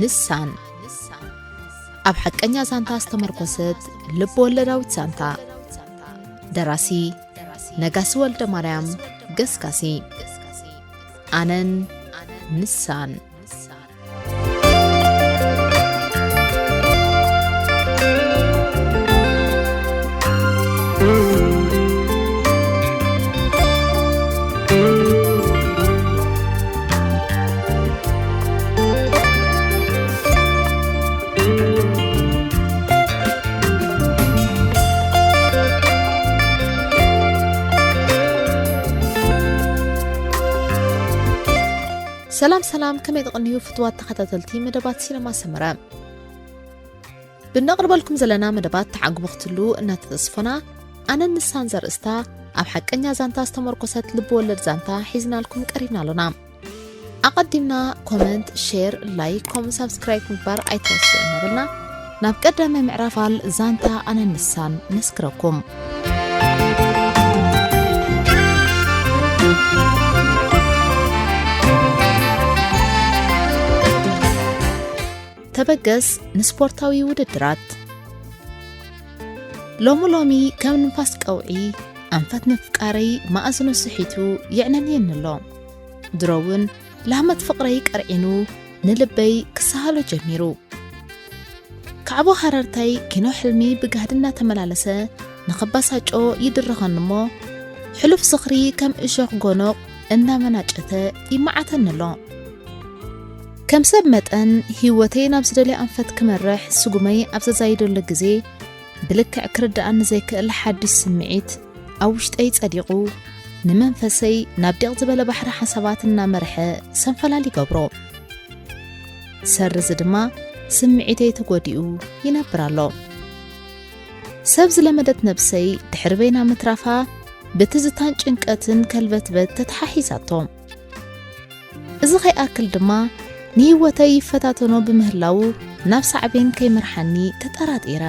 ንሳን ኣብ ሓቀኛ ዛንታ ዝተመርኮሰት ልብ ወለዳዊት ዛንታ። ደራሲ ነጋሲ ወልደ ማርያም ገስጋሲ። ኣነን ንሳን። ሰላም ሰላም፣ ከመይ ትቕንዩ ፍትዋት ተኸታተልቲ መደባት ሲነማ ሰመረ? ብነቕርበልኩም ዘለና መደባት ተዓግቡ ክትሉ እናተተስፎና፣ ኣነን ንሳን ዘርእስታ ኣብ ሓቀኛ ዛንታ ዝተመርኮሰት ልብ ወለድ ዛንታ ሒዝናልኩም ቀሪብና ኣሎና። ኣቐዲምና ኮመንት፣ ሼር፣ ላይክ ከምኡ ሳብስክራይብ ምግባር ኣይትረስዑ እናበልና ናብ ቀዳማይ ምዕራፍ ኣል ዛንታ ኣነን ንሳን ነስክረኩም። ተበገስ ንስፖርታዊ ውድድራት። ሎሚ ሎሚ ከም ንፋስ ቀውዒ ኣንፈት ምፍቃረይ ማእዝኑ ስሒቱ የዕነንየኒ ኣሎ። ድሮ እውን ላህመት ፍቕረይ ቀርዒኑ ንልበይ ክሰሃሎ ጀሚሩ። ካዕቦ ሃረርታይ ኪኖ ሕልሚ ብጋህዲ እናተመላለሰ ንኸባሳጮ ይድርኸኒ እሞ፣ ሕሉፍ ዝኽሪ ከም እሾኽ ጎኖቕ እናመናጨተ ይመዓተኒ ኣሎ። ከም ሰብ መጠን ህይወተይ ናብ ዝደልዮ ኣንፈት ክመርሕ ስጉመይ ኣብ ዘዛይደሉ ግዜ፣ ብልክዕ ክርድኣኒ ዘይክእል ሓድሽ ስምዒት ኣብ ውሽጠይ ጸዲቑ፣ ንመንፈሰይ ናብ ዲቕ ዝበለ ባሕሪ ሓሳባት እናመርሐ ሰንፈላል ይገብሮ። ሰር እዚ ድማ ስምዒተይ ተጎዲኡ ይነብር ኣሎ። ሰብ ዝለመደት ነብሰይ ድሕሪ በይና ምትራፋ ብትዝታን ጭንቀትን ከልበትበት ተተሓሒዛቶ። እዚ ከይኣክል ድማ ንህይወተይ ይፈታተኖ ብምህላዉ ናብ ሳዕቤን ከይመርሓኒ ተጠራጢረ።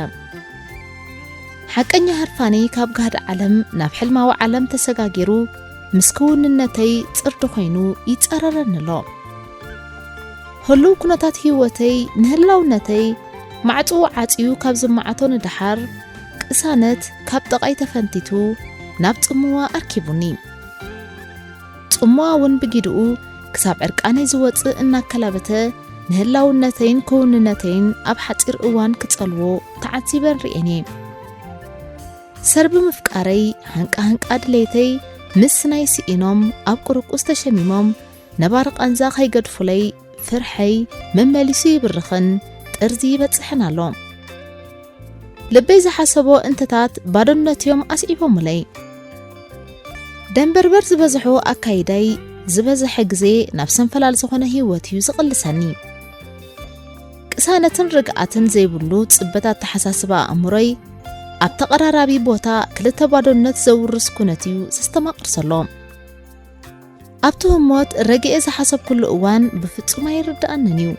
ሓቀኛ ህርፋነይ ካብ ጋህዲ ዓለም ናብ ሕልማዊ ዓለም ተሰጋጊሩ ምስ ክውንነተይ ጽርዲ ኮይኑ ይጸረረኒ ኣሎ። ህሉው ኩነታት ህይወተይ ንህላውነተይ ማዕጽኡ ዓጽዩ ካብ ዝመዓቶ ንደሓር፣ ቅሳነት ካብ ጥቓይ ተፈንቲቱ ናብ ጽምዋ ኣርኪቡኒ። ጽምዋ እውን ብጊድኡ ክሳብ ዕርቃነይ ዝወጽእ እናከላበተ ንህላውነተይን ክውንነተይን ኣብ ሓጺር እዋን ክጸልዎ ተዓዚበን ርእየን እየ። ሰር ብምፍቃረይ ሃንቃ ሃንቃ ድሌተይ ምስናይ ስኢኖም ኣብ ቁርቁስ ተሸሚሞም ነባሪ ቃንዛ ከይገድፉለይ ፍርሐይ መመሊሱ ይብርኽን ጥርዚ ይበጽሕን ኣሎ። ልበይ ዝሓሰቦ እንተታት ባዶነት እዮም ኣስዒቦምለይ። ደንበርበር ዝበዝሖ ኣካይዳይ ዝበዝሐ ግዜ ናብ ሰንፈላል ዝኾነ ህይወት እዩ ዝቕልሰኒ። ቅሳነትን ርግኣትን ዘይብሉ ጽበት ኣተሓሳስባ ኣእምሮይ ኣብ ተቐራራቢ ቦታ ክልተ ባዶነት ዘውርስ ኩነት እዩ ዘስተማቕር ዘሎ። ኣብቲ ህሞት ረጊኤ ዝሓሰብኩሉ እዋን ብፍጹም ኣይርድኣንን እዩ።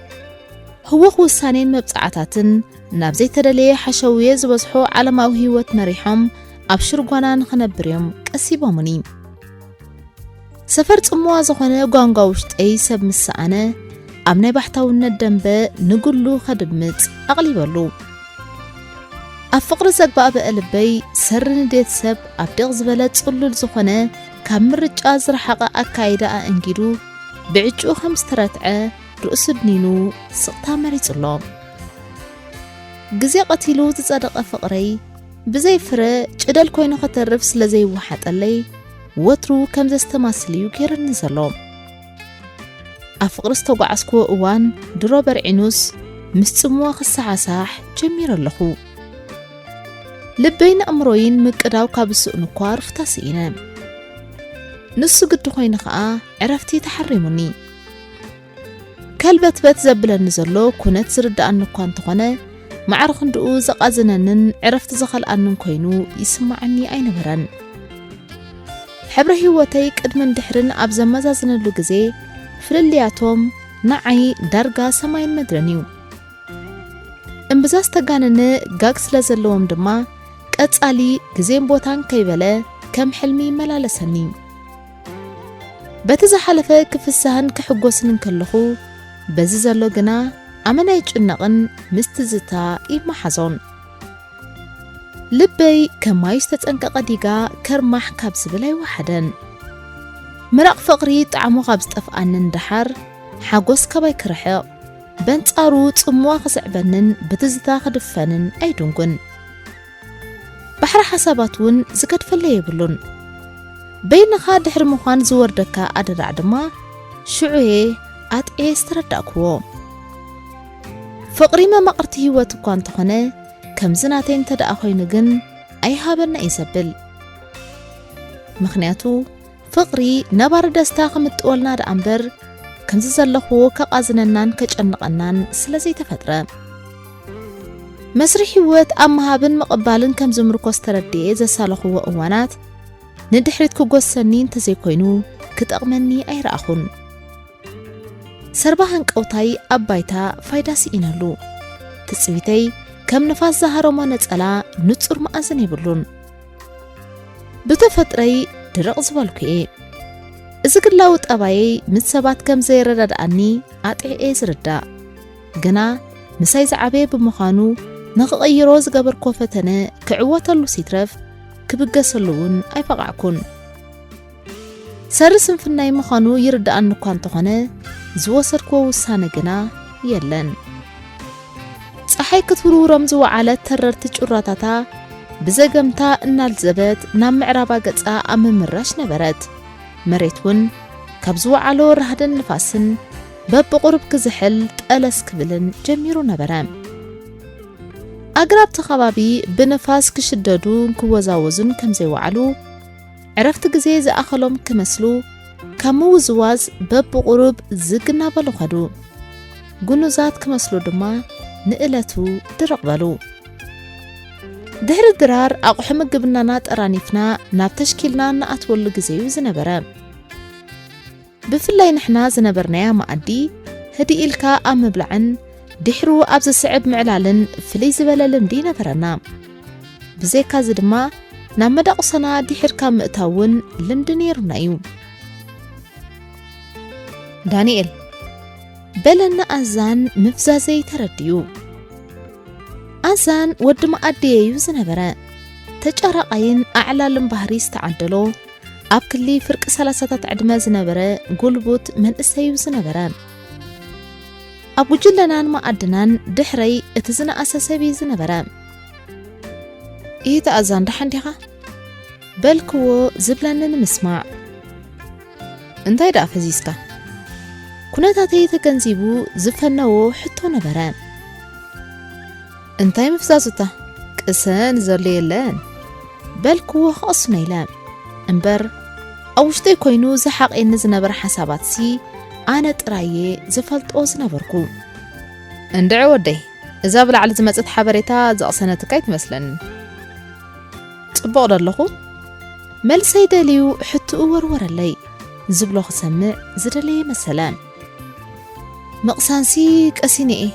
ህዉኽ ውሳኔን መብጽዓታትን ናብ ዘይተደለየ ሓሸውየ ዝበዝሖ ዓለማዊ ህይወት መሪሖም ኣብ ሽርጓና ንኽነብር እዮም ቀሲቦምኒ። ሰፈር ጽምዋ ዝኾነ ጓንጓ ውሽጠይ ሰብ ምስ ሰኣነ፣ ኣብ ናይ ባሕታውነት ደንበ ንግሉ ከድምጽ ኣቕሊበሉ። ኣብ ፍቕሪ ዘግባእበአ ልበይ ሰሪ ንዴት ሰብ ኣብ ዲቕ ዝበለ ጽሉል ዝኾነ ካብ ምርጫ ዝረሓቐ ኣካይዳ ኣእንጊዱ ብዕጭኡ ከም ዝተረትዐ ርእሱ ድኒኑ ስቕታ መሪጹ ኣሎ። ግዜ ቀቲሉ ዝጸደቐ ፍቕረይ ብዘይ ፍረ ጭደል ኮይኑ ከተርፍ ስለ ዘይወሓጠለይ ወትሩ ከም ዘስተማስል እዩ ገይሩኒ ዘሎ። ኣብ ፍቕሪ ዝተጓዓዝክዎ እዋን ድሮ በርዒኑስ ምስ ጽምዋ ክሰሓሳሕ ጀሚረ ኣለኹ። ልበይን ኣእምሮይን ምቅዳው ካብ ዝስእኑ እኳ ርፍታ ስኢነ። ንሱ ግዲ ኮይኑ ኸኣ ዕረፍቲ ተሓሪሙኒ። ከልበትበት ዘብለኒ ዘሎ ኩነት ዝርድኣኒ እኳ እንተኾነ፣ ማዕረ ክንድኡ ዘቓዝነንን ዕረፍቲ ዝኸልኣንን ኮይኑ ይስምዓኒ ኣይነበረን። ሕብሪ ህይወተይ ቅድምን ድሕርን ኣብ ዘመዛዝነሉ ግዜ፣ ፍልልያቶም ንዓይ ዳርጋ ሰማይን ምድርን እዩ። እምብዛ ዝተጋነነ ጋግ ስለ ዘለዎም ድማ፣ ቀጻሊ ግዜን ቦታን ከይበለ ከም ሕልሚ ይመላለሰኒ። በቲ ዝሓለፈ ክፍሳህን ክሕጎስን እንከለኹ፣ በዚ ዘሎ ግና ኣመና ይጭነቕን ምስ ትዝታ ይመሓዞን። ልበይ ከማይ ዝተጸንቀቐ ዲጋ ከርማሕ ካብ ዝብል ኣይወሓደን። ምራቕ ፍቕሪ ጣዕሙ ካብ ዝጠፍኣንን ደሓር ሓጎስ ካባይ ክርሕቕ፣ በንጻሩ ጽምዋ ክስዕበንን ብትዝታ ክድፈንን ኣይድንጉን። ባሕሪ ሓሳባት እውን ዝገድፈለይ የብሉን። በይንኻ ድሕሪ ምዃን ዝወርደካ ኣደራዕ ድማ ሽዑየ ኣጥዕየ ዝተረዳእክዎ። ፍቕሪ መማቕርቲ ህይወት እኳ እንተኾነ፣ ከምዚ ናተይ እንተ ደኣ ኮይኑ ግን ኣይሃበና እዩ ዘብል። ምኽንያቱ ፍቕሪ ነባሪ ደስታ ክምጥወልና ደኣ እምበር፣ ከምዚ ዘለኽዎ ከቓዝነናን ከጨንቐናን ስለ ዘይተፈጥረ። መስርሕ ህይወት ኣብ ምሃብን ምቕባልን ከም ዝምርኮስ ተረድኤ ዘሳለኽዎ እዋናት፣ ንድሕሪት ክጎሰኒ እንተዘይኮይኑ ክጠቕመኒ ኣይረኣኹን። ሰርባ ሃንቀውታይ ኣብ ባይታ ፋይዳ ስኢነሉ። ትጽቢተይ ከም ንፋስ ዝሃረሞ ነጸላ ንጹር መኣዝን የብሉን። ብተፈጥረይ ድርቕ ዝበልኩ እየ። እዚ ግላዊ ጠባየይ ምስ ሰባት ከም ዘይረዳድኣኒ ኣጥዕኤ ዝርዳእ። ግና ምሳይ ዝዓበየ ብምዃኑ ንኽቕይሮ ዝገበርኮ ፈተነ ክዕወተሉ ሲትረፍ ክብገሰሉ እውን ኣይበቓዕኩን። ሰሪ ስንፍናይ ምዃኑ ይርድኣኒ እኳ እንተኾነ ዝወሰድክዎ ውሳነ ግና የለን። ጸሓይ ክትውርውሮም ዝወዓለት ተረርቲ ጩራታታ ብዘገምታ እናልዘበት ናብ ምዕራባ ገጻ ኣብ ምምራሽ ነበረት። መሬት እውን ካብ ዝወዓሎ ራህድን ንፋስን በብቑሩብ ክዝሕል ጠለስ ክብልን ጀሚሩ ነበረ። ኣግራብቲ ከባቢ ብንፋስ ክሽደዱን ክወዛወዙን ከም ዘይወዓሉ፣ ዕረፍቲ ግዜ ዝኣኸሎም ክመስሉ ካብ ምውዝዋዝ በብቑሩብ ዝግ እናበሉ ኸዱ። ጉኑዛት ክመስሉ ድማ ንእለቱ ድርቕ በሉ። ድሕሪ ድራር ኣቑሑ ምግብናና ጠራኒፍና ናብ ተሽኪልና እንኣትወሉ ግዜ እዩ ዝነበረ። ብፍላይ ንሕና ዝነበርናያ መኣዲ ህድእ ኢልካ ኣብ ምብላዕን ድሕሩ ኣብ ዝስዕብ ምዕላልን ፍልይ ዝበለ ልምዲ ነበረና። ብዘይካዚ ድማ ናብ መዳቑሰና ድሒርካ ምእታው እውን ልምዲ ነይሩና እዩ። ዳንኤል፣ በለና ኣዛን ምፍዛዘይ ተረዲኡ። ኣዛን ወዲ መኣደየ እዩ ዝነበረ። ተጫራቓይን ኣዕላልን ባህሪ ዝተዓደሎ፣ ኣብ ክሊ ፍርቂ ሰላሳታት ዕድመ ዝነበረ ጉልቡት መንእሰይ እዩ ዝነበረ። ኣብ ጉጅለናን መኣድናን ድሕረይ እቲ ዝነኣሰ ሰብ እዩ ዝነበረ። "ኢሂ፣ ኣዛን ደሓን ዲኻ?" በልክዎ ዝብለኒ ንምስማዕ። "እንታይ ደኣ ፈዚዝካ?" ኩነታተይ ተገንዚቡ ዝፈነዎ ሕቶ ነበረ። "እንታይ ምፍዛዙታ? ቅሰን ዘሎ የለን" በልክዎ ክቕስኖ ኢለ። እምበር ኣብ ውሽጠይ ኮይኑ ዝሓቕየኒ ዝነበረ ሓሳባትሲ ኣነ ጥራየ ዝፈልጦ ዝነበርኩ። "እንድዒ ወደይ፣ እዛ ብላዕሊ ዝመጸት ሓበሬታ ዘቕሰነትካ ኣይትመስለንን። ጽቡቕ ዶ ኣለኹ?" መልሰይ ደልዩ ሕትኡ ወርወረለይ። ዝብሎ ክሰምዕ ዝደለየ መሰለ። ምቕሳንሲ ቀሲነ እየ፣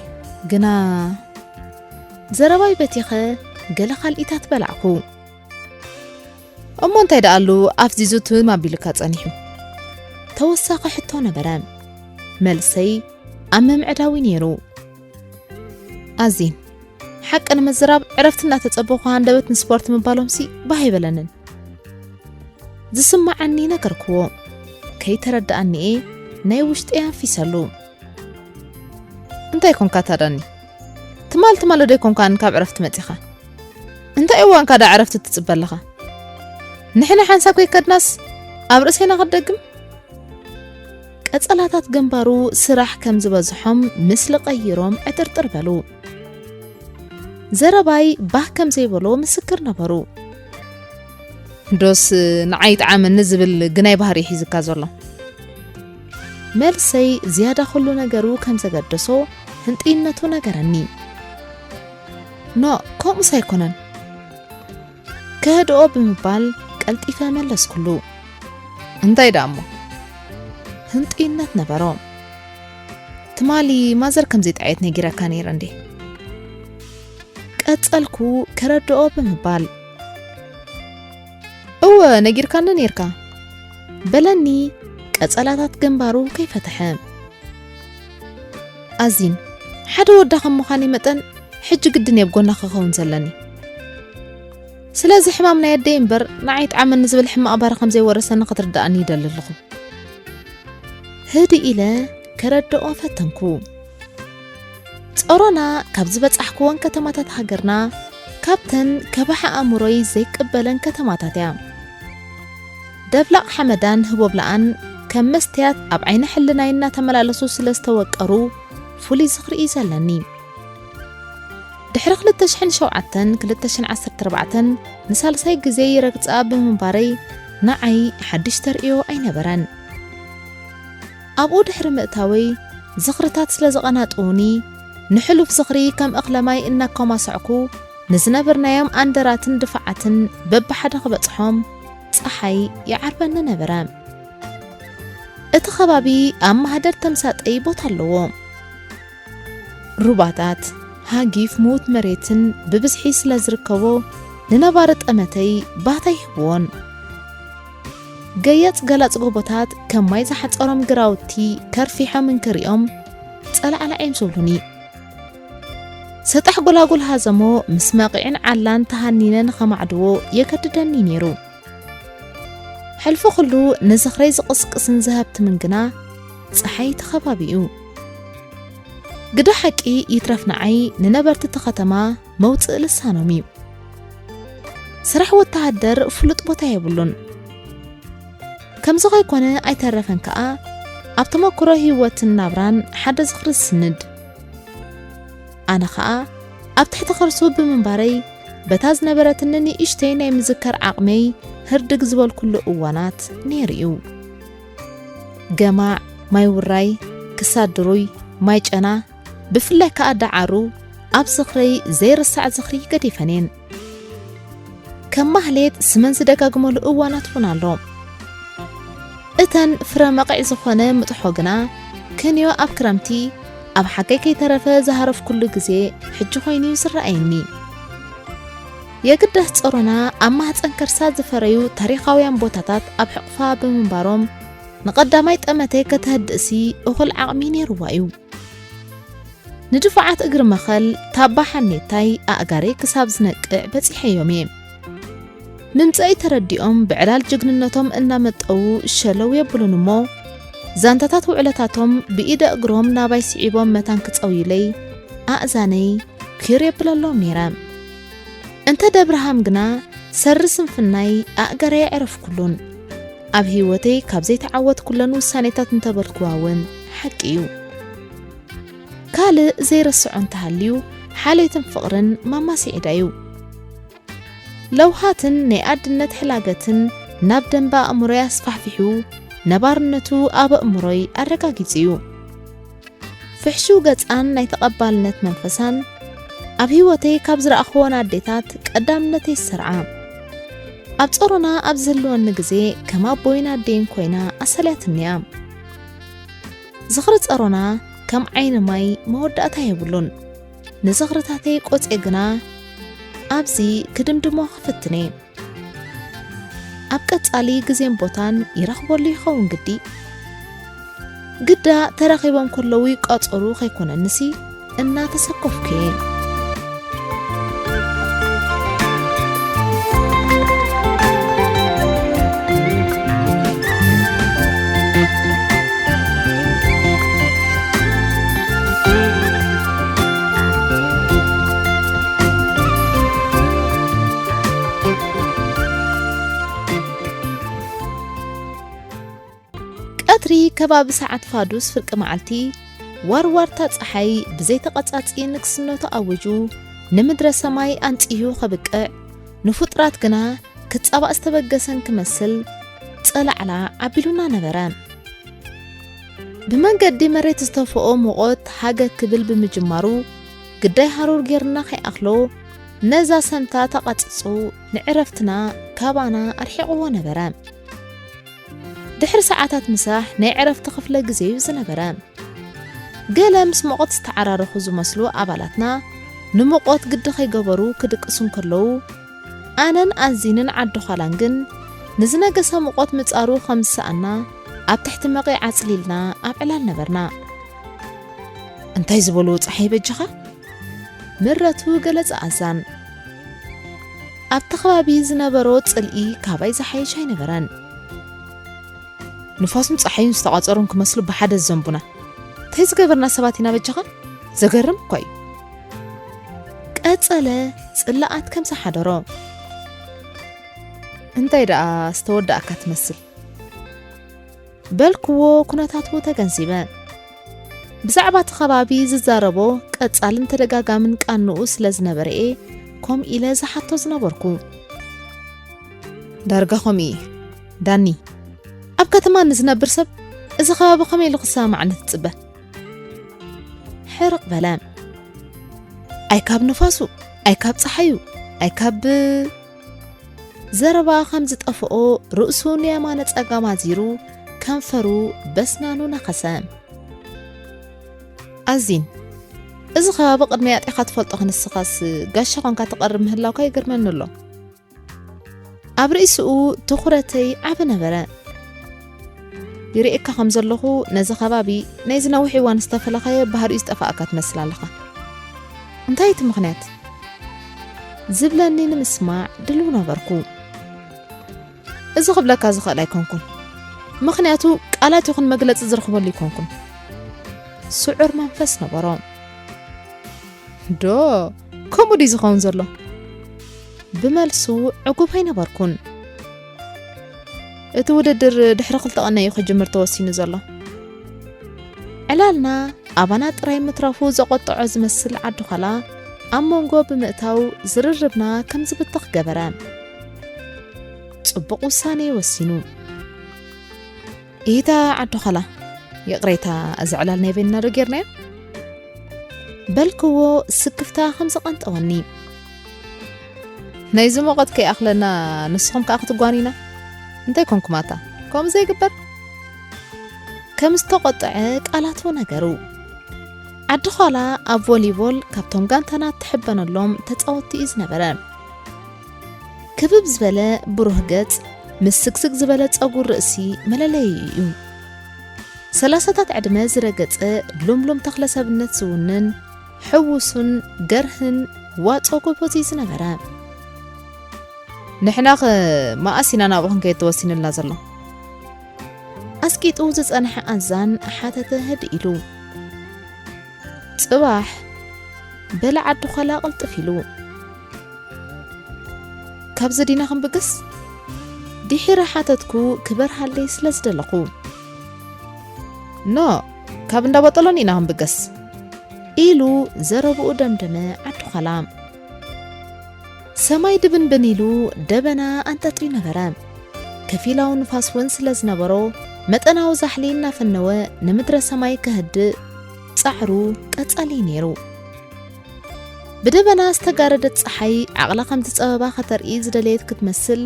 ግና ዘረባይ በቲኸ ገለ ካልኢታት በላዕኩ። "እሞ እንታይ ደኣሉ ኣፍዚዙ ትም ኣቢሉካ ጸኒሑ?" ተወሳኺ ሕቶ ነበረ። መልሰይ ኣብ ምምዕዳዊ ነይሩ። ኣዚን፣ ሓቂ ንምዝራብ ዕረፍቲ እናተጸበኹ ሃንደበት ንስፖርት ምባሎምሲ ባህ ኣይበለንን። ዝስምዓኒ ነገርክዎ። ከይተረድኣኒ'የ ናይ ውሽጠይ ኣንፊሰሉ። "እንታይ ኮንካ ታዳኒ? ትማል ትማል ዶ ኣይኮንካን ካብ ዕረፍቲ መጺኻ? እንታይ እዋንካ ደኣ ዕረፍቲ ትጽበ ኣለኻ? ንሕና ሓንሳብ ከይከድናስ ኣብ ርእሰይና ክትደግም?" ቀጸላታት ግንባሩ ስራሕ ከም ዝበዝሖም ምስሊ ቀይሮም ዕጥርጥር በሉ። ዘረባይ ባህ ከም ዘይበሎ ምስክር ነበሩ። "ዶስ ንዓይ ይጥዓመኒ ዝብል ግናይ ባህሪ ሒዝካ ዘሎ?" መልሰይ ዝያዳ ኩሉ ነገሩ ከም ዘገደሶ ህንጥይነቱ ነገረኒ። "ኖ፣ ከምኡስ ኣይኮነን" ከህድኦ ብምባል ቀልጢፈ መለስኩሉ። "እንታይ ደኣ እሞ?" ህንጥይነት ነበሮ። "ትማሊ ማዘር ከም ዘይጠዓየት ነጊረካ ነይረ እንዴ?" ቀጸልኩ ከረድኦ ብምባል። "እወ፣ ነጊርካኒ ነይርካ" በለኒ ቀጸላታት ግንባሩ ከይፈተሐ። ኣዚን፣ ሓደ ወዳ ከም ምዃነይ መጠን፣ ሕጂ ግድን እየ ኣብ ጎና ክኸውን ዘለኒ። ስለዚ ሕማም ናይ ኣደይ እምበር፣ ንዓይ ይጥዓመኒ ዝብል ሕማቕ ባህሪ ከም ዘይወረሰኒ ክትርድኣኒ ይደሊ ኣለኹ። ህድእ ኢለ ከረድኦ ፈተንኩ። ጾሮና ካብ ዝበጻሕክወን ከተማታት ሃገርና፣ ካብተን ከባሒ ኣእምሮይ ዘይቅበለን ከተማታት እያ። ደብላቕ ሓመዳን ህቦብላኣን ከም መስትያት ኣብ ዓይኒ ሕልናይ እናተመላለሱ ስለ ዝተወቀሩ፣ ፍሉይ ዝኽሪ እዩ ዘለኒ። ድሕሪ ክልተ ሽሕን ሸውዓተን ክልተ ሽሕን ዓሰርተ ኣርባዕተን ንሳልሳይ ግዜ ይረግጻ ብምንባረይ፣ ንዓይ ሓድሽ ተርእዮ ኣይነበረን። ኣብኡ ድሕሪ ምእታወይ፣ ዝኽርታት ስለ ዘቐናጥዉኒ፣ ንሕሉፍ ዝኽሪ ከም እኽለ ማይ እናኮማሰዕኩ፣ ንዝነበርናዮም ኣንደራትን ድፋዓትን በብሓደ ክበጽሖም፣ ጸሓይ ይዓርበኒ ነበረ። እቲ ከባቢ ኣብ ማህደር ተምሳጠይ ቦታ ኣለዎ። ሩባታት፣ ሃጊፍ ምዉት መሬትን ብብዝሒ ስለ ዝርከቦ፣ ንነባሪ ጠመተይ ባታ ይህብዎን። ገያጽ ገላጽ ጎቦታት ከም ማይ ዝሓጸሮም ግራውቲ ከርፊሖም እንክሪኦም፣ ጸላዕላዕ እዮም ዝብሉኒ። ሰጣሕ ጎላጉል ሃዘሞ ምስ መቒዕን ዓላን ተሃኒነ ንኸማዕድዎ የገድደኒ ነይሩ። ሕልፊ ኩሉ ንዝኽረይ ዝቕስቅስን ዝሀብትምን ግና ጸሓይ እቲ ከባቢ እዩ። ግደ ሓቂ ይትረፍ ንዓይ ንነበርቲ እቲ ከተማ መውጽኢ ልሳኖም እዩ። ስራሕ ወተሃደር ፍሉጥ ቦታ የብሉን። ከምዚ ከይኮነ ኣይተረፈን ከኣ፣ ኣብ ተመኩሮ ህይወትን ናብራን ሓደ ዝኽሪ ዝስንድ። ኣነ ኸኣ ኣብ ትሕቲ ከርሱ ብምንባረይ፣ በታ ዝነበረትኒ ንእሽተይ ናይ ምዝከር ዓቕመይ ህርድግ ዝበልኩሉ እዋናት ነይሩ እዩ። ገማዕ፣ ማይ ውራይ፣ ክሳድ ድሩይ፣ ማይ ጨና፣ ብፍላይ ከኣ ደዓሩ ኣብ ዝኽረይ ዘይርሳዕ ዝኽሪ ገዲፈን እየን። ከም ማህሌት ስመን ዝደጋግመሉ እዋናት እውን ኣሎ። እተን ፍረ መቒዕ ዝኾነ ምጥሖ ግና ክንዮ ኣብ ክረምቲ ኣብ ሓጋይ ከይተረፈ ዝሃረፍኩሉ ግዜ ሕጂ ኮይኑ እዩ ዝረኣየኒ። የግዳስ ጸሮና ኣብ ማህጸን ከርሳ ዝፈረዩ ታሪኻውያን ቦታታት ኣብ ሕቕፋ ብምንባሮም ንቐዳማይ ጠመተይ ከተህድእሲ እኹል ዓቕሚ ነይርዋ እዩ። ንድፋዓት እግሪ መኸል ታባ ሓኔታይ ኣእጋረይ ክሳብ ዝነቅዕ በጺሐዮም እየ። ምምጸኢ ተረዲኦም ብዕላል ጅግንነቶም እናመጠዉ ሸለው የብሉን እሞ፣ ዛንታታት ውዕለታቶም ብኢደ እግሮም ናባይ ስዒቦም መታን ክጸውዩለይ ኣእዛነይ ኪር የብለሎም ነይረ። እንተ ደብርሃም ግና ሰሪ ስንፍናይ ኣእጋረይ ኣዕረፍኩሉን። ኣብ ህይወተይ ካብ ዘይተዓወትኩለን ውሳኔታት እንተበልክዋ እውን ሓቂ እዩ። ካልእ ዘይረስዖ እንተሃልዩ፣ ሓልዮትን ፍቕርን ማማ ስዒዳ እዩ። ለውሃትን ናይ ኣድነት ሕላገትን ናብ ደንበ ኣእምሮይ ኣስፋሕፊሑ፣ ነባርነቱ ኣብ ኣእምሮይ ኣረጋጊጹ እዩ። ፍሕሹው ገጻን ናይ ተቐባልነት መንፈሳን ኣብ ህይወተይ ካብ ዝረኣኽወን ኣዴታት ቀዳምነተይ ዝሰርዓ። ኣብ ጸሮና ኣብ ዝህልወኒ ግዜ ከም ኣቦይን ኣደይን ኮይና ኣሳልያትኒ እያ። ዝኽሪ ጸሮና ከም ዓይኒ ማይ መወዳእታ የብሉን። ንዝኽርታተይ ቆጽየ ግና ኣብዚ ክድምድሞ ክፍትን እየ። ኣብ ቀጻሊ ግዜን ቦታን ይረኽበሉ ይኸውን ግዲ። ግዳ ተራኺቦም ከለዉ ይቋጸሩ ከይኮነንሲ እናተሰከፍኩ እየ። ቀትሪ ከባቢ ሰዓት ፋዱስ ፍርቂ መዓልቲ፣ ዋርዋርታ ጸሓይ ብዘይተቐጻጺ ንግስነቱ ኣዊጁ፣ ንምድረ ሰማይ ኣንጺሁ ከብቅዕ፣ ንፍጡራት ግና ክጻባእ ዝተበገሰን ክመስል፣ ጸላዕላዕ ኣቢሉና ነበረ። ብመንገዲ መሬት ዝተፍኦ ሙቐት ሃገግ ክብል ብምጅማሩ፣ ግዳይ ሃሩር ጌርና ከይኣኽሎ፣ ነዛ ሰምታ ተቐጺጹ፣ ንዕረፍትና ካባና ኣርሒቕዎ ነበረ። ድሕሪ ሰዓታት ምሳሕ ናይ ዕረፍቲ ክፍለ ግዜ እዩ ዝነበረ። ገለ ምስ ሙቐት ዝተዓራረኹ ዝመስሉ ኣባላትና ንሙቐት ግዲ ከይገበሩ ክድቅሱ እንከለዉ፣ ኣነን ኣዚንን ዓዲ ዃላን ግን ንዝነገሰ ሙቐት ምጻሩ ከም ዝሰኣና ኣብ ትሕቲ መቒ ዓጽሊልና ኣብ ዕላል ነበርና። እንታይ ዝበሉ ጸሓይ በጃኻ? ምረቱ ገለጸ ኣዛን። ኣብቲ ከባቢ ዝነበሮ ጽልኢ ካባይ ዝሓይሽ ኣይነበረን። ንፋሱን ጸሓዩን ዝተቋጸሩን ክመስሉ ብሓደ ዝዘንቡና። እንታይ ዝገበርና ሰባት ኢና በጃኻ? ዘገርም እኳ እዩ። ቀጸለ ጽላኣት ከም ዝሓደሮ። እንታይ ደኣ ዝተወዳእካ ትመስል? በልክዎ ኩነታቱ ተገንዚበ። ብዛዕባ እቲ ከባቢ ዝዛረቦ ቀጻልን ተደጋጋምን ቃንኡ ስለ ዝነበረ እየ ከምኡ ኢለ ዝሓቶ ዝነበርኩ። ዳርጋ ከምኡ እየ። ዳኒ፣ ኣብ ከተማ ንዝነብር ሰብ እዚ ከባቢ ከመይ ኢሉ ክሰማማዓኒ ትጽበ? ሕርቕ በለ። ኣይ ካብ ንፋሱ፣ ኣይ ካብ ጸሓዩ፣ ኣይ ካብ ዘረባ ከም ዝጠፍኦ ርእሱ ንየማነ ጸጋም ኣዚሩ ከንፈሩ በስናኑ ነኸሰ። ኣዚን፣ እዚ ከባቢ ቅድመይ ኣጢኻ ትፈልጦ ክንስኻስ ጋሻ ኾንካ ትቐርብ ምህላውካ ይገርመኒ ኣሎ። ኣብ ርእስኡ ትኹረተይ ዓቢ ነበረ። ይርእየካ ከም ዘለኹ ነዚ ከባቢ ናይዚ ነዊሕ እዋን ዝተፈለኻዮ ባህሪኡ ዝጠፋእካ ትመስል ኣለኻ። እንታይ እቲ ምኽንያት? ዝብለኒ ንምስማዕ ድልው ነበርኩ። እዚ ክብለካ ዝኽእል ኣይኮንኩን። ምኽንያቱ ቃላት ይኹን መግለጺ ዝረኽበሉ ኣይኮንኩን። ስዑር መንፈስ ነበሮ። ዶ፣ ከምኡ ድዩ ዝኸውን ዘሎ? ብመልሱ ዕጉብ ኣይነበርኩን። እቲ ውድድር ድሕሪ ክልተ ቀነ እዩ ክጅምር ተወሲኑ ዘሎ። ዕላልና ኣባና ጥራይ ምትራፉ ዘቖጠዖ ዝመስል ዓዲ ዃላ ኣብ መንጎ ብምእታው ዝርርብና ከም ዝብተኽ ገበረ። ጽቡቕ ውሳነ እዩ ወሲኑ። ኢታ ዓዲ ዃላ፣ ይቕሬታ፣ እዚ ዕላል ናይ በይንና ዶ ጌርናዮ? በልክዎ ስክፍታ ከም ዝቐንጠወኒ። ናይዚ ሙቐት ከይኣኽለና ንስኹም ከኣ ክትጓንዩና? እንታይ ኮንኩም ኣታ? ከምኡ ዘይግበር? ከም ዝተቖጠዐ ቃላቱ ነገሩ። ዓዲ ዃላ ኣብ ቮሊቦል ካብቶም ጋንታና እትሕበነሎም ተጻወትቲ እዩ ዝነበረ። ክብብ ዝበለ ብሩህ ገጽ ምስ ስግስግ ዝበለ ጸጉር ርእሲ መለለዪ እዩ። ሰላሳታት ዕድመ ዝረገጸ ሉምሉም ተኽለ ሰብነት ዝውንን ሕውሱን ገርህን ዋጾ ጎበዝ እዩ ዝነበረ። ንሕናኸ መኣስ ኢና ናብኡ ክንከይድ ተወሲኑልና ዘሎ? ኣስቂጡ ዝጸንሐ ኣዛን ሓተተ ህድእ ኢሉ። ጽባሕ፣ በለ ዓዲ ዃላ ቅልጥፍ ኢሉ። ካብዚ ዲና ክንብገስ? ድሒረ ሓተትኩ ክበርሃለይ ስለ ዝደለኹ። ኖ፣ ካብ እንዳ ቦጦሎኒ ኢና ክንብገስ። ኢሉ ዘረብኡ ደምደመ ዓዲ ዃላ። ሰማይ ድብንብን ኢሉ ደበና ኣንጠጥዩ ነበረ። ከፊላዊ ንፋስ እውን ስለ ዝነበሮ መጠናዊ ዛሕሊ እናፈነወ ንምድረ ሰማይ ከህድእ ጻዕሩ ቀጻሊ ነይሩ። ብደበና ዝተጋረደት ጸሓይ ዓቕላ ከም ዝጸበባ ከተርኢ ዝደለየት ክትመስል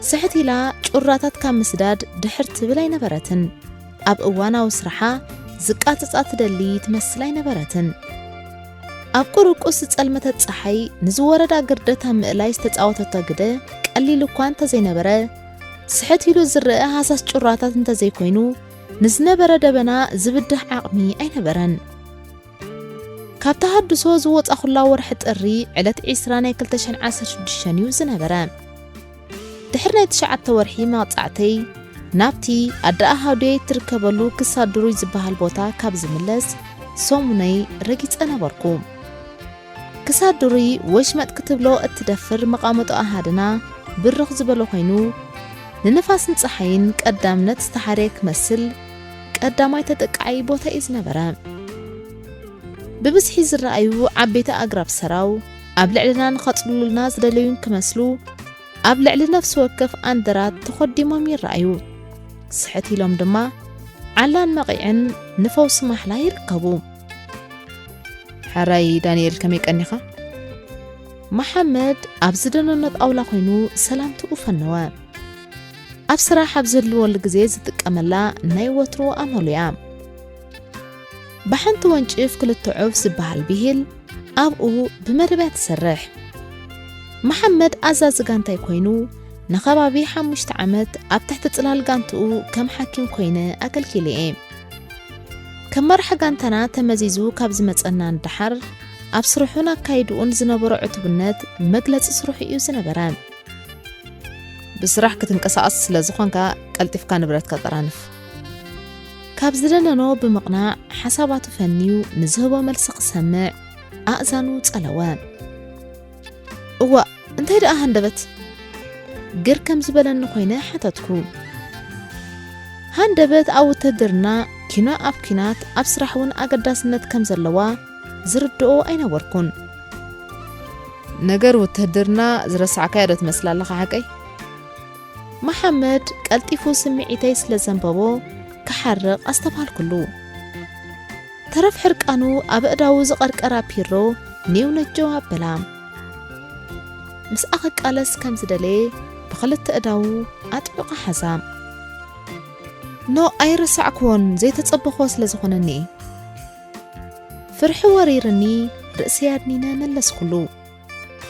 ስሕት ኢላ ጩራታት ካብ ምስዳድ ድሕር ትብል ኣይነበረትን። ኣብ እዋናዊ ስራሓ ዝቃጸጻ ትደሊ ትመስል ኣይነበረትን። ኣብ ቁርቁስ ዝጸልመተት ጸሓይ ንዝወረዳ ግርደት ኣብ ምእላይ ዝተጻወተቶ ግደ ቀሊል እኳ እንተዘይነበረ፣ ስሕት ኢሉ ዝረአ ሃሳስ ጩራታት እንተዘይኮይኑ፣ ንዝነበረ ደበና ዝብድህ ዓቕሚ ኣይነበረን። ካብ ተሃድሶ ዝወጻኹላ ወርሒ ጥሪ ዕለት ዒስራ ናይ ክልተ ሽሕን ዓሰርተ ሽዱሽተን እዩ ዝነበረ። ድሕሪ ናይ ትሽዓተ ወርሒ መቕጻዕተይ ናብቲ ኣደ ኣሃዱየይ እትርከበሉ ክሳዱሩይ ዝበሃል ቦታ ካብ ዝምለስ ሰሙነይ ረጊጸ ነበርኩ። ክሳዱሩይ ወሽመጥ ክትብሎ እትደፍር መቓመጦ ኣሃድና ብርኽ ዝበለ ኮይኑ፣ ንንፋስን ጸሓይን ቀዳምነት ዝተሓረየ ክመስል ቀዳማይ ተጠቃዓይ ቦታ እዩ ዝነበረ። ብብዝሒ ዝረኣዩ ዓበይቲ ኣግራብ ሰራው ኣብ ልዕልና ንኸጽልሉልና ዝደለዩ ክመስሉ፣ ኣብ ልዕሊ ነፍሲ ወከፍ ኣንደራት ተኾዲሞም ይረኣዩ። ስሕት ኢሎም ድማ ዓላን መቒዕን ንፈውሲ ማሕላ ይርከቡ። ሕራይ ዳንኤል፣ ከመይ ቀኒኻ? መሓመድ ኣብ ዝደነኖ ጣውላ ኮይኑ ሰላምትኡ ፈነወ። ኣብ ስራሕ ኣብ ዝህልወሉ ግዜ ዝጥቀመላ ናይ ወትሩ ኣመሉ እያ። ብሓንቲ ወንጭፍ ክልተ ዑፍ ዝበሃል ብሂል ኣብኡ ብመደብ እያ ትሰርሕ። መሓመድ ኣዛዚ ጋንታይ ኮይኑ፣ ንኸባቢ ሓሙሽተ ዓመት ኣብ ትሕቲ ጽላል ጋንትኡ ከም ሓኪም ኮይነ ኣገልጊለ እየ። ከም መራሕ ጋንታና ተመዚዙ ካብ ዝመጸና ንደሓር፣ ኣብ ስርሑን ኣካይድኡን ዝነበሮ ዕቱብነት መግለጺ ስርሑ እዩ ዝነበረ። ብስራሕ ክትንቀሳቐስ ስለ ዝኾንካ፣ ቀልጢፍካ ንብረትካ ጠራንፍ። ካብ ዝደነኖ ብምቕናዕ፣ ሓሳባቱ ፈንዩ ንዝህቦ መልሲ ክሰምዕ ኣእዛኑ ጸለወ። እዋእ፣ እንታይ ደኣ ሃንደበት? ግር ከም ዝበለኒ ኮይነ ሓተትኩ። ሃንደበት ኣብ ውትህድርና ኪኖ ኣብ ኪናት ኣብ ስራሕ እውን ኣገዳስነት ከም ዘለዋ ዝርድኦ ኣይነበርኩን። ነገር ውትህድርና ዝረሳዕካዮ ዶ ትመስል ኣለኻ ሓቀይ? መሓመድ ቀልጢፉ ስምዒተይ ስለ ዘንበቦ ክሓርቕ ኣስተብሃልኩሉ። ተረፍ ሕርቃኑ ኣብ ኣእዳዉ ዝቐርቀራ ፒሮ ኔው ነጀው ኣበላ። ምስኣ ክቃለስ ከም ዝደለየ ብኽልተ ኣእዳዉ ኣጥቢቑ ሓዛ። ኖ ኣይረሳዕክዎን፣ ዘይተጸበኽዎ ስለ ዝኾነኒ። ፍርሒ ወሪርኒ ርእሰይ ኣድኒነ መለስኩሉ።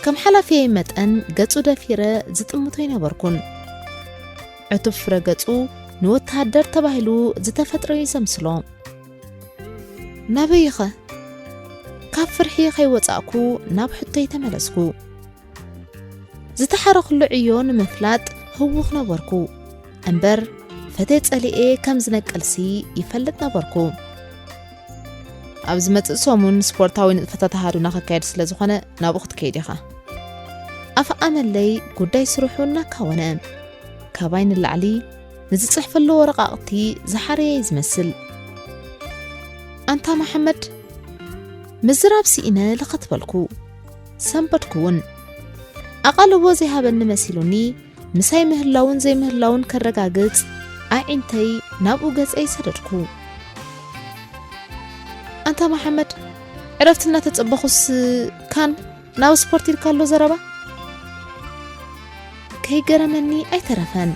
ከም ሓላፊየይ መጠን ገጹ ደፊረ ዝጥምቶ ኣይነበርኩን። ዕቱብ ፍረ ገጹ ንወተሃደር ተባሂሉ ዝተፈጥረ እዩ ዘምስሎ። ናበይኸ? ካብ ፍርሒ ከይወጻእኩ ናብ ሕቶይ ተመለስኩ። ዝተሓረኽሉ ዕዮ ንምፍላጥ ህዉኽ ነበርኩ። እምበር ፈትየ ጸሊኤ ከም ዝነቅልሲ ይፈልጥ ነበርኩ። ኣብ ዝመጽእ ሰሙን ስፖርታዊ ንጥፈታት ኣሃዱና ክካየድ ስለ ዝኾነ ናብኡ ክትከይድ ኢኻ። ኣፍ ኣመለይ ጉዳይ ስርሑ እናካወነ፣ ካባይ ንላዕሊ ንዝጽሕፈሉ ወረቓቕቲ ዝሓረየ እዩ ዝመስል። ኣንታ መሓመድ፣ ምዝራብ ስኢነ ልኸት በልኩ። ሰንበድኩ እውን። ኣቓልቦ ዘይሃበኒ መሲሉኒ፣ ምሳይ ምህላውን ዘይምህላውን ከረጋግጽ ኣዒንተይ ናብኡ ገጸይ ሰደድኩ። ኣንታ መሓመድ፣ ዕረፍቲ እናተጸበኹስ ካን ናብ ስፖርት ኢልካ ኣሎ ዘረባ? ከይገረመኒ ኣይተረፈን።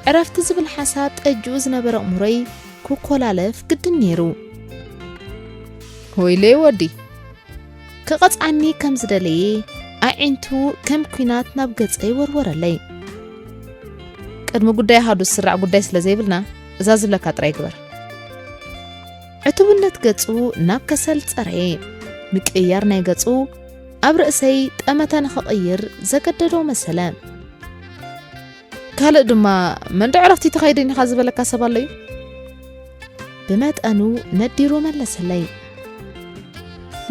ዕረፍቲ ዝብል ሓሳብ ጠጅኡ ዝነበረ ኣእምሮይ ክኮላለፍ ግድን ነይሩ። ወይለይ ወዲ! ክቐጽዓኒ ከም ዝደለየ ኣዒንቱ ከም ኲናት ናብ ገጸይ ወርወረለይ። ቅድሚ ጉዳይ ኣሃዱ ዝስራዕ ጉዳይ ስለ ዘይብልና፣ እዛ ዝብለካ ጥራይ ግበር። ዕቱብነት ገጹ ናብ ከሰል ጸረየ። ምቅይያር ናይ ገጹ ኣብ ርእሰይ ጠመተ ንኽቕይር ዘገደዶ መሰለ። ካልእ ድማ፣ መንዶ ዕረፍቲ ትኸይድን ኢኻ ዝበለካ ሰብ ኣሎ እዩ? ብመጠኑ ነዲሩ መለሰለይ።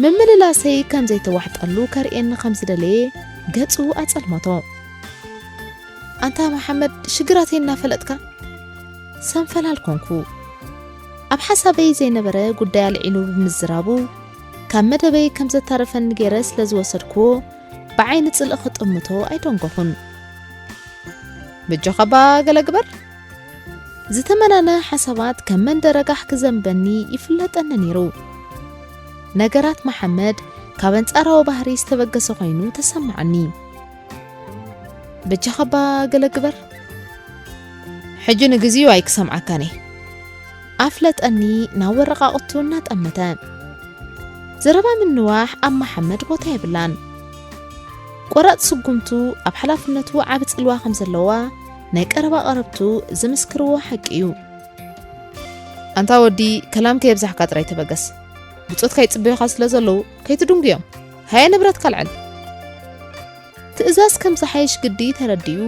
ምምልላሰይ ከም ዘይተዋሕጠሉ ከርእየኒ ከም ዝደለየ ገጹ ኣጸልመቶ። ኣንታ መሓመድ፣ ሽግራተይ እናፈለጥካ? ሰንፈላል ኮንኩ። ኣብ ሓሳበይ ዘይነበረ ጉዳይ ኣልዒሉ ብምዝራቡ፣ ካብ መደበይ ከም ዘታረፈኒ ገይረ ስለ ዝወሰድክዎ፣ ብዓይኒ ጽልኢ ክጥምቶ ኣይደንጎኹን። በጃኻ እባ ገለ ግበር። ዝተመናነ ሓሳባት ከም መንደረ ጋሕ ክዘንበኒ ይፍለጠኒ ነይሩ። ነገራት መሓመድ ካብ ኣንጻራዊ ባህሪ ዝተበገሰ ኮይኑ ተሰማዓኒ። በጃኻ እባ ገለ ግበር። ሕጂ ንግዚኡ ኣይክሰምዓካን እየ። ኣፍለጠኒ ናብ ወረቓቕቱ እናጠመተ። ዘረባ ምንዋሕ ኣብ መሓመድ ቦታ የብላን። ቆራጽ ስጉምቱ ኣብ ሓላፍነቱ ዓቢ ጽልዋ ከም ዘለዋ ናይ ቀረባ ቀረብቱ ዝምስክርዎ ሓቂ እዩ። ኣንታ ወዲ፣ ከላም ከየብዛሕካ ጥራይ ተበገስ። ብጾትካ ይጽበዩኻ ስለ ዘለዉ ከይትድንጉዮም። ሃየ ንብረትካ ኣልዕል። ትእዛዝ ከም ዝሓይሽ ግዲ ተረዲኡ፣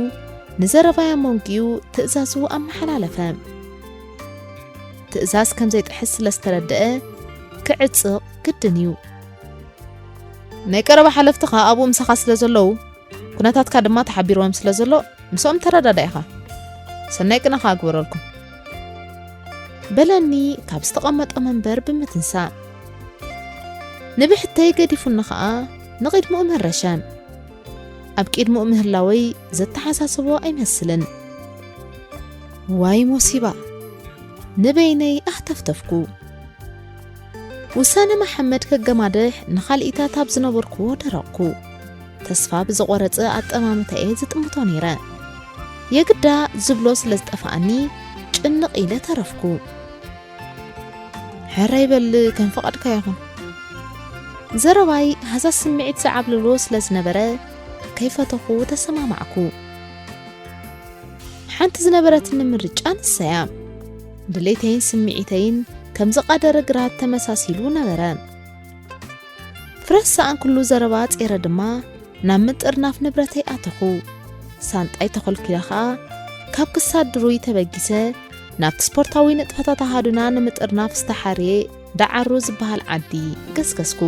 ንዘረባይ ኣሞንጊዩ ትእዛዙ ኣመሓላለፈ። ትእዛዝ ከም ዘይጥሕስ ስለ ዝተረድአ፣ ክዕጽቕ ግድን እዩ። ናይ ቀረባ ሓለፍትኻ ኣብኡ ምሳኻ ስለ ዘለዉ፣ ኩነታትካ ድማ ተሓቢርዎም ስለ ዘሎ፣ ምስኦም ተረዳዳ ኢኻ። ሰናይ ቅነ ኸኣ ግበረልኩም። በለኒ ካብ ዝተቐመጦ መንበር ብምትንሳእ። ንብሕተይ ገዲፉኒ ኸኣ ንቕድሚኡ መረሸ። ኣብ ቅድሚኡ ምህላወይ ዘተሓሳስቦ ኣይመስልን። ዋይ ሞሲባ! ንበይነይ ኣህተፍተፍኩ። ውሳነ መሓመድ ከገማድሕ ንኻልኢታት ኣብ ዝነበርኩዎ ደረቕኩ። ተስፋ ብዝቖረጸ ኣጠማምታ'የ ዝጥምቶ ነይረ። የግዳ ዝብሎ ስለ ዝጠፍኣኒ ጭንቕ ኢለ ተረፍኩ። ሕራይ በል ከም ፍቓድካ ይኹን። ዘረባይ ሃሳስ ስምዒት ዝዓብለሎ ስለ ዝነበረ ከይፈተኹ ተሰማማዕኩ። ሓንቲ ዝነበረትኒ ምርጫ ንሳ'ያ። ድሌተይን ስምዒተይን ከም ዝቓደረ ግራት ተመሳሲሉ ነበረ። ፍረስ ሰኣንኩሉ ዘረባ ጼረ ድማ ናብ ምጥርናፍ ንብረተይ ኣተኹ። ሳንጣይ ተኾልኪለ ኸኣ ካብ ክሳድ ድሩይ ተበጊሰ ናብቲ ስፖርታዊ ንጥፈታት ኣሃዱና ንምጥርናፍ ዝተሓርየ ደዓሩ ዝበሃል ዓዲ ገስገስኩ።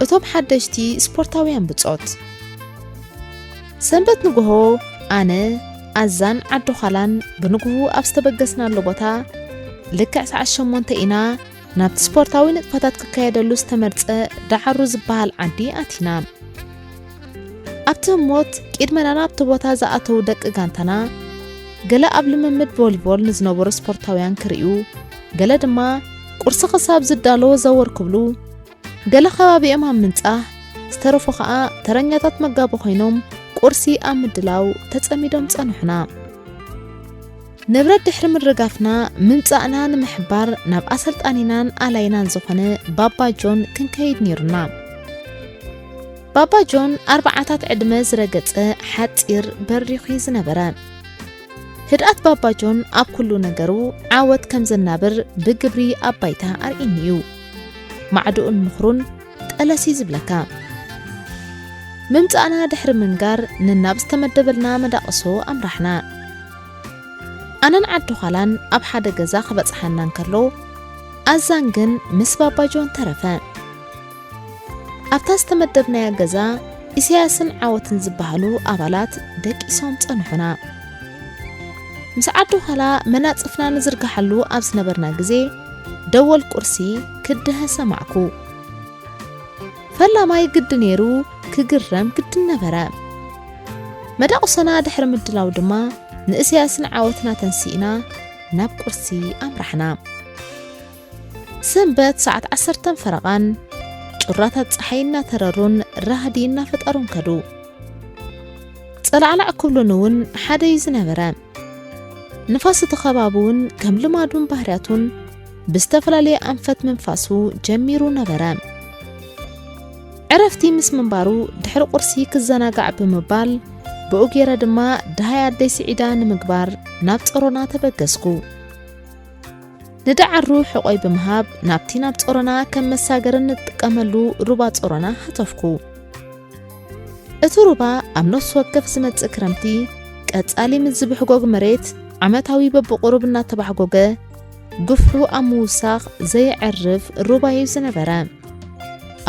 እቶም ሓደሽቲ ስፖርታውያን ብጾት። ሰንበት ንግሆ ኣነ፣ ኣዛን ዓዲ ዃላን ብንግሁ ኣብ ዝተበገስናሉ ቦታ ልክዕ ሰዓት ሸሞንተ ኢና ናብቲ ስፖርታዊ ንጥፈታት ክካየደሉ ዝተመርጸ ደዓሩ ዝበሃል ዓዲ ኣቲና። ኣብቲ ህሞት ቅድመና ናብቲ ቦታ ዝኣተዉ ደቂ ጋንታና፣ ገለ ኣብ ልምምድ ቮሊቦል ንዝነበሩ ስፖርታውያን ክርእዩ፣ ገለ ድማ ቁርሲ ክሳብ ዝዳለወ ዘወር ክብሉ፣ ገለ ከባቢኦም ኣብ ምንጻህ፣ ዝተረፉ ኸኣ ተረኛታት መጋቢ ኮይኖም ቁርሲ ኣብ ምድላው ተጸሚዶም ጸንሑና። ንብረት ድሕሪ ምርጋፍና፣ ምምጻእና ንምሕባር ናብ ኣሰልጣኒናን ኣላይናን ዝኾነ ባባ ጆን ክንከይድ ኔሩና። ባባ ጆን ኣርባዓታት ዕድመ ዝረገጸ ሓጺር በሪኹ ዝነበረ። ህድኣት ባባ ጆን ኣብ ኩሉ ነገሩ ዓወት ከም ዘናብር ብግብሪ ኣብ ባይታ ኣርኢኒ እዩ። ማዕድኡን ምኽሩን ጠለሲ ዝብለካ። ምምጻእና ድሕሪ ምንጋር ንናብ ዝተመደበልና መዳቕሶ ኣምራሕና። ኣነን ዓዲ ዃላን ኣብ ሓደ ገዛ ክበጽሓና እንከሎ፣ ኣዛን ግን ምስ ባባ ጆን ተረፈ። ኣብታ ዝተመደብናያ ገዛ ኢሳያስን ዓወትን ዝበሃሉ ኣባላት ደቂሶም ጸንሑና። ምስ ዓዲ ዃላ መናጽፍና ንዝርግሓሉ ኣብ ዝነበርና ግዜ፣ ደወል ቁርሲ ክድሀ ሰማዕኩ። ፈላማይ ግዲ ነይሩ ክግረም ግድን ነበረ። መዳቕሶና ድሕሪ ምድላው ድማ ንእስያስን ዓወትና ተንሲእና ናብ ቁርሲ ኣምራሕና። ሰንበት ሰዓት ዓሰርተን ፈረቓን ጩራታት ጸሓይ እናተረሩን ራህዲ እናፈጠሩን ከዱ። ጸላዕላዕ ክብሉን እውን ሓደ እዩ ዝነበረ። ንፋስ እቲ ከባቢ እውን ከም ልማዱን ባህርያቱን ብዝተፈላለየ ኣንፈት ምንፋሱ ጀሚሩ ነበረ። ዕረፍቲ ምስ ምንባሩ ድሕሪ ቁርሲ ክዘናጋዕ ብምባል ብኡ ገይረ ድማ ደሃይ ኣደይ ስዒዳ ንምግባር ናብ ጸሮና ተበገስኩ። ንደዓሩ ሕቖይ ብምሃብ ናብቲ ናብ ጸሮና ከም መሳገሪ እንጥቀመሉ ሩባ ጸሮና ሃተፍኩ። እቲ ሩባ ኣብ ነፍሲ ወከፍ ዝመጽእ ክረምቲ ቀጻሊ ምስ ዝብሕጎግ መሬት ዓመታዊ በብቑሩብ እናተባሕጎገ ግፍሑ ኣብ ምውሳኽ ዘየዕርፍ ሩባ እዩ ዝነበረ።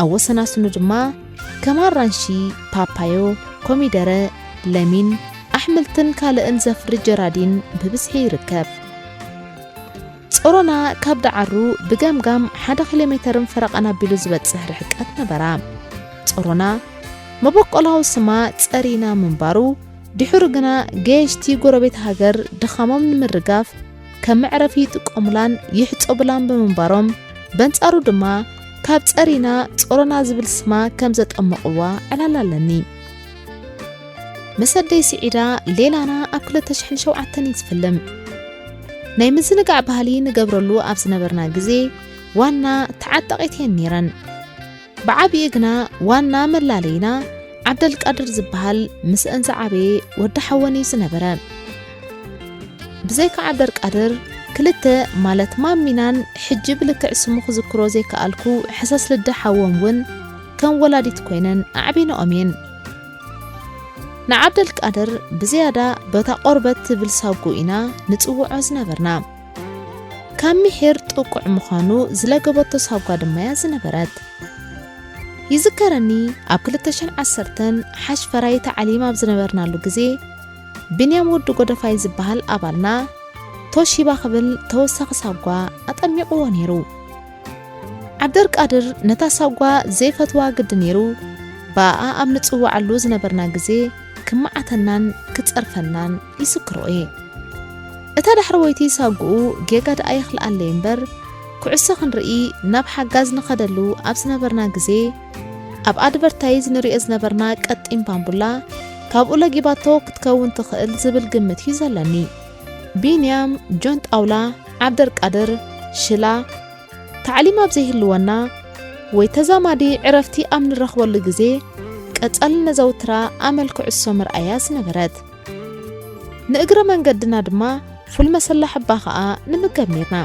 ኣብ ወሰናስኑ ድማ ከም ኣራንሺ፣ ፓፓዮ፣ ኮሚደረ፣ ለሚን፣ ኣሕምልትን ካልእን ዘፍሪ ጀራዲን ብብዝሒ ይርከብ። ጸሮና ካብ ደዓሩ ብገምጋም ሓደ ኪሎ ሜተርን ፈረቓን ኣቢሉ ዝበጽሕ ርሕቀት ነበራ። ጸሮና መበቆላዊ ስማ ጸሪና ምንባሩ፣ ድሕሩ ግና ገየሽቲ ጎረቤት ሃገር ድኻሞም ንምርጋፍ ከም መዕረፊ ይጥቀሙላን ይሕጸቡላን ብምንባሮም፣ በንጻሩ ድማ ካብ ጸሪና ጸሮና ዝብል ስማ ከም ዘጠመቕዋ ዕላል ኣለኒ። ምስ ኣደይ ስዒዳ ሌላና ኣብ ክልተ ሽሕን ሸውዓተን እዩ ዝፍልም። ናይ ምዝንጋዕ ባህሊ ንገብረሉ ኣብ ዝነበርና ግዜ ዋና ተዓጣቒት እየን ነይረን። ብዓቢኡ ግና ዋና መላለይና ዓብደልቃድር ዝበሃል ምስአን ዝዓበየ ወዲ ሓወን እዩ ዝነበረ። ብዘይካ ዓብደልቃድር ክልተ ማለት ማሚናን ሕጂ ብልክዕ ስሙ ክዝክሮ ዘይከኣልኩ ሕሰስ ልደ ሓወን እውን ከም ወላዲት ኮይነን ኣዕቢነኦም እየን። ንዓብደልቃድር ብዝያዳ በታ ቆርበት ትብል ሳጉ ኢና ንጽውዖ ዝነበርና። ካብ ምሒር ጥቁዕ ምዃኑ ዝለገበቶ ሳጓ ድማ እያ ዝነበረት። ይዝከረኒ ኣብ ክልተ ሽሕን ዓሰርተን ሓሽፈራይ ታዕሊም ኣብ ዝነበርናሉ ግዜ፣ ቢንያም ወዲ ጎደፋይ ዝበሃል ኣባልና ቶሺባ ክብል ተወሳኺ ሳጓ ኣጠሚቕዎ ነይሩ። ዓብደልቃድር ነታ ሳጓ ዘይፈትዋ ግዲ ነይሩ፣ ብኣኣ ኣብ ንጽውዓሉ ዝነበርና ግዜ ክመዓተናን ክጸርፈናን ይዝክሮ እየ። እታ ዳሕረወይቲ ሳጉኡ ጌጋ ደኣ ይኽልኣለይ እምበር፣ ኩዕሶ ክንርኢ ናብ ሓጋዝ ንኸደሉ ኣብ ዝነበርና ግዜ፣ ኣብ ኣድቨርታይዝ ንርእዮ ዝነበርና ቀጢን ባምቡላ፣ ካብኡ ለጊባቶ ክትከውን ትኽእል ዝብል ግምት እዩ ዘለኒ። ቢንያም፣ ጆን ጣውላ፣ ዓብደልቃድር፣ ሽላ፣ ታዕሊም ኣብ ዘይህልወና፣ ወይ ተዛማዲ ዕረፍቲ ኣብ ንረኽበሉ ግዜ ቀጻሊ ነዘውትራ ኣመል ኩዕሶ ምርኣያ ዝነበረት። ንእግረ መንገድና ድማ ፉል መሰላ ሕባ ኸኣ ንምገብ ኔርና።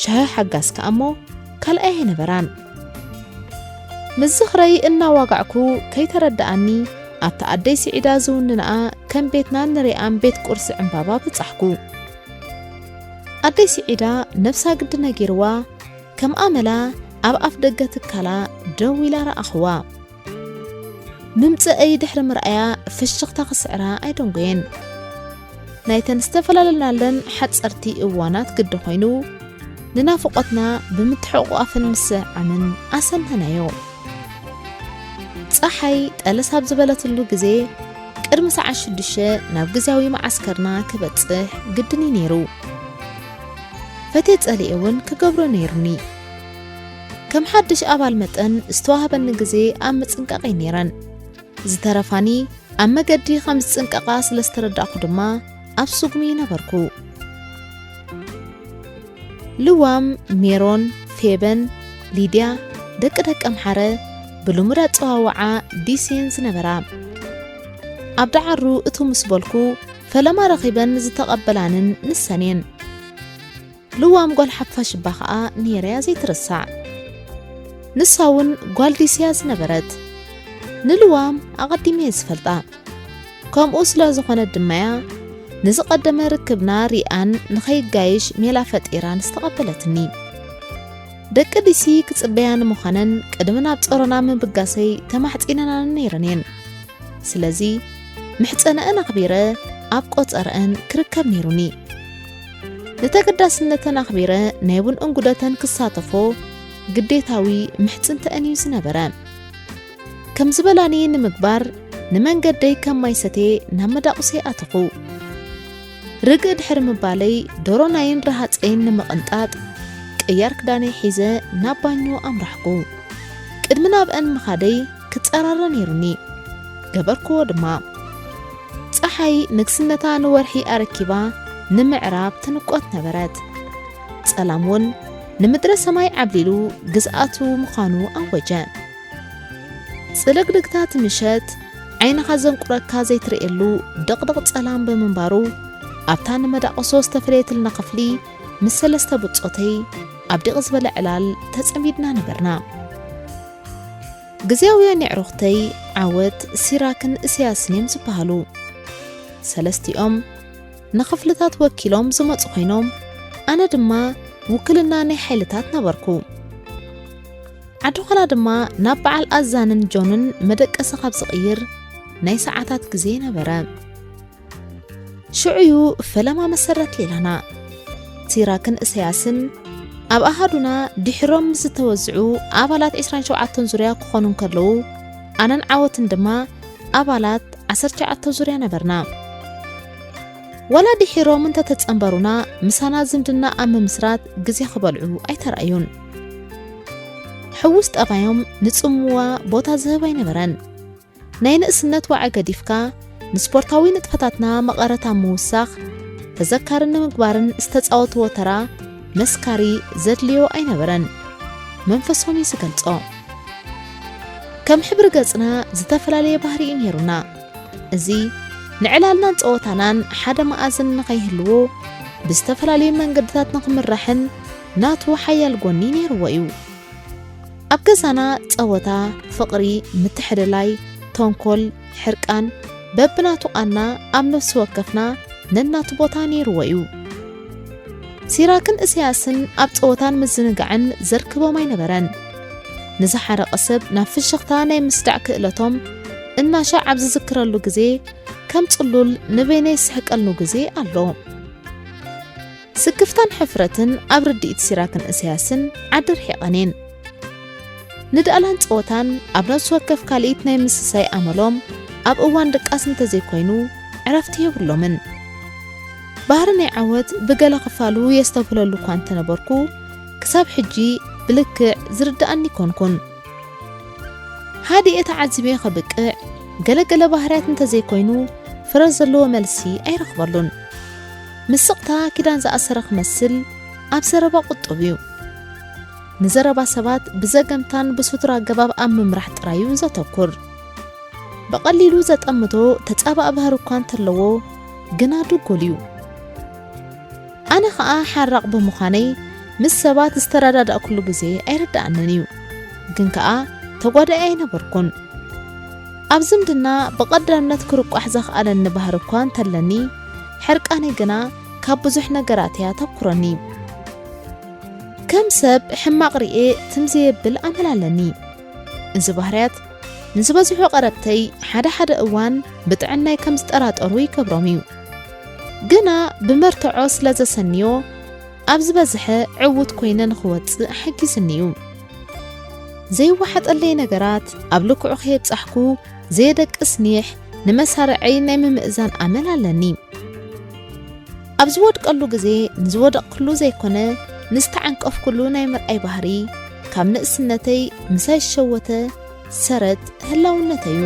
ሻሂ ሓጋዝ ከኣ እሞ ካልኣይ ኣይነበራን። ምስ ዝኽረይ እናዋጋዕኩ ከይተረድኣኒ ኣብታ ኣደይ ስዒዳ ዝውንንኣ ከም ቤትና ንሪኣን ቤት ቁርሲ ዕምባባ በጻሕኩ። ኣደይ ስዒዳ ነብሳ ግዲ ነጊርዋ ከም ኣመላ ኣብ ኣፍ ደገ ትካላ ደው ኢላ ረኣኽዋ። ምምጽአይ ድሕሪ ምርኣያ ፍሽኽታ ክስዕራ ኣይደንጎየን። ናይተን ዝተፈላለልናለን ሓጸርቲ እዋናት ግዲ ኮይኑ ንናፍቖትና ብምትሕቑቓፍን ምስዕዓምን ኣሰነናዮ። ጸሓይ ጠለስ ኣብ ዝበለትሉ ግዜ ቅድሚ ሰዓት ሽዱሽተ ናብ ግዝያዊ መዓስከርና ክበጽሕ ግድን እዩ ነይሩ። ፈትየ ጸሊኤ እውን ክገብሮ ነይሩኒ። ከም ሓድሽ ኣባል መጠን ዝተዋህበኒ ግዜ ኣብ ምጽንቃቕ እየ ነይረን። ዝተረፋኒ ኣብ መገዲ ከም ዝጽንቀቓ ስለ ዝተረዳእኩ ድማ ኣብ ስጉሚ ነበርኩ። ልዋም፣ ሜሮን፣ ፌበን፣ ሊድያ፣ ደቂ ደቂ ኣምሓረ፣ ብልሙድ ኣጸዋውዓ ዲሲን ዝነበራ። ኣብ ደዓሩ እቱ ምስ በልኩ ፈለማ ረኺበን ዝተቐበላንን ንሰን እየን። ልዋም ጓል ሓፋሽ እባ ኸኣ ነይረያ ዘይትርሳዕ። ንሳ እውን ጓል ዲስያ ዝነበረት። ንልዋም ኣቐዲመ እየ ዝፈልጣ። ከምኡ ስለ ዝኾነት ድማያ ንዝቐደመ ርክብና ሪኣን ንኸይጋይሽ ሜላ ፈጢራን ዝተቐበለትኒ። ደቂ ዲሲ ክጽበያ ንምዃነን ቅድሚ ናብ ጾሮና ምብጋሰይ ተማሕጺነናን ነይረን እየን። ስለዚ ምሕጸነአን ኣኽቢረ ኣብ ቆጸረአን ክርከብ ነይሩኒ። ንተገዳስነተን ኣኽቢረ ናይ ቡን እንጉደተን ክሳተፎ ግዴታዊ ምሕጽንተአን እዩ ዝነበረ። ከም ዝበላኒ ንምግባር ንመንገደይ ከም ማይ ሰትየ ናብ መዳቑሰይ ኣተኹ። ርግእ ድሕሪ ምባለይ ደሮናይን ረሃጸይን ንምቕንጣጥ ቅያር ክዳነይ ሒዘ ናብ ባኞ ኣምራሕኩ። ቅድሚ ናብአን ምኻደይ ክጸራረ ነይሩኒ። ገበርክዎ ድማ። ጸሓይ ንግስነታ ንወርሒ ኣረኪባ ንምዕራብ ትንቆት ነበረት። ጸላም እውን ንምድረ ሰማይ ዓብሊሉ ግዝኣቱ ምዃኑ ኣወጀ። ጽልግልግታት ምሸት ዓይንኻ ዘንቁረካ ዘይትርእየሉ ድቕድቕ ጸላም ብምንባሩ ኣብታ ንመዳቕሶ ዝተፈለየትልና ክፍሊ ምስ ሰለስተ ብጾተይ ኣብ ዲቕ ዝበለ ዕላል ተጸሚድና ነበርና። ግዝያውያን የዕሩኽተይ ዓወት፣ ሲራክን እስያስን እዮም ዝበሃሉ። ሰለስቲኦም ንኽፍልታት ወኪሎም ዝመጹ ኮይኖም ኣነ ድማ ውክልና ናይ ሓይልታት ነበርኩ። ዓድኾላ ድማ ናብ በዓል ኣዛንን ጆንን መደቀሲ ካብ ዝቕይር ናይ ሰዓታት ግዜ ነበረ። ሽዑዩ ፈለማ መሰረት ሌላና። ሲራክን እሰያስን ኣብ ኣሃዱና ድሒሮም ምስ ዝተወዝዑ ኣባላት ዕስራን ሸውዓተን ዙርያ ክኾኑ እንከለዉ ኣነን ዓወትን ድማ ኣባላት ዓሰርተ ትሽዓተ ዙርያ ነበርና። ዋላ ድሒሮም እንተተጸንበሩና ምሳና ዝምድና ኣብ ምምስራት ግዜ ክበልዑ ኣይተራእዩን። ሕዉስ ጠባዮም ንጽምዋ ቦታ ዝህብ ኣይነበረን። ናይ ንእስነት ዋዒ ገዲፍካ ንስፖርታዊ ንጥፈታትና መቐረት ኣብ ምውሳኽ ተዘካሪ ንምግባርን ዝተጻወትዎ ተራ መስካሪ ዘድልዮ ኣይነበረን። መንፈሶም እዩ ዝገልጾ። ከም ሕብሪ ገጽና ዝተፈላለየ ባህሪ እዩ ነይሩና። እዚ ንዕላልናን ጸወታናን ሓደ መኣዝን ንኸይህልዎ ብዝተፈላለዩ መንገድታት ንኽምራሕን ናቱ ሓያል ጎኒ ነይርዎ እዩ። ኣብ ገዛና ጸወታ፣ ፍቕሪ፣ ምትሕልላይ፣ ተንኮል፣ ሕርቃን በብናቱ ቃና ኣብ ነፍሲ ወከፍና ነናቱ ቦታ ነይርዎ እዩ። ሲራክን እስያስን ኣብ ጸወታን ምዝንጋዕን ዘርክቦም ኣይነበረን። ንዝሓረቐ ሰብ ናብ ፍሽኽታ ናይ ምስዳዕ ክእለቶም እናሻዕ ኣብ ዝዝክረሉ ግዜ ከም ጽሉል ንበይነይ ዝስሕቀሉ ግዜ ኣሎ። ስክፍታን ሕፍረትን ኣብ ርድኢት ሲራክን እስያስን ዓዲ ርሒቐን እየን። ንዳእላን ጸወታን ኣብ ነፍሲ ወከፍ ካልኢት ናይ ምስሳይ ኣመሎም ኣብ እዋን ድቃስ እንተዘይኮይኑ ዕረፍቲ የብሎምን። ባህሪ ናይ ዓወት ብገለ ክፋሉ የስተብህለሉ እኳ እንተነበርኩ ክሳብ ሕጂ ብልክዕ ዝርድኣኒ ኣይኮንኩን። ሃዲኤ ተዓዚበ ከብቅዕ ገለገለ ባህርያት እንተዘይኮይኑ ፍረ ዘለዎ መልሲ ኣይረኽበሉን። ምስ ስቕታ ኪዳን ዝኣሰረ ክመስል ኣብ ዘረባ ቁጡብ እዩ። ንዘረባ ሰባት ብዘገምታን ብስቱር ኣገባብ ኣብ ምምራሕ ጥራይ እዩ ዘተኩር። ብቐሊሉ ዘጠምቶ ተጻባእ ባህሪ እኳ እንተለዎ፣ ግና ድጉል እዩ። ኣነ ኸኣ ሓራቕ ብምዃነይ፣ ምስ ሰባት ዝተረዳዳእኩሉ ግዜ ኣይርድኣንን እዩ። ግን ከኣ ተጓዳኢ ኣይነበርኩን። ኣብ ዝምድና ብቐዳምነት ክርቋሕ ዘኽኣለኒ ባህሪ እኳ እንተለኒ፣ ሕርቃነይ ግና ካብ ብዙሕ ነገራት እያ ተብኩረኒ። ከም ሰብ ሕማቕ ርኤ ትም ዘየብል ኣመል ኣለኒ። እዚ ባህርያት ንዝበዝሑ ቀረብተይ ሓደ ሓደ እዋን ብጥዕናይ ከም ዝጠራጠሩ ይገብሮም እዩ። ግና ብመርትዖ ስለ ዘሰንዮ፣ ኣብ ዝበዝሐ ዕዉት ኮይነ ንኽወጽእ ሓጊዝኒ እዩ። ዘይወሓጠለይ ነገራት ኣብ ልክዑ ከየብጻሕኩ ዘየደቅስ ኒሕ ንመሳርዐይ ናይ ምምእዛን ኣመል ኣለኒ። ኣብ ዝወድቀሉ ግዜ ንዝወደቕኩሉ ዘይኮነ ንዝተዓንቀፍኩሉ ናይ ምርኣይ ባህሪ ካብ ንእስነተይ ምሳይ ዝሸወተ ሰረት ህላውነተይ እዩ።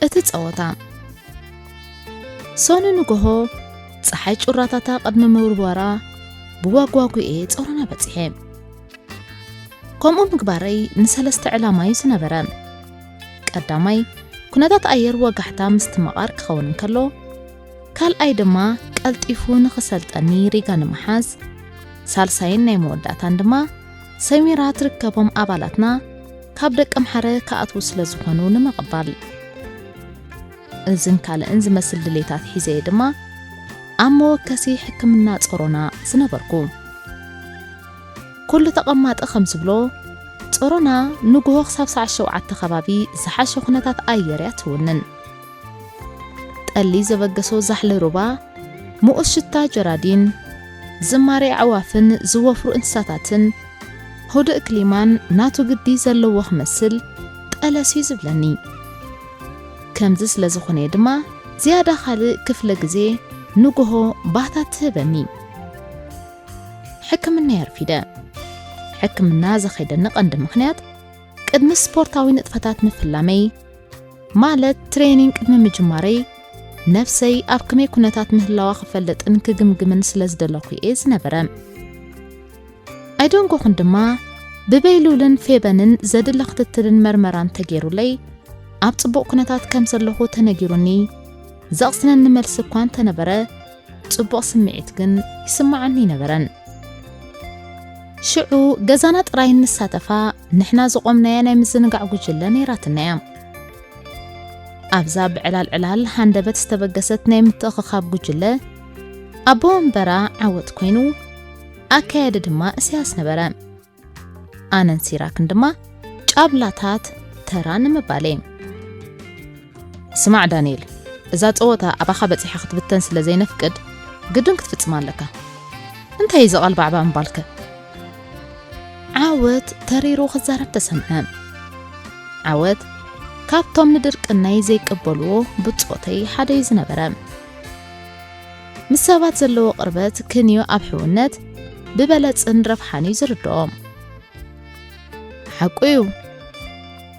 እቲ ጸወታ። ሶኒ ንግሆ፣ ጸሓይ ጩራታታ ቅድሚ ምውርዋራ፣ ብዋጓጉኤ ጾሮና በጺሐ። ከምኡ ምግባረይ ንሰለስተ ዕላማ እዩ ዝነበረ። ቀዳማይ፣ ኩነታት ኣየር ወጋሕታ ምስትምቓር ክኸውን እንከሎ፣ ካልኣይ ድማ ቀልጢፉ ንኽሰልጠኒ ሪጋ ንምሓዝ፣ ሳልሳይን ናይ መወዳእታን ድማ ሰሚራ ትርከቦም ኣባላትና ካብ ደቀምሓረ ክኣትዉ ስለ ዝኾኑ ንምቕባል። እዝን ካልእን ዝመስል ድሌታት ሒዘ እየ ድማ ኣብ መወከሲ ሕክምና ጾሮና ዝነበርኩ። ኩሉ ተቐማጢ ከም ዝብሎ፣ ጾሮና ንግሆ ክሳብ ሰዓት ሸውዓተ ከባቢ ዝሓሸ ኩነታት ኣየር እያ ትውንን። ጠሊ ዘበገሶ ዛሕሊ ሩባ፣ ምኡዝ ሽታ ጀራዲን፣ ዝማሬ ኣዕዋፍን ዝወፍሩ እንስሳታትን፣ ህዱእ ክሊማን ናቱ ግዲ ዘለዎ ክመስል ጠለስ እዩ ዝብለኒ። ከምዚ ስለ ዝኾነ ድማ ዝያዳ ካልእ ክፍለ ግዜ ንግሆ ባህታ ትህበኒ። ሕክምና ኣርፊደ። ሕክምና ዘኸይደኒ ቀንዲ ምኽንያት ቅድሚ ስፖርታዊ ንጥፈታት ምፍላመይ፣ ማለት ትሬኒንግ ቅድሚ ምጅማረይ፣ ነፍሰይ ኣብ ከመይ ኩነታት ምህላዋ ክፈልጥን ክግምግምን ስለ ዝደለኹ እየ ዝነበረ። ኣይደንጎኹን ድማ፣ ብበይሉልን ፌበንን ዘድለ ክትትልን መርመራን ተገይሩለይ፣ ኣብ ጽቡቕ ኩነታት ከም ዘለኹ ተነጊሩኒ፣ ዘቕስነኒ መልሲ እኳ እንተነበረ፣ ጽቡቕ ስምዒት ግን ይስምዓኒ ኣይነበረን። ሽዑ ገዛና ጥራይ እንሳተፋ ንሕና ዝቖምናያ ናይ ምዝንጋዕ ጉጅለ ነይራትና እያ። ኣብዛ ብዕላል ዕላል ሃንደበት ዝተበገሰት ናይ ምትእኽኻብ ጉጅለ፣ ኣቦ ወንበራ ዓወት ኮይኑ፣ ኣካያዲ ድማ እስያስ ነበረ። ኣነን ሲራክን ድማ ጫብላታት ተራ ንምባል እየ። ስማዕ ዳንኤል፣ እዛ ጸወታ ኣባኻ በጺሓ ክትብተን ስለ ዘይነፍቅድ፣ ግድን ክትፍጽማ ኣለካ። እንታይ እዩ እዚ ቓልባዕባ ምባልከ? ዓወት ተሪሩ ክዛረብ ተሰምዐ። ዓወት ካብቶም ንድርቅናይ ዘይቅበልዎ ብጾተይ ሓደ እዩ ዝነበረ። ምስ ሰባት ዘለዎ ቅርበት ክንዮ ኣብ ሕውነት ብበለጽን ረብሓን እዩ ዝርድኦ። ሓቁ እዩ፣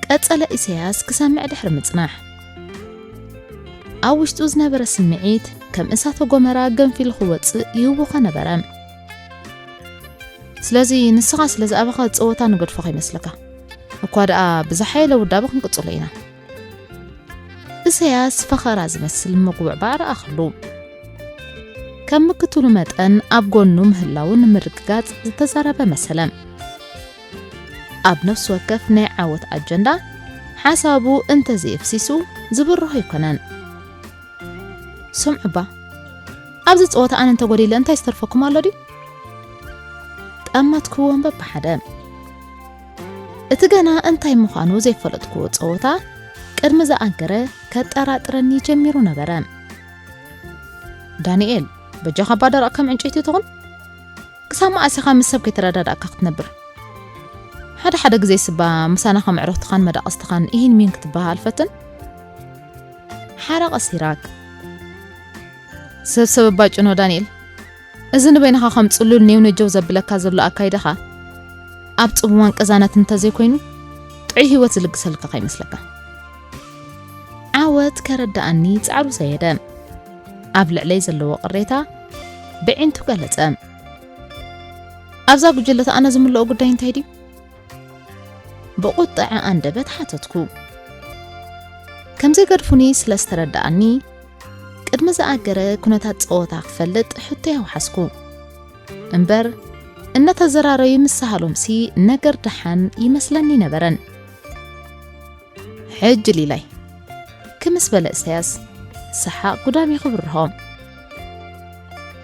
ቀጸለ ኢሳያስ ክሰምዕ ድሕሪ ምጽናሕ። ኣብ ውሽጡ ዝነበረ ስምዒት ከም እሳተ ጎመራ ገንፊሉ ክወጽእ ይህውኾ ነበረ። ስለዚ ንስኻ ስለ ዝኣበኻ ጸወታ ንገድፎ ከይመስለካ። እኳ ደኣ ብዝሓየለ ውዳበ ክንቅጽሎ ኢና። ኢሳያስ ፈኸራ ዝመስል ምጉብዕባዕ ረኣኽሉ። ከም ምክትሉ መጠን ኣብ ጎኑ ምህላዉ ንምርግጋጽ ዝተዛረበ መሰለ። ኣብ ነፍሲ ወከፍ ናይ ዓወት ኣጀንዳ ሓሳቡ እንተዘየፍሲሱ ዝብርሆ ኣይኮነን። ስምዑ እባ፣ ኣብዚ ጸወታ ኣነ እንተጎዲለ እንታይ ዝተርፈኩም ኣሎ ድዩ? ጠመትክዎም በብሓደ። እቲ ገና እንታይ ምዃኑ ዘይፈለጥክዎ ጸወታ ቅድሚ ዝኣገረ ከጠራጥረኒ ጀሚሩ ነበረ። ዳንኤል፣ በጃኻ እባ ደረቕ ከም ዕንጨይቲ ትኹን። ክሳብ መኣስ ኢኻ ምስ ሰብ ከይተረዳዳእካ ክትነብር? ሓደ ሓደ ግዜ ስባ ምሳና ከም ዕረፍትኻን መዳቕስትኻን ኢሂን ሚን ክትበሃል ፈትን። ሓረቐ ሲራክ። ሰብ ሰብ እባ ጭኖ ዳንኤል፣ እዚ ንበይንኻ ከም ጽሉል ኔው ነጀው ዘብለካ ዘሎ ኣካይዳኻ ኣብ ጽምዋን ቅዛነት እንተዘይኮይኑ ጥዑይ ህይወት ዝልግሰልካ ከይመስለካ። ዓወት ከረድኣኒ ጻዕሩ ዘየደ። ኣብ ልዕለይ ዘለዎ ቅሬታ ብዒንቱ ገለጸ። ኣብዛ ጉጅለት ኣነ ዝምልኦ ጉዳይ እንታይ ድዩ? ብቁጥዐ ኣንደበት ሓተትኩ። ከም ዘይገድፉኒ ስለ ዝተረድኣኒ ቅድሚ ዝኣገረ ኩነታት ጸወታ ክፈልጥ ሕቶ የውሓስኩ። እምበር እነተዘራረዩ ምስ ሳሃሎምሲ ነገር ደሓን ይመስለኒ ነበረን። ሕጂ ሊላይ ክምስ በለ እሰያስ ሰሓቕ ጉዳም ይኽብርሆ።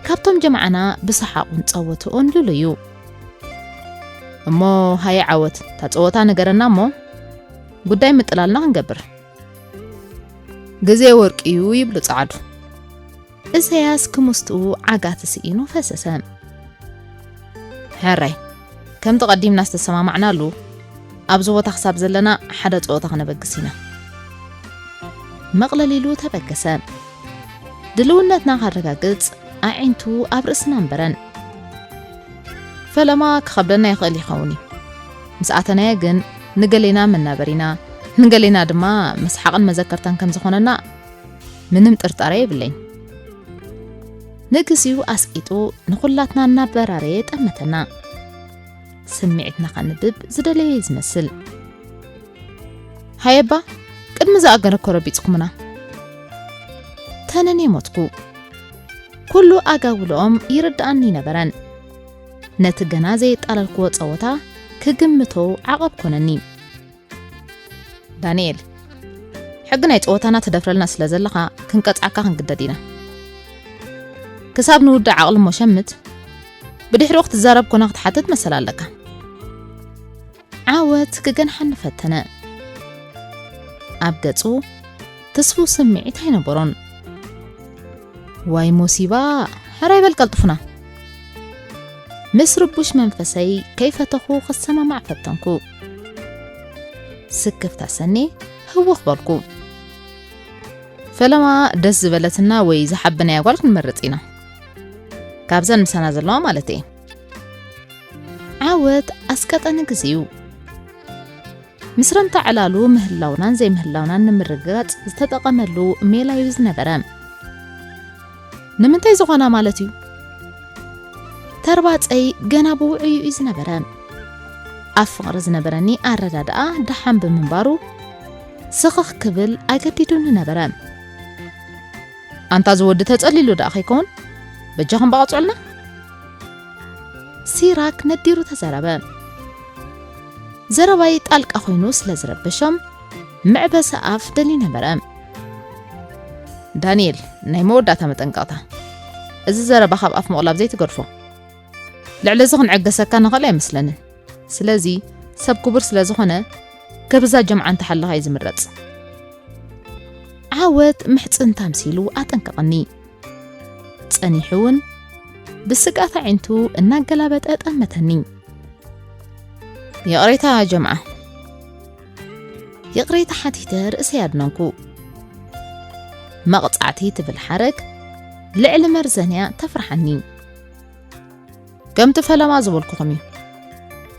ካብቶም ጀማዓና ብሰሓቑን ጸወትኡን ልሉ እዩ። እሞ ሃየ ዓወት፣ እታ ጸወታ ንገረና እሞ ጉዳይ ምጥላልና ክንገብር። ግዜ ወርቂ እዩ ይብሉ ጸዓዱ። እሰያስ ክምስትኡ ዓጋቲ ስኢኑ ፈሰሰ። ሕራይ፣ ከምቲ ቀዲምና ዝተሰማማዕናሉ ኣብዚ ቦታ ክሳብ ዘለና ሓደ ጸወታ ክነበግስ ኢና። መቕለል ኢሉ ተበገሰ። ድልውነትና ከረጋግጽ ኣዒንቱ ኣብ ርእስና ኣንበረን። ፈለማ ክኸብደና ይኽእል ይኸውን እዩ። ምስ ኣተናዮ ግን ንገሌና መናበሪና፣ ንገሌና ድማ መስሓቕን መዘከርታን ከም ዝኾነና ምንም ጥርጣረ የብለይን። ንግዚኡ ኣስቂጡ ንኹላትና እናበራረየ ጠመተና። ስምዒትና ከንብብ ዝደለየ እዩ ዝመስል። ሃየባ፣ ቅድሚ ዝኣገረ እኮ ረቢጽኩምና። ተነን የሞትኩ። ኩሉ ኣጋውልኦም ይርድኣኒ ነበረን። ነቲ ገና ዘየጣለልክዎ ጸወታ ክግምቶ ዓቐብ ኮነኒ። ዳንኤል፣ ሕጊ ናይ ጸወታና ትደፍረልና ስለ ዘለኻ ክንቀጽዓካ ክንግደድ ኢና። ክሳብ ንውድእ ዓቕሊ እሞ ሸምት፣ ብድሕሪኡ ክትዛረብ ኮነ ክትሓትት መሰል ኣለካ። ዓወት ክገንሓኒ ፈተነ። ኣብ ገጹ ትስፉው ስምዒት ኣይነበሮን። ዋይ ሞሲባ፣ ሕራይ በል ቀልጥፉና። ምስ ርቡሽ መንፈሰይ ከይፈተኹ ክሰማማዕ ፈተንኩ። ስክፍታ ሰኔ ህውኽ በልኩ። ፈለማ ደስ ዝበለትና ወይ ዝሓበናያ ጓል ክንመርጽ ኢና። ካብዘን ምሳና ዘለዋ ማለት እየ። ዓወት ኣስቀጠኒ ግዜኡ። ምስ ረምታ ዕላሉ ምህላውናን ዘይምህላውናን ንምርግጋጽ ዝተጠቐመሉ ሜላ እዩ ዝነበረ። ንምንታይ ዝኾና ማለት እዩ? ተርባጸይ ገና ብውዑዩ እዩ ዝነበረ። ኣብ ፍቕሪ ዝነበረኒ ኣረዳድኣ ደሓን ብምንባሩ ስኽኽ ክብል ኣገዲዱኒ ነበረ። ኣንታ ዝወዲ ተጸሊሉ ደኣ ከይከውን? በጃኹም በቐጽዑልና። ሲራክ ነዲሩ ተዛረበ። ዘረባይ ጣልቃ ኮይኑ ስለ ዝረበሾም መዕበሲ ኣፍ ደልዩ ነበረ። ዳንኤል፣ ናይ መወዳእታ መጠንቀቕታ። እዚ ዘረባ ካብ ኣፍ ምቕላብ ዘይትገድፎ። ልዕሊ እዚ ክንዕገሰካ ንኽእል ኣይመስለንን። ስለዚ ሰብ ክቡር ስለ ዝኾነ ከብዛ ጀምዓ እንተሓለኻ እዩ ዝምረጽ። ዓወት ምሕጽንታ ኣምሲሉ ኣጠንቀቐኒ። ጸኒሑ እውን ብስግኣት ኣዒንቱ እናገላበጠ ጠመተኒ። ይቕሬታ ጀምዓ። ይቕሬታ ሓቲተ ርእሰይ ኣድነንኩ። መቕጻዕቲ ትብል ሓረግ ልዕሊ መርዘንያ ተፍርሓኒ። ከምቲ ፈለማ ዝበልኩኹም እዩ።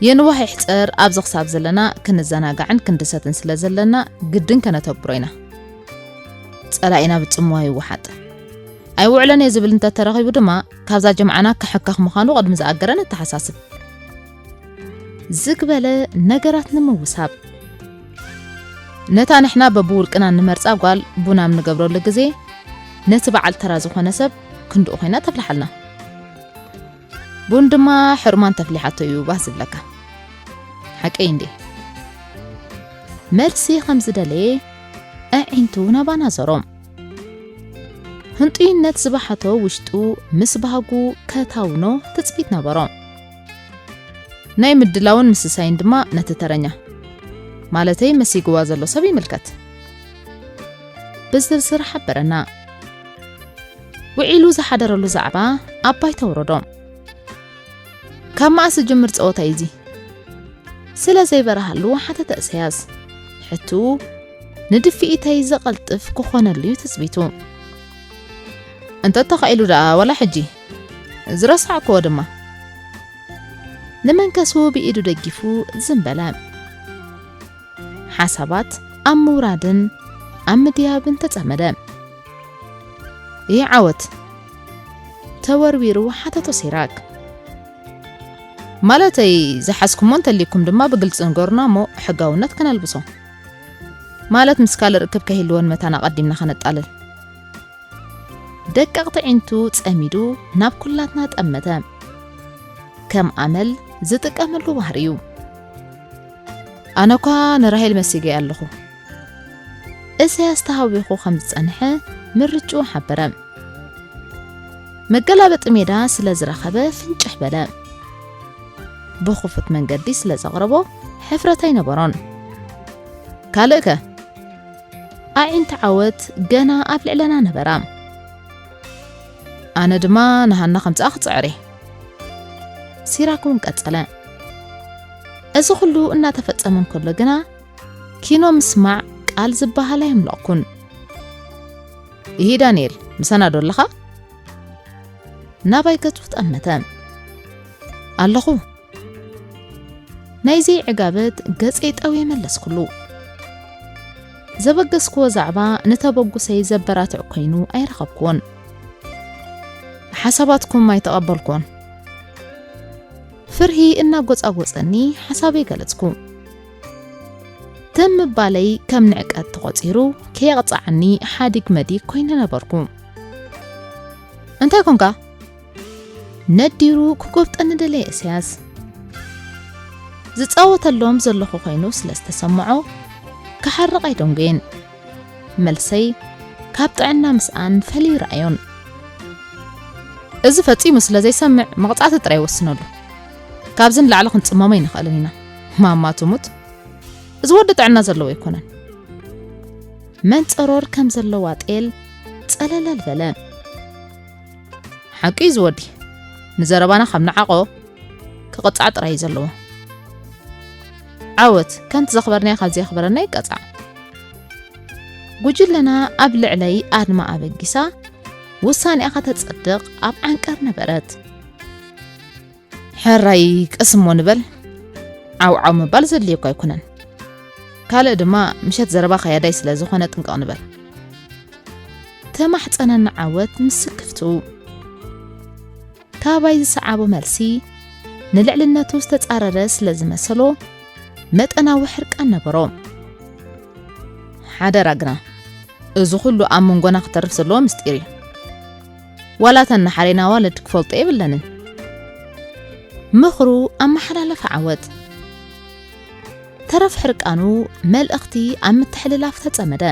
የንዋሕ ይሕጸር ኣብዚ ክሳብ ዘለና ክንዘናጋዕን ክንድሰትን ስለ ዘለና ግድን ከነተግብሮ ኢና። ጸላኢና ብጽምዋ ይወሓጥ። ኣይውዕለን እየ ዝብል እንተተረኺቡ ድማ ካብዛ ጀምዓና ክሕከኽ ምዃኑ ቅድሚ ዝኣገረ ነተሓሳስብ። ዝግ በለ ነገራት ንምውሳብ። ነታ ንሕና በብውልቅና እንመርጻ ጓል ቡን ኣብ ንገብረሉ ግዜ ነቲ በዓል ተራ ዝኾነ ሰብ ክንድኡ ኮይና ተፍልሓልና። ቡን ድማ ሕርማን ተፍሊሓቶ እዩ ባህ ዝብለካ። ሓቀይ እንዴ? መልሲ ከም ዝደለየ ኣዒንቱ ናባና ዘሮም። ህንጡይነት ዝበሓቶ ውሽጡ ምስ ባህጉ ከታውኖ ትጽቢት ነበሮ። ናይ ምድላውን ምስሳይን ድማ ነቲ ተረኛ፣ ማለተይ መሲግዋ ዘሎ ሰብ ይምልከት። ብዝርዝር ሓበረና። ውዒሉ ዝሓደረሉ ዛዕባ ኣብ ባይታ ኣውረዶ። ካብ መኣስ ዝጅምር ጸወታ እዩ እዚ? ስለ ዘይበረሃሉ ሓተተ እሰያስ። ሕቱ ንድፍኢተይ ዘቐልጥፍ ክኾነሉ እዩ ትጽቢቱ። እንተ ተኻኢሉ ደኣ ዋላ ሕጂ ዝረሳዕክዎ ድማ። ንመንከሱ ብኢዱ ደጊፉ ዝም በለ። ሓሳባት ኣብ ምውራድን ኣብ ምድያብን ተጸመደ። ይህ ዓወት ተወርዊሩ ሓተቶ ሲራክ። ማለተይ ዝሓዝኩሞ እንተልይኩም ድማ ብግልጺ ንገሩና እሞ ሕጋውነት ከነልብሶ። ማለት ምስ ካልእ ርክብ ከይህልወን መታን ኣቐዲምና ከነጣልል። ደቀቕቲ ዒንቱ ጸሚዱ ናብ ኩላትና ጠመተ። ከም ኣመል ዝጥቀመሉ ባህሪ እዩ። ኣነ እኳ ንራሄል መሲገ ኣለኹ። እሰያስ ተሃዊኹ ከም ዝጸንሐ ምርጭኡ ሓበረ። መገላበጢ ሜዳ ስለ ዝረኸበ ፍንጭሕ በለ። ብኽፉት መንገዲ ስለ ዘቕረቦ ሕፍረት ኣይነበሮን። ካልእከ? ኣዒንቲ ዓወት ገና ኣብ ልዕለና ነበራ። ኣነ ድማ ንሃና ከምጽኣ ክጽዕር እየ። ሲራክ እውን ቀጸለ። እዚ ኩሉ እናተፈጸመ እንከሎ ግና ኪኖ ምስማዕ ቃል ዝበሃል ኣየምለቕኩን። ይሂ ዳንኤል፣ ምሳና ዶ ኣለኻ? ናባይ ገጹ ጠመተ። ኣለኹ። ናይ ዘይዕጋበት ገጸይ ጠውየ መለስኩሉ። ዘበገስክዎ ዛዕባ ንተበጉሰይ ዘበራትዕ ኮይኑ ኣይረኸብክዎን። ሓሳባትኩም ኣይተቐበልኩዎን። ፍርሂ እናጎጻጎጸኒ ሓሳበይ ገለጽኩ። ትም ምባለይ ከም ንዕቀት ተቖጺሩ ከየቕጽዓኒ ሓዲግ መዲግ ኮይነ ነበርኩ። እንታይ ኮንካ? ነዲሩ ክጎብጠኒ ደለየ እሰያስ። ዝጻወተሎም ዘለኹ ኮይኑ ስለ ዝተሰምዖ ክሓርቕ ኣይደንጎየን። መልሰይ ካብ ጥዕና ምስኣን ፈልዩ ይረኣዮን። እዚ ፈጺሙ ስለ ዘይሰምዕ መቕጻዕቲ ጥራይ ወስነሉ። ካብዚ ንላዕሊ ክንጽመሞ ኣይንኽእልን ኢና። ማማ ትሙት። እዚ ወዲ ጥዕና ዘለዎ ኣይኮነን። መንጸሮር ከም ዘለዋ ጤል ጸለለል በለ። ሓቂ እዩ ዝወዲ። ንዘረባና ካብ ንዓቖ ክቕጻዕ ጥራይ እዩ ዘለዎ። ዓወት፣ ከምቲ ዘኽበርናዮ ካብ ዘየኽበረና ይቀጻዕ። ጉጅለና ኣብ ልዕለይ ኣድማ ኣበጊሳ ውሳኔኣ ከተጸድቕ ኣብ ዓንቀር ነበረት። ሕራይ ቀስ እሞ ንበል። ዓው ዓው ምባል ዘድልየኳ ኣይኮነን። ካልእ ድማ ምሸት ዘረባ ከያዳይ ስለ ዝኾነ ጥንቀቕ ንበል። ተማሕጸነኒ ዓወት ምስ ስክፍቱ። ካባይ ዝሰዓቦ መልሲ ንልዕልነቱ ዝተጻረረ ስለ ዝመሰሎ መጠናዊ ሕርቃን ነበሮ። ሓደራ ግና፣ እዚ ኩሉ ኣብ መንጎና ክተርፍ ዘለዎ ምስጢር እዩ። ዋላ እተን ንሓሬና ኣዋልድ ክፈልጦ የብለንን። ምኽሩ ኣመሓላለፈ ዓወት። ተረፍ ሕርቃኑ መልእኽቲ ኣብ ምትሕልላፍ ተጸመደ።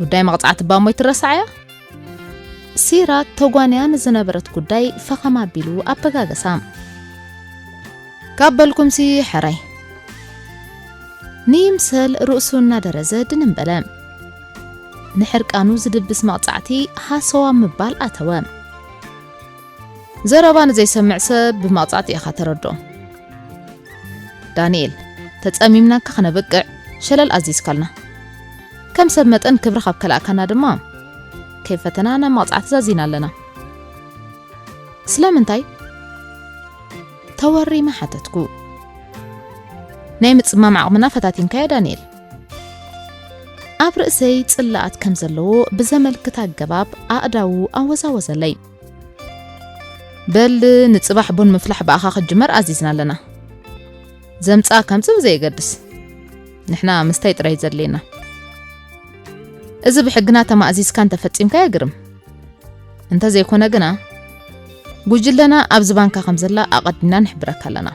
ጉዳይ መቕጻዕቲ ባሞ ይትረሳዕ እያ? ሲራክ ተጓንያ ንዝነበረት ጉዳይ ፈኸም ኣቢሉ ኣበጋገሳ። ካብ በልኩምሲ ሕራይ። ንይምሰል ርእሱ እናደረዘ ድንን በለ። ንሕርቃኑ ዝድብስ መቕጻዕቲ ሃሰዋ ምባል ኣተወ። ዘረባ ንዘይሰምዕ ሰብ ብመቕጻዕቲ ኢኻ ተረድኦ። ዳንኤል፣ ተጸሚምናካ ከነበቅዕ ሸለል ኣዚዝካልና። ከም ሰብ መጠን ክብሪ ካብ ከላእካና ድማ ከይፈተና ናብ መቕጻዕቲ ዛዚና ኣለና። ስለምንታይ? ተወሪመ ሓተትኩ። ናይ ምጽማም ዓቕምና ፈታቲንካዮ ዳንኤል። ኣብ ርእሰይ ጽላኣት ከም ዘለዎ ብዘመልክት ኣገባብ ኣእዳዉ ኣወዛወዘለይ። በል ንጽባሕ ቡን ምፍላሕ ብኣኻ ክጅመር ኣዚዝና ኣለና። ዘምጽኣ ከምጽእ ብዘየገድስ ንሕና ምስታይ ጥራይ ዘድልየና። እዚ ብሕግና ተማእዚዝካ እንተፈጺምካዮ ግርም። እንተዘይኮነ ግና ጉጅለና ኣብዚ ባንካ ከም ዘላ ኣቐዲምና ንሕብረካ ኣለና።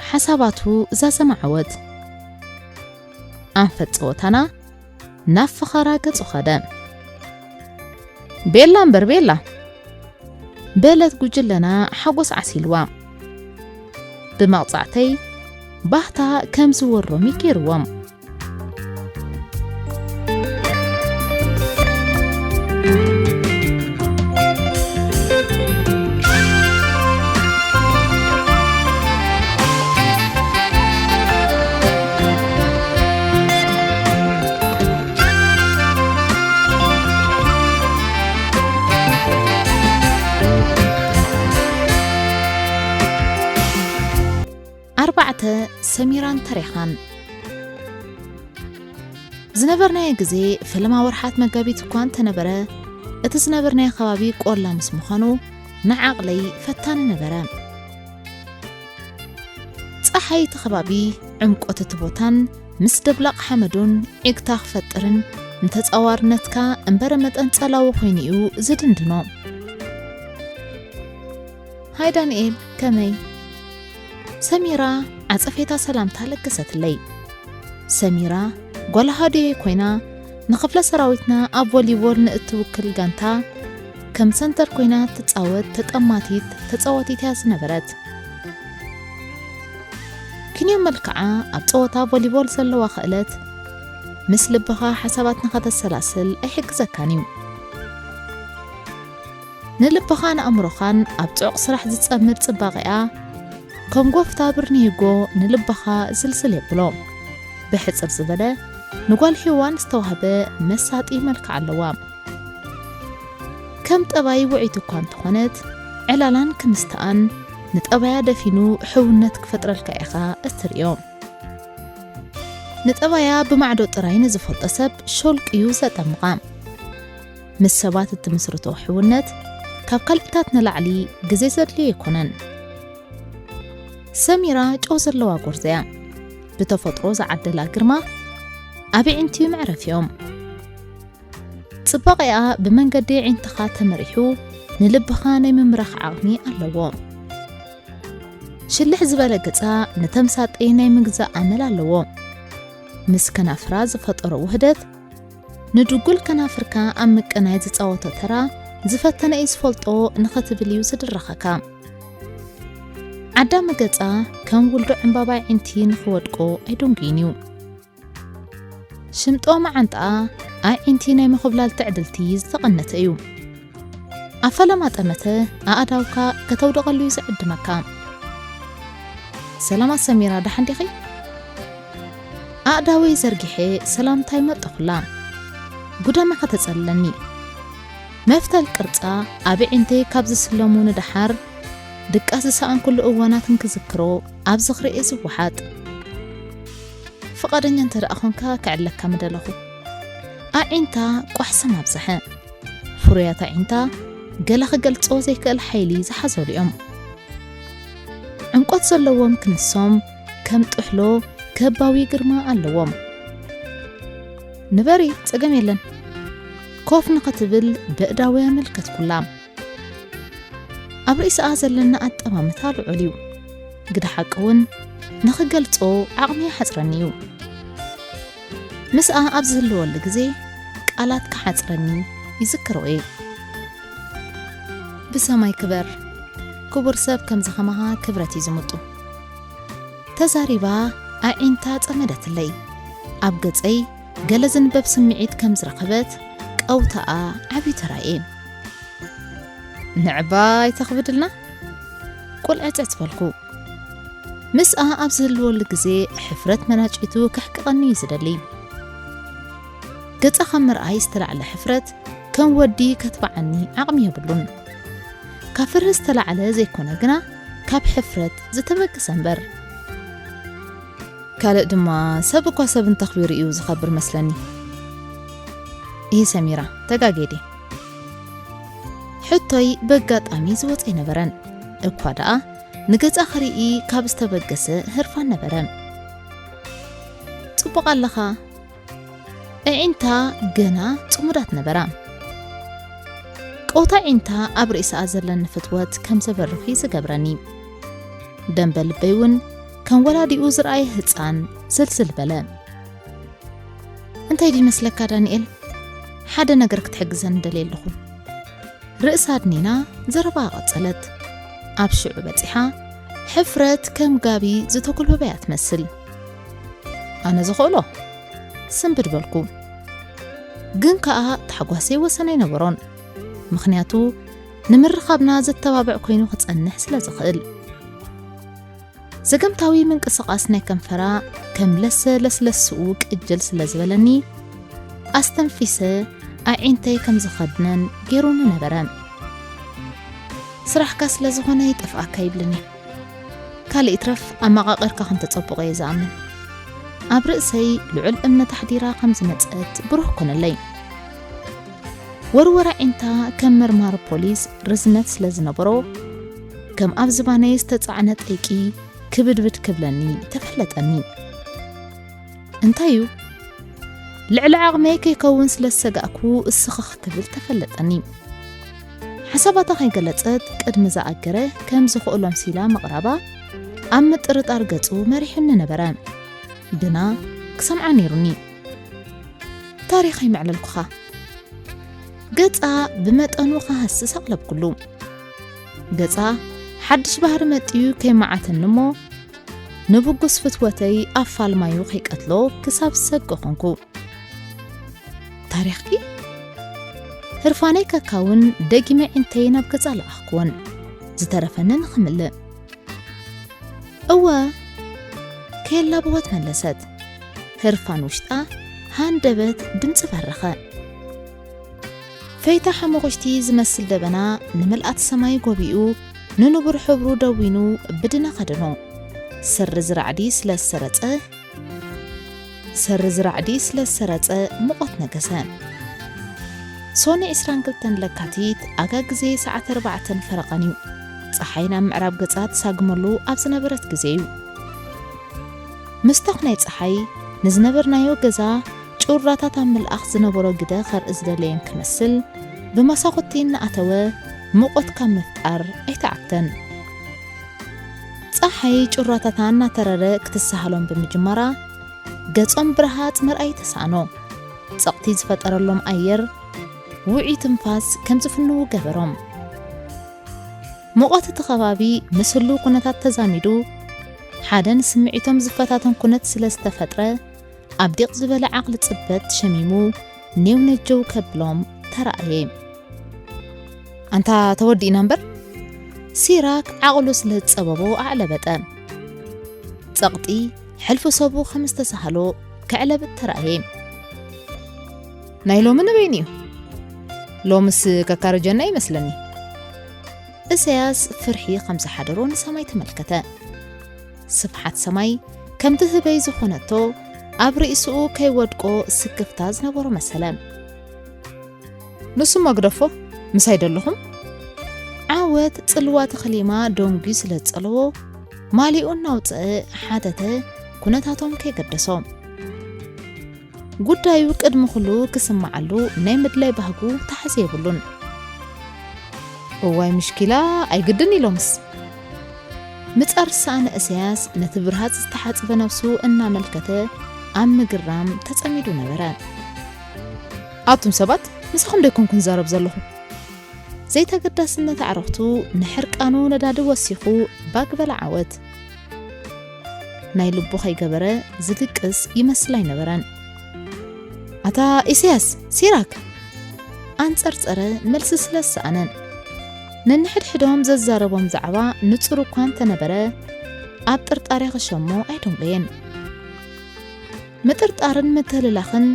ሓሳባቱ ዛዘመ ዓወት። ኣንፈት ጸወታና ናብ ፈኸራ ገጹ ኸደ። ቤላ እምበር ቤላ! በለት ጉጅለና ሓጎስ ዓሲልዋ። ብመቕጻዕተይ ባህታ ከም ዝወሮም ይገይርዎም። ኣርባዕተ፣ ሰሚራን ተሪኻን። ዝነበርናዮ ግዜ ፈለማ ወርሓት መጋቢት እኳ እንተነበረ፣ እቲ ዝነበርናዮ ከባቢ ቆላ ምስ ምዃኑ ንዓቕለይ ፈታኒ ነበረ። ጸሓይ እቲ ከባቢ፣ ዕምቆት እቲ ቦታን ምስ ደብላቕ ሓመዱን ዒግታ ክፈጥርን ንተጻዋርነትካ እምበረ መጠን ጸላዊ ኮይኑ እዩ ዝድንድኖ። ሃይ ዳንኤል፣ ከመይ? ሰሚራ ዓጸፌታ ሰላምታ ለገሰትለይ። ሰሚራ ጓል ሃድየ ኮይና፣ ንክፍለ ሰራዊትና ኣብ ቮሊቦል ንእትውክል ጋንታ ከም ሰንተር ኮይና ትጻወት ተጠማቲት ተጻዋቲት እያ ዝነበረት። ክንዮ መልክዓ ኣብ ጸወታ ቮሊቦል ዘለዋ ክእለት ምስ ልብኻ ሓሳባት ንኸተሰላስል ኣይሕግዘካን እዩ። ንልብኻን ኣእምሮኻን ኣብ ጽዑቕ ስራሕ ዝጸምር ጽባቐኣ፣ ከም ጎፍታ ብርኒሂጎ ንልብኻ ዝልዝል የብሎ። ብሕጽር ዝበለ፣ ንጓል ሄዋን ዝተዋህበ መሳጢ መልክዕ ኣለዋ። ከም ጠባይ ውዕይቲ እኳ እንተኾነት፣ ዕላላን ክምስተኣን ንጠባያ ደፊኑ ሕውነት ክፈጥረልካ ኢኻ እትርእዮ። ንጠባያ ብማዕዶ ጥራይ ንዝፈልጦ ሰብ ሾልክ እዩ ዘጠምቓ። ምስ ሰባት እትምስርቶ ሕውነት ካብ ካልእታት ንላዕሊ ግዜ ዘድልዮ ኣይኮነን። ሰሚራ ጨው ዘለዋ ጎርዞ እያ። ብተፈጥሮ ዝዓደላ ግርማ ኣብ ኣዒንቲ እዩ መዕረፊኦም። ጽባቐኣ ብመንገዲ ኣዒንትኻ ተመሪሑ ንልብኻ ናይ ምምራኽ ዓቕሚ ኣለዎ። ሽልሕ ዝበለ ገጻ ንተምሳጠይ ናይ ምግዛእ ኣመል ኣለዎ። ምስ ከናፍራ ዝፈጠሮ ውህደት፣ ንድጉል ከናፍርካ ኣብ ምቅናይ ዝጻወቶ ተራ ዝፈተነ እዩ ዝፈልጦ ንኽትብል እዩ ዝድርኸካ። ዓዳሚ ገጻ ከም ውልዶ ዕምባባ ኣዒንቲ ንኽወድቆ ኣይደንጉይን እዩ። ሽምጦ መዓንጣኣ ኣዒንቲ ናይ ምኹብላል ትዕድልቲ ዝተቐነተ እዩ። ኣብ ፈለማ ጠመተ ኣእዳውካ ከተውድቐሉ እዩ ዝዕድመካ። ሰላማት ሰሚራ፣ ደሓን ዲኺ? ኣእዳወይ ዘርጊሐ ሰላምታይ መጠኹላ። ጉደማ ከተጸለኒ። መፍተል ቅርጻ ኣብ ኣዒንተይ ካብ ዝስለሙ ንደሓር ድቃስ ዝሰኣንኩሉ እዋናት እንክዝክሮ ኣብ ዝኽሪ'የ ዝወሓጥ። ፍቓደኛ እንተ ደኣ ኾንካ ክዕለካ ምደለኹ። ኣዒንታ ቋሕ ሰም ኣብዝሐ። ፍሩያት ኣዒንታ ገለ ክገልጾ ዘይክእል ሓይሊ ዝሓዘሉ እዮም። ዕምቆት ዘለዎም ክንሶም ከም ጥሕሎ ከባዊ ግርማ ኣለዎም። ንበሪ፣ ጸገም የለን። ኮፍ ንኽትብል በእዳዊ ኣመልከትኩላ። ኣብ ርእስኣ ዘለና ኣጠማምታ ልዑል እዩ። ግደ ሓቂ እውን ንኽገልጾ ዓቕሚ ይሓጽረኒ እዩ። ምስኣ ኣብ ዝህልወሉ ግዜ ቃላት ክሓጽረኒ ይዝክሮ እየ። ብሰማይ ክበር፣ ክቡር ሰብ ከምዚ ኸማኻ ክብረት እዩ ዝምጡ። ተዛሪባ ኣዒንታ ጸመደትለይ። ኣብ ገጸይ ገለ ዝንበብ ስምዒት ከም ዝረኸበት ቀውታኣ ዓብዩ ተራእየ። ንዕባይ ተኽብድልና? ቁልዕጽጽ በልኩ። ምስኣ ኣብ ዝህልወሉ ግዜ ሕፍረት መናጭቱ ከሕቅቐኒ እዩ ዝደሊ። ገጻ ካብ ምርኣይ ዝተላዕለ ሕፍረት ከም ወዲ ከትብዓኒ ዓቕሚ የብሉን። ካብ ፍርሂ ዝተላዕለ ዘይኮነ ግና ካብ ሕፍረት ዝተበገሰ እምበር። ካልእ ድማ ሰብ እኳ ሰብ እንተኽቢሩ እዩ ዝኸብር መስለኒ። ይህ ሰሚራ፣ ተጋጌ ድየ? ሕቶይ በጋጣሚ ዝወጸ ኣይነበረን። እኳ ደኣ ንገጻ ክርኢ ካብ ዝተበገሰ ህርፋን ነበረ። ጽቡቕ ኣለኻ። ኣዒንታ ገና ጽሙዳት ነበራ። ቀውታ ኣዒንታ ኣብ ርእስኣ ዘለኒ ፍትወት ከም ዘበርኽ እዩ ዝገብረኒ። ደንበ ልበይ እውን ከም ወላዲኡ ዝረኣየ ህጻን ዝልዝል በለ። እንታይ ድዩ መስለካ ዳንኤል? ሓደ ነገር ክትሕግዘኒ ደልየ ኣለኹ። ርእሳ ኣድኒና ዘረባኣ ቀጸለት። ኣብ ሽዑ በጺሓ፣ ሕፍረት ከም ጋቢ ዝተጎልበበ እያ ትመስል። ኣነ ዝኽእሎ፣ ስንብድ በልኩ። ግን ከኣ ታሕጓሰይ ወሰን ኣይነበሮን። ምኽንያቱ፣ ንምርኻብና ዘተባብዕ ኮይኑ ክጸንሕ ስለ ዝኽእል። ዘገምታዊ ምንቅስቓስ ናይ ከንፈራ ከም ለሰ ለስለስኡ ቅጅል ስለ ዝበለኒ፣ ኣስተንፊሰ ኣዒንተይ ከም ዝኸድነን ገይሩኒ ነበረ። ስራሕካ ስለ ዝኾነ ይጠፍኣካ ይብልኒ። ካልእ ይትረፍ ኣመቓቒርካ ከም ተጸብቖ እየ ዝኣምን። ኣብ ርእሰይ ልዑል እምነት ኣሕዲራ ከም ዝመጸት ብሩህ ኮነለይ። ወርወራ ዒንታ ከም መርማሪ ፖሊስ ርዝነት ስለ ዝነበሮ፣ ከም ኣብ ዝባነይ ዝተጻዕነ ጠይቂ ክብድብድ ክብለኒ ተፈለጠኒ። እንታይ እዩ? ልዕሊ ዓቕመይ ከይከውን ስለ ዝሰጋእኩ እስኽኽ ክብል ተፈለጠኒ። ሓሳባታ ከይገለጸት ቅድሚ ዝኣገረ ከም ዝኽእሎ ኣምሲላ ምቕራባ ኣብ ምጥርጣር ገጹ መሪሑኒ ነበረ። ግና ክሰምዓ ነይሩኒ። ታሪኽ ኣይመዕለልኩኻ። ገጻ ብመጠኑ ክሃስስ ኣቕለብኩሉ። ገጻ ሓድሽ ባህሪ መጥዩ ከይመዓተኒ እሞ፣ ንብጉስ ፍትወተይ ኣፋልማዩ ከይቀትሎ ክሳብ ዝሰግእ ኾንኩ። ታሪኽኪ? ህርፋነይ ከካውን ደጊመ ዒንተይ ናብ ገጻ ለኣኽኩወን። ዝተረፈኒ ንኽምልእ። እወ፣ ከየላበወት መለሰት። ህርፋን ውሽጣ ሃንደበት ድምጺ በረኸ። ፈይታ ሓመኹሽቲ ዝመስል ደበና ንምልኣት ሰማይ ጎቢኡ፣ ንንቡር ሕብሩ ደዊኑ ብድነ ከደኖ። ሰሪ ዝራዕዲ ስለ ዝሰረጸ፣ ሰሪ ዝራዕዲ ስለ ዝሰረጸ፣ ሙቐት ነገሰ። ሶኒ ዕስራን ክልተን ለካቲት፣ ኣጋ ግዜ ሰዓት ኣርባዕተን ፈረቓን እዩ። ጸሓይ ናብ ምዕራብ ገጻ ትሳግመሉ ኣብ ዝነበረት ግዜ እዩ። ምስታኽ ናይ ጸሓይ፣ ንዝነበርናዮ ገዛ ጩራታት ኣብ ምልኣኽ ዝነበሮ ግደ ከርኢ ዝደለየን ክመስል፣ ብመሳኹቲ እናኣተወ ሙቐት ካብ ምፍጣር ኣይተዓግተን። ጸሓይ ጩራታታ እናተረረ ክትሰሃሎም ብምጅማራ፣ ገጾም ብረሃጽ ምርኣይ ተሳእኖ። ጸቕቲ ዝፈጠረሎም ኣየር፣ ውዑይ ትንፋስ ከም ዝፍንዉ ገበሮም። ሙቐት እቲ ከባቢ ምስ ህሉው ኩነታት ተዛሚዱ፣ ሓደ ንስምዒቶም ዝፈታተን ኩነት ስለ ዝተፈጥረ፣ ኣብ ዲቕ ዝበለ ዓቕሊ ጽበት ሸሚሙ ኔው ነጀው ከብሎም ተራእየ። ኣንታ ተወዲእና እምበር? ሲራክ ዓቕሉ ስለ ዝጸበቦ ኣዕለበጠ። ጸቕጢ ሕልፊ ሰቡ ከም ዝተሳህሎ ከዕለብጥ ተራእየ። ናይ ሎሚ ንበይኑ እዩ። ሎምስ ከካርጀና ይመስለኒ። እሰያስ ፍርሒ ከም ዝሓደሮ ንሰማይ ተመልከተ። ስፍሓት ሰማይ ከምቲ ህበይ ዝኾነቶ ኣብ ርእስኡ ከይወድቆ ስክፍታ ዝነበሮ መሰለ። ንሱ መግደፎ ምሳይ ደለኹም? ዓወት ጽልዋ ተኸሊማ ደንጉዩ ስለ ዝጸለዎ ማሊኡ እናውጽአ ሓተተ፣ ኩነታቶም ከይገደሶ። ጉዳዩ ቅድሚ ኩሉ ክስምዓሉ ናይ ምድላይ ባህጉ ተሓዘ የብሉን። እዋይ ምሽኪላ፣ ኣይግድን ኢሎምስ። ምጻር ዝሰኣነ እሰያስ ነቲ ብርሃጽ ዝተሓጽበ ነብሱ እናመልከተ ኣብ ምግራም ተጸሚዱ ነበረ። ኣቱም ሰባት፣ ምሳኹም ደይኮንኩ ዝዛረብ ዘለኹ። ዘይተገዳስነት ኣዕሩኽቱ ንሕርቃኑ ነዳዲ ወሲኹ ባግ በለ ዓወት። ናይ ልቡ ከይገበረ ዝድቅስ ይመስል ኣይነበረን። ኣታ ኢሳያስ፣ ሲራክ! ኣንጸርጸረ፣ መልሲ ስለ ዝሰኣነን። ነንሕድሕዶም ዘዛረቦም ዛዕባ ንጹር እኳ እንተነበረ፣ ኣብ ጥርጣሬ ክሸሞ ኣይደንጎየን። ምጥርጣርን ምትህልላኽን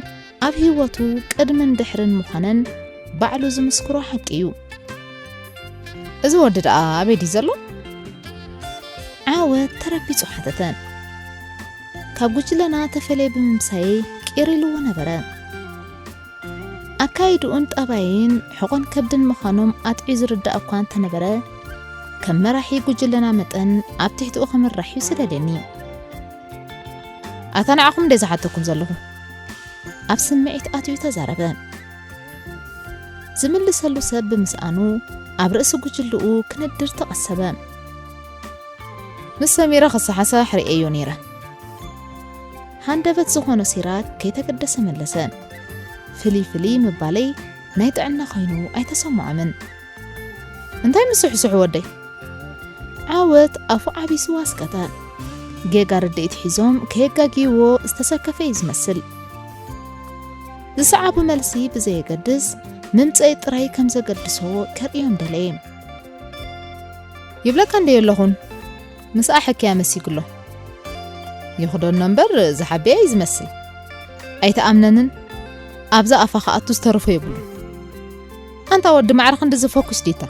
ኣብ ህይወቱ ቅድምን ድሕርን ምዃነን ባዕሉ ዝምስክሮ ሓቂ እዩ። እዚ ወዲ ደኣ ኣበይ ድዩ ዘሎ? ዓወት ተረቢጹ ሓተተ። ካብ ጉጅለና ተፈልየ ብምምሳየይ ቅር ኢልዎ ነበረ። ኣካይድኡን ጠባይን ሕቖን ከብድን ምዃኖም ኣጥዕዩ ዝርዳእ እኳ እንተነበረ፣ ከም መራሒ ጉጅለና መጠን ኣብ ትሕትኡ ክምራሕ እዩ ዝደልየኒ። ኣታ ንዓኹም እንደ ዝሓተኩም ዘለኹ። ኣብ ስምዒት ኣትዩ ተዛረበ። ዝምልሰሉ ሰብ ብምስኣኑ ኣብ ርእሲ ጉጅልኡ ክንድር ተቐሰበ። ምስ ሰሚራ ክሰሓሰሕ ርእየዮ ነይረ። ሃንደበት ዝኾኖ ሲራክ ከይተገደሰ መለሰ። ፍልይ ፍልይ ምባለይ ናይ ጥዕና ኮይኑ ኣይተሰምዖምን። እንታይ ምስሕስሑ ወደይ? ዓወት ኣፉ ዓቢሱ ኣስቀጠ። ጌጋ ርድኢት ሒዞም ከየጋግይዎ ዝተሰከፈ እዩ ዝመስል። ዝሰዓቡ መልሲ ብዘየገድስ፣ ምምጸይ ጥራይ ከም ዘገድሶ ከርእዮም ደለየ። ይብለካ እንደ የለኹን፣ ምስኣ ሕክያ መሲጉ ኣሎ። ይኽደኖ እምበር ዝሓብያ እዩ ዝመስል። ኣይተኣምነንን፣ ኣብዛ ኣፋ ክኣቱ ዝተረፎ የብሉን። ኣንታ ወዲ ማዕረ ክንድዚ ፈኩስ ዲታ?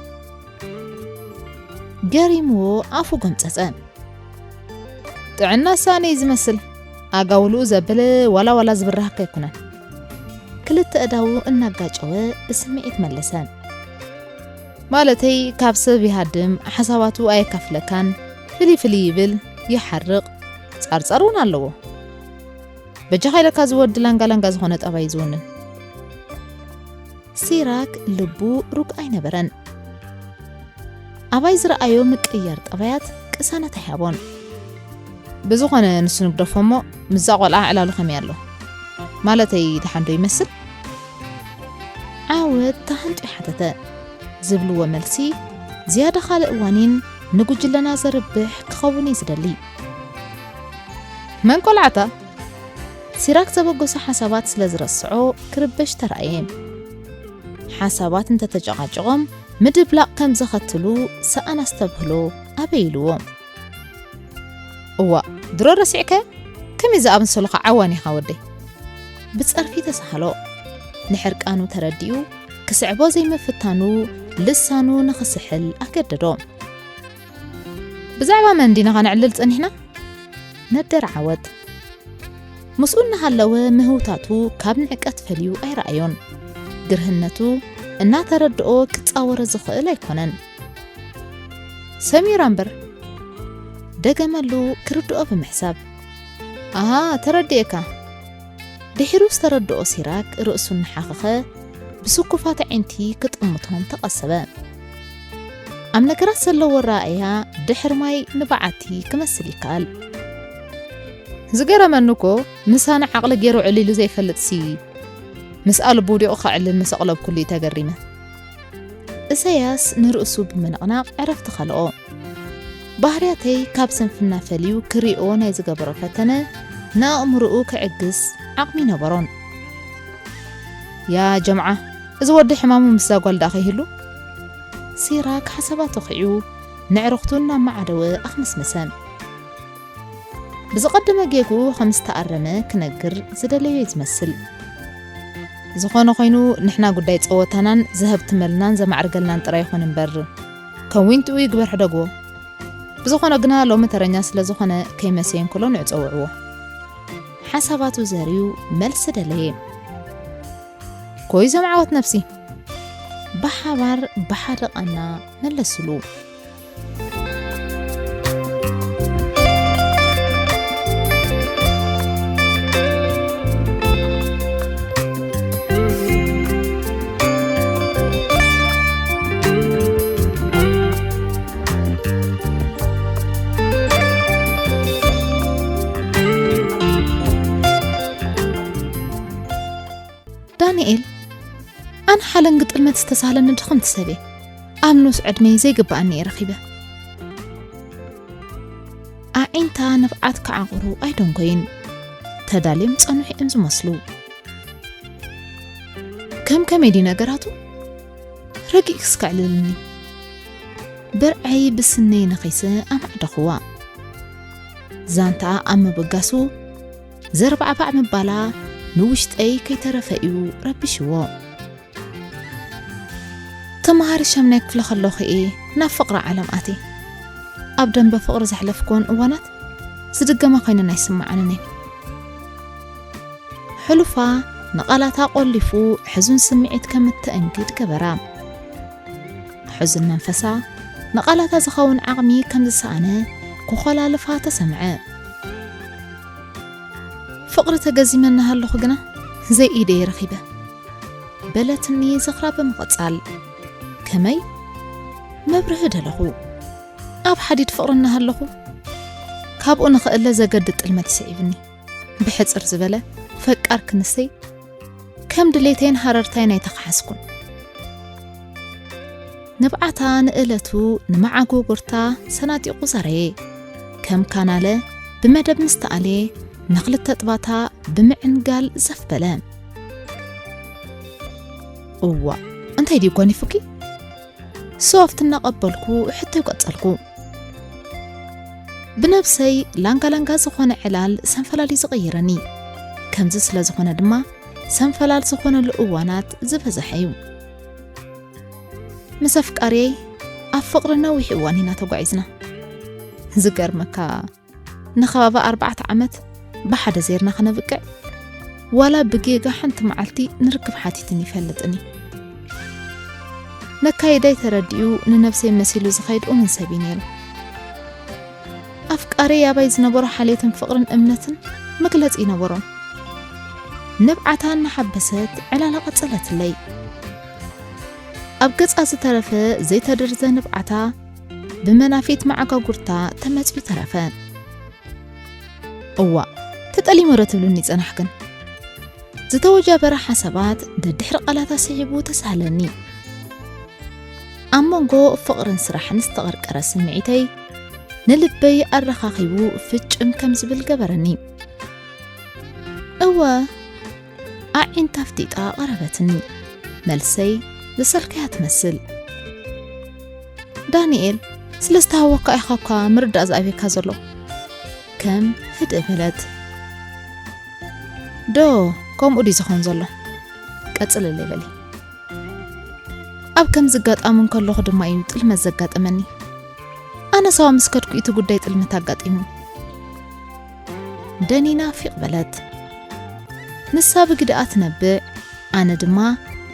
ገሪምዎ ኣፉ ጎምጸጸ። ጥዕና ሳኒ ዝመስል ኣጋውልኡ ዘብል ዋላ ዋላ ዝብራህካ ኣይኮነን። ክልተ እዳዉ እናጋጨወ ብስምዒት መለሰ። ማለተይ ካብ ሰብ ይሃድም፣ ሓሳባቱ ኣየካፍለካን፣ ፍሊ ፍሊ ይብል፣ ይሓርቕ፣ ጻርጻር እውን ኣለዎ። በጃኻ ኢለካ ዝወዲ ላንጋ ላንጋ ዝኾነ ጠባይ ዝውንን። ሲራክ ልቡ ሩግ ኣይነበረን። ኣባይ ዝረኣዮ ምቅያር ጠባያት ቅሳነት ኣይሃቦን። ብዝኾነ ንሱ ንግደፎ እሞ፣ ምስዛ ቆልዓ ዕላሉ ከመይ ኣሎ? ማለተይ ደሓን ዶ ይመስል? ዓወት ተሃንጡ ይሓተተ። ዝብልዎ መልሲ ዝያዳ ካልእ ዋኒን ንጉጅለና ዘርብሕ ክኸውን እዩ ዝደሊ። መን ቆልዓታ? ሲራክ ዘበገሶ ሓሳባት ስለ ዝረስዖ ክርበሽ ተራእየ። ሓሳባት እንተተጨቓጨቖም ምድብላቕ ከም ዘኸትሉ ሰኣን ኣስተብህሎ ኣበይ ኢልዎ። እዋ፣ ድሮ ረሲዕከ? ከመይ ዝኣመሰሉኻ ዓዋን ኢኻ ወደይ? ብጸርፊ ተሳሃሎ። ንሕርቃኑ ተረዲኡ ክስዕቦ ዘይምፍታኑ ልሳኑ ንኽስሕል ኣገደዶ። ብዛዕባ መን ዲና ኸነዕልል ጸኒሕና? ነደር ዓወት። ምስኡ እናሃለወ ምህውታቱ ካብ ንዕቀት ፈልዩ ኣይረኣዮን። ግርህነቱ እናተረድኦ ክጻወሮ ዝኽእል ኣይኮነን። ሰሚራ እምበር፣ ደገመሉ ክርድኦ ብምሕሳብ። ኣሃ፣ ተረዲኤካ። ድሒሩ ዝተረድኦ ሲራክ ርእሱ እናሓኸኸ ብስኩፋት ኣዒንቲ ክጥምቶም ተቐሰበ። ኣብ ነገራት ዘለዎ ኣረኣእያ ድሕር ማይ ንበዓቲ ክመስል ይከኣል። ዝገረመኒ እኮ ምሳና ዓቕሊ ገይሩ ዕሊሉ ዘይፈልጥሲ፣ ምስኣ ልቡ ወዲቑ ከዕልል ምስ ኣቕለብኩሉ እዩ ተገሪመ። እሰያስ ንርእሱ ብምንቕናቕ ዕረፍቲ ከልኦ። ባህርያተይ ካብ ስንፍና ፈልዩ ክሪኦ ናይ ዝገበሮ ፈተነ ንኣእምሮኡ ክዕግስ ዓቕሚ ነበሮን። ያ ጀምዓ፣ እዚ ወዲ ሕማሙ ምስዛ ጓል ደኣ ከይህሉ? ሲራክ ሓሳባቱ ኺዑ ንዕርኽቱ እናመዓደወ ኣኽመስመሰ። ብዝቐደመ ጌግኡ ከም ዝተኣረመ ክነግር ዝደለዮ እዩ ዝመስል። ዝኾነ ኮይኑ ንሕና ጉዳይ ጸወታናን ዘሀብትመልናን ዘማዕርገልናን ጥራይ ይኹን እምበር፣ ከም ዊንትኡ ይግበር ሕደግዎ። ብዝኾነ ግና ሎሚ ተረኛ ስለ ዝኾነ ከይመሰየ እንከሎ ንዕጸውዕዎ። ሓሳባቱ ዘርዩ መልሲ ደለየ። ኮይ ዘም ዓወት ነብሲ። ብሓባር ብሓደ ቃና መለስሉ። ዳንኤል፣ ኣነ ሓለንጊ ጥልመት ዝተሳህለኒ ድኽምቲ ሰብ'የ። ኣብ ንኡስ ዕድመይ ዘይግብኣኒ እየ ረኺበ። ኣዒንታ ንፍዓት ክዓቑሩ ኣይደንጎዩን። ተዳልዮም ጸኑሑ እዮም ዝመስሉ። ከም ከመይ ድዩ ነገራቱ? ረቂቕ ክስከዕልልኒ። ብርዐይ ብስነይ ነኺሰ ኣማዕደኽዋ። ዛንታኣ ኣብ ምብጋሱ ዘርባዕባዕ ምባላ ንውሽጠይ ከይተረፈ እዩ ረቢሽዎ። ተመሃሪ ሻምናይ ክፍሊ ከለኹ እየ ናብ ፍቕሪ ዓለም ኣትየ። ኣብ ደንበ ፍቕሪ ዘሕለፍኩወን እዋናት ዝድገማ ኮይነን ኣይስምዓንን እየን። ሕሉፋ ንቓላታ ቆሊፉ ሕዙን ስምዒት ከም እተእንግድ ገበራ። ሕዙን መንፈሳ ንቓላታ ዝኸውን ዓቕሚ ከም ዝሰኣነ ክኾላልፋ ተሰምዐ። ፍቕሪ ተገዚመ እናሃለኹ ግና ዘይኢደይ ረኺበ። በለትኒ ዝኽራ ብምቕጻል። ከመይ? መብርሂ ደለኹ። ኣብ ሓዲድ ፍቕሪ እናሃለኹ ካብኡ ንኽእለ ዘገድድ ጥልመት ይስዒብኒ። ብሕጽር ዝበለ ፈቃር ክንሰይ ከም ድሌተይን ሃረርታይን ኣይተኻሓስኩን። ንብዓታ ንእለቱ ንመዓጎጎርታ ሰናጢቑ ዘረየ። ከም ካናለ ብመደብ ምስ ተኣልየ ንኽልተ ጥባታ ብምዕንጋል ዘፍ በለ። እዋ፣ እንታይ ድዩ ጓኒፉኪ? ሶፍት እናቐበልኩ ሕቶይ ቀጸልኩ። ብነብሰይ ላንጋ ላንጋ ዝኾነ ዕላል ሰንፈላል እዩ ዝቕይረኒ። ከምዚ ስለ ዝኾነ ድማ ሰንፈላል ዝኾነሉ እዋናት ዝበዝሐ እዩ። ምስ ኣፍቃሪየይ ኣብ ፍቕሪ ነዊሕ እዋን ኢና ተጓዒዝና። ዝገርመካ ንኸባቢ ኣርባዕተ ዓመት ብሓደ ዜርና ክነብቅዕ፣ ዋላ ብጌጋ ሓንቲ መዓልቲ ንርክብ ሓቲትን ይፈልጥን እዩ። ነካይዳይ ተረዲኡ ንነብሰይ መሲሉ ዝኸይድ እሙን ሰብ እዩ ነይሩ። ኣፍቃሪ ኣባይ ዝነበሮ ሓልዮትን ፍቕርን እምነትን መግለጺ ይነበሮን። ንብዓታ እናሓበሰት ዕላላ ቀጸለትለይ። ኣብ ገጻ ዝተረፈ ዘይተደርዘ ንብዓታ ብመናፊት መዓጋጉርታ ተመጽዩ ተረፈ። እዋ፣ ተጠሊመ ዶ ትብሉኒ ጸናሕክን? ዝተወጃበረ ሓሳባት ደድሕሪ ቃላታ ስሒቡ ተሳህለኒ። ኣብ መንጎ ፍቕርን ስራሕን ዝተቐርቀረ ስምዒተይ ንልበይ ኣረኻኺቡ ፍጭም ከም ዝብል ገበረኒ። እወ፣ ኣዒንታ ኣፍጢጣ ቀረበትኒ። መልሰይ ዘሰልከያ ትመስል። ዳንኤል፣ ስለ ዝተሃወካ ኢኻ እኳ ምርዳእ ዝኣብየካ ዘሎ። ከም ህድእ በለት። ዶ፣ ከምኡ ድዩ ዝኾን ዘሎ? ቀጽልለይ በሊ። ኣብ ከምዚ ኣጋጣሚ እንከለኹ ድማ እዩ ጥልመት ዘጋጠመኒ። ኣነ ሳዋ ምስ ከድኩ እቲ ጉዳይ ጥልመት ኣጋጢሙ። ደኒና ፊቕ በለት። ንሳ ብግድኣ ትነብዕ፣ ኣነ ድማ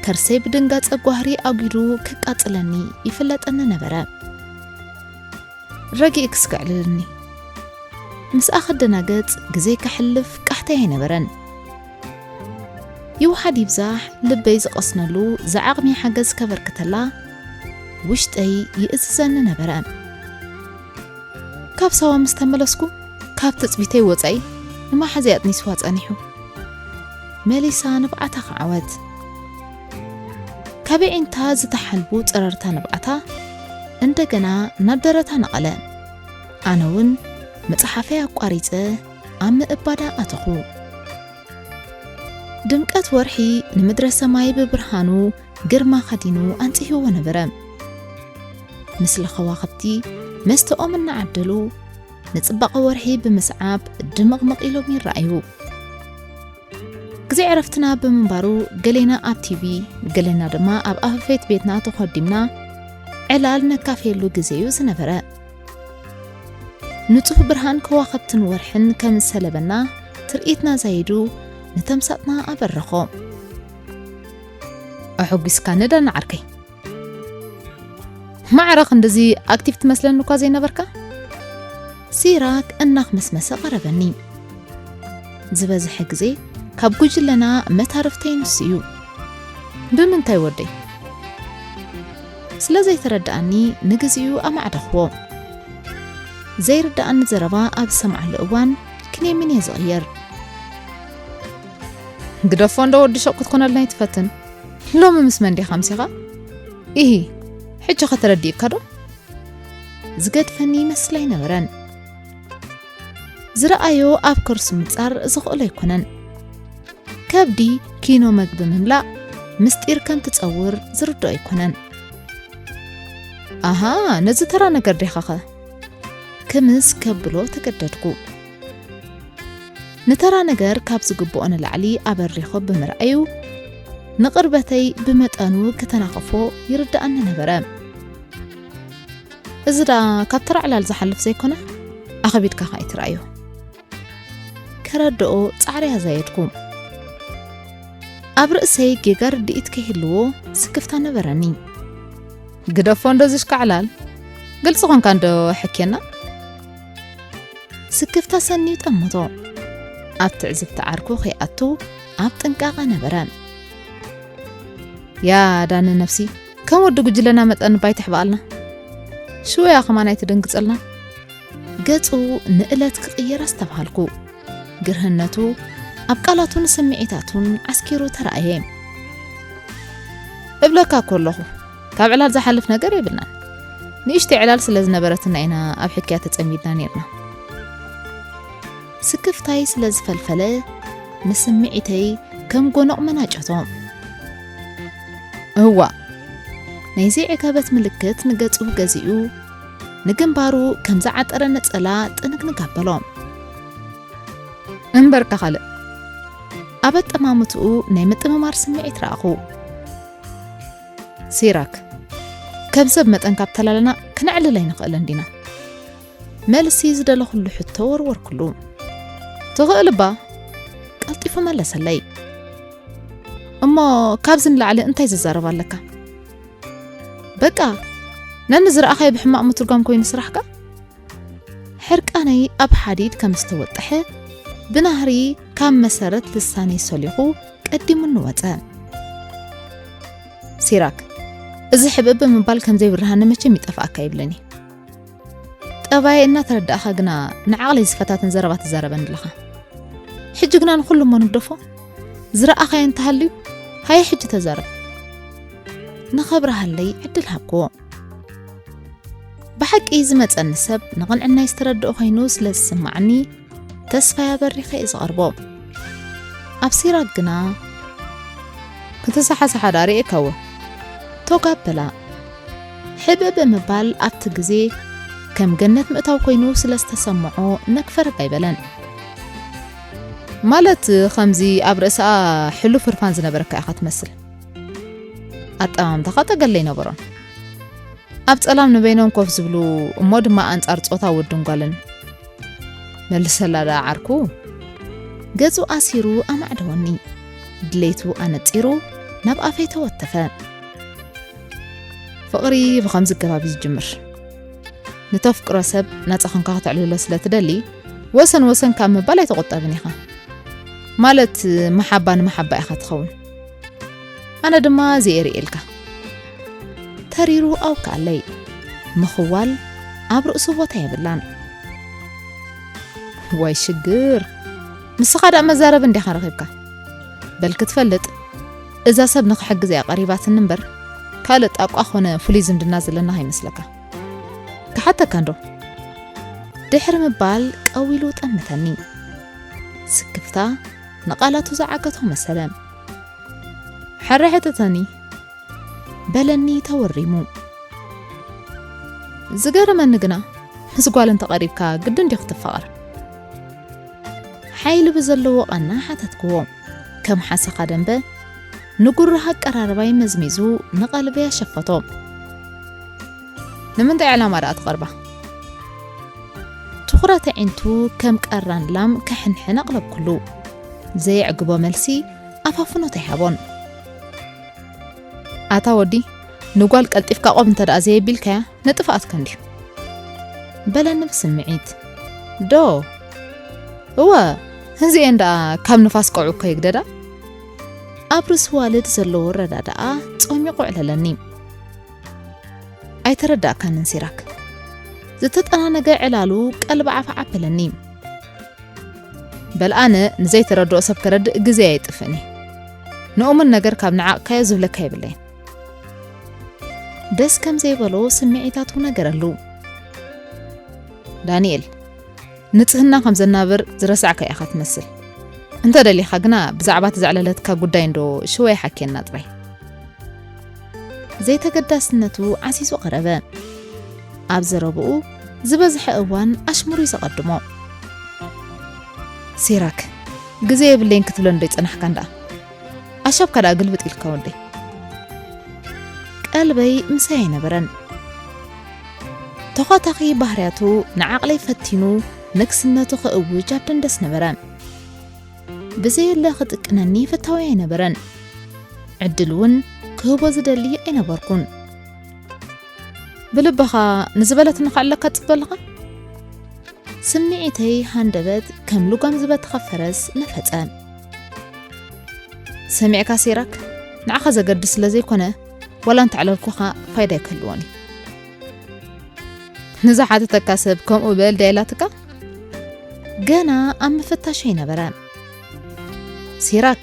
ከርሰይ ብድንጋጸ ጓህሪ ኣጒዱ ክቃጽለኒ ይፍለጠኒ ነበረ። ረጊእክስ ከዕልልኒ። ምስኣ ክደናገጽ ግዜ ከሕልፍ ቃሕተይ ኣይነበረን። ይውሓድ ይብዛሕ ልበይ ዝቐስነሉ ዝዓቕሚ ሓገዝ ከበርክተላ ውሽጠይ ይእዝዘኒ ነበረ። ካብ ሳዋ ምስ ተመለስኩ ካብ ትጽቢተይ ወጻኢ ንመሓዘይ ኣጥኒስዋ ጸኒሑ። መሊሳ ንብዓታ ከዓወት። ካብ ኣዒንታ ዝተሓልቡ ጸረርታ ንብዓታ እንደገና ናብ ደረታ ነቐለ። ኣነ እውን መጽሓፈይ ኣቋሪጸ ኣብ ምእባዳ ኣተኹ። ድምቀት ወርሒ ንምድረ ሰማይ ብብርሃኑ ግርማ ከዲኑ ኣንጺህዎ ነበረ። ምስሊ ከዋኽብቲ መስተኦም እናዓደሉ ንጽባቐ ወርሒ ብምስዓብ ድምቕምቕ ኢሎም ይረኣዩ። ግዜ ዕረፍትና ብምንባሩ ገሌና ኣብ ቲቪ፣ ገሌና ድማ ኣብ ኣፈፌት ቤትና ተኾዲምና ዕላል ነካፍየሉ ግዜ እዩ ዝነበረ። ንጹህ ብርሃን ከዋኽብትን ወርሕን ከም ዝሰለበና ትርኢትና ዛይዱ ንተምሳጥና ኣበረኾ። ኣሐጒስካኒ ዳና ዓርከይ። ማዕረ ክንድዚ ኣክቲቭ ትመስለኒ እኳ ዘይነበርካ። ሲራክ እናኽመስመሰ ቀረበኒ። ዝበዝሐ ግዜ ካብ ጉጅለና መታርፍተይ ንሱ እዩ። ብምንታይ ወደይ? ስለ ዘይተረድኣኒ ንግዚኡ ኣማዕደኽዎ። ዘይርድኣኒ ዘረባ ኣብ ዝሰምዓሉ እዋን ክንየምን እየ ዝቕየር። ግደፎ እንዶ ወዲ ሸቕ ክትኮነልና ኣይትፈትን። ሎሚ ምስ መን ዲኻ ኣምሲኻ? ኢሂ፣ ሕጂ ኸ ተረዲእካ ዶ? ዝገድፈኒ ይመስል ኣይነበረን። ዝረኣዮ ኣብ ከርሱ ምጻር ዝኽእሎ ኣይኮነን። ከብዲ ኪኖ መግቢ ምምላእ ምስጢር ከም ትጸውር ዝርድኦ ኣይኮነን። ኣሃ፣ ነዚ ተራ ነገር ዲኻኸ? ክምስ ከብሎ ተገደድኩ። ንተራ ነገር ካብ ዝግብኦ ንላዕሊ ኣበሪኹ ብምርኣዩ፣ ንቕርበተይ ብመጠኑ ክተናኸፎ ይርድኣኒ ነበረ። እዚ ደኣ ካብ ተራ ዕላል ዝሓልፍ ዘይኮነ፣ ኣኸቢድካ ከኣ ኣይትርኣዮ። ከረድኦ ጻዕሪ ኣዛየድኩ። ኣብ ርእሰይ ጌጋ ርድኢት ከይህልዎ ስክፍታ ነበረኒ። ግደፎ እንዶ ዝሽካዕላል፣ ግልጺ ኾንካ እንዶ ሕኬና። ስክፍታ ሰንዩ ጠመቶ። ኣብ ትዕዝብቲ ዓርኩ ከይኣቱ ኣብ ጥንቃቐ ነበረ። ያ ዳኒ ነፍሲ፣ ከም ወዲ ጉጅለና መጠን ባይ ተሕበኣልና። ሽወያ ከማን ኣይትደንግጸልና። ገጹ ንእለት ክቕየር ኣስተብሃልኩ። ግርህነቱ ኣብ ቃላቱን ስምዒታቱን ዓስኪሩ ተራእየ። እብለካ እኮ ኣለኹ፣ ካብ ዕላል ዝሓልፍ ነገር የብልናን። ንእሽተይ ዕላል ስለ ዝነበረትና ኢና ኣብ ሕክያ ተጸሚድና ኔርና። ስክፍታይ ስለ ዝፈልፈለ፣ ንስምዒተይ ከም ጎኖቕ መናጨቶ። እዋእ! ናይ ዘይዕገበት ምልክት ንገጹ ገዚኡ፣ ንግንባሩ ከም ዝዓጠረ ነጸላ ጥንግንግ ኣበሎ። እምበርካ ካልእ። ኣብ ኣጠማምትኡ ናይ ምጥምማር ስምዒት ረኣኹ። ሲራክ፣ ከም ሰብ መጠን ካብ ተላለና ክነዕልል ኣይንኽእልን ዲና? መልሲ ዝደለኹሉ ሕቶ ወርወርኩሉ። "ትኽእል እባ?" ቀልጢፉ መለሰለይ። "እሞ ካብዚ ንላዕሊ እንታይ ዝዛረብ ኣለካ?" "በቃ፣ ነኒ ዝረኣኻዮ ብሕማቕ ምትርጓም ኮይኑ ስራሕካ?" ሕርቃነይ ኣብ ሓዲድ ከም ዝተወጠሐ ብናህሪ ካብ መሰረት ልሳነይ ሰሊኹ ቀዲሙኒ ወጸ። "ሲራክ፣ እዚ ሕብእብ ምባል ከም ዘይብርሃኒ መቸም ይጠፍኣካ ይብለኒ። ጠባየ እናተረዳእኻ ግና ንዓቕለይ ዝፈታተን ዘረባ ትዛረበኒ ኣለኻ። ሕጂ ግና ንኹሉ እሞ ንግደፎ። ዝረኣኻዮ እንተሃልዩ፣ ሃየ ሕጂ ተዛረብ። ንኸብርሃለይ ዕድል ሃብክዎ። ብሓቂ ዝመጸኒ ሰብ ንቕንዕናይ ዝተረድኦ ኮይኑ ስለ ዝስማዓኒ፣ ተስፋይ ኣበሪኸ እየ ዝቐርቦ። ኣብ ሲራክ ግና ክትሰሓስሓ ደኣ ርእየካዎ። ቶጋ ኣበላ። ሕብእብ ምባል ኣብቲ ግዜ ከም ገነት ምእታው ኮይኑ ስለ ዝተሰምዖ ነክፈረግ ኣይበለን። ማለት ከምዚ ኣብ ርእስኣ ሕሉፍ ህርፋን ዝነበረካ ኢኻ ትመስል። ኣጠማምታኻ ጠገለ ኣይነበሮን። ኣብ ጸላም ንበይኖም ኮፍ ዝብሉ እሞ ድማ ኣንጻር ጾታ ወድን ጓልን። መልሰላ ደኣ ዓርኩ። ገጹ ኣሲሩ ኣማዕደወኒ። ድሌቱ ኣነጺሩ ናብ ኣፈይ ተወተፈ። ፍቕሪ ብኸምዚ ኣገባብ እዩ ዝጅምር። ንተፍቅሮ ሰብ ናጻ ኾንካ ከተዕልሎ ስለ ትደሊ፣ ወሰን ወሰን ካብ ምባል ኣይትቑጠብን ኢኻ። ማለት መሓባ ንመሓባ ኢኻ ትኸውን። ኣነ ድማ እዚ እየ ርእየልካ። ተሪሩ ኣውክኣለይ። ምኽዋል ኣብ ርእሱ ቦታ የብላን። ዋይ ሽግር! ንስኻ ደኣ መዛረቢ እንዲኻ ረኺብካ። በል ክትፈልጥ፣ እዛ ሰብ ንኽሕግዝ እያ ቀሪባትኒ እምበር፣ ካልእ ጣቋ ኾነ ፍሉይ ዝምድና ዘለና ከይመስለካ። ክሓተካ እንዶ? ድሕሪ ምባል ቀዊሉ ጠመተኒ። ስክፍታ ንቓላቱ ዝዓገቶ መሰለ። ሕረ ሕተተኒ፣ በለኒ ተወሪሙ። ዝገረመኒ ግና፣ ምስ ጓል እንተቐሪብካ ግድን ድዩ ክትፋቐር? ሓይሊ ብዘለዎ ቃና ሓተትክዎ። ከም ሓሰኻ ደንበ፣ ንጉርህ ኣቀራርባይ መዝሚዙ ንቐልበይ ኣሸፈቶ። ንምንታይ ዕላማ ደኣ ትቐርባ? ትኹረት ኣዒንቱ ከም ቀራን ላም ክሕንሕን ኣቕለብኩሉ። ዘየዕግቦ መልሲ ኣፋፍኖት ኣይሃቦን። ኣታ ወዲ፣ ንጓል ቀልጢፍካ ቆብ እንተ ደኣ ዘየቢልካያ፣ ንጥፍኣትካ እንድዩ። በለኒ ብስምዒት። ዶ? እወ፣ እዚኤን ደኣ ካብ ንፋስ ቀውዒ እኮ ይግደዳ። ኣብ ርእሲ ዋልድ ዘለዎ ኣረዳድኣ ጾሚቑ ኣዕለለኒ። ኣይተረዳእካንን ሲራክ። ዝተጠናነገ ዕላሉ ቀልቢ ዓፋ ዓበለኒ። በል ኣነ ንዘይተረድኦ ሰብ ከረድእ ግዜ ኣየጥፍእን እየ። ንእሙን ነገር ካብ ንዓቕካዮ ዝብለካ የብለይን። ደስ ከም ዘይበሎ ስምዒታቱ ነገረሉ። ዳንኤል፣ ንጽህና ከም ዘናብር ዝረሳዕካ ኢኻ ትመስል። እንተ ደሊኻ ግና ብዛዕባ እቲ ዘዕለለትካ ጉዳይ እንዶ ሽወይ ሓኬና ጥራይ። ዘይተገዳስነቱ ዓሲሱ ቀረበ። ኣብ ዘረብኡ ዝበዝሐ እዋን ኣሽሙሩ እዩ ዘቐድሞ። ሲራክ፣ ግዜ የብለይን ክትብለኒ ዶ ይጸናሕካ እንዳ? ኣሻብካ ደኣ ግልብጥ ኢልካ ወደይ። ቀልበይ ምሳይ ኣይነበረን። ተዃታኺ ባህርያቱ ንዓቕለይ ፈቲኑ ንግስነቱ ክእውጅ ኣብ ደንደስ ነበረ። ብዘየለ ክጥቅነኒ ፈታዊ ኣይነበረን። ዕድል እውን ክህቦ ዝደሊ ኣይነበርኩን። ብልብኻ ንዝበለትኒ ከዕለካ ትጽበ ኣለኻ? ስምዒተይ ሃንደበት ከም ልጓም ዝበተኸ ፈረስ ነፈጸ። ሰሚዕካ ሲራክ፣ ንዓኻ ዘገድስ ስለ ዘይኮነ፣ ዋላ እንተዕለልኩኻ ፋይዳ ኣይክህልዎን እዩ። ንዝሓተተካ ሰብ ከምኡ በል ድያ ኢላትካ? ገና ኣብ ምፍታሽ ኣይነበረ። ሲራክ፣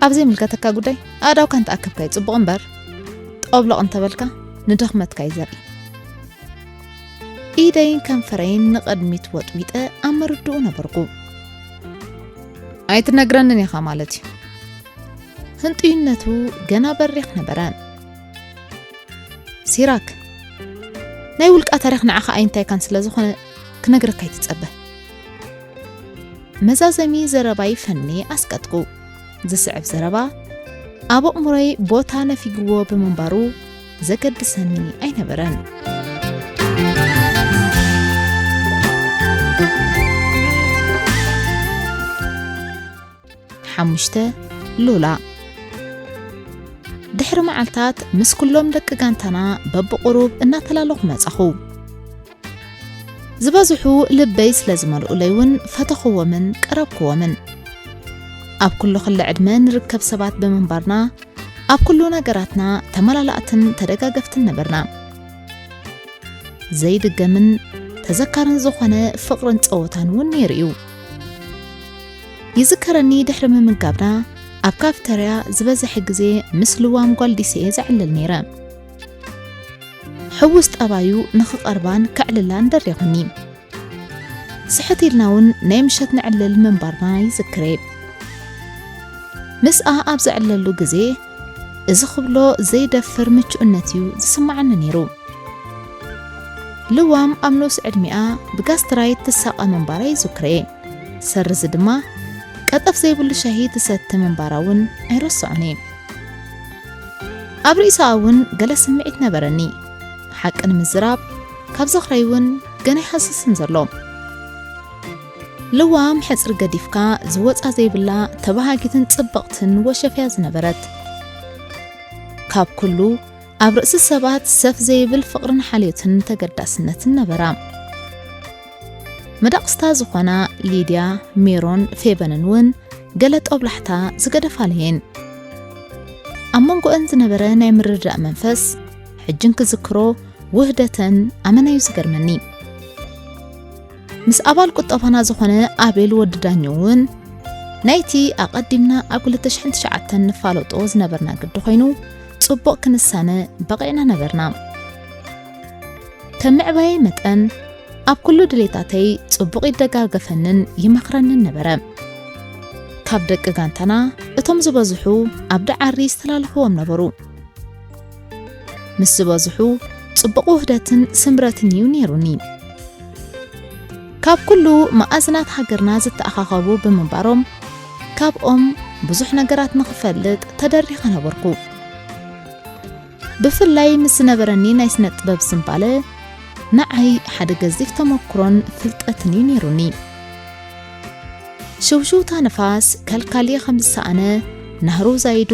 ኣብ ዘይምልከተካ ጉዳይ ኣእዳውካ እንተኣከብካዩ ጽቡቕ እምበር፣ ጠብሎቕ እንተበልካ ንድኽመትካ እዩ ዘርኢ። ኢደይን ከንፈረይን ንቕድሚት ወጥዊጠ ኣብ ምርድኡ ነበርኩ። ኣይትነግረንን ኢኻ ማለት እዩ። ህንጡይነቱ ገና በሪኽ ነበረ። ሲራክ፣ ናይ ውልቃ ታሪኽ ንዓኻ ኣይንታይካን ስለ ዝኾነ ክነግረካ ኣይትጸበ። መዛዘሚ ዘረባይ ፈኒ ኣስቀጥኩ። ዝስዕብ ዘረባ ኣብ ኣእምሮይ ቦታ ነፊግዎ ብምንባሩ ዘገድሰኒ ኣይነበረን። ሓሙሽተ፣ ሉላ። ድሕሪ መዓልታት ምስ ኩሎም ደቂ ጋንታና በብቑሩብ እናተላለኹ መጻኹ። ዝበዝሑ ልበይ ስለ ዝመልኡለይ እውን ፈተኽዎምን ቀረብክዎምን። ኣብ ኩሉ ክሊ ዕድመ ንርከብ ሰባት ብምንባርና፣ ኣብ ኩሉ ነገራትና ተመላላእትን ተደጋገፍትን ነበርና። ዘይድገምን ተዘካርን ዝኾነ ፍቕርን ጸወታን እውን ነይሩ እዩ። ይዝከረኒ፣ ድሕሪ ምምጋብና ኣብ ካፍተርያ ዝበዝሐ ግዜ ምስ ልዋም ጓል ዲሰ እየ ዘዕልል ነይረ። ሕውስ ጠባዩ ንኽቐርባን ከዕልላን ደሪኹኒ። ስሕት ኢልና እውን ናይ ምሸት ንዕልል ምንባርና ይዝክሬ። ምስኣ ኣብ ዘዕለሉ ግዜ፣ እዚ ክብሎ ዘይደፍር ምቹእነት እዩ ዝስምዓኒ ነይሩ። ልዋም ኣብ ንኡስ ዕድሚኣ ብጋስትራይት ትሳቐ ምንባራ ይዝክሬ። ሰርዚ ድማ፣ ቀጠፍ ዘይብሉ ሻሂ ትሰቲ ምንባራ እውን ኣይረስዖን እየ። ኣብ ርእሳ እውን ገለ ስምዒት ነበረኒ። ሓቂ ንምዝራብ፣ ካብ ዝኽረይ እውን ገና ይሃስስን ዘሎ። ልዋም ሕጽሪ ገዲፍካ ዝወጻ ዘይብላ ተባሃጊትን ጽብቕትን ወሸፍያ ዝነበረት። ካብ ኩሉ ኣብ ርእሲ ሰባት ሰፍ ዘይብል ፍቕርን ሓልዮትን ተገዳስነትን ነበራ። መዳቕስታ ዝኾና ሊድያ፣ ሜሮን፣ ፌበንን እውን ገለ ጦብላሕታ ዝገደፋለየን። ኣብ መንጎአን ዝነበረ ናይ ምርድዳእ መንፈስ፣ ሕጂ እንክዝክሮ ውህደተን ኣመናዩ ዝገርመኒ። ምስ ኣባል ቁጠባና ዝኾነ ኣቤል ወዲ ዳኘው እውን፣ ናይቲ ኣቐዲምና ኣብ ክልተ ሽሕን ትሽዓተን ንፋለጦ ዝነበርና ግዲ ኮይኑ፣ ጽቡቕ ክንሳነ በቒዕና ነበርና። ከም ምዕባየይ መጠን፣ ኣብ ኩሉ ድሌታተይ ጽቡቕ ይደጋገፈንን ይመኽረንን ነበረ። ካብ ደቂ ጋንታና፣ እቶም ዝበዝሑ ኣብ ደዓሪ ዝተላለኽዎም ነበሩ። ምስ ዝበዝሑ፣ ጽቡቕ ውህደትን ስምረትን እዩ ነይሩኒ። ካብ ኩሉ መኣዝናት ሃገርና ዝተኣኻኸቡ ብምንባሮም፣ ካብኦም ብዙሕ ነገራት ንኽፈልጥ ተደሪኸ ነበርኩ። ብፍላይ ምስ ዝነበረኒ ናይ ስነ ጥበብ ዝንባለ፣ ንዓይ ሓደ ገዚፍ ተመኩሮን ፍልጠትን እዩ ነይሩኒ። ሽውሽውታ ንፋስ ከልካሊ ከም ዝሰኣነ ናህሩ ዛይዱ፣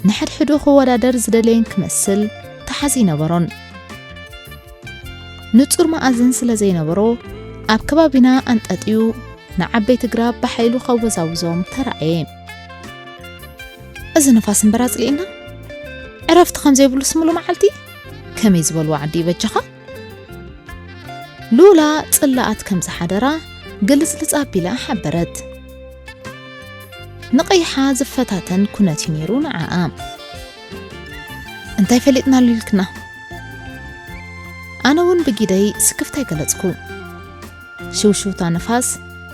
ንሕድሕዱ ክወዳደር ዝደለየን ክመስል ተሓዚ ኣይነበሮን። ንጹር መኣዝን ስለ ዘይነበሮ፣ ኣብ ከባቢና ኣንጠጥዩ ንዓበይቲ ግራብ ብሓይሉ ከወዛውዞም ተራእየ። "እዚ ንፋስ እምበር ኣጽሊእና፣ ዕረፍቲ ከም ዘይብሉስ ምሉእ መዓልቲ ከመይ ዝበልዎ ዓዲ እዩ በጃኻ?" ሉላ ጽላኣት ከም ዝሓደራ ግልጽልጽ ኣቢላ ሓበረት። ንቐይሓ ዝፈታተን ኩነት እዩ ነይሩ ንዓኣ። "እንታይ ፈሊጥናሉ ኢልክና?" ኣነ እውን ብጊደይ ስክፍታይ ገለጽኩ። ሽውሽውታ ንፋስ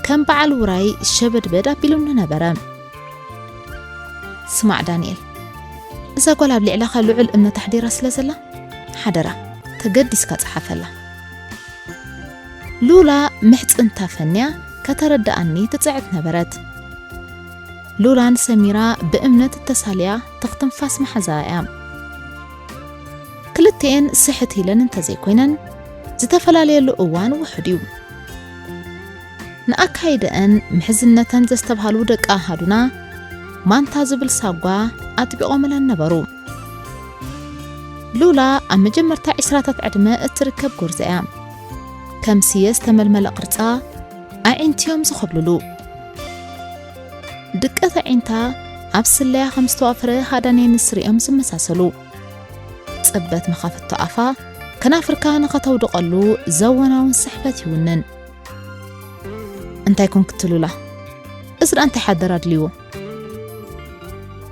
ከም በዓል ውራይ ሸበድበድ ኣቢሉኒ ነበረ። "ስማዕ ዳንኤል፣ እዛ ጓል ኣብ ልዕለኻ ልዑል እምነት ኣሕዲራ ስለ ዘላ፣ ሓደራ ተገዲስካ ጸሓፈላ።" ሉላ ምሕጽንታ ፈንያ ከተረድኣኒ ትጽዕት ነበረት። ሉላን ሰሚራ ብእምነት እተሳልያ ትኽ ትንፋስ መሓዛኣ እያ። ክልተኤን ስሕት ኢለን እንተዘይኮይነን፣ ዝተፈላለያሉ እዋን ውሑድ እዩ። ንኣካይደአን ምሕዝነተን ዘስተብሃሉ ደቂ ኣሃዱና፣ ማንታ ዝብል ሳጓ ኣጥቢቖምለን ነበሩ። ሉላ ኣብ መጀመርታ ዕስራታት ዕድመ እትርከብ ጎርዞ እያ። ከም ስየ ዝተመልመለ ቅርጻ፣ ኣዒንቲ እዮም ዝኸብልሉ። ድቀት ኣዒንታ ኣብ ስለያ ከም ዝተዋፈረ ሃዳንየ ንስሪ እዮም ዝመሳሰሉ። ጽበት መኻፍቶ ኣፋ፣ ከናፍርካ ንኸተውድቐሉ ዘወናውን ስሕበት ይውንን። "እንታይ ኮንኪ ሉላ? እዚ ደኣ እንታይ ሓደር ኣድልይዎ?"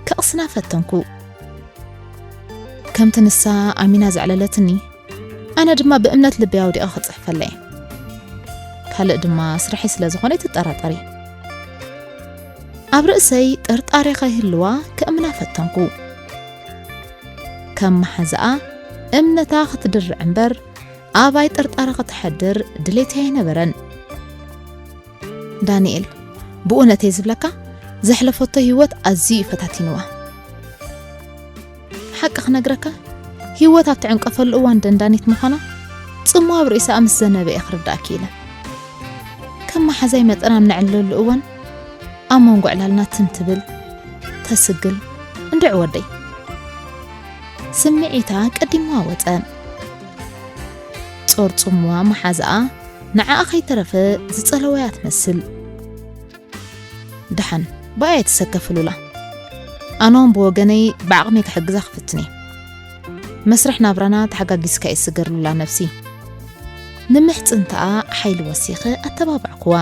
ከቕስና ፈተንኩ። ከምቲ ንሳ ኣሚና ዘዕለለትኒ፣ ኣነ ድማ ብእምነት ልበይ ኣውዲቐ ክጽሕፈላ እየ። ካልእ ድማ ስራሐይ ስለ ዝኾነ ኣይትጠራጠሪ። ኣብ ርእሰይ ጥርጣሬ ከይህልዋ ከእምና ፈተንኩ። ከም መሓዛኣ እምነታ ክትድርዕ እምበር፣ ኣባይ ጥርጣረ ከተሕድር ድሌተይ ኣይነበረን። ዳንኤል፣ ብእውነተይ ዝብለካ፣ ዘሕለፈቶ ህይወት ኣዝዩ እዩ ፈታቲንዋ። ሓቂ ክነግረካ፣ ህይወት ኣብ ትዕንቀፈሉ እዋን ደንዳኒት ምዃና፣ ጽምዋ ኣብ ርእሳ ምስ ዘነበ እየ ክርዳእ ክኢለ። ከም መሓዛይ መጠን ኣብ ነዕልለሉ እዋን፣ ኣብ መንጎ ዕላልና ትም ትብል፣ ተስግል፣ እንድዕ ወደይ። ስምዒታ ቀዲምዋ ወጸ። ጾርጹምዋ መሓዛኣ ንዓኣ ከይተረፈ ዝጸለወያ ትመስል። ደሓን፣ ብኣየ ትሰከፍሉላ። ኣነውን ብወገነይ ብዓቕመይ ክሕግዛ ክፍትን እየ። መስርሕ ናብራና ተሓጋጊዝካ እየ ስገርሉላ ነብሲ። ንምሕጽንታኣ ሓይሊ ወሲኸ ኣተባባዕኩዋ።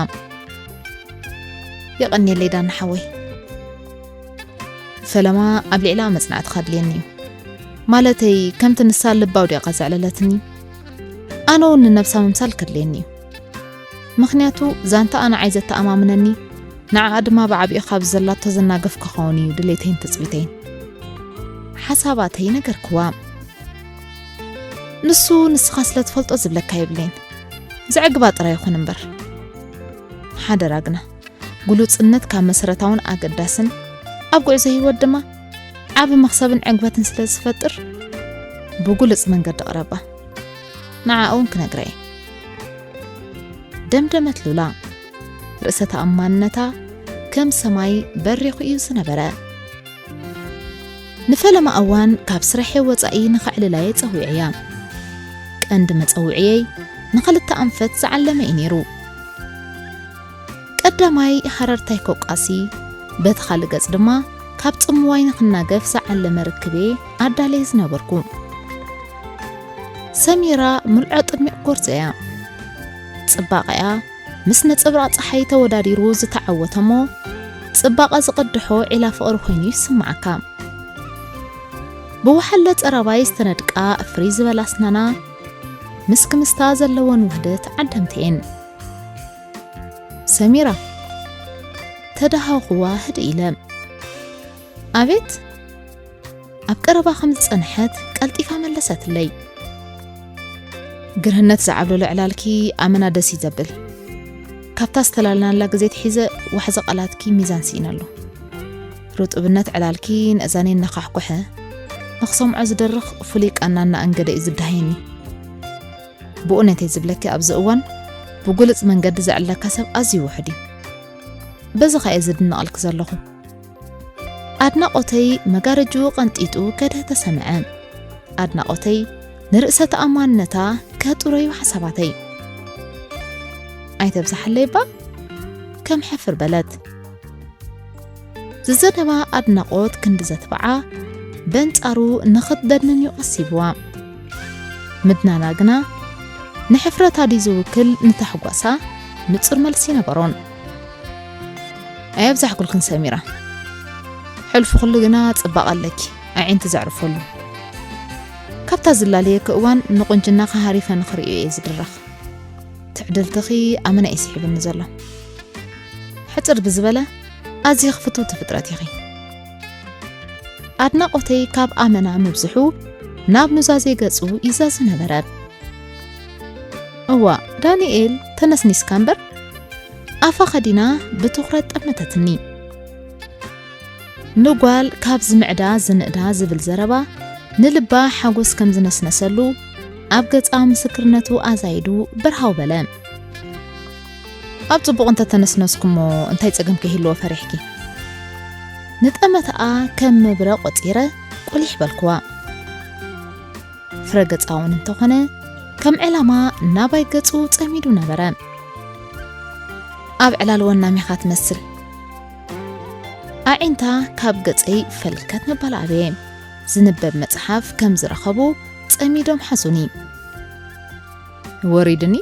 የቐንየለይ ዳና ሓወይ። ፈለማ ኣብ ልዕላ መጽናዕትኻ ኣድልየኒ እዩ። ማለተይ፣ ከምቲ ንሳ ልባ ኣውዲቓ ዘዕለለትኒ፣ ኣነ እውን ንነብሳ ምምሳል ከድልየኒ እዩ። ምኽንያቱ፣ ዛንታኣ ንዓይ ዘተኣማምነኒ፣ ንዓኣ ድማ ብዓቢኡ ካብ ዘላቶ ዘናገፍ ክኸውን እዩ ድሌተይን ትጽቢተይን። ሓሳባተይ ነገርክዋ። ንሱ ንስኻ ስለ ትፈልጦ ዝብለካ የብለይን። ዘዕግባ ጥራይ ይኹን እምበር። ሓደራ ግና፣ ግሉጽነት ካብ መሰረታውን ኣገዳስን፣ ኣብ ጉዕዞ ህይወት ድማ ዓቢ መኽሰብን ዕግበትን ስለ ዝፈጥር፣ ብግሉጽ መንገዲ ቅረባ። ንዓኣ እውን ክነግራ እየ። ደምደመት ሉላ። ርእሰ ተኣማንነታ ከም ሰማይ በሪኹ እዩ ዝነበረ። ንፈለማ እዋን ካብ ስርሐይ ወጻኢ ንኸዕልላ እየ ጸዊዐያ። ቀንዲ መጸውዕየይ ንኽልተ ኣንፈት ዝዓለመ እዩ ነይሩ። ቀዳማይ ሃረርታይ ኮቃሲ፣ በቲ ካልእ ገጽ ድማ ካብ ጽምዋይ ንኽናገፍ ዝዓለመ ርክብ እየ ኣዳልየ ዝነበርኩ። ሰሚራ ምልዖ ጥሚቕ ጎርዞ እያ። ጽባቐኣ ምስ ነጸብራቕ ጸሓይ ተወዳዲሩ ዝተዓወተ እሞ፣ ጽባቐ ዝቐድሖ ዒላ ፍቕሪ ኮይኑ ይስምዓካ። ብወሓለ ጸራባይ ዝተነድቃ ፍርይ ዝበላ ኣስናና፣ ምስ ክምስታ ዘለወን ውህደት ዓደምቲ እየን። ሰሚራ፣ ተዳሃኹዋ ህድእ ኢለ። ኣቤት? ኣብ ቀረባ ከም ዝጸንሐት ቀልጢፋ መለሰትለይ። ግርህነት ዝዓብለሎ ዕላልኪ ኣመና ደስ እዩ ዘብል። ካብታ ዝተላልናላ ግዜ ትሒዘ ዋሕዚ ቃላትኪ ሚዛን ስኢነሉ። ርጡብነት ዕላልኪ ንእዛነይ እናኻሕኮሐ፣ ንኽሰምዖ ዝደርኽ ፍሉይ ቃና እናኣንገደ እዩ ዝደሃየኒ። ብእውነተይ ዝብለኪ ኣብዚ እዋን ብግሉጽ መንገዲ ዘዕልለካ ሰብ ኣዝዩ ውሑድ እዩ። በዚ ኸኣ እየ ዝድነቐልኪ ዘለኹ። ኣድናቖተይ መጋረጅኡ ቀንጢጡ ከድህ ተሰምዐ። ኣድናቖተይ ንርእሰ ተኣማንነታ ከጥረዩ ሓሳባተይ። ኣይተብዝሓለይ እባ፣ ከም ሕፍር በለት። ዝዘነባ ኣድናቖት ክንዲ ዘትብዓ፣ በንጻሩ ንኽትደንን እዩ ቀሲብዋ። ምድናና ግና፣ ንሕፍረታ ድዩ ዝውክል ንታሕጓሳ ንጹር መልሲ ነበሮን። ኣየብዛሕኩልክን ሰሚራ። ሕልፊ ኩሉ ግና ጽባቐ ኣለኪ፣ ኣዒንቲ ዘዕርፈሉ። ካብታ ዝላለየኪ እዋን ንቑንጅናኺ ሃሪፈ ንኽርእዮ እየ ዝድረኽ። ትዕድልትኺ ኣመና እዩ ስሒቡኒ ዘሎ። ሕጽር ብዝበለ፣ ኣዝኺ ፍትውቲ ፍጥረት ኢኺ። ኣድናቖተይ ካብ ኣመና ምብዝሑ ናብ ኑዛዜ ገጹ ይዛዙ ነበረ። እዋ፣ ዳንኤል፣ ተነስኒስካ እምበር፣ ኣፋ ከዲና ብትኹረት ጠመተትኒ። ንጓል ካብ ዝምዕዳ ዝንእዳ ዝብል ዘረባ ንልባ ሓጎስ ከም ዝነስነሰሉ ኣብ ገጻ ምስክርነቱ ኣዛይዱ ብርሃው በለ። ኣብ ጽቡቕ እንተተነስነስኩሞ እንታይ ጸገም ከይህልዎ ፈሪሕኪ? ንጠመተኣ ከም መብረ ቆጺረ ቁሊሕ በልክዋ። ፍረ ገጻ እውን እንተኾነ ከም ዕላማ ናባይ ገጹ ጸሚዱ ነበረ። ኣብ ዕላል ወናሚኻ ትመስል። ኣዒንታ ካብ ገጸይ ፈልከት ምባል ኣበየ። ዝንበብ መጽሓፍ ከም ዝረኸቡ ጸሚዶም ሓዙኒ። ወሪድኒ፣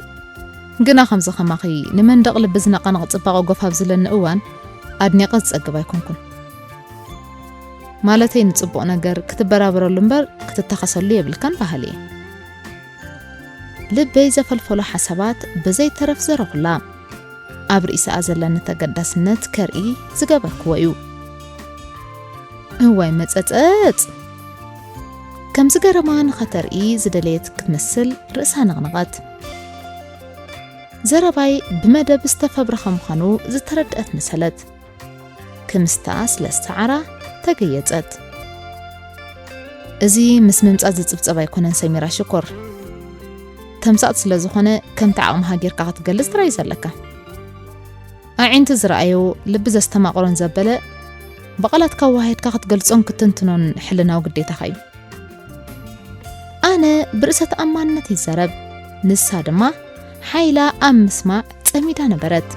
ግና ከምዚ ከማኺ ንመንደቕ ልቢ ዝነቐንቕ ጽባቐ ጎፍ ኣብ ዝለኒ እዋን ኣድኒቐ ዝጸግብ ኣይኮንኩን። ማለተይ ንጽቡቕ ነገር ክትበራበረሉ እምበር ክትታኸሰሉ የብልካን በሃሊ እየ። ልበይ ዘፈልፈሎ ሓሳባት ብዘይተረፍ ዘረኹላ። ኣብ ርእሲኣ ዘለኒ ተገዳስነት ከርኢ ዝገበርክዎ እዩ። እዋይ መጸጸጽ! ከም ዝገረማ ንኸተርኢ ዝደለየት ክትመስል ርእሳ ነቕነቐት። ዘረባይ ብመደብ ዝተፈብረኸ ምዃኑ ዝተረድአት መሰለት። ክምስታ ስለ ዝሰዓራ ተገየጸት። እዚ ምስ ምምጻእ ዝጽብጸብ ኣይኮነን ሰሚራ ሽኮር። ተምሳጥ ስለ ዝኾነ ከምቲ ዓቕምኻ ጌርካ ክትገልጽ ጥራይ እዩ ዘለካ። ኣዒንቲ ዝረኣዮ ልቢ ዘስተማቕሮን ዘበለ ብቓላትካ ኣወሃሂድካ ክትገልጾን ክትንትኖን ሕልናዊ ግዴታኻ እዩ። ኣነ ብርእሰ ተኣማንነት ይዛረብ፣ ንሳ ድማ ሓይላ ኣብ ምስማዕ ጸሚዳ ነበረት።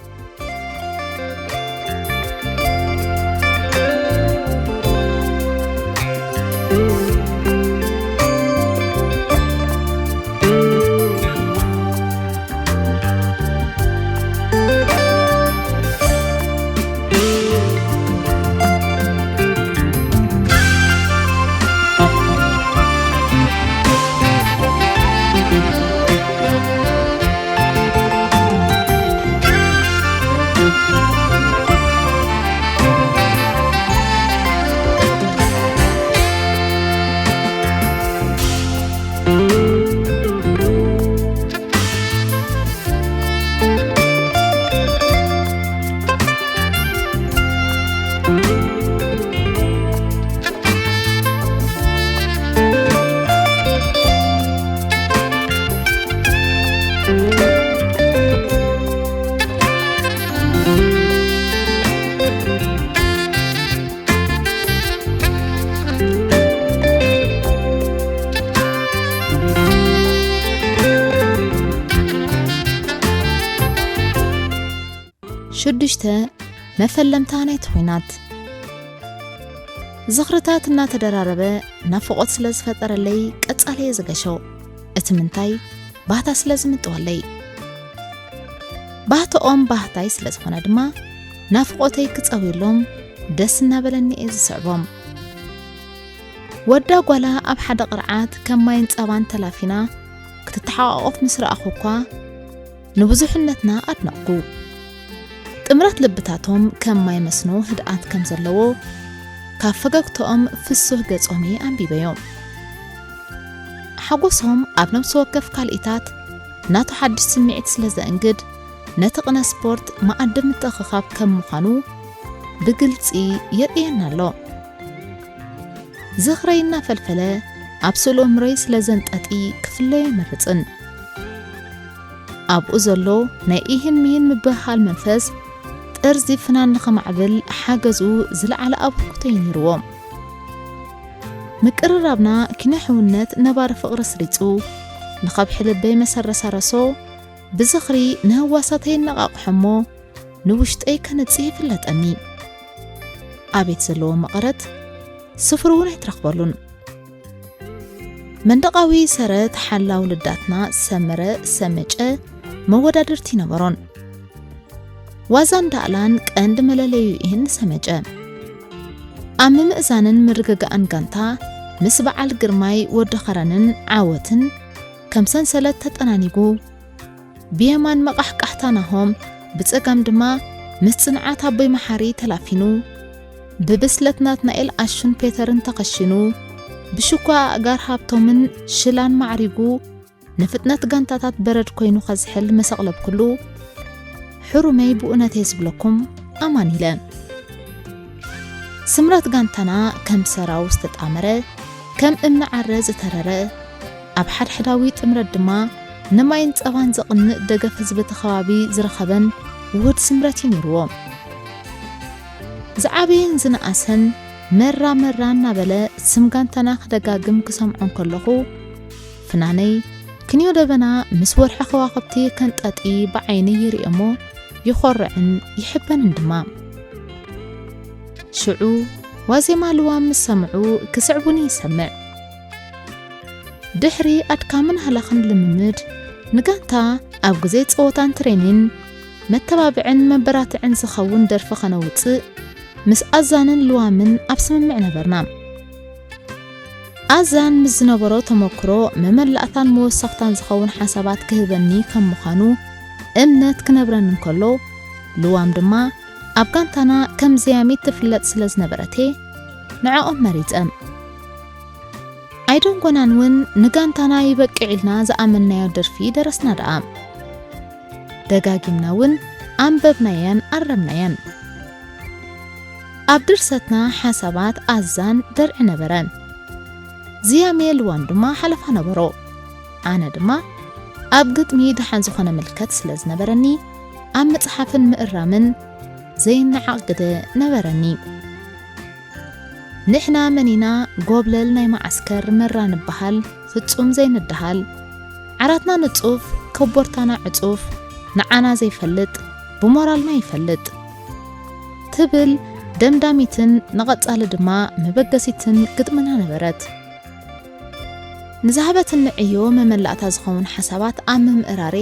ሽዱሽተ፣ መፈለምታ ናይቲ ኲናት። ዝኽርታት እናተደራረበ ናፍቖት ስለ ዝፈጠረለይ ቀጻሊ እየ ዝገሾ። እቲ ምንታይ ባህታ ስለ ዝምጥወለይ። ባህተኦም ባህታይ ስለ ዝኾነ ድማ ናፍቖተይ ክጸውየሎም ደስ እናበለኒ እየ ዝስዕቦም። ወዳ ጓላ ኣብ ሓደ ቅርዓት ከም ማይን ጸባን ተላፊና ክትተሓቋቖፍ ምስ ረኣኹ እኳ ንብዙሕነትና ኣድነቕኩ። ጥምረት ልብታቶም ከም ማይ መስኖ ህድኣት ከም ዘለዎ ካብ ፈገግታኦም ፍሱህ ገጾም እየ ኣንቢበዮ። ሓጎሶም ኣብ ነፍሲ ወከፍ ካልኢታት ናቱ ሓድሽ ስምዒት ስለ ዘእንግድ ነቲ ቅነ ስፖርት መኣዲ ምትእኽኻብ ከም ምዃኑ ብግልጺ የርእየና ኣሎ። ዝኽረይ እናፈልፈለ ኣብ ስእሊ እምሮይ ስለ ዘንጠጢ ክፍለዮ ኣይመርጽን። ኣብኡ ዘሎ ናይ ኢሂን ሚሂን ምብህሃል መንፈስ ጥርዚ ፍናን ንኸማዕብል ሓገዙ ዝለዓለ ኣበርክቶ እዩ ነይርዎ። ምቅርራብና ኪነ ሕውነት ነባሪ ፍቕሪ ስሪጹ ንኸብሒ ልበይ መሰረሳረሶ ብዝኽሪ ንህዋሳተይ ነቓቕሖ እሞ ንውሽጠይ ከነጽህ ይፍለጠኒ። ኣቤት ዘለዎ መቐረት ስፍሩ እውን ኣይትረኽበሉን። መንደቓዊ ሰረት ሓላው ልዳትና ሰመረ ሰመጨ መወዳድርቲ ነበሮን። ዋዛን ዳእላን ቀንዲ መለለዩ ይህን ሰመጨ። ኣብ ምምእዛንን ምርግጋእን ጋንታ ምስ በዓል ግርማይ ወዲ ኸረንን ዓወትን ከም ሰንሰለት ተጠናኒጉ ብየማን መቓሕቃሕታ ናሆም፣ ብጸጋም ድማ ምስ ጽንዓት ኣቦይ መሓሪ ተላፊኑ፣ ብብስለት ናትናኤል ኣሹን ፔተርን ተኸሺኑ፣ ብሽኳ ኣእጋር ሃብቶምን ሽላን ማዕሪጉ፣ ንፍጥነት ጋንታታት በረድ ኮይኑ ከዝሕል መሰቕለብኩሉ፣ ሕሩመይ ብእውነተይ ዝብለኩም ኣማን ኢለ። ስምረት ጋንታና ከም ሰራው ዝተጣመረ፣ ከም እምኒ ዓረ ዝተረረ፣ ኣብ ሓድሕዳዊ ጥምረት ድማ ንማይን ጸባን ዘቕንእ ደገፍ ህዝቢ እቲ ከባቢ ዝረኸበን ውሁድ ስምረት እዩ ነይርዎ። ዝዓበየን ዝነኣሰን መራ መራ እናበለ ስም ጋንታና ክደጋግም ክሰምዖ እንከለኹ፣ ፍናነይ ክንዮ ደበና ምስ ወርሒ ከዋኽብቲ ከንጠጢ ብዓይነይ ይርእዮ እሞ ይኾርዕን ይሕበንን ድማ። ሽዑ ዋዜማ ልዋም ምስ ሰምዑ ክስዕቡኒ ይሰምዕ። ድሕሪ ኣድካምን ሃላኽን ልምምድ፣ ንጋንታ ኣብ ግዜ ጸወታን ትሬኒን መተባብዕን መበራትዕን ዝኸውን ደርፊ ከነውጽእ ምስ ኣዛንን ልዋምን ኣብ ስምምዕ ነበርና። ኣዛን ምስ ዝነበሮ ተመክሮ መመላእታን መወሰኽታን ዝኸውን ሓሳባት ክህበኒ ከም ምዃኑ እምነት ክነብረኒ እንከሎ፣ ልዋም ድማ ኣብ ጋንታና ከም ዘያሚት ትፍለጥ ስለ ዝነበረት እየ ንዕኦም መሪጸ። ኣይደንጎናን እውን ንጋንታና ይበቅዕ ኢልና ዝኣመንናዮ ደርፊ ደረስና ደኣ። ደጋጊምና እውን ኣንበብናያን ኣረምናያን። ኣብ ድርሰትና ሓሳባት ኣዛን ደርዒ ነበረ። ዝያሜ ልዋም ድማ ሓለፋ ነበሮ። ኣነ ድማ ኣብ ግጥሚ ደሓን ዝኾነ ምልከት ስለ ዝነበረኒ፣ ኣብ ምጽሓፍን ምእራምን ዘይነዓቕ ግደ ነበረኒ። ንሕና መኒና ጎብለል ናይ መዓስከር መራ ንበሃል፣ ፍጹም ዘይንደሃል። ዓራትና ንጹፍ፣ ኮቦርታና ዕጹፍ፣ ንዓና ዘይፈልጥ፣ ብሞራልና ይፈልጥ። ትብል ደምዳሚትን ንቐጻሊ ድማ መበገሲትን ግጥምና ነበረት። ንዝሃበትኒ ዕዮ መመላእታ ዝኸውን ሓሳባት ኣብ ምምእራሬ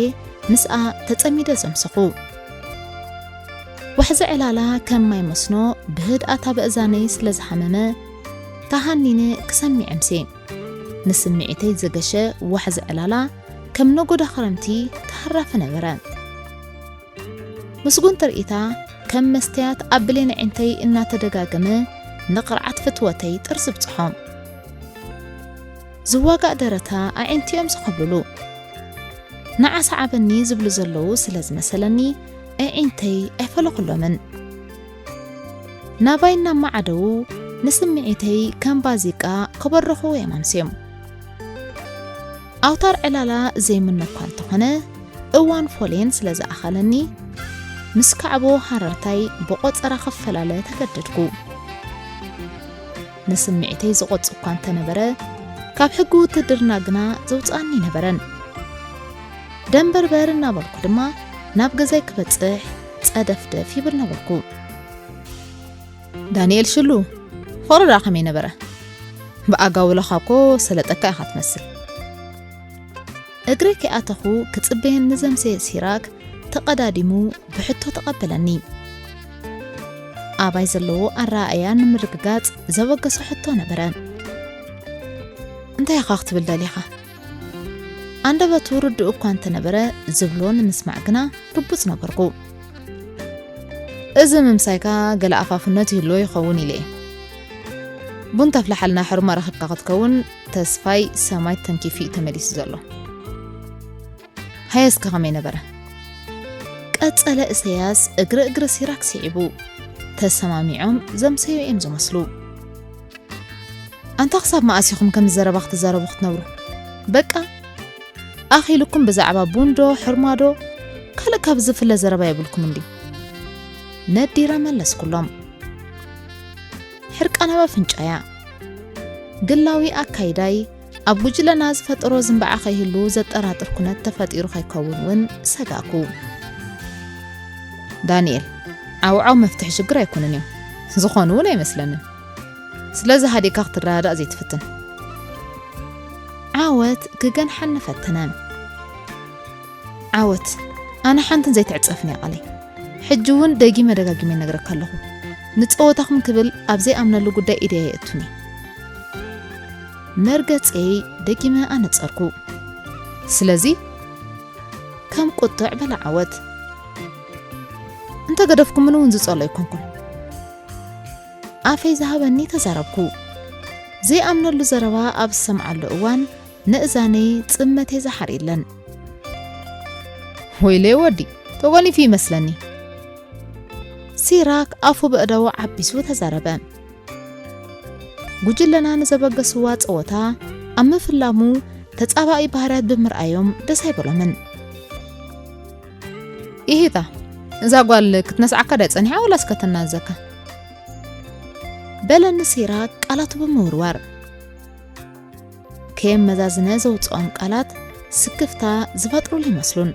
ምስኣ ተጸሚደ ዘምሰኹ። ዋሕዚ ዕላላ ከም ማይ መስኖ ብህድኣት ኣብ ኣእዛነይ ስለ ዝሃመመ፣ ተሃኒነ ክሰምዕ ኣምስየ። ንስምዒተይ ዘገሸ ዋሕዚ ዕላላ ከም ነጎዳ ክረምቲ ተሃራፊ ነበረ። ምስጉን ትርኢታ ከም መስትያት ኣብ ብሌን ኣዒንተይ እናተደጋገመ ንቕርዓት ፍትወተይ ጥርዚ ብጽሖ። ዝዋጋእ ደረታ ኣዒንቲ እዮም ዝኸብልሉ። ንዓ ሰዓበኒ ዝብሉ ዘለዉ ስለ ዝመሰለኒ ኣዒንተይ ኣይፈለኹሎምን። ናባይ እናመዓደዉ ንስምዒተይ ከም ባዚቃ ከበርኽዎ እዮም ኣምስዮም። ኣውታር ዕላላ ዘይምኖ እኳ እንተኾነ፣ እዋን ፎሌን ስለ ዝኣኸለኒ፣ ምስ ካዕቦ ሃረርታይ ብቖጸራ ክፈላለ ተገደድኩ። ንስምዒተይ ዝቖጽ እኳ እንተነበረ፣ ካብ ሕጊ ውትድርና ግና ዘውጽኣኒ ኣይነበረን። ደንበርበር እናበልኩ ድማ ናብ ገዛይ ክበጽሕ ጸደፍደፍ ይብል ነበርኩ። ዳንኤል ሽሉ፣ ፍቕሪ ደኣ ከመይ ነበረ? ብኣጋውላኻ እኮ ሰለጠካ ኢኻ ትመስል። እግረይ ከይኣተኹ ክጽበየኒ ዘምሰየ ሲራክ ተቐዳዲሙ ብሕቶ ተቐበለኒ። ኣባይ ዘለዎ ኣረኣእያ ንምርግጋጽ ዘበገሶ ሕቶ ነበረ። እንታይ ኢኻ ክትብል ደሊኻ? ኣንደበቱ ርዱእ እኳ እንተነበረ፣ ዝብሎ ንምስማዕ ግና ርቡጽ ነበርኩ። እዚ ምምሳይካ ገለ ኣፋፍነት ይህልዎ ይኸውን ኢለ እየ። ቡን ተፍልሓልና ሕርማ ረኺብካ ክትከውን ተስፋይ ሰማይ ተንኪፉ እዩ ተመሊሱ ዘሎ። ሃየ እስከ ከመይ ነበረ? ቀጸለ እሰያስ እግሪ እግሪ ሲራክ ስዒቡ። ተሰማሚዖም ዘምሰዩ እዮም ዝመስሉ። ኣንታ ክሳብ መኣስ ኢኹም ከምዚ ዘረባ ክትዛረቡ ክትነብሩ? በቃ ኣኺሉኩም ብዛዕባ ቡንዶ ሕርማዶ ካልእ ካብ ዝፍለ ዘረባ የብልኩም እንዲ? ነዲረ መለስኩሎም። ሕርቃን ኣብ ኣፍንጫያ። ግላዊ ኣካይዳይ ኣብ ጉጅለና ዝፈጠሮ ዝንባዓ ከይህሉ ዘጠራጥር ኩነት ተፈጢሩ ከይከውን እውን ሰጋእኩ። ዳንኤል፣ ዓውዓው መፍትሒ ሽግር ኣይኮነን እዮም። ዝኾኑ እውን ኣይመስለንን። ስለዚ ሃዲእካ ክትረዳዳእ ዘይትፍትን። ዓወት ክገንሓኒ ፈተነ። ዓወት፣ ኣነ ሓንትን ዘይትዕጸፍን እያ ቃለይ። ሕጂ እውን ደጊመ ደጋጊመ ይነግረካ ኣለኹ። ንጸወታኹም ክብል ኣብ ዘይኣምነሉ ጉዳይ ኢደይ ኣየእቱኒ። መርገጸይ ደጊመ ኣነጸርኩ። ስለዚ ከም ቁጥዕ በላ ዓወት። እንተ ገደፍኩምኒ እውን ዝጸሎ ኣይኮንኩን። ኣፈይ ዝሃበኒ ተዛረብኩ። ዘይኣምነሉ ዘረባ ኣብ ዝሰምዓሉ እዋን ንእዛነይ ጽመቴ ዝሓር የለን። ወይለይ ወዲ፣ ተጎኒፉ ይመስለኒ። ሲራክ ኣፉ በእዳዉ ዓቢሱ ተዛረበ። ጉጅለና ንዘበገስዋ ጸወታ ኣብ ምፍላሙ ተጻባኢ ባህርያት ብምርኣዮም ደስ ኣይበሎምን። ኢሂታ፣ እዛ ጓል ክትነስዓካ ድያ ጸኒሓ ወላስ ከተናዘካ? በለኒ ሲራክ ቃላቱ ብምውርዋር። ከየመዛዝነ ዘውጽኦም ቃላት ስክፍታ ዝፈጥሩሉ ይመስሉን።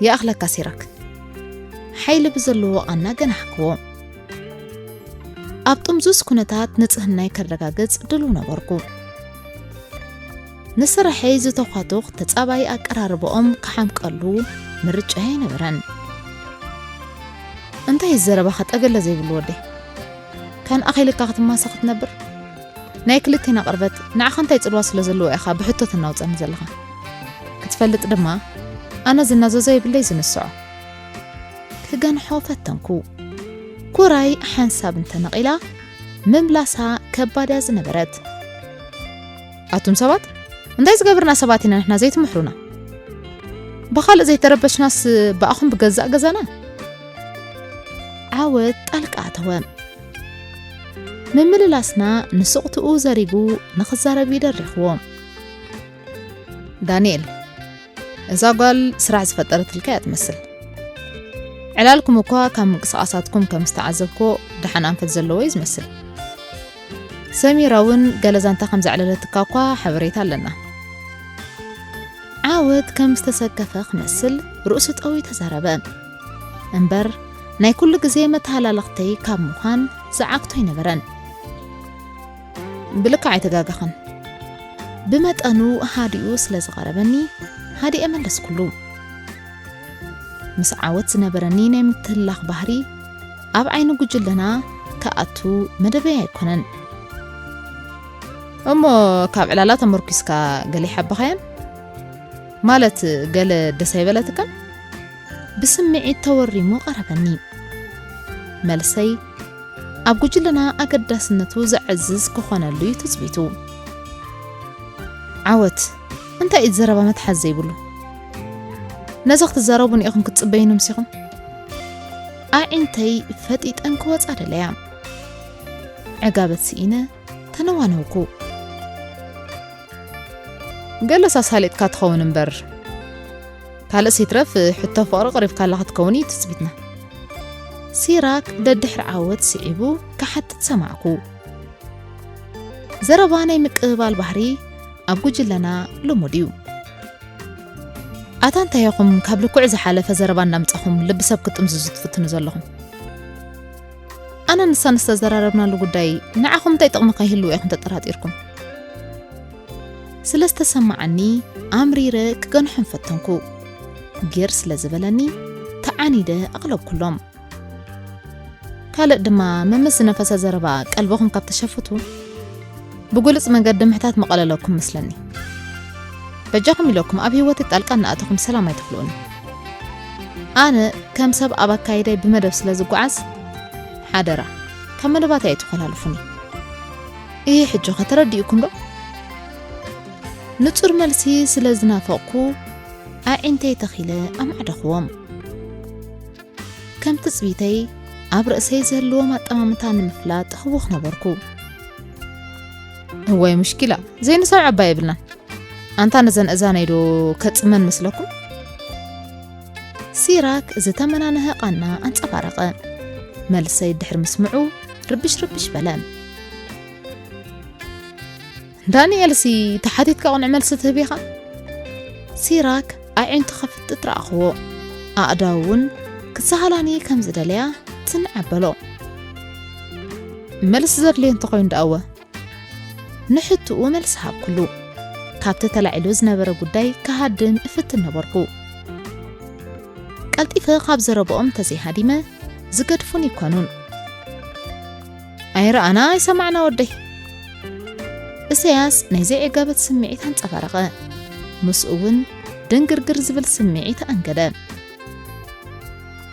ይኣኽለካ ሲራክ፣ ሓይሊ ብዘለዎ ቃና ገናሕክዎ። ኣብ ጥምዙዝ ኩነታት ንጽህናይ ከረጋግጽ ድሉው ነበርኩ። ንስርሐይ ዝተዃቱኽ ተጻባኢ ኣቀራርባኦም ክሓምቀሉ ምርጫይ ኣይነበረን። እንታይ እዩ ዘረባኻ ጠገለ ዘይብሉ ወደይ? ካን ኣኺልካ ክትማሳ ክትነብር? ናይ ክልቴና ቅርበት ንዓኻ እንታይ ጽልዋ ስለ ዘለዎ ኢኻ ብሕቶ ተናውጸኒ ዘለኻ? ክትፈልጥ ድማ፣ ኣነ ዝናዘዞ የብለይ ዝንስዖ። ክገንሖ ፈተንኩ። ኩራይ ሓንሳብ እንተነቒላ፣ ምምላሳ ከባድ እያ ዝነበረት። ኣቱም ሰባት፣ እንታይ ዝገብርና ሰባት ኢና ንሕና ዘይትምሕሩና? ብኻልእ ዘይተረበሽናስ ብኣኹም ብገዛእ ገዛና? ዓወት ጣልቃ ኣተወ። ምምልላስና ንስቕትኡ ዘሪጉ ንኽዛረብ ይደሪኽዎ። ዳንኤል፣ እዛ ጓል ስራሕ ዝፈጠረትልካ እያ ትመስል። ዕላልኩም እኳ ካብ ምንቅስቓሳትኩም ከም ዝተዓዘብክዎ ደሓን ኣንፈት ዘለዎ እዩ ዝመስል። ሰሚራ እውን ገለ ዛንታ ከም ዘዕለለትካ እኳ ሓበሬታ ኣለና። ዓወት ከም ዝተሰከፈ ክመስል ርእሱ ጠውዩ ተዛረበ። እምበር ናይ ኩሉ ግዜ መተሃላለኽተይ ካብ ምዃን ዝዓግቶ ኣይነበረን። ብልክዕ ኣይተጋገኸን። ብመጠኑ ሃዲኡ ስለ ዝቐረበኒ ሃዲኤ መለስኩሉ። ምስ ዓወት ዝነበረኒ ናይ ምትህላኽ ባህሪ ኣብ ዓይኒ ጉጅለና ክኣቱ መደበይ ኣይኮነን። እሞ ካብ ዕላላ ተመርኪስካ ገለ ይሓበኻያን? ማለት ገለ ደስ ኣይበለትካን? ብስምዒት ተወሪሙ ቀረበኒ። መልሰይ ኣብ ጉጅለና ኣገዳስነቱ ዘዕዝዝ ክኾነሉ እዩ ትጽቢቱ። ዓወት፣ እንታይ እዩ ዘረባ መትሓዚ ዘይብሉ? ነዚ ክትዛረቡኒ ኢኹም ክትጽበዩኒ ምሲኹም? ኣዒንተይ ፈጢጠን ክወጻ ደለያ። ዕጋበት ስኢነ ተነዋነውኩ። ገለስ ኣሳሊጥካ ትኸውን እምበር፣ ካልእስ ይትረፍ ሕቶ ፍቕሪ ቀሪብካላ ክትከውን እዩ ትጽቢትና። ሲራክ ደድሕሪ ዓወት ስዒቡ ክሓትት ሰማዕኩ። ዘረባ ናይ ምቅብባል ባህሪ ኣብ ጉጅለና ልሙድ እዩ። ኣታ እንታይ ኢኹም ካብ ልክዑ ዝሓለፈ ዘረባ እናምጻኹም ልቢ ሰብ ክትጥምዝዙ ትፍትኑ ዘለኹም? ኣነ ንሳን ዝተዘራረብናሉ ጉዳይ ንዓኹም እንታይ ጥቕሚ ከይህልዎ ኢኹም ተጠራጢርኩም? ስለ ዝተሰማዓኒ ኣምሪረ ክገንሖም ፈተንኩ። ጌር ስለ ዝበለኒ ተዓኒደ ኣቕለብኩሎም። ካልእ ድማ መምስ ዝነፈሰ ዘረባ ቀልብኹም ካብ ተሸፍቱ ብጉልጽ መገዲ ምሕታት መቐለለኩም መስለኒ። በጃኹም ኢለኩም ኣብ ህይወት ጣልቃ እናኣተኹም ሰላም ኣይትኽልኡኒ። ኣነ ከም ሰብ ኣብ ኣካይዳይ ብመደብ ስለ ዝጓዓዝ ሓደራ ካብ መደባተይ ኣይትኾላልፉኒ። ይህ ሕጂ ከተረዲእኩም ዶ? ንጹር መልሲ ስለ ዝናፈቕኩ ኣዒንተይ ተኺለ ኣማዕደኽዎም። ከም ትጽቢተይ ኣብ ርእሰይ ዝህልዎም ኣጠማምታ ንምፍላጥ ህውኽ ነበርኩ። እዋይ ሙሽኪላ፣ ዘይንሰምዕ ዕባ የብልናን። ኣንታ ነዘን እዛነይ ዶ ከጽመን መስለኩም? ሲራክ ዝተመናነሀ ቃና ኣንጸባረቐ። መልሰይ ድሕሪ ምስምዑ ርብሽ ርብሽ በለ። ዳንኤልሲ ተሓቲትካ ቅኑዕ መልሲ ትህብ ኢኻ? ሲራክ ኣዒንቱ ከፍጥጥ ረኣኽዎ። ኣእዳው እውን ክሰሃላኒ ከም ዝደለያ ትንዕ ኣበሎ። መልሲ ዘድልዮ እንተኾይኑ ደኣወ? ንሕትኡ መልሲ ሃብኩሉ። ካብቲ ተላዒሉ ዝነበረ ጉዳይ ክሃድም እፍትን ነበርኩ። ቀልጢፈ ካብ ዘረብኦም እንተዘይሃዲመ ዝገድፉን ይኮኑን። ኣይረኣና ኣይሰማዕና ወደይ። እሰያስ ናይ ዘይዕጋበት ስምዒት ኣንጸባረቐ። ምስኡ እውን ድንግርግር ዝብል ስምዒት ኣንገደ።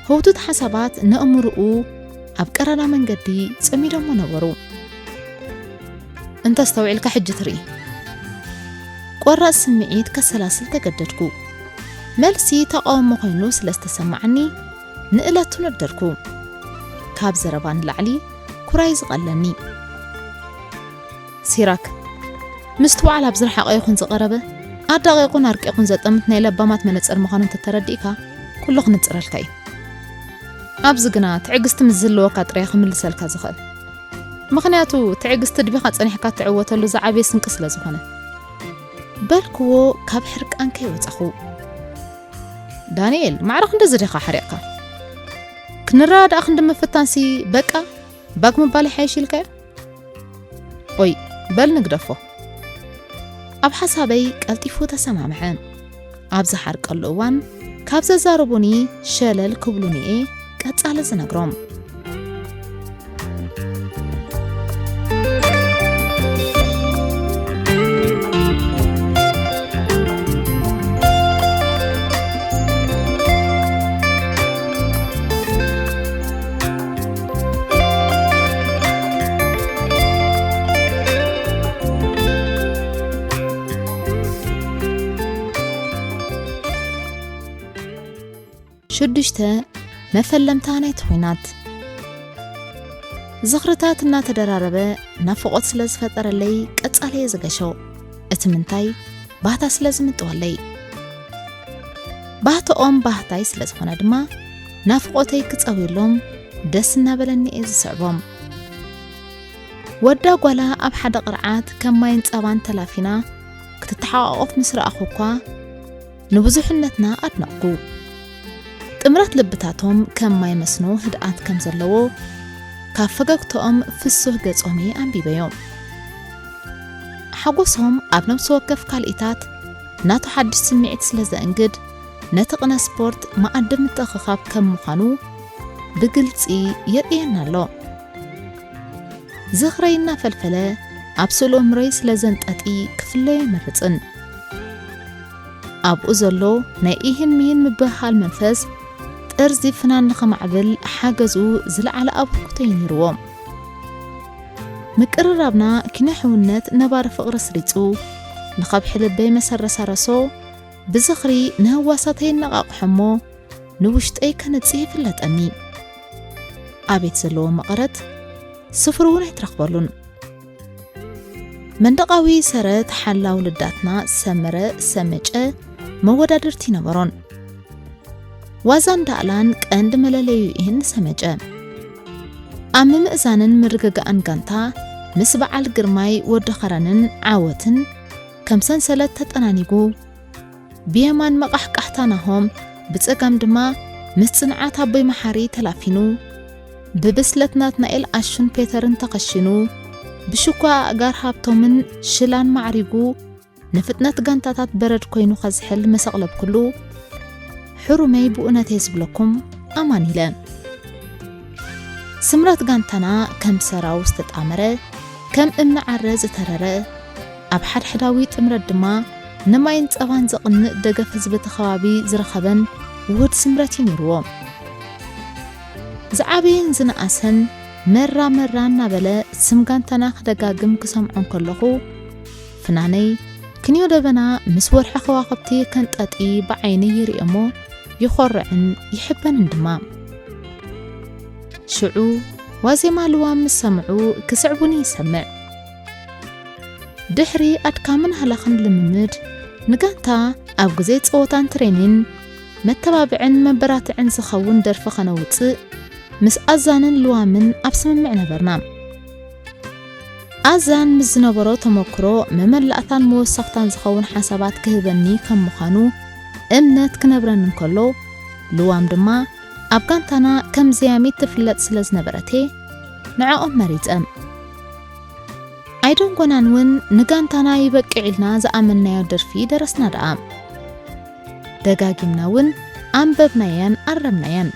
ህውቱት ሓሳባት ነእምርኡ ኣብ ቀረና መንገዲ ጸሚዶሞ ነበሩ። እንተስተውዒልካ ሕጂ ትርኢ። ቆራጽ ስምዒት ከሰላስል ተገደድኩ። መልሲ ተቓውሞ ኮይኑ ስለ ዝተሰማዓኒ ንእለቱ ነደርኩ። ካብ ዘረባ ንላዕሊ ኩራይ ዝቐለኒ። ሲራክ፣ ምስትውዓል ኣብ ዝረሓቐ ይኹን ዝቐረበ፣ ኣዳቒቑን ኣርቂቑን ዘጠምት ናይ ለባማት መነጽር ምዃኑ እንተተረዲእካ፣ ኩሉ ክንጽረልካ እዩ። ኣብዚ ግና ትዕግስቲ ምስ ዝህልወካ ጥራይ ክምልሰልካ ዝኽእል። ምኽንያቱ ትዕግስቲ ድቢኻ ጸኒሕካ እትዕወተሉ ዝዓበየ ስንቂ ስለ ዝኾነ። በልክዎ ካብ ሕርቃን ከይወጻኹ። ዳንኤል፣ ማዕረ ክንድዚ ዲኻ ሓሪቕካ? ክንረዳዳእ ክንዲ ምፍታንሲ በቃ ባግ ምባል ይሓይሽ ኢልካዮ? ኦይ፣ በል ንግደፎ። ኣብ ሓሳበይ ቀልጢፉ ተሰማምዐ። ኣብ ዝሓርቀሉ እዋን ካብ ዘዛርቡኒ ሸለል ክብሉኒ'የ ቀጻሊ ዝነግሮም። ሽዱሽተ፣ መፈለምታ ናይቲ ኹናት። ዝኽርታት እናተደራረበ ናፍቖት ስለ ዝፈጠረለይ ቀጻሊ እየ ዝገሾ። እቲ ምንታይ ባህታ ስለ ዝምጥወለይ። ባህትኦም ባህታይ ስለ ዝኾነ ድማ ናፍቖተይ ክጸውየሎም ደስ እናበለኒ እየ ዝስዕቦም። ወዳ ጓላ ኣብ ሓደ ቅርዓት ከም ማይን ጸባን ተላፊና ክትተሓቋቆፍ ምስ ረኣኹ እኳ ንብዙሕነትና ኣድነቕኩ። ጥምረት ልብታቶም ከም ማይ መስኖ ህድኣት ከም ዘለዎ ካብ ፈገግታኦም ፍሱህ ገጾም እየ ኣንቢበዮ። ሓጎሶም ኣብ ነፍሲ ወከፍ ካልኢታት ናቱ ሓድሽ ስምዒት ስለ ዘእንግድ ነቲ ቅነ ስፖርት መኣዲ ምትእኽኻብ ከም ምዃኑ ብግልጺ የርእየና ኣሎ። ዝኽረይ እናፈልፈለ ኣብ ስእሉ እምሮይ ስለ ዘንጠጢ ክፍለዮ ኣይመርጽን። ኣብኡ ዘሎ ናይ ኢህን ሚህን ምብህሃል መንፈስ ጥርዚ ፍናን ንኸማዕብል ሓገዙ ዝለዓለ ኣበርክቶ እዩ ነይርዎ። ምቅርራብና ኪነ ሕውነት ነባሪ ፍቕሪ ስሪጹ ንኸብሒ ልበይ መሰረሳረሶ ብዝኽሪ ንህዋሳተይ ነቓቕሖ እሞ ንውሽጠይ ከነጽህ ይፍለጠኒ። ኣቤት ዘለዎ መቐረት ስፍሩ እውን ኣይትረኽበሉን። መንደቓዊ ሰረት ሓላው ልዳትና ሰመረ ሰመጨ መወዳድርቲ ነበሮን። ዋዛን ዳእላን ቀንዲ መለለዩ ይህን ሰመጨ። ኣብ ምምእዛንን ምርግጋእን ጋንታ ምስ በዓል ግርማይ ወዲ ኸረንን ዓወትን ከም ሰንሰለት ተጠናኒጉ፣ ብየማን መቓሕቃሕታ ናሆም፣ ብጸጋም ድማ ምስ ጽንዓት ኣቦይ መሓሪ ተላፊኑ፣ ብብስለት ናትናኤል ኣሹን ፔተርን ተኸሺኑ፣ ብሽኳ ኣእጋር ሃብቶምን ሽላን ማዕሪጉ፣ ንፍጥነት ጋንታታት በረድ ኮይኑ ከዝሕል መሰቕለብ ኩሉ፣ ሕሩመይ ብኡነተይ ዝብለኩም ኣማን ኢለ። ስምረት ጋንታና ከም ሰራው ዝተጣመረ፣ ከም እምኒ ዓረ ዝተረረ፣ ኣብ ሓድሕዳዊ ጥምረት ድማ ንማይን ጸባን ዘቕንእ ደገፍ ህዝቢ እቲ ከባቢ ዝረኸበን ውሁድ ስምረት እዩ ነይርዎ። ዝዓበየን ዝነኣሰን መራ መራ እናበለ ስም ጋንታና ክደጋግም ክሰምዖ እንከለኹ፣ ፍናነይ ክንዮ ደበና ምስ ወርሒ ከዋኽብቲ ከንጠጢ ብዓይነይ ይርእዮ እሞ ይኾርዕን ይሕበንን ድማ። ሽዑ ዋዜማ ልዋም ምስ ሰምዑ ክስዕቡኒ ይሰምዕ። ድሕሪ ኣድካምን ሃላኽን ልምምድ፣ ንጋንታ ኣብ ግዜ ጸወታን ትሬኒን መተባብዕን መበራትዕን ዝኸውን ደርፊ ከነውጽእ ምስ ኣዛንን ልዋምን ኣብ ስምምዕ ነበርና። ኣዛን ምስ ዝነበሮ ተመክሮ መመላእታን መወሰኽታን ዝኸውን ሓሳባት ክህበኒ ከም ምዃኑ እምነት ክነብረኒ እንከሎ፣ ልዋም ድማ ኣብ ጋንታና ከም ዘያሚት ትፍለጥ ስለ ዝነበረቴ ንዕኦም መሪጸ። ኣይደንጎናን እውን ንጋንታና ይበቅዕ ኢልና ዝኣመንናዮ ደርፊ ደረስና ደኣ። ደጋጊምና እውን ኣንበብናያን ኣረምናያን።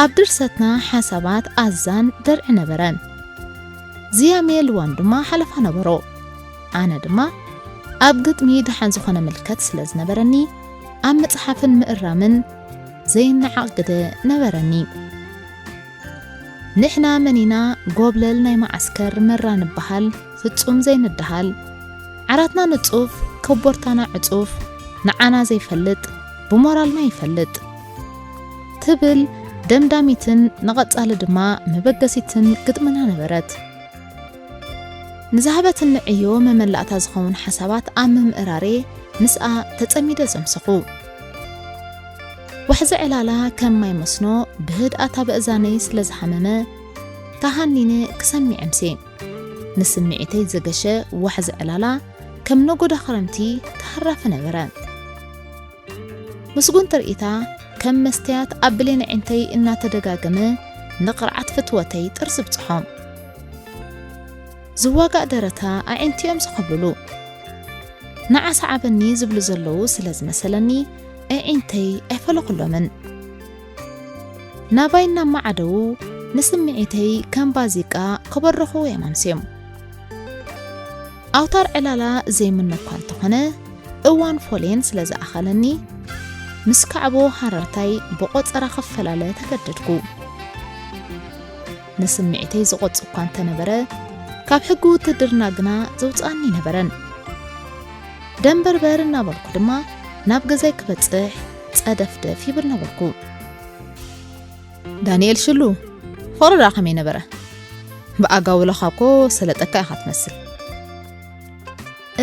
ኣብ ድርሰትና ሓሳባት ኣዛን ደርዒ ነበረን። ዝያሜ ልዋም ድማ ሓለፋ ነበሮ። ኣነ ድማ ኣብ ግጥሚ ደሓን ዝኾነ ምልከት ስለ ዝነበረኒ ኣብ ምጽሓፍን ምእራምን ዘይነዓቕ ግደ ነበረኒ። ንሕና መኒና ጎብለል ናይ መዓስከር መራ ንበሃል ፍጹም ዘይንደሃል። ዓራትና ንጹፍ፣ ኮቦርታና ዕጹፍ፣ ንዓና ዘይፈልጥ ብሞራልና ይፈልጥ። ትብል ደምዳሚትን ንቐጻሊ ድማ መበገሲትን ግጥምና ነበረት። ንዝሃበትኒ ዕዮ መመላእታ ዝኸውን ሓሳባት ኣብ ምምእራሬ ምስኣ ተጸሚደ ዘምሰኹ። ዋሕዚ ዕላላ ከም ማይ መስኖ ብህድኣት ኣብ ኣእዛነይ ስለ ዝሃመመ፣ ተሃኒነ ክሰምዕ እምሴ። ንስምዒተይ ዘገሸ ዋሕዚ ዕላላ ከም ነጎዳ ክረምቲ ተሃራፊ ነበረ። ምስጉን ትርኢታ ከም መስትያት ኣብ ብሌን ኣዒንተይ እናተደጋገመ ንቕርዓት ፍትወተይ ጥርዚ ብጽሖ። ዝዋጋእ ደረታ ኣዒንቲ'ዮም ዝኸብልሉ። ንዓ ሰዓበኒ ዝብሉ ዘለዉ ስለ ዝመሰለኒ ኣዒንተይ ኣይፈለኹሎምን። ናባይ እናመዓደዉ ንስምዒተይ ከም ባዚቃ ከበርኽዎ እዮም ኣምስዮም። ኣውታር ዕላላ ዘይምኖ እኳ እንተኾነ፣ እዋን ፎሌን ስለ ዝኣኸለኒ፣ ምስ ካዕቦ ሃረርታይ ብቖጸራ ክፈላለ ተገደድኩ። ንስምዒተይ ዝቖጽ እኳ እንተነበረ፣ ካብ ሕጊ ውትድርና ግና ዘውጽኣኒ ኣይነበረን። ደንበርበር እናበልኩ ድማ ናብ ገዛይ ክበጽሕ ጸደፍደፍ ይብል ነበርኩ። ዳንኤል ሽሉ፣ ፍቕሪ ደኣ ከመይ ነበረ? ብኣጋውሎኻ እኮ ሰለጠካ ኢኻ ትመስል።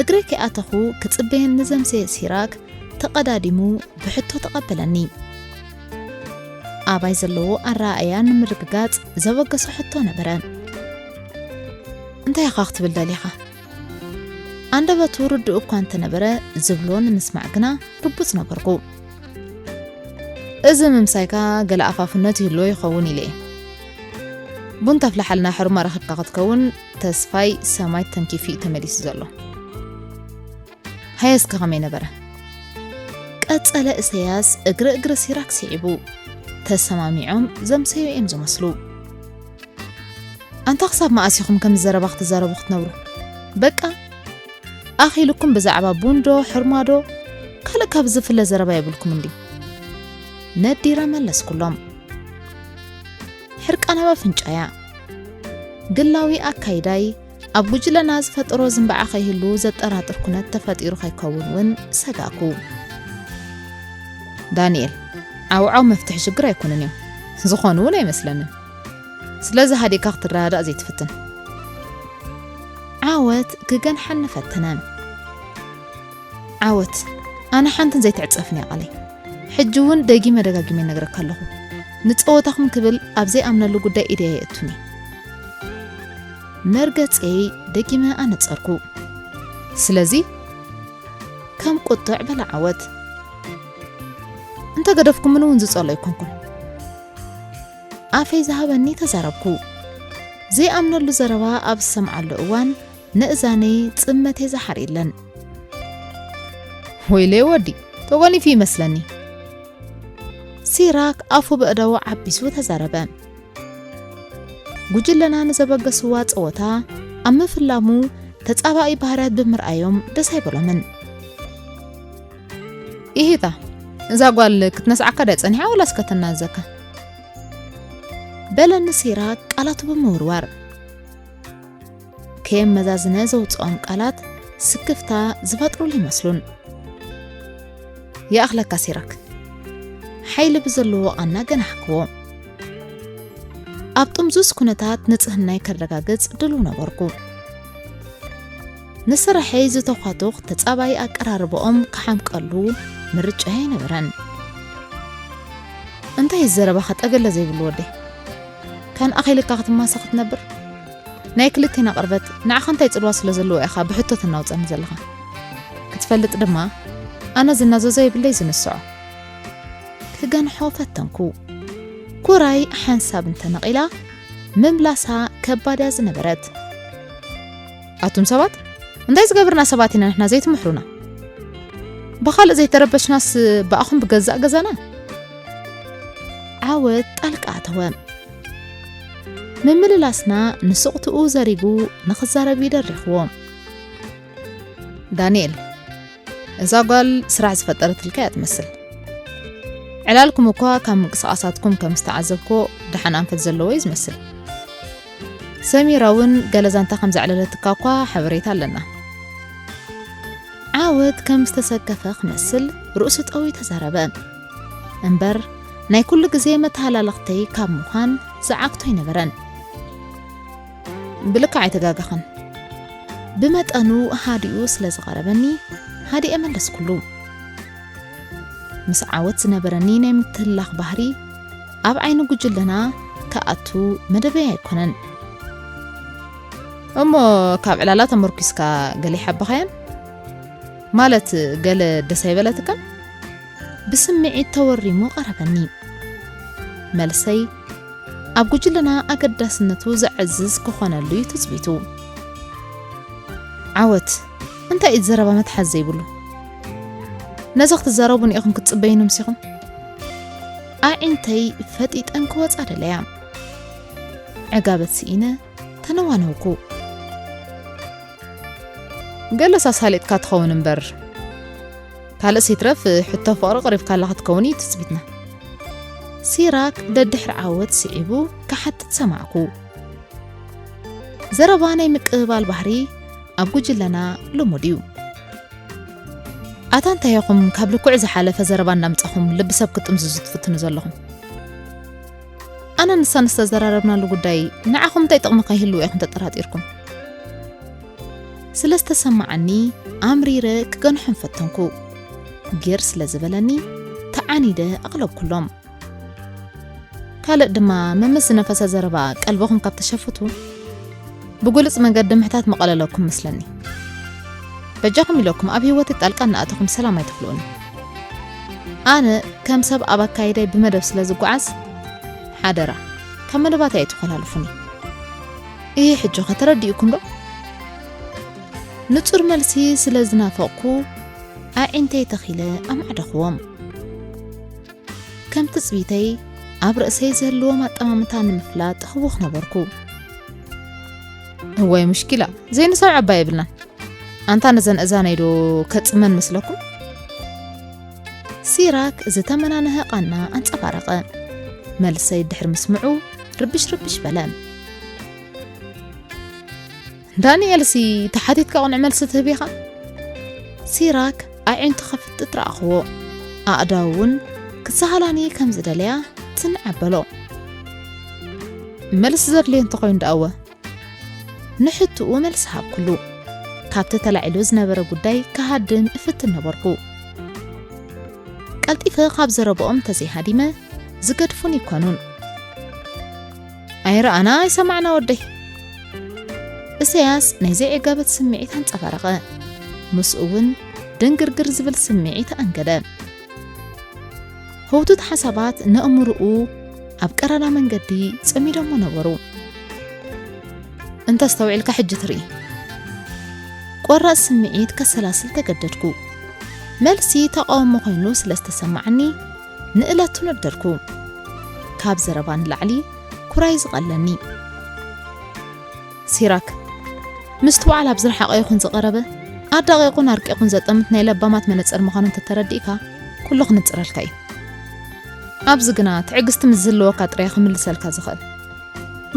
እግረይ ከይኣተኹ ክጽበየኒ ዘምሰየ ሲራክ ተቐዳዲሙ ብሕቶ ተቐበለኒ። ኣባይ ዘለዎ ኣረኣእያ ንምርግጋጽ ዘበገሶ ሕቶ ነበረ። እንታይ ኢኻ ክትብል ደሊኻ? ኣንደበቱ ርዱእ እኳ እንተነበረ፣ ዝብሎ ንምስማዕ ግና ርቡጽ ነበርኩ። እዚ ምምሳይካ ገለ ኣፋፍነት ይህልዎ ይኸውን ኢለ እየ። ቡን ተፍልሓልና ሕርማ ረኺብካ ክትከውን፣ ተስፋይ ሰማይ ተንኪፉ እዩ ተመሊሱ ዘሎ። ሃየ እስከ ከመይ ነበረ? ቀጸለ እሰያስ እግሪ እግሪ ሲራክ ስዒቡ። ተሰማሚዖም ዘምሰዩ እዮም ዝመስሉ። ኣንታ ክሳብ መኣስ ኢኹም ከምዚ ዘረባ ክትዛረቡ ክትነብሩ? በቃ ኣኺሉኩም ብዛዕባ ቡንዶ ሕርማዶ ካልእ ካብ ዝፍለ ዘረባ የብልኩም እንዲ? ነዲረ መለስኩሎም። ሕርቃን ኣብ ኣፍንጫያ። ግላዊ ኣካይዳይ ኣብ ጉጅለና ዝፈጠሮ ዝንባዓ ከይህሉ ዘጠራጥር ኩነት ተፈጢሩ ከይከውን እውን ሰጋእኩ። ዳንኤል፣ ዓውዓው መፍትሒ ሽግር ኣይኮነን እዩ። ዝኾኑ እውን ኣይመስለንን። ስለዚ ሃዲእካ ክትረዳዳእ ዘይትፍትን። ዓወት ክገንሓኒ ፈተነ። ዓወት፣ ኣነ ሓንትን ዘይትዕጸፍን እያ ቃለይ። ሕጂ እውን ደጊመ ደጋጊመ ይነግረካ ኣለኹ። ንጸወታኹም ክብል ኣብ ዘይኣምነሉ ጉዳይ ኢደይ ኣይእቱን እየ። መርገጸይ ደጊመ ኣነጸርኩ። ስለዚ ከም ቁጥዕ በለ ዓወት። እንተ ገደፍኩምኒ እውን ዝጸሎ ኣይኮንኩን። ኣፈይ ዝሃበኒ ተዛረብኩ። ዘይኣምነሉ ዘረባ ኣብ ዝሰምዓሉ እዋን ንእዛነይ ጽመተይ ዝሓር የለን። ወይለይ ወዲ፣ ተጎኒፉ ይመስለኒ። ሲራክ ኣፉ በእዳዉ ዓቢሱ ተዛረበ። ጉጅለና ንዘበገስዋ ጸወታ ኣብ ምፍላሙ ተጻባኢ ባህርያት ብምርኣዮም ደስ ኣይበሎምን። ኢሂታ፣ እዛ ጓል ክትነስዓካ ድያ ጸኒሓ ወላስ ከተናዘካ? በለኒ ሲራክ ቃላቱ ብምውርዋር። ከየመዛዝነ ዘውጽኦም ቃላት ስክፍታ ዝፈጥሩሉ ይመስሉን። ይኣኽለካ ሲራክ፣ ሓይሊ ብዘለዎ ቃና ገናሕክዎ። ኣብ ጥምዙስ ኩነታት ንጽህናይ ከረጋግጽ ድሉው ነበርኩ። ንስርሐይ ዝተዃቱኽ ተጻባኢ ኣቀራርባኦም ክሓምቀሉ ምርጫ ኣይነበረን። እንታይ ዘረባኻ ጠገለ ዘይብሉ ወደይ? ካን ኣኺልካ ክትማሳ ክትነብር? ናይ ክልቴና ቅርበት ንዓኻ እንታይ ጽልዋ ስለ ዘለዎ ኢኻ ብሕቶ ተናውጸኒ ዘለኻ? ክትፈልጥ ድማ፣ ኣነ ዝናዘዞ የብለይ ዝንስዖ። ክገንሖ ፈተንኩ። ኩራይ ሓንሳብ እንተነቒላ፣ ምምላሳ ከባድ እያ ዝነበረት። ኣቱም ሰባት፣ እንታይ ዝገብርና ሰባት ኢና ንሕና ዘይትምሕሩና? ብኻልእ ዘይተረበሽናስ ብኣኹም ብገዛእ ገዛና? ዓወት ጣልቃ ኣተወ። ምምልላስና ንስቕትኡ ዘሪጉ ንኽዛረብ ይደሪኽዎ። ዳንኤል፣ እዛ ጓል ስራሕ ዝፈጠረትልካ እያ ትመስል። ዕላልኩም እኳ ካብ ምንቅስቓሳትኩም ከም ዝተዓዘብኮ ደሓን ኣንፈት ዘለዎ እዩ ዝመስል። ሰሚራ እውን ገለ ዛንታ ከም ዘዕለለትካ እኳ ሓበሬታ ኣለና። ዓወት ከም ዝተሰከፈ ክመስል ርእሱ ጠውዩ ተዛረበ። እምበር ናይ ኩሉ ግዜ መተሃላለኽተይ ካብ ምዃን ዝዓግቶ ኣይነበረን። ብልክዕ ኣይተጋገኽን። ብመጠኑ ሃዲኡ ስለ ዝቐረበኒ ሃዲኤ መለስኩሉ። ምስ ዓወት ዝነበረኒ ናይ ምትህልላኽ ባህሪ ኣብ ዓይኒ ጉጅለና ክኣቱ መደበይ ኣይኮነን። እሞ ካብ ዕላላ ተመርኲስካ ገለ ይሓበኻያን? ማለት ገለ ደስ ኣይበለትካን? ብስምዒት ተወሪሙ ቀረበኒ። መልሰይ ኣብ ጉጅለና ኣገዳስነቱ ዘዕዝዝ ክኾነሉ እዩ ትጽቢቱ። ዓወት፣ እንታይ እዩ ዘረባ መትሓዚ ዘይብሉ? ነዚ ክትዛረቡኒ ኢኹም ክትጽበዩኒ ምሲኹም? ኣዒንተይ ፈጢጠን ክወጻ ደለያ። ዕጋበት ስኢነ ተነዋነውኩ። ገለስ ኣሳሊጥካ ትኸውን እምበር፣ ካልእስ ይትረፍ ሕቶ ፍቕሪ ቅሪብካላ ክትከውን እዩ ትጽቢትና። ሲራክ ደድሕሪ ዓወት ስዒቡ ክሓትት ሰማዕኩ። ዘረባ ናይ ምቅብባል ባህሪ ኣብ ጉጅለና ልሙድ እዩ። ኣታ እንታይ ኢኹም ካብ ልክዑ ዝሓለፈ ዘረባ እናምጻኹም ልቢ ሰብ ክትጥምዝዙ ትፍትኑ ዘለኹም? ኣነ ንሳን ዝተዘራረብናሉ ጉዳይ ንዓኹም እንታይ ጥቕሚ ከይህልዎ ኢኹም ተጠራጢርኩም? ስለ ዝተሰማዓኒ ኣምሪረ ክገንሖም ፈተንኩ። ጌር ስለ ዝበለኒ ተዓኒደ ኣቕለብኩሎም። ካልእ ድማ መምስ ዝነፈሰ ዘረባ ቀልብኹም ካብ ተሸፍቱ፣ ብጉልጽ መገዲ ምሕታት ምቐለለኩም መስለኒ። በጃኹም ኢለኩም ኣብ ህይወት ጣልቃ እናኣተኹም ሰላም ኣይትኽልኡኒ። ኣነ ከም ሰብ ኣብ ኣካይዳይ ብመደብ ስለ ዝጓዓዝ፣ ሓደራ፣ ካብ መደባተይ ኣይትኾላልፉኒ። እይ፣ ሕጂ ኸ ተረዲእኩም ዶ? ንጹር መልሲ ስለ ዝናፈቕኩ፣ ኣዒንተይ ተኺለ ኣማዕደኽዎም። ከም ትጽቢተይ፣ ኣብ ርእሰይ ዝህልዎም ኣጠማምታ ንምፍላጥ ህውኽ ነበርኩ። እዋይ ሙሽኪላ፣ ዘይንሰምዖ እባ የብልናን። ኣንታ ነዘን እዛነይ ዶ ከጽመን መስለኩም? ሲራክ ዝተመናነሀ ቃና ኣንጸባረቐ። መልሰይ ድሕሪ ምስምዑ ርብሽ ርብሽ በለ። ዳንኤልሲ ተሓቲትካ ቅኑዕ መልሲ ትህብ ኢኻ? ሲራክ ኣዒንቱ ከፍጥጥ ረኣኽዎ። ኣእዳው እውን ክሰሃላኒ ከም ዝደለያ ትንዕ ኣበሎ። መልሲ ዘድልዮ እንተኾይኑ ደኣወ? ንሕትኡ መልሲ ሃብኩሉ። ካብቲ ተላዒሉ ዝነበረ ጉዳይ ክሃድም እፍትን ነበርኩ። ቀልጢፈ ካብ ዘረባኦም እንተዘይሃዲመ ዝገድፉን ይኮኑን። ኣይረኣና ኣይሰማዕና ወደይ። እሰያስ ናይ ዘይዕጋበት ስምዒት ኣንጸባረቐ። ምስኡ እውን ድንግርግር ዝብል ስምዒት ኣንገደ። ህውቱት ሓሳባት ነእምርኡ ኣብ ቀረና መንገዲ ጸሚዶሞ ነበሩ። እንተስተውዒልካ ሕጂ ትርኢ። ቆራጽ ስምዒት ከሰላስል ተገደድኩ። መልሲ ተቃውሞ ኮይኑ ስለ ዝተሰማዓኒ ንእለቱ ነደርኩ። ካብ ዘረባ ንላዕሊ ኩራይ ዝቐለኒ። ሲራክ፣ ምስትውዓል ኣብ ዝረሓቐ ይኹን ዝቐረበ፣ ኣዳቒቑን ኣርቂቑን ዘጠምት ናይ ለባማት መነጽር ምዃኑ እንተተረዲእካ፣ ኩሉ ክንጽረልካ እዩ። ኣብዚ ግና ትዕግስቲ ምስ ዝህልወካ ጥራይ ክምልሰልካ ዝኽእል።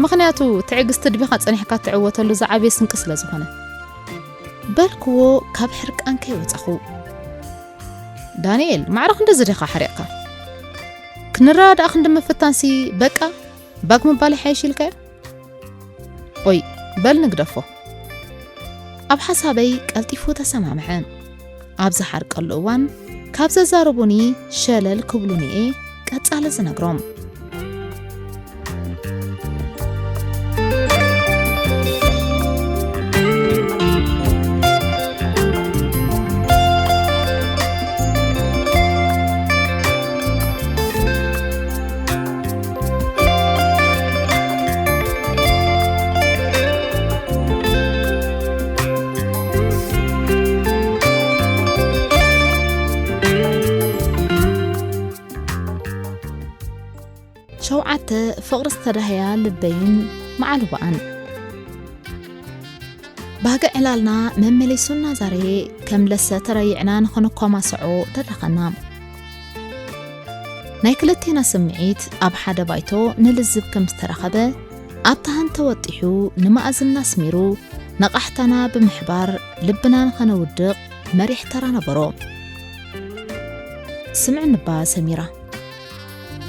ምኽንያቱ፣ ትዕግስቲ ድቢኻ ጸኒሕካ እትዕወተሉ ዝዓበየ ስንቂ ስለ ዝኾነ። በልክዎ ካብ ሕርቃን ከይወጻኹ። ዳንኤል፣ ማዕረ ክንድዚ ዲኻ ሓሪቕካ? ክንረዳዳእ ክንዲ ምፍታንሲ በቃ ባግ ምባል ይሓይሽ ኢልካዮ? ኦይ፣ በል ንግደፎ። ኣብ ሓሳበይ ቀልጢፉ ተሰማምዐ። ኣብ ዝሓርቀሉ እዋን ካብ ዘዛረቡኒ ሸለል ክብሉኒ'የ ቀጻሊ ዝነግሮም። ሸውዓተ፣ ፍቕሪ ዝተዳህያ ልበይን መዓልባኣን። ባህጊ ዕላልና መመሊሱና ዛሬ ከም ለሰ ተረይዕና ንኽንኮማሰዖ ደረኸና። ናይ ክልቴና ስምዒት ኣብ ሓደ ባይቶ ንልዝብ ከም ዝተረኸበ ኣብታ ሃንተ ወጢሑ ንመኣዝና ኣስሚሩ ነቓሕታና ብምሕባር ልብና ንኸነውድቕ መሪሕ ተራ ነበሮ። ስምዕኒ እባ ሰሚራ።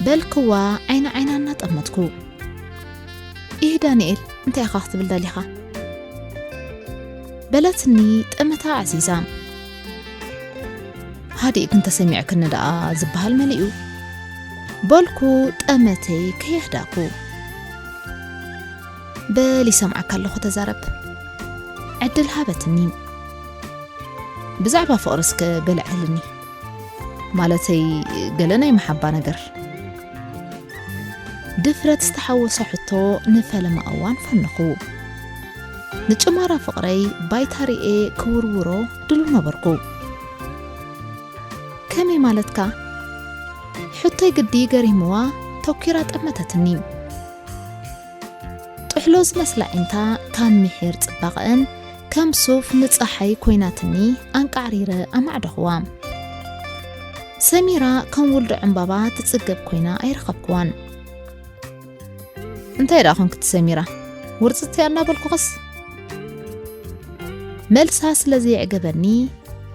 በልክዋ ዓይኒ ዓይና እናጠመትኩ። "ኢህ ዳንኤል፣ እንታይ ኢኻ ክትብል ደሊኻ?" በለትኒ ጠመታ ኣዕዚዛ። "ሃዲእክ እንተሰሚዕክኒ ደኣ ዝበሃል መሊኡ?" በልኩ ጠመተይ ከየህዳእኩ። "በል ይሰምዓካ ኣለኹ ተዛረብ." ዕድል ሃበትኒ። "ብዛዕባ ፍቕሪ እስከ ገለ ዕልኒ፣ ማለተይ ገለ ናይ መሓባ ነገር?" ድፍረት ዝተሓወሶ ሕቶ ንፈለማ እዋን ፈነኹ። ንጭማራ ፍቕረይ ባይታ ርኤ ክውርውሮ ድሉው ነበርኩ። "ከመይ ማለትካ?" ሕቶይ ግዲ ገሪምዋ ተኲራ ጠመተትኒ። ጥሕሎ ዝመስላ ኣዒንታ ካብ ምሒር ጽባቐአን ከም ሱፍ ንጸሓይ ኮይናትኒ ኣንቃዕሪረ ኣማዕደኹዋ። ሰሚራ ከም ውልዶ ዕምባባ ትጽገብ ኮይና ኣይረኸብኩዋን። "እንታይ ደኣ ኾንክቲ ሰሚራ? ውርጽቲ እያ እናበልኩኸስ?" መልሳ ስለ ዘየዕገበኒ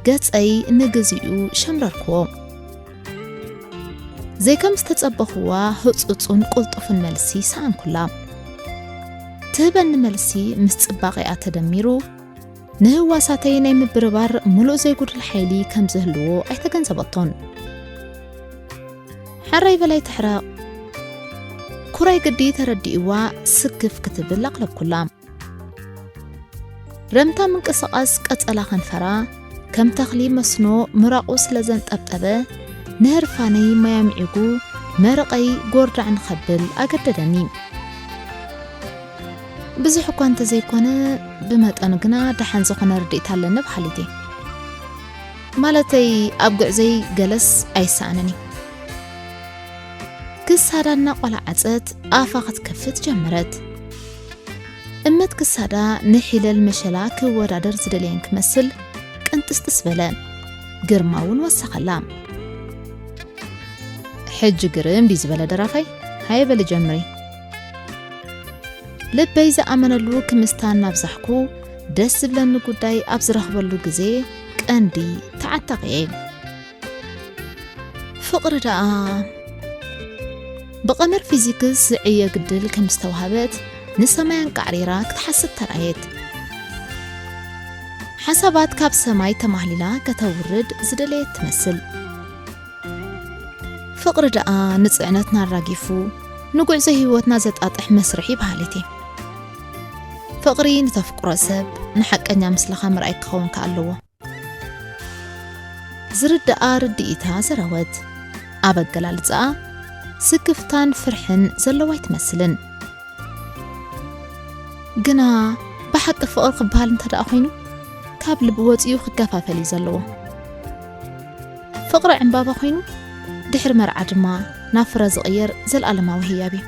ገጸይ ንግዚኡ ሸምረርክዎ። ዘይከም ዝተጸበኽዋ ህጹጹን ቅልጡፍን መልሲ ሰኣንኩላ። ትህበኒ መልሲ ምስ ጽባቐኣ ተደሚሩ ንህዋሳተይ ናይ ምብርባር ምሉእ ዘይጉድል ሓይሊ ከም ዝህልዎ ኣይተገንዘበቶን። "ሕራይ በላይ ትሕረቕ!" ኩራይ ግዲ ተረዲእዋ ስክፍ ክትብል ኣቕለብኩላ። ረምታ ምንቅስቓስ ቀጸላ ከንፈራ ከም ተኽሊ መስኖ ምራቑ ስለ ዘንጠብጠበ፣ ንህርፋነይ ማይ ኣምዒጉ መረቐይ ጎርዳዕ ንኸብል ኣገደደኒ። ብዙሕ እኳ እንተዘይኮነ፣ ብመጠኑ ግና ደሓን ዝኾነ ርድኢት ኣለኒ በሃሊት እየ። ማለተይ፣ ኣብ ጉዕዘይ ገለስ ኣይሰኣንን እዩ። ክሳዳ እናቆላዓጸት ኣፋ ክትከፍት ጀመረት። እመት ክሳዳ ንሒለል መሸላ ክወዳደር ዝደለየን ክመስል ቅንጥስጥስ በለ። ግርማ እውን ወሰኸላ። ሕጂ ግርም ድዩ ዝበለ ደራፋይ? ሃየ በሊ ጀምሪ። ልበይ ዝኣመነሉ ክምስታ እናብዛሕኩ፣ ደስ ዝብለኒ ጉዳይ ኣብ ዝረኽበሉ ግዜ ቀንዲ ተዓጣቒ እየ። ፍቕሪ ደኣ ብቐመር ፊዚክስ ዝዕየ ግድል ከም ዝተዋህበት ንሰማይ ኣንቃዕሪራ ክትሓስብ ተራእየት። ሓሳባት ካብ ሰማይ ተማህሊላ ከተውርድ ዝደለየት ትመስል። ፍቕሪ ደኣ ንጽዕነትና ኣራጊፉ ንጉዕዞ ህይወትና ዘጣጥሕ መስርሒ በሃሊት እየ። ፍቕሪ ንተፍቅሮ ሰብ ንሓቀኛ ምስልኻ ምርኣይ ክኸውን ከኣ ኣለዎ። ዝርድኣ ርድኢታ ዘረወት። ኣብ ኣገላልጻኣ ስክፍታን ፍርሕን ዘለዋ ኣይትመስልን። ግና ብሓቂ ፍቕሪ ክበሃል እንተ ደኣ ኮይኑ፣ ካብ ልቢ ወጺኡ ክከፋፈል እዩ ዘለዎ። ፍቕሪ ዕምባባ ኮይኑ፣ ድሕሪ መርዓ ድማ ናብ ፍረ ዝቕየር ዘለኣለማዊ ህያብ እዩ።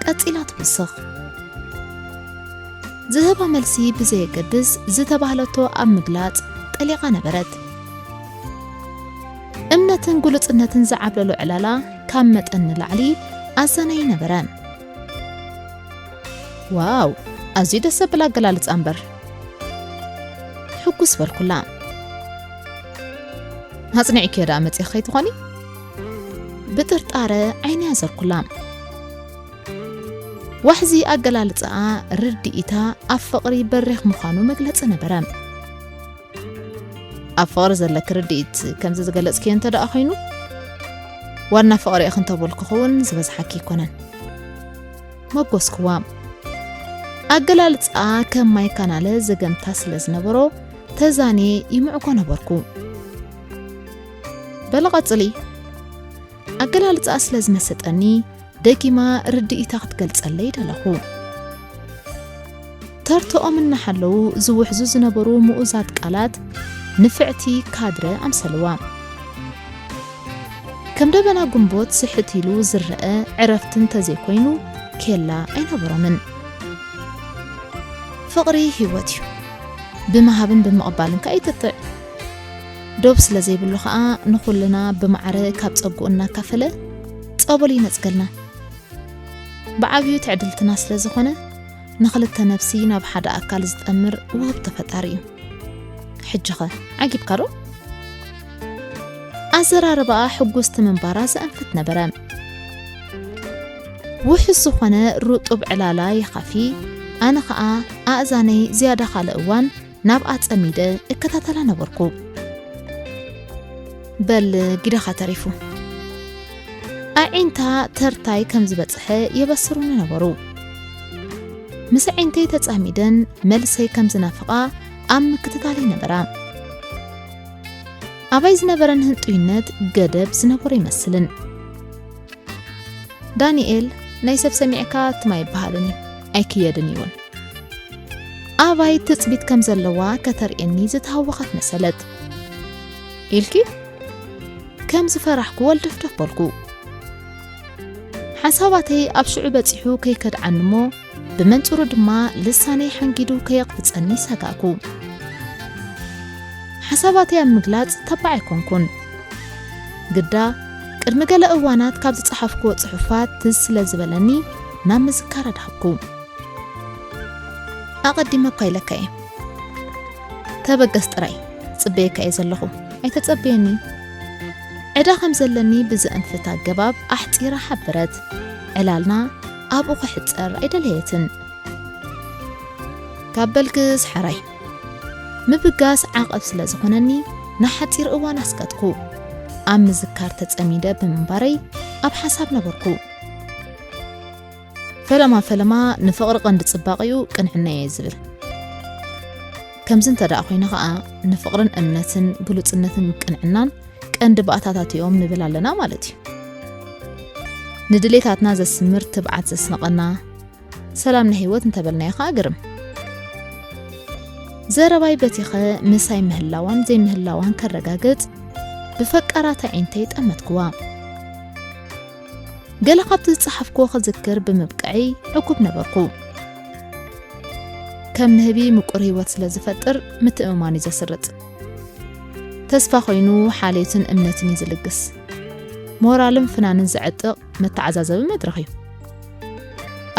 ቀጺላ ትውስኽ። ዝህባ መልሲ ብዘየገድስ፣ ዝተባህለቶ ኣብ ምግላጽ ጠሊቓ ነበረት። እምነትን ግሉጽነትን ዝዓብለሎ ዕላላ ካብ መጠን ንላዕሊ ኣዛናዪ ነበረ። ዋው፣ ኣዝዩ ደስ ዘብል ኣገላልጻ እምበር። ሕጉስ በልኩላ። ኣጽኒዕክዮ ደኣ መጺኺ ከይትኾኒ? ብጥርጣረ ዓይነይ ኣዘርኩላ። ዋሕዚ ኣገላልጻኣ ርድኢታ ኣብ ፍቕሪ በሪኽ ምዃኑ መግለጺ ነበረ። ኣብ ፍቕሪ ዘለኪ ርድኢት ከምዚ ዝገለጽክዮ እንተ ደኣ ኮይኑ፣ ዋና ፍቕሪ ኢኺ እንተበልኩኺ እውን ዝበዝሓኪ ኣይኮነን። መጎስክዋ። ኣገላልጻኣ ከም ማይ ካናለ ዘገምታ ስለ ዝነበሮ፣ ተዛንየ ይምዕጎ ነበርኩ። በሊ ቀጽሊ። ኣገላልጻኣ ስለ ዝመሰጠኒ፣ ደጊማ ርድኢታ ክትገልጸለይ ደለኹ። ተርትኦም እናሓለዉ ዝውሕዙ ዝነበሩ ምኡዛት ቃላት ንፍዕቲ ካድረ ኣምሰልዋ። ከም ደበና ግንቦት ስሕት ኢሉ ዝረአ ዕረፍቲ እንተዘይኮይኑ ኬላ ኣይነበሮምን። ፍቕሪ ህይወት እዩ። ብምሃብን ብምቕባልን ከኣ ይጥጥዕ። ዶብ ስለ ዘይብሉ ከኣ ንኹልና ብማዕረ ካብ ጸግኡ እናካፈለ ጸበሉ ይነጽገልና። ብዓብዩ ትዕድልትና ስለ ዝኾነ፣ ንኽልተ ነፍሲ ናብ ሓደ ኣካል ዝጠምር ውህብቶ ፈጣሪ እዩ። ሕጂኸ ዓጊብካ ዶ? ኣዘራርባኣ ሕጉስቲ ምንባራ ዘእንፍት ነበረ። ውሑስ ዝኾነ ርጡብ ዕላላ ይኻፊ፣ ኣነ ኸኣ ኣእዛነይ ዝያዳ ካልእ እዋን ናብኣ ጸሚደ እከታተላ ነበርኩ። በል ግደኻ ተሪፉ። ኣዒንታ ተርታይ ከም ዝበጽሐ የበስሩኒ ነበሩ። ምስ ኣዒንተይ ተጻሚደን መልሰይ ከም ዝናፍቓ ኣብ ምክትታለይ ነበራ። ኣባይ ዝነበረን ህንጡይነት ገደብ ዝነበሮ ይመስልን። ዳንኤል፣ ናይ ሰብ ሰሚዕካ ትም ኣይበሃልን እዩ፣ ኣይክየድን እውን። ኣባይ ትጽቢት ከም ዘለዋ ከተርእየኒ ዝተሃወኸት መሰለት። ኢልኪ? ከም ዝፈራሕኩ ወልደፍደፍ በልኩ። ሓሳባተይ ኣብ ሽዑ በጺሑ ከይከድዓኒ እሞ፣ ብመንጽሩ ድማ ልሳነይ ሓንጊዱ ከየቕብጸኒ ሰጋእኩ። ሓሳባተይ ኣብ ምግላጽ ተባዕ ኣይኮንኩን። ግዳ፣ ቅድሚ ገለ እዋናት ካብ ዝጸሓፍክዎ ጽሑፋት ትዝ ስለ ዝበለኒ፣ ናብ ምዝካር ኣድሃብኩ። ኣቐዲመ እኳ ኢለካ እየ። ተበገስ ጥራይ፣ ጽበየካ እየ ዘለኹ። ኣይተጸበየኒ። ዕዳ ከም ዘለኒ ብዘእንፍት ኣገባብ ኣሕጺራ ሓበረት። ዕላልና ኣብኡ ክሕጸር ኣይደለየትን። ካብ በልክስ ሓራይ። ምብጋስ ዓቐብ ስለ ዝኾነኒ፣ ንሓጺር እዋን ኣስቀጥኩ። ኣብ ምዝካር ተጸሚደ ብምንባረይ፣ ኣብ ሓሳብ ነበርኩ። ፈለማ ፈለማ ንፍቕሪ ቀንዲ ጽባቐኡ ቅንዕና እየ ዝብል። ከምዚ እንተ ደኣ ኮይነ ኸኣ፣ ንፍቕርን እምነትን ግሉጽነትን ቅንዕናን ቀንዲ ባእታታት እዮም ንብል ኣለና ማለት እዩ። ንድሌታትና ዘስምር ትብዓት ዘስንቐና፣ ሰላም ናይ ህይወት እንተበልናዮ ኸኣ ግርም። ዘረባይ በቲኸ ምሳይ ምህላዋን ዘይምህላዋን ከረጋግጽ ብፈቃራት ኣዒንተይ ጠመትክዋ። ገለ ካብቲ ዝጸሓፍክዎ ክዝክር ብምብቅዐይ ዕጉብ ነበርኩ። ከም ንህቢ ምቁር ህይወት ስለ ዝፈጥር ምትእምማን እዩ ዘስርጽ። ተስፋ ኮይኑ ሓልዮትን እምነትን እዩ ዝልግስ። ሞራልን ፍናንን ዘዕጥቕ መተዓዛዘቢ መድረኽ እዩ።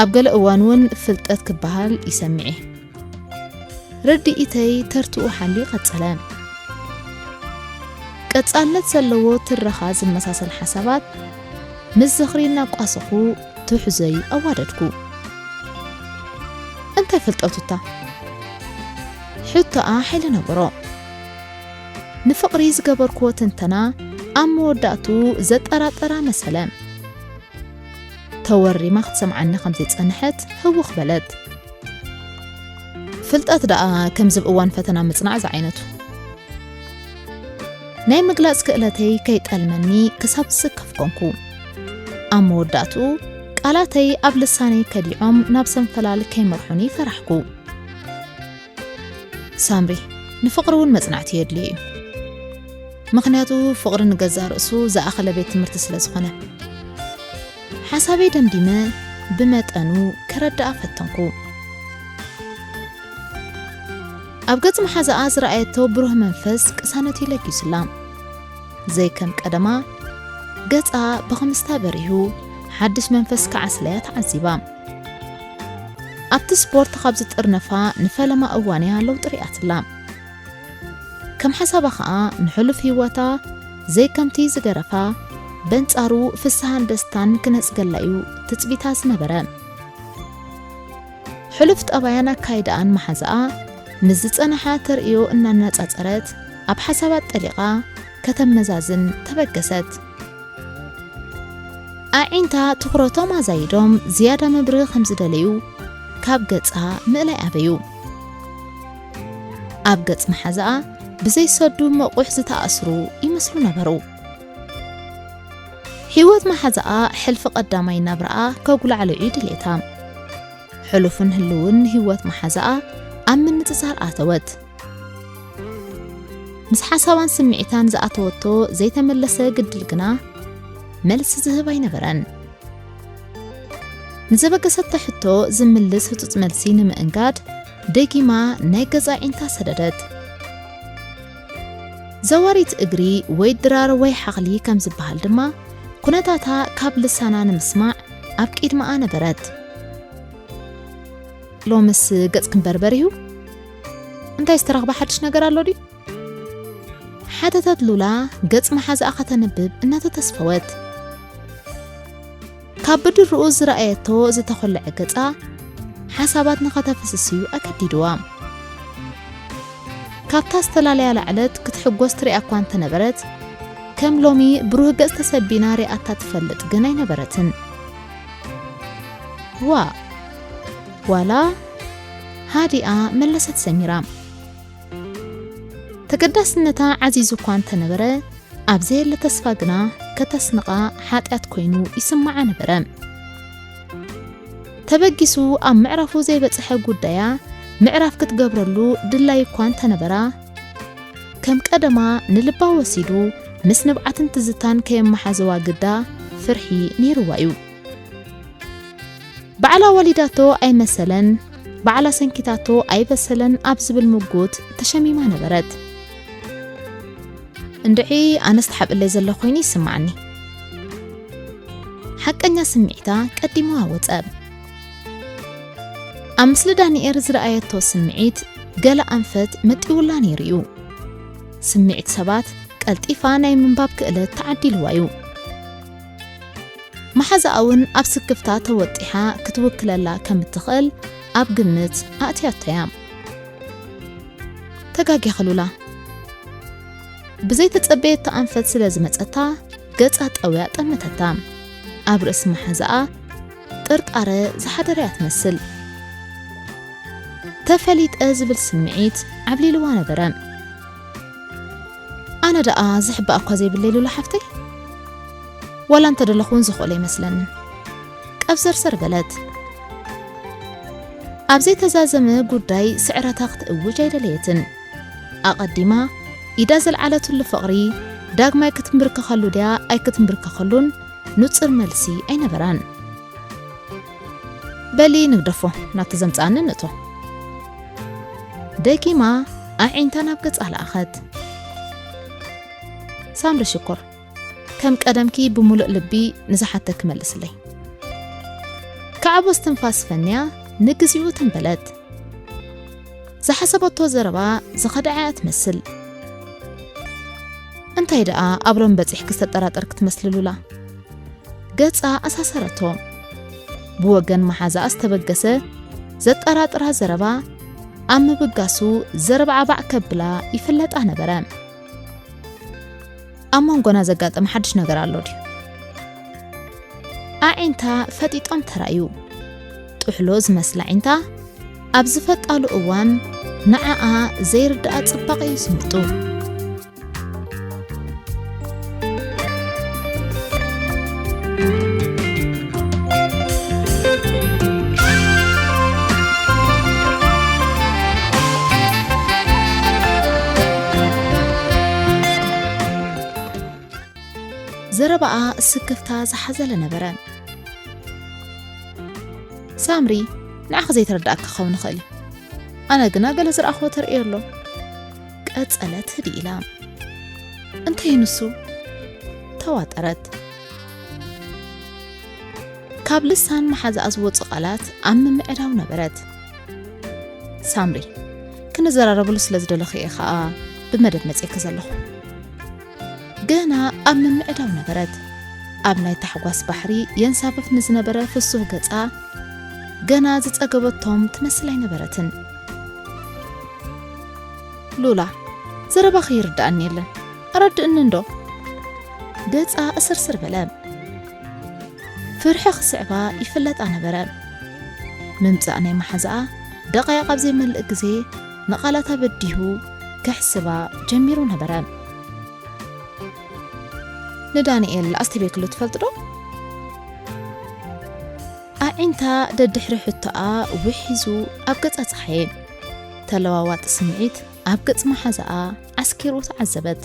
ኣብ ገለ እዋን እውን ፍልጠት ክበሃል ይሰምዕ እየ። ርድኢተይ ተርትኡ ሓልዩ ቀጸለ። ቀጻልነት ዘለዎ ትረኻ ዝመሳሰል ሓሳባት ምስ ዝኽሪ እናቋሰኹ ትሕዞይ ኣዋደድኩ። እንታይ ፍልጠቱታ? ሕቶኣ ሓይሊ ነበሮ። ንፍቕሪ ዝገበርክዎ ትንተና ኣብ መወዳእቱ ዘጠራጠራ መሰለ። ተወሪማ ክትሰምዓኒ ከም ዘይጸንሐት ህውኽ በለት። ፍልጠት ደኣ ከምዚ ኣብ እዋን ፈተና ምጽናዕ ዝዓይነቱ። ናይ ምግላጽ ክእለተይ ከይጠልመኒ ክሳብ ዝስከፍ ኮንኩ። ኣብ መወዳእትኡ ቃላተይ ኣብ ልሳነይ ከዲዖም ናብ ሰንፈላል ከይመርሑኒ ፈራሕኩ። ሳምሪ፣ ንፍቕሪ እውን መጽናዕቲ የድልዮ እዩ። ምኽንያቱ ፍቕሪ ንገዛእ ርእሱ ዝኣኸለ ቤት ትምህርቲ ስለ ዝኾነ። ሓሳበይ ደምዲመ ብመጠኑ ክረድኣ ፈተንኩ። ኣብ ገጽ መሓዛኣ ዝረኣየቶ ብሩህ መንፈስ ቅሳነት እዩ ለጊሱላ። ዘይከም ቀደማ፣ ገጻ ብኽምስታ በሪሁ፣ ሓድሽ መንፈስ ክዓስለያ ተዓዚባ። ኣብቲ ስፖርት ካብ ዝጥርነፋ ንፈለማ እዋን እያ ለውጢ ሪኣትላ። ከም ሓሳባ ኸኣ ንሕሉፍ ህይወታ ዘይከምቲ ዝገረፋ፣ በንጻሩ ፍስሃን ደስታን ክነጽገላ እዩ ትጽቢታ ዝነበረ። ሕሉፍ ጠባያን ኣካይዳኣን መሓዛኣ ምስ ዝጸንሓ ተርእዮ እናነጻጸረት ኣብ ሓሳባት ጠሊቓ ከተመዛዝን ተበገሰት። ኣዒንታ ትኹረቶም ኣዛይዶም ዝያዳ መብርሂ ከም ዝደለዩ ካብ ገጻ ምእላይ ኣበዩ። ኣብ ገጽ መሓዛኣ ብዘይሰዱ መቑሕ ዝተኣስሩ ይመስሉ ነበሩ። ህይወት መሓዛኣ ሕልፊ ቀዳማይ ናብራኣ ከጉላዕልዑ ድሌታ። ሕሉፍን ህልውን ህይወት መሓዛኣ ኣብ ምንጽጻር ኣተወት። ምስ ሓሳባን ስምዒታን ዝኣተወቶ ዘይተመለሰ ግድል ግና መልሲ ዝህብ ኣይነበረን። ንዘበገሰቶ ሕቶ ዝምልስ ህጹጽ መልሲ ንምእንጋድ ደጊማ ናይ ገዛ ኣዒንታ ሰደደት። ዘዋሪት እግሪ ወይ ድራር ወይ ሓኽሊ ከም ዝበሃል ድማ ኩነታታ ካብ ልሳና ንምስማዕ ኣብ ቅድመኣ ነበረት። ሎምስ ገጽ ክንበርበር እዩ? እንታይ ዝተረኽበ ሓድሽ ነገር ኣሎ ድዩ? ሓተተት ሉላ ገጽ መሓዛኣ ከተንብብ እናተተስፈወት። ካብ ብድርኡ ዝረኣየቶ ዝተኾለዐ ገጻ ሓሳባት ንኸተፍስስዩ ኣገዲድዋ። ካብታ ዝተላለያ ላዕለት ክትሕጎስ ትሪኣ እኳ እንተነበረት፣ ከም ሎሚ ብሩህ ገጽ ተሰቢና ሪኣታ ትፈልጥ ግን ኣይነበረትን። "ዋ፣ ዋላ?" ሃዲኣ መለሰት ሰሚራ። ተገዳስነታ ዓዚዙ እኳ እንተነበረ፣ ኣብ ዘየለ ተስፋ ግና ከተስንቓ ሓጢኣት ኮይኑ ይስምዓ ነበረ። ተበጊሱ ኣብ ምዕራፉ ዘይበጽሐ ጉዳያ ምዕራፍ ክትገብረሉ ድላይ እኳ እንተነበራ፣ ከም ቀደማ ንልባ ወሲዱ ምስ ንብዓትን ትዝታን ከየመሓዘዋ ግዳ ፍርሒ ነይርዋ እዩ። ባዕላ ወሊዳቶ ኣይመሰለን፣ ባዕላ ሰንኪታቶ ኣይበሰለን ኣብ ዝብል ምጉት ተሸሚማ ነበረት። እንድዒ ኣነስ ተሓብእለይ ዘሎ ኮይኑ ይስምዓኒ። ሓቀኛ ስምዒታ ቀዲምዋ ወጸ። ኣብ ምስሊ ዳንኤል ዝረኣየቶ ስምዒት ገለ ኣንፈት መጢውላ ነይሩ እዩ። ስምዒት ሰባት ቀልጢፋ ናይ ምንባብ ክእለት ተዓዲልዋ እዩ። መሓዛኣ እውን ኣብ ስክፍታ ተወጢሓ ክትውክለላ ከም እትኽእል ኣብ ግምት ኣእትያቶ እያ። ተጋጊኻ ሉላ። ብዘይተጸበየቶ ኣንፈት ስለ ዝመጸታ፣ ገጻ ጠውያ ጠመተታ። ኣብ ርእሲ መሓዛኣ ጥርጣረ ዝሓደረ እያ ትመስል። ተፈሊጠ ዝብል ስምዒት ዓብሊልዋ ነበረ። ኣነ ደኣ ዝሕባእ እኳ ዘይብለይ ሉላ ሓፍተይ፣ ዋላ እንተደለኹ እውን ዝኽእሎ ኣይመስለንን። ቀብዘርዘር በለት። ኣብ ዘይተዛዘመ ጉዳይ ስዕረታ ክትእውጅ ኣይደለየትን። ኣቐዲማ ኢዳ ዘልዓለትሉ ፍቕሪ ዳግማይ ክትንብርከኸሉ ድያ ኣይክትንብርከኸሉን ንጹር መልሲ ኣይነበራን። በሊ ንግደፎ፣ ናብቲ ዘምጽኣኒ ንእቶ። ደጊማ ኣዒንታ ናብ ገጻ ለኣኸት። ሳምሪ ሽኮር፣ ከም ቀደምኪ ብምሉእ ልቢ ንዝሓተኪ መልስለይ። ከዓቦ እስትንፋስ ፈንያ ንግዚኡ ትም በለት። ዝሓሰበቶ ዘረባ ዝኸድዓ እያ ትመስል። እንታይ ደኣ ኣብ ሮም በጺሕኪ ዝተጠራጠርኪ ትመስሊ ሉላ? ገጻ ኣሳሰረቶ። ብወገን መሓዛኣ ዝተበገሰ ዘጠራጥራ ዘረባ ኣብ ምብጋሱ ዘረባዓባዕ ከብላ ይፍለጣ ነበረ። ኣብ መንጎና ዘጋጠመ ሓድሽ ነገር ኣሎ ድዩ? ኣዒንታ ፈጢጦም ተራእዩ። ጥሕሎ ዝመስል ኣዒንታ ኣብ ዝፈጣሉ እዋን ንዓኣ ዘይርድኣ ጽባቐ እዩ ስምጡ። ዘረባኣ ስክፍታ ዝሓዘለ ነበረ። ሳምሪ፣ ንዓኺ ዘይተረድኣኪ ክኸውን ይኽእል እዩ። ኣነ ግና ገለ ዝረኣኽዎ ተርእዮ ኣሎ። ቀጸለት ህድእ ኢላ። እንታይ እዩ ንሱ? ተዋጠረት። ካብ ልሳን መሓዛኣ ዝወጹ ቃላት ኣብ ምምዕዳው ነበረት። ሳምሪ፣ ክንዘራረበሉ ስለ ዝደለኹ እየ ኸኣ ብመደብ መጺኤኪ ዘለኹ። ገና ኣብ ምምዕዳው ነበረት። ኣብ ናይ ታሕጓስ ባሕሪ የንሳፍፍ ንዝነበረ ፍሱህ ገጻ ገና ዝጸገበቶም ትመስል ኣይነበረትን። ሉላ፣ ዘረባኺ ይርድኣኒ የለን። ኣረድእኒ እንዶ? ገጻ እስርስር በለ። ፍርሒ ክስዕባ ይፍለጣ ነበረ። ምምጻእ ናይ መሓዛኣ ደቓይቕ ኣብ ዘይመልእ ግዜ ንቓላታ በዲሁ ከሕስባ ጀሚሩ ነበረ። ንዳንኤል ኣስተብሂልክሉ ትፈልጢ ዶ? ኣዒንታ ደድሕሪ ሕቶኣ ውሒዙ ኣብ ገጻ ጸሓየ። ተለዋዋጢ ስምዒት ኣብ ገጽ መሓዛኣ ዓስኪሩ ተዓዘበት።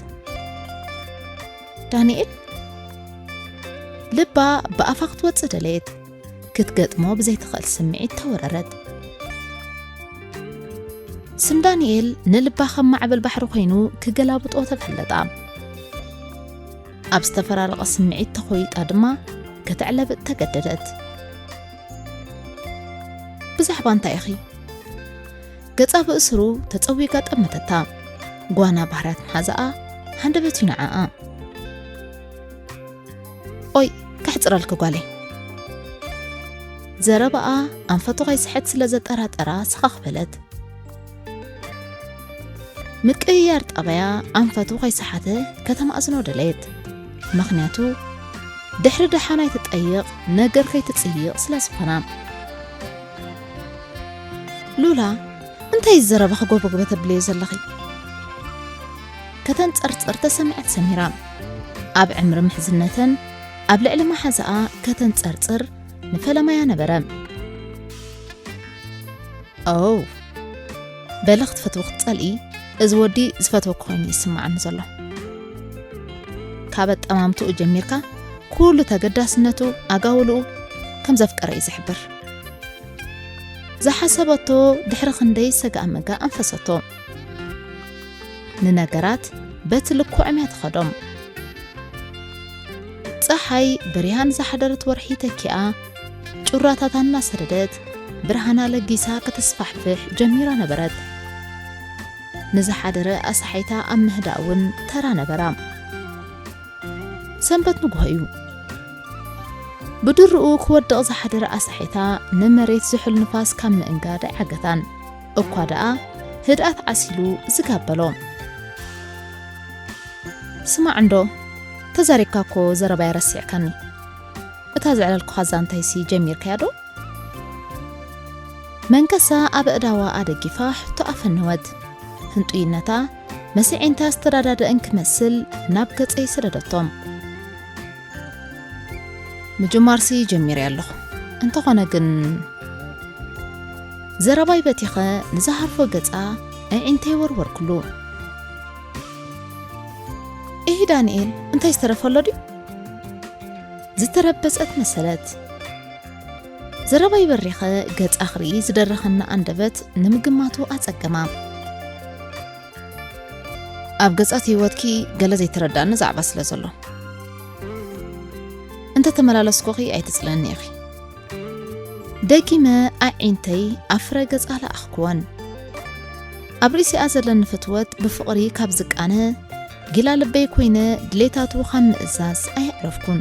ዳንኤል? ልባ ብኣፋ ክትወጽእ ደለየት። ክትገጥሞ ብዘይትኽእል ስምዒት ተወረረት። ስም ዳንኤል ንልባ ከም ማዕበል ባሕሪ ኮይኑ ክገላብጦ ተፈለጣ። ኣብ ዝተፈራረቐ ስምዒት ተኾይጣ ድማ ከተዕለብጥ ተገደደት። ብዛዕባ እንታይ ኢኺ? ገጻ ብእስሩ ተጸዊጋ ጠመተታ። ጓና ባህርያት መሓዛኣ ሃንደበት እዩ ንዓኣ። ኦይ፣ ከሕጽረልኪ ጓለይ። ዘረባኣ ኣንፈቱ ከይስሕት ስለ ዘጠራጠራ ስኻኽ በለት። ምቅይያር ጠባያ ኣንፈቱ ከይሰሓተ ከተማእዝኖ ደለየት። ምኽንያቱ ድሕሪ ደሓን ኣይትጠይቕ ነገር ከይትጽይቕ ስለ ዝኾና። ሉላ፣ እንታይ እዩ ዘረባኺ ጎበጎበ ተብልዮ ዘለኺ? ከተንጸርጽር ተሰምዐት ሰሚራ። ኣብ ዕምሪ ምሕዝነተን ኣብ ልዕሊ መሓዛኣ ከተንጸርጽር ንፈለማያ ነበረ። ኦው፣ በሊ ክትፈትዊ ክትጸልኢ፣ እዚ ወዲ ዝፈትወኪ ኮይኑ ይስምዓኒ ዘሎ። ካብ ኣጠማምትኡ ጀሚርካ ኩሉ ተገዳስነቱ፣ ኣጋውልኡ ከም ዘፍቀረ እዩ ዝሕብር። ዝሓሰበቶ ድሕሪ ክንደይ ሰጋእ መጋእ ኣንፈሰቶ። ንነገራት በቲ ልክዖም እያ ትኸዶም። ጸሓይ ብሪሃን ዝሓደረት ወርሒ ተኪኣ ጩራታታ እናሰደደት ብርሃና ለጊሳ ከተስፋሕፍሕ ጀሚራ ነበረት። ንዝሓደረ ኣሳሓይታ ኣብ ምህዳእ እውን ተራ ነበራ። ሰንበት ንግሆ እዩ። ብድርኡ ክወድቕ ዝሓደረ ኣሳሒታ ንመሬት ዝሑል ንፋስ ካብ ምእንጋድ ኣይዓገታን። እኳ ደኣ ህድኣት ዓሲሉ ዝጋበሎ። ስማዕ እንዶ፣ ተዛሪብካ እኮ ዘረባይ ረሲዕካኒ። እታ ዘዕለልኩኻ ዛንታይሲ ጀሚርካያ ዶ? መንከሳ ኣብ ኣእዳዋ ኣደጊፋ ሕቶኣ ፈነወት። ህንጡይነታ መሲዒንታ ዝተዳዳደአን ክመስል ናብ ገጸይ ሰደደቶም። ምጅማርሲ ጀሚረ ኣለኹ። እንተኾነ ግን፣ ዘረባይ በቲኸ ንዝሃርፎ ገጻ ኣዒንተይ ወርወርኩሉ። "ኢሂ ዳንኤል፣ እንታይ ዝተረፈ ኣሎ ድዩ?" ዝተረበጸት መሰለት። ዘረባይ በሪኸ ገጻ ክርኢ ዝደረኸና ኣንደበት ንምግማቱ ኣጸገማ። ኣብ ገጻት ህይወትኪ ገለ ዘይተረዳእኒ ዛዕባ ስለ ዘሎ፣ እንተ ተመላለስኩኺ ኣይትጽለኒ ኢኺ። ደጊመ ኣዒንተይ ኣብ ፍረ ገጻ ለኣኽክወን። ኣብ ርእሲኣ ዘለኒ ፍትወት ብፍቕሪ ካብ ዝቃነ፣ ጊላ ልበይ ኮይነ ድሌታቱ ካብ ምእዛዝ ኣየዕረፍኩን።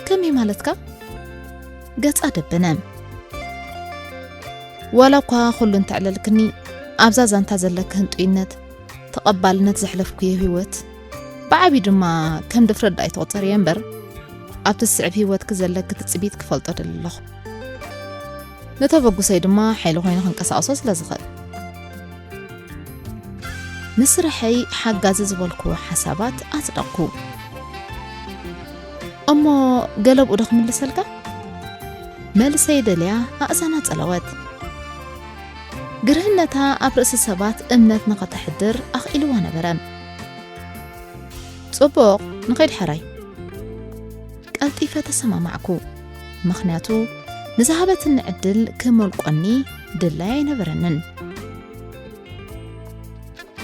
"ከመይ ማለትካ?" ገጻ ደበነ። "ዋላ እኳ ኩሉ እንተዕለልክኒ፣ ኣብዛ ዛንታ ዘለኪ ህንጡይነት፣ ተቐባልነት ዘሕለፍኩዮ ህይወት፣ ብዓብዩ ድማ ከም ድፍረት ደኣ ኣይትቑጸርዮ እምበር፣ ኣብቲ ዝስዕብ ህይወትኪ ዘለኪ ትጽቢት ክፈልጦ ደሊ ኣለኹ። ንተበጉሰይ ድማ ሓይሊ ኮይኑ ክንቀሳቕሶ ስለ ዝኽእል፣ ንስርሐይ ሓጋዚ ዝበልኩዎ ሓሳባት ኣጽደቕኩ። እሞ ገለብኡ ዶ ክምልሰልካ?" መልሰይ ደልያ ኣእዛና ጸለወት። ግርህነታ ኣብ ርእሲ ሰባት እምነት ንኸተሕድር ኣኽኢልዋ ነበረ። "ጽቡቕ፣ ንኸይድ ሕራይ?" ቀልጢፈ ተሰማማዕኩ። ምኽንያቱ ንዝሃበትኒ ዕድል ክመልቆኒ ድላይ ኣይነበረንን።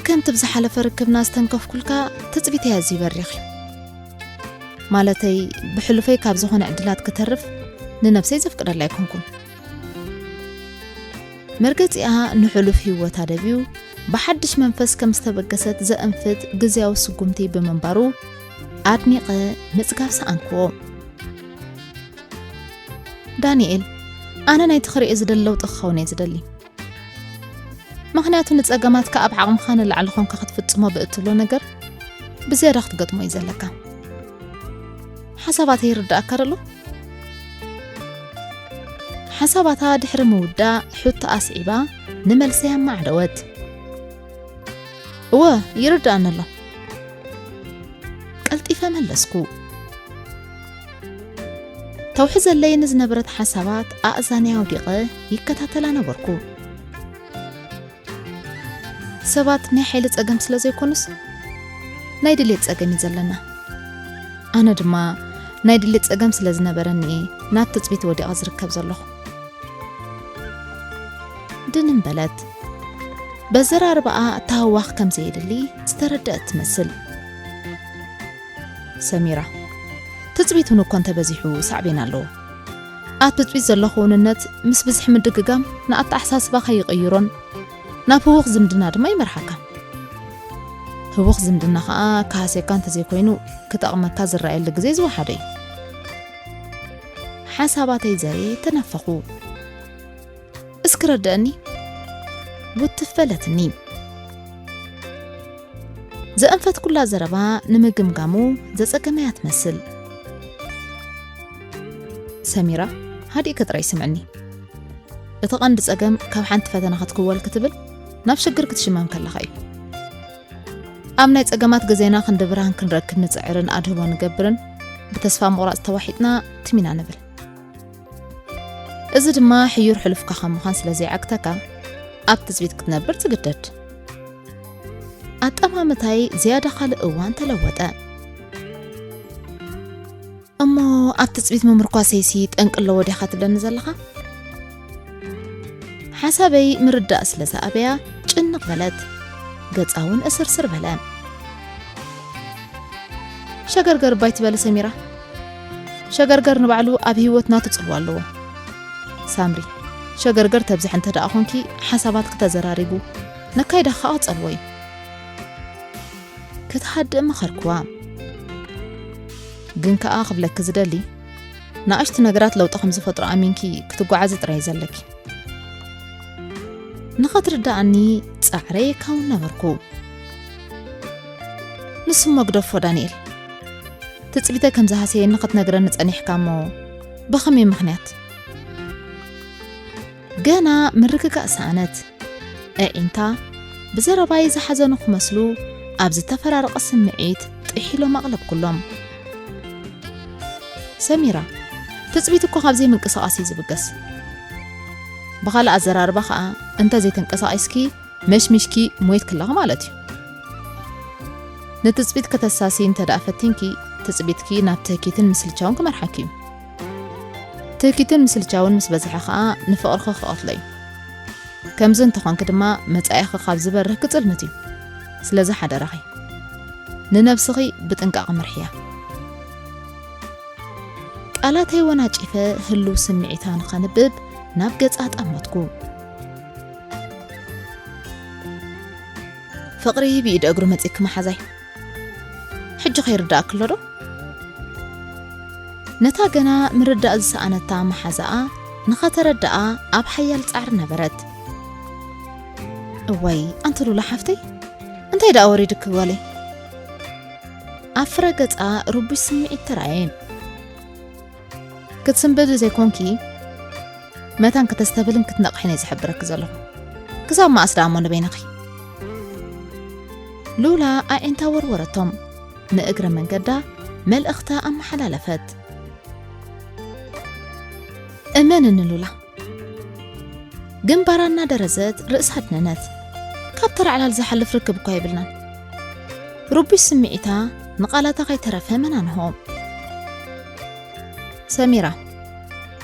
"ከምቲ ብዝሓለፈ ርክብና ዝተንከፍኩልካ፣ ትጽቢተይ ኣዝዩ በሪኽ እዩ። ማለተይ፣ ብሕሉፈይ ካብ ዝኾነ ዕድላት ክተርፍ ንነብሰይ ዘፍቅደላ ኣይኮንኩን።" መርገጺኣ ንሕሉፍ ህይወታ ደብዩ፣ ብሓድሽ መንፈስ ከም ዝተበገሰት ዘእንፍት ግዝያዊ ስጉምቲ ብምንባሩ፣ ኣድኒቐ ምጽጋብ ሰኣንክዎ። "ዳንኤል፣ ኣነ ናይቲ ክርእዮ ዝደሊ ለውጢ ክኸውን እየ ዝደሊ። ምኽንያቱ ንጸገማትካ ኣብ ዓቕምኻ ንላዕሊ ኾንካ ክትፍጽሞ ብእትብሎ ነገር ብዝያዳ ክትገጥሞ እዩ ዘለካ። ሓሳባተይ ይርድኣካ ደሎ?" ሓሳባታ ድሕሪ ምውዳእ፣ ሕቶ ኣስዒባ ንመልሰይ ኣማዕደወት። "እወ፣ ይርድኣኒ ኣሎ።" ቀልጢፈ መለስኩ። ተውሕዘለይ ንዝነበረት ሓሳባት ኣእዛነይ ኣውዲቐ ይከታተላ ነበርኩ። ሰባት ናይ ሓይሊ ጸገም ስለ ዘይኮኑስ፣ ናይ ድሌት ጸገም እዩ ዘለና። ኣነ ድማ ናይ ድሌት ጸገም ስለ ዝነበረኒ እየ ናብ ትጽቢት ወዲቐ ዝርከብ ዘለኹ። ድንን በለት። በዘራርባኣ ታህዋኽ ከም ዘየድሊ ዝተረደአት ትመስል። ሰሚራ፣ ትጽቢት እውን እኮ እንተበዚሑ ሳዕቤን ኣለዎ። ኣብ ትጽቢት ዘሎ ክውንነት ምስ ብዝሒ ምድግጋም ንኣተሓሳስባኻ ይቕይሮን ናብ ህዉኽ ዝምድና ድማ ይመርሓካ። ህዉኽ ዝምድና ኸኣ ክሃስየካ እንተዘይኮይኑ ክጠቕመካ ዝረኣየሉ ግዜ ዝወሓደ እዩ። ሓሳባተይ ዘርየ ተነፈኹ። እስኪ ረድአኒ። ውትፍ በለትኒ። ዘእንፈትኩላ ዘረባ ንምግምጋሙ ዘጸገመያ ትመስል። ሰሚራ፣ ሃዲእኪ ጥራይ ስምዕኒ። እቲ ቀንዲ ጸገም ካብ ሓንቲ ፈተና ክትክወል ክትብል ናብ ሽግር ክትሽመም ከለኻ እዩ። ኣብ ናይ ጸገማት ግዜና ክንዲ ብርሃን ክንረክብ ንጽዕርን ኣድህቦ ንገብርን ብተስፋ ምቑራጽ ተዋሒጥና ትም ኢና ንብል። እዚ ድማ ሕዩር ሕሉፍካ ካብ ምዃን ስለ ዘይዓግተካ ኣብ ትጽቢት ክትነብር ትግደድ። ኣጠማምታይ ዝያዳ ካልእ እዋን ተለወጠ። እሞ ኣብ ትጽቢት ምምርኳሰይሲ ጠንቂ ኣለዎ ዲኻ ትብለኒ ዘለኻ? ሓሳበይ ምርዳእ ስለ ዝኣበያ ጭንቕ በለት። ገጻ እውን እስርስር በለ። ሸገርገር እባ ኣይትበሊ ሰሚራ። ሸገርገር ንባዕሉ ኣብ ህይወት ናቱ ጽልዋ ኣለዎ። ሳምሪ፣ ሸገርገር ተብዝሕ እንተ ደኣ ኾንኪ ሓሳባትኪ ተዘራሪጉ ነካይዳ ኸኣ ክጸልዎ እዩ። ክትሃድእ መኸርክዋ። ግን ከኣ ክብለኪ ዝደሊ፣ ንኣሽቱ ነገራት ለውጢ ከም ዝፈጥሩ ኣሚንኪ ክትጓዓዚ ጥራይ እዩ ዘለኪ። ንኸትርድኣኒ ጻዕረ የካውን ነበርኩ። ንሱ እሞ ግደፎ ዳንኤል። ትጽቢተይ ከም ዝሃሰየኒ ክትነግረኒ ጸኒሕካ እሞ ብኸመይ ምኽንያት? ገና ምርግጋእ ሰኣነት። ኣዒንታ ብዘረባይ ዝሓዘኑ ክመስሉ ኣብ ዝተፈራረቐ ስምዒት ጥሒሎም ኣቕለብኩሎም። ሰሚራ፣ ትጽቢት እኮ ካብ ዘይምንቅስቓስ እዩ ዝብገስ። ብኻልእ ኣዘራርባ ኸኣ፣ እንተ ዘይተንቀሳቒስኪ መሽሚሽኪ ሞይትኪ ኣለኺ ማለት እዩ። ንትጽቢት ከተሳሲ እንተ ደኣ ፈቲንኪ፣ ትጽቢትኪ ናብ ትህኪትን ምስልቻውን ክመርሓኪ እዩ። ትህኪትን ምስልቻውን ምስ በዝሐ ኸኣ ንፍቕርኺ ክቐትሎ እዩ። ከምዚ እንተኾንኪ ድማ መጻኢኺ ካብ ዝበርህ ክጽልምት እዩ። ስለዚ ሓደራኺ ንነብስኺ ብጥንቃቐ ምርሕያ። ቃላተይ ወናጪፈ ህሉው ስምዒታ ንኸንብብ ናብ ገጻ ጠመትኩ። ፍቕሪ ብኢድ እግሩ መጺኪ መሓዛይ። ሕጂ ከይርዳእኪ ኣሎ ዶ? ነታ ገና ምርዳእ ዝሰኣነታ መሓዛኣ ንኸተረድኣ ኣብ ሓያል ጻዕሪ ነበረት። እዋይ፣ ኣንቲ ሉላ ሓፍተይ፣ እንታይ ደኣ ወሪድኪ ጓለይ? ኣብ ፍረ ገጻ ርቡሽ ስምዒት ተራእየ። ክትስንብዲ ዘይኮንኪ፣ መታን ከተስተብህልን ክትነቕሕን እየ ዝሕብረኪ ዘለኹ። ክሳብ መኣስ ደኣ እሞ ንበይንኺ? ሉላ ኣዒንታ ወርወረቶም። ንእግረ መንገዳ መልእኽታ ኣመሓላለፈት። እመንኒ ሉላ። ግንባራ እናደረዘት ርእሳ ኣድነነት። ካብ ተራ ዕላል ዝሓልፍ ርክብ እኳ የብልናን። ርቡሽ ስምዒታ ንቓላታ ከይተረፈ መናንሆ። ሰሚራ፣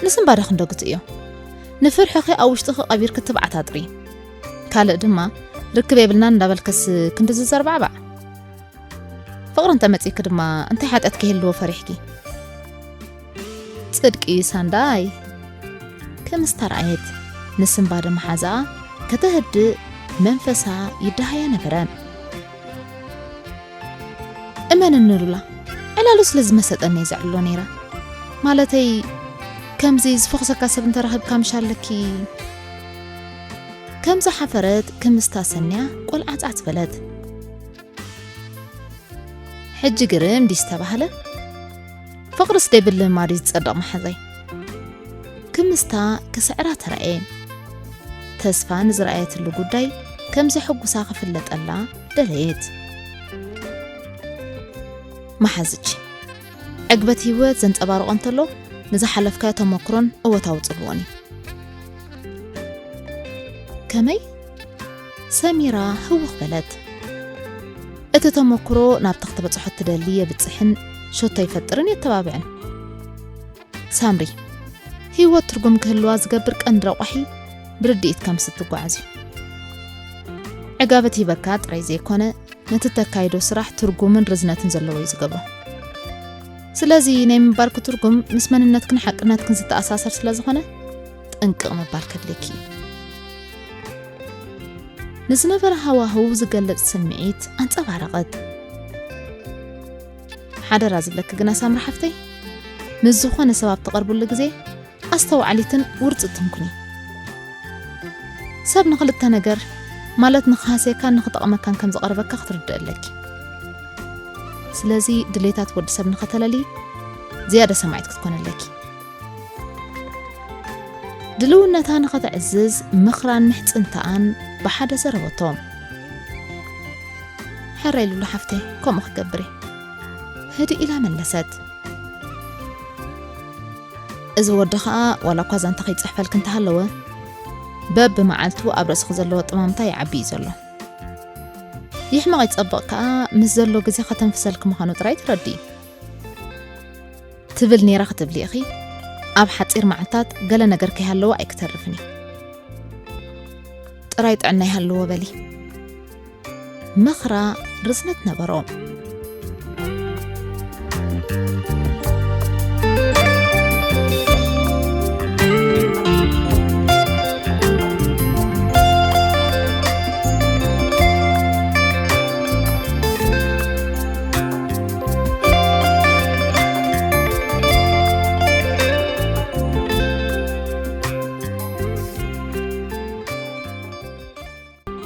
ንስንባደ ክንዶ ግትእዮ። ንፍርሕኺ ኣብ ውሽጥኺ ቀቢርኪ ትብዓት ኣጥሪ። ካልእ ድማ፣ ርክብ የብልናን እንዳበልክስ ክንዲ ዝዘርባዕባዕ። ፍቕሪ እንተመጺእኪ ድማ እንታይ ሓጢኣት ከይህልዎ ፈሪሕኪ? ጽድቂ ሳንዳይ ከም ዝተራእየት ንስንባደ መሓዛኣ ከተህድእ መንፈሳ ይደሃያ ነበረ። እመንኒ ሉላ፣ ዕላሉ ስለ ዝመሰጠኒ እየ ዘዕልሎ ነይረ። ማለተይ፣ ከምዚ ዝፈኹሰካ ሰብ እንተረኺብካ ምሽ ኣለኪ። ከም ዝሓፈረት ክምስታ ሰንያ ቆልዓጻጽ በለት። ሕጂ ግርም ድዩ ዝተባህለ? ፍቕርስ ደይ ብልማድ እዩ ዝጸድቕ መሓዛይ። ክምስታ ክስዕራ ተራእየ። ተስፋ ንዝረኣየትሉ ጉዳይ ከም ዘሐጉሳ ክፍለጠላ ደለየት። መሓዝች፣ ዕግበት ህይወት ዘንጸባርቖ እንተሎ፣ ንዝሓለፍካዮ ተመክሮን እወታዊ ጽልዎን እዩ። ከመይ? ሰሚራ ህውኽ በለት። እቲ ተመክሮ ናብቲ ክትበጽሖ እትደሊ የብጽሕን ሸቶ ይፈጥርን የተባብዕን። ሳምሪ፣ ህይወት ትርጉም ክህልዋ ዝገብር ቀንዲ ረቋሒ ብርድኢትካ ምስ እትጓዓዝ እዩ። ዕጋበት ሂበካ ጥራይ ዘይኮነ፣ ነቲ እተካይዶ ስራሕ ትርጉምን ርዝነትን ዘለዎ እዩ ዝገብሮ። ስለዚ ናይ ምንባርኪ ትርጉም ምስ መንነትክን ሓቅነትክን ዝተኣሳሰር ስለ ዝኾነ፣ ጥንቅቕ ምባል ከድልየኪ እዩ። ንዝነበረ ሃዋህው ዝገልጽ ስምዒት ኣንጸባረቐት። ሓደራ ዝብለኪ ግና ሳምሪ ሓፍተይ፣ ምስ ዝኾነ ሰብ ኣብ ትቐርብሉ ግዜ ኣስተውዓሊትን ውርጽትን ኩኒ። ሰብ ንኽልተ ነገር፣ ማለት ንኽሃስየካን ንኽጠቕመካን ከም ዝቐርበካ ክትርድእ ኣለኪ። ስለዚ ድሌታት ወዲ ሰብ ንኸተለሊ ዝያዳ ሰማዒት ክትኮኒ ኣለኪ። ድልውነታ ንኸተዕዝዝ ምኽራን ምሕጽንታኣን ብሓደ ዘረበቶ። ሕራይ ሉሉ ሓፍተይ፣ ከምኡ ክገብር እየ። ህድእ ኢላ መለሰት። እዚ ወዲ ኸኣ ዋላ እኳ ዛንታ ከይጽሕፈልኪ እንተሃለወ፣ በብመዓልቱ ኣብ ርእስኺ ዘለዎ ጠማምታ ይዓቢ እዩ ዘሎ። ይሕመቕ ይጸብቕ ከኣ ምስ ዘሎ ግዜ ከተንፍሰልኪ ምዃኑ ጥራይ ትረድኢ። ትብል ነይራ ክትብሊ ኢኺ፣ ኣብ ሓጺር መዓልታት ገለ ነገር ከይሃለወ ኣይክተርፍን እዩ። ጥራይ ጥዕና ይሃልዎ በሊ። ምኽራ ርዝነት ነበሮ።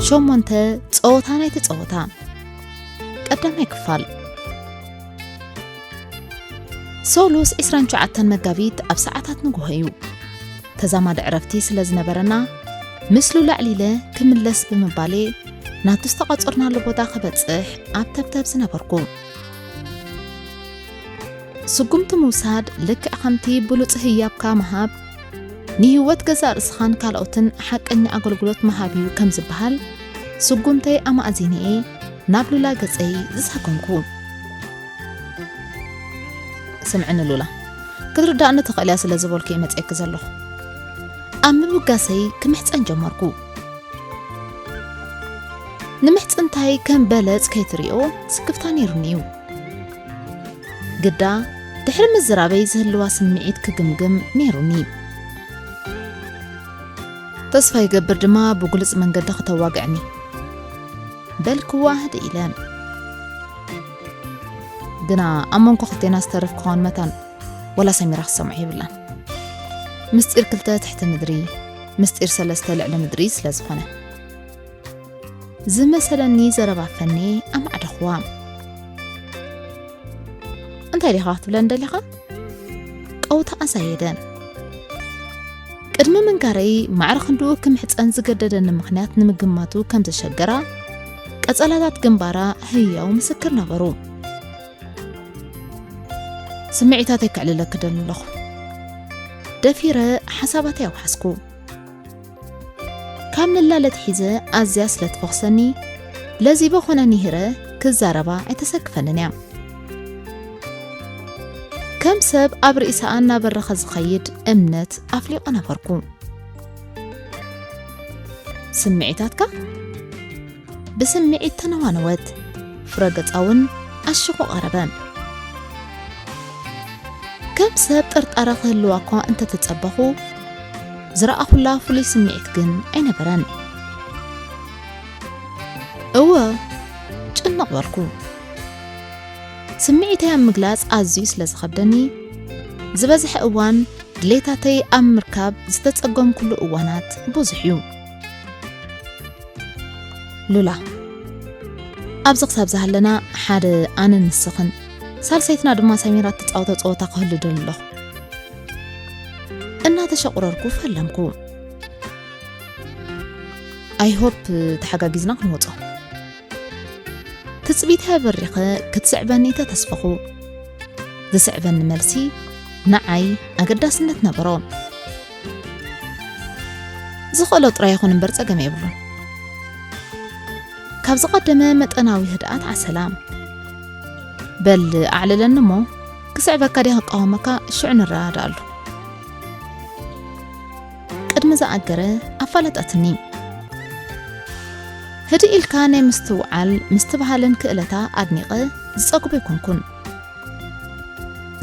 ሸሞንተ፣ ጸወታ ናይቲ ጸወታ። ቀዳማይ ክፋል። ሰሉስ ዕስራን ትሽዓተን መጋቢት ኣብ ሰዓታት ንግሆ እዩ። ተዛማዲ ዕረፍቲ ስለ ዝነበረና፣ ምስ ሉላ ኣዕሊለ ክምለስ ብምባሌ፣ ናብቲ ዝተቐጸርናሉ ቦታ ክበጽሕ ኣብ ተብተብ ዝነበርኩ። ስጉምቲ ምውሳድ ልክዕ ከምቲ ብሉጽ ህያብካ ምሃብ፣ ንህይወት ገዛእ ርእስኻን ካልኦትን ሓቀኛ ኣገልግሎት ምሃብ እዩ ከም ዝበሃል፣ ስጉምተይ ኣማእዚነ እየ ናብ ሉላ ገጸይ ዝሰጎምኩ። ስምዕኒ ሉላ፣ ክትርዳእኒ ትኽእል እያ ስለ ዝበልኩ እየ መጺኤኪ ዘለኹ። ኣብ ምብጋሰይ ክምሕጸን ጀመርኩ። ንምሕጽንታይ ከም በለጽ ከይትሪኦ ስክፍታ ነይሩኒ እዩ። ግዳ ድሕሪ ምዝራበይ ዝህልዋ ስምዒት ክግምግም ነይሩኒ። ተስፋ ይገብር ድማ ብግሉጽ መንገዲ ክተዋግዕኒ በልክዋ ህድእ ኢለ። ግና ኣብ መንጎ ክልቴና ዝተርፍ ክኸውን መታን ወላ ሰሚራ ክትሰምዖ የብላን። ምስጢር ክልተ ትሕቲ ምድሪ፣ ምስጢር ሰለስተ ልዕሊ ምድሪ ስለ ዝኾነ። ዝመሰለኒ ዘረባ ፈኔ ኣማዕደኽዋ። እንታይ ዲኻ ክትብለን ደሊኻ? ቀውታ ኣዛየደ። ቅድሚ ምንጋረይ ማዕረ ክንድኡ ክምሕጸን ዝገደደኒ ምኽንያት ንምግማቱ ከም ዘሸገራ፣ ቀጸላታት ግንባራ ህያው ምስክር ነበሩ። ስምዒታተይ ከዕልለኪ ደሊ ኣለኹ። ደፊረ ሓሳባተይ ኣውሓስኩ። ካብ ንላለ ኣትሒዘ ኣዝያ ስለ ትፈኹሰኒ፣ ለዚበ ኾነ ንሂረ ክዛረባ ኣይተሰክፈንን እያ። ከም ሰብ ኣብ ርእሳ እናበረኸ ዝኸይድ እምነት ኣፍሊቑ ነበርኩ። ስምዒታትካ ብስምዒት ተነዋነወት፣ ፍረ ገጻ እውን ኣሽኹ ቀረበ። ከም ሰብ ጥርጣረ ክህልዋ እኳ እንተተጸበኹ፣ ዝረኣኹላ ፍሉይ ስምዒት ግን ኣይነበረን። እወ፣ ጭንቕ በልኩ። ስምዒተይ ኣብ ምግላጽ ኣዝዩ ስለ ዝኸብደኒ፣ ዝበዝሐ እዋን ድሌታተይ ኣብ ምርካብ ዝተጸገምኩሉ እዋናት ብዙሕ እዩ። ሉላ፣ ኣብዚ ክሳብ ዝሃለና ሓደ ኣነን ንስኽን፣ ሳልሰይትና ድማ ሰሚራ እትጻወቶ ጸወታ ክህሉ ደሊ ኣለኹ። እናተሸቑረርኩ ፈለምኩ። I hope ተሓጋጊዝና ክንወጾ። ትጽቢተይ ኣበሪኸ ክትስዕበኒ ተተስፈኹ። ዝስዕበኒ መልሲ ንዓይ ኣገዳስነት ነበሮ። ዝኽእሎ ጥራይ ይኹን እምበር ጸገም የብሉን። ካብ ዝቐደመ መጠናዊ ህድኣት ዓሰላ። በል ኣዕልለኒ እሞ፣ ክስዕበካ ድየ ክቃወመካ ሽዑ ንረዳድኣሉ። ቅድሚ ዝኣገረ ኣፋለጠትኒ። ህድእ ኢልካ ናይ ምስትውዓል ምስትብሃልን ክእለታ ኣድኒቐ ዝጸግቦ ኣይኮንኩን።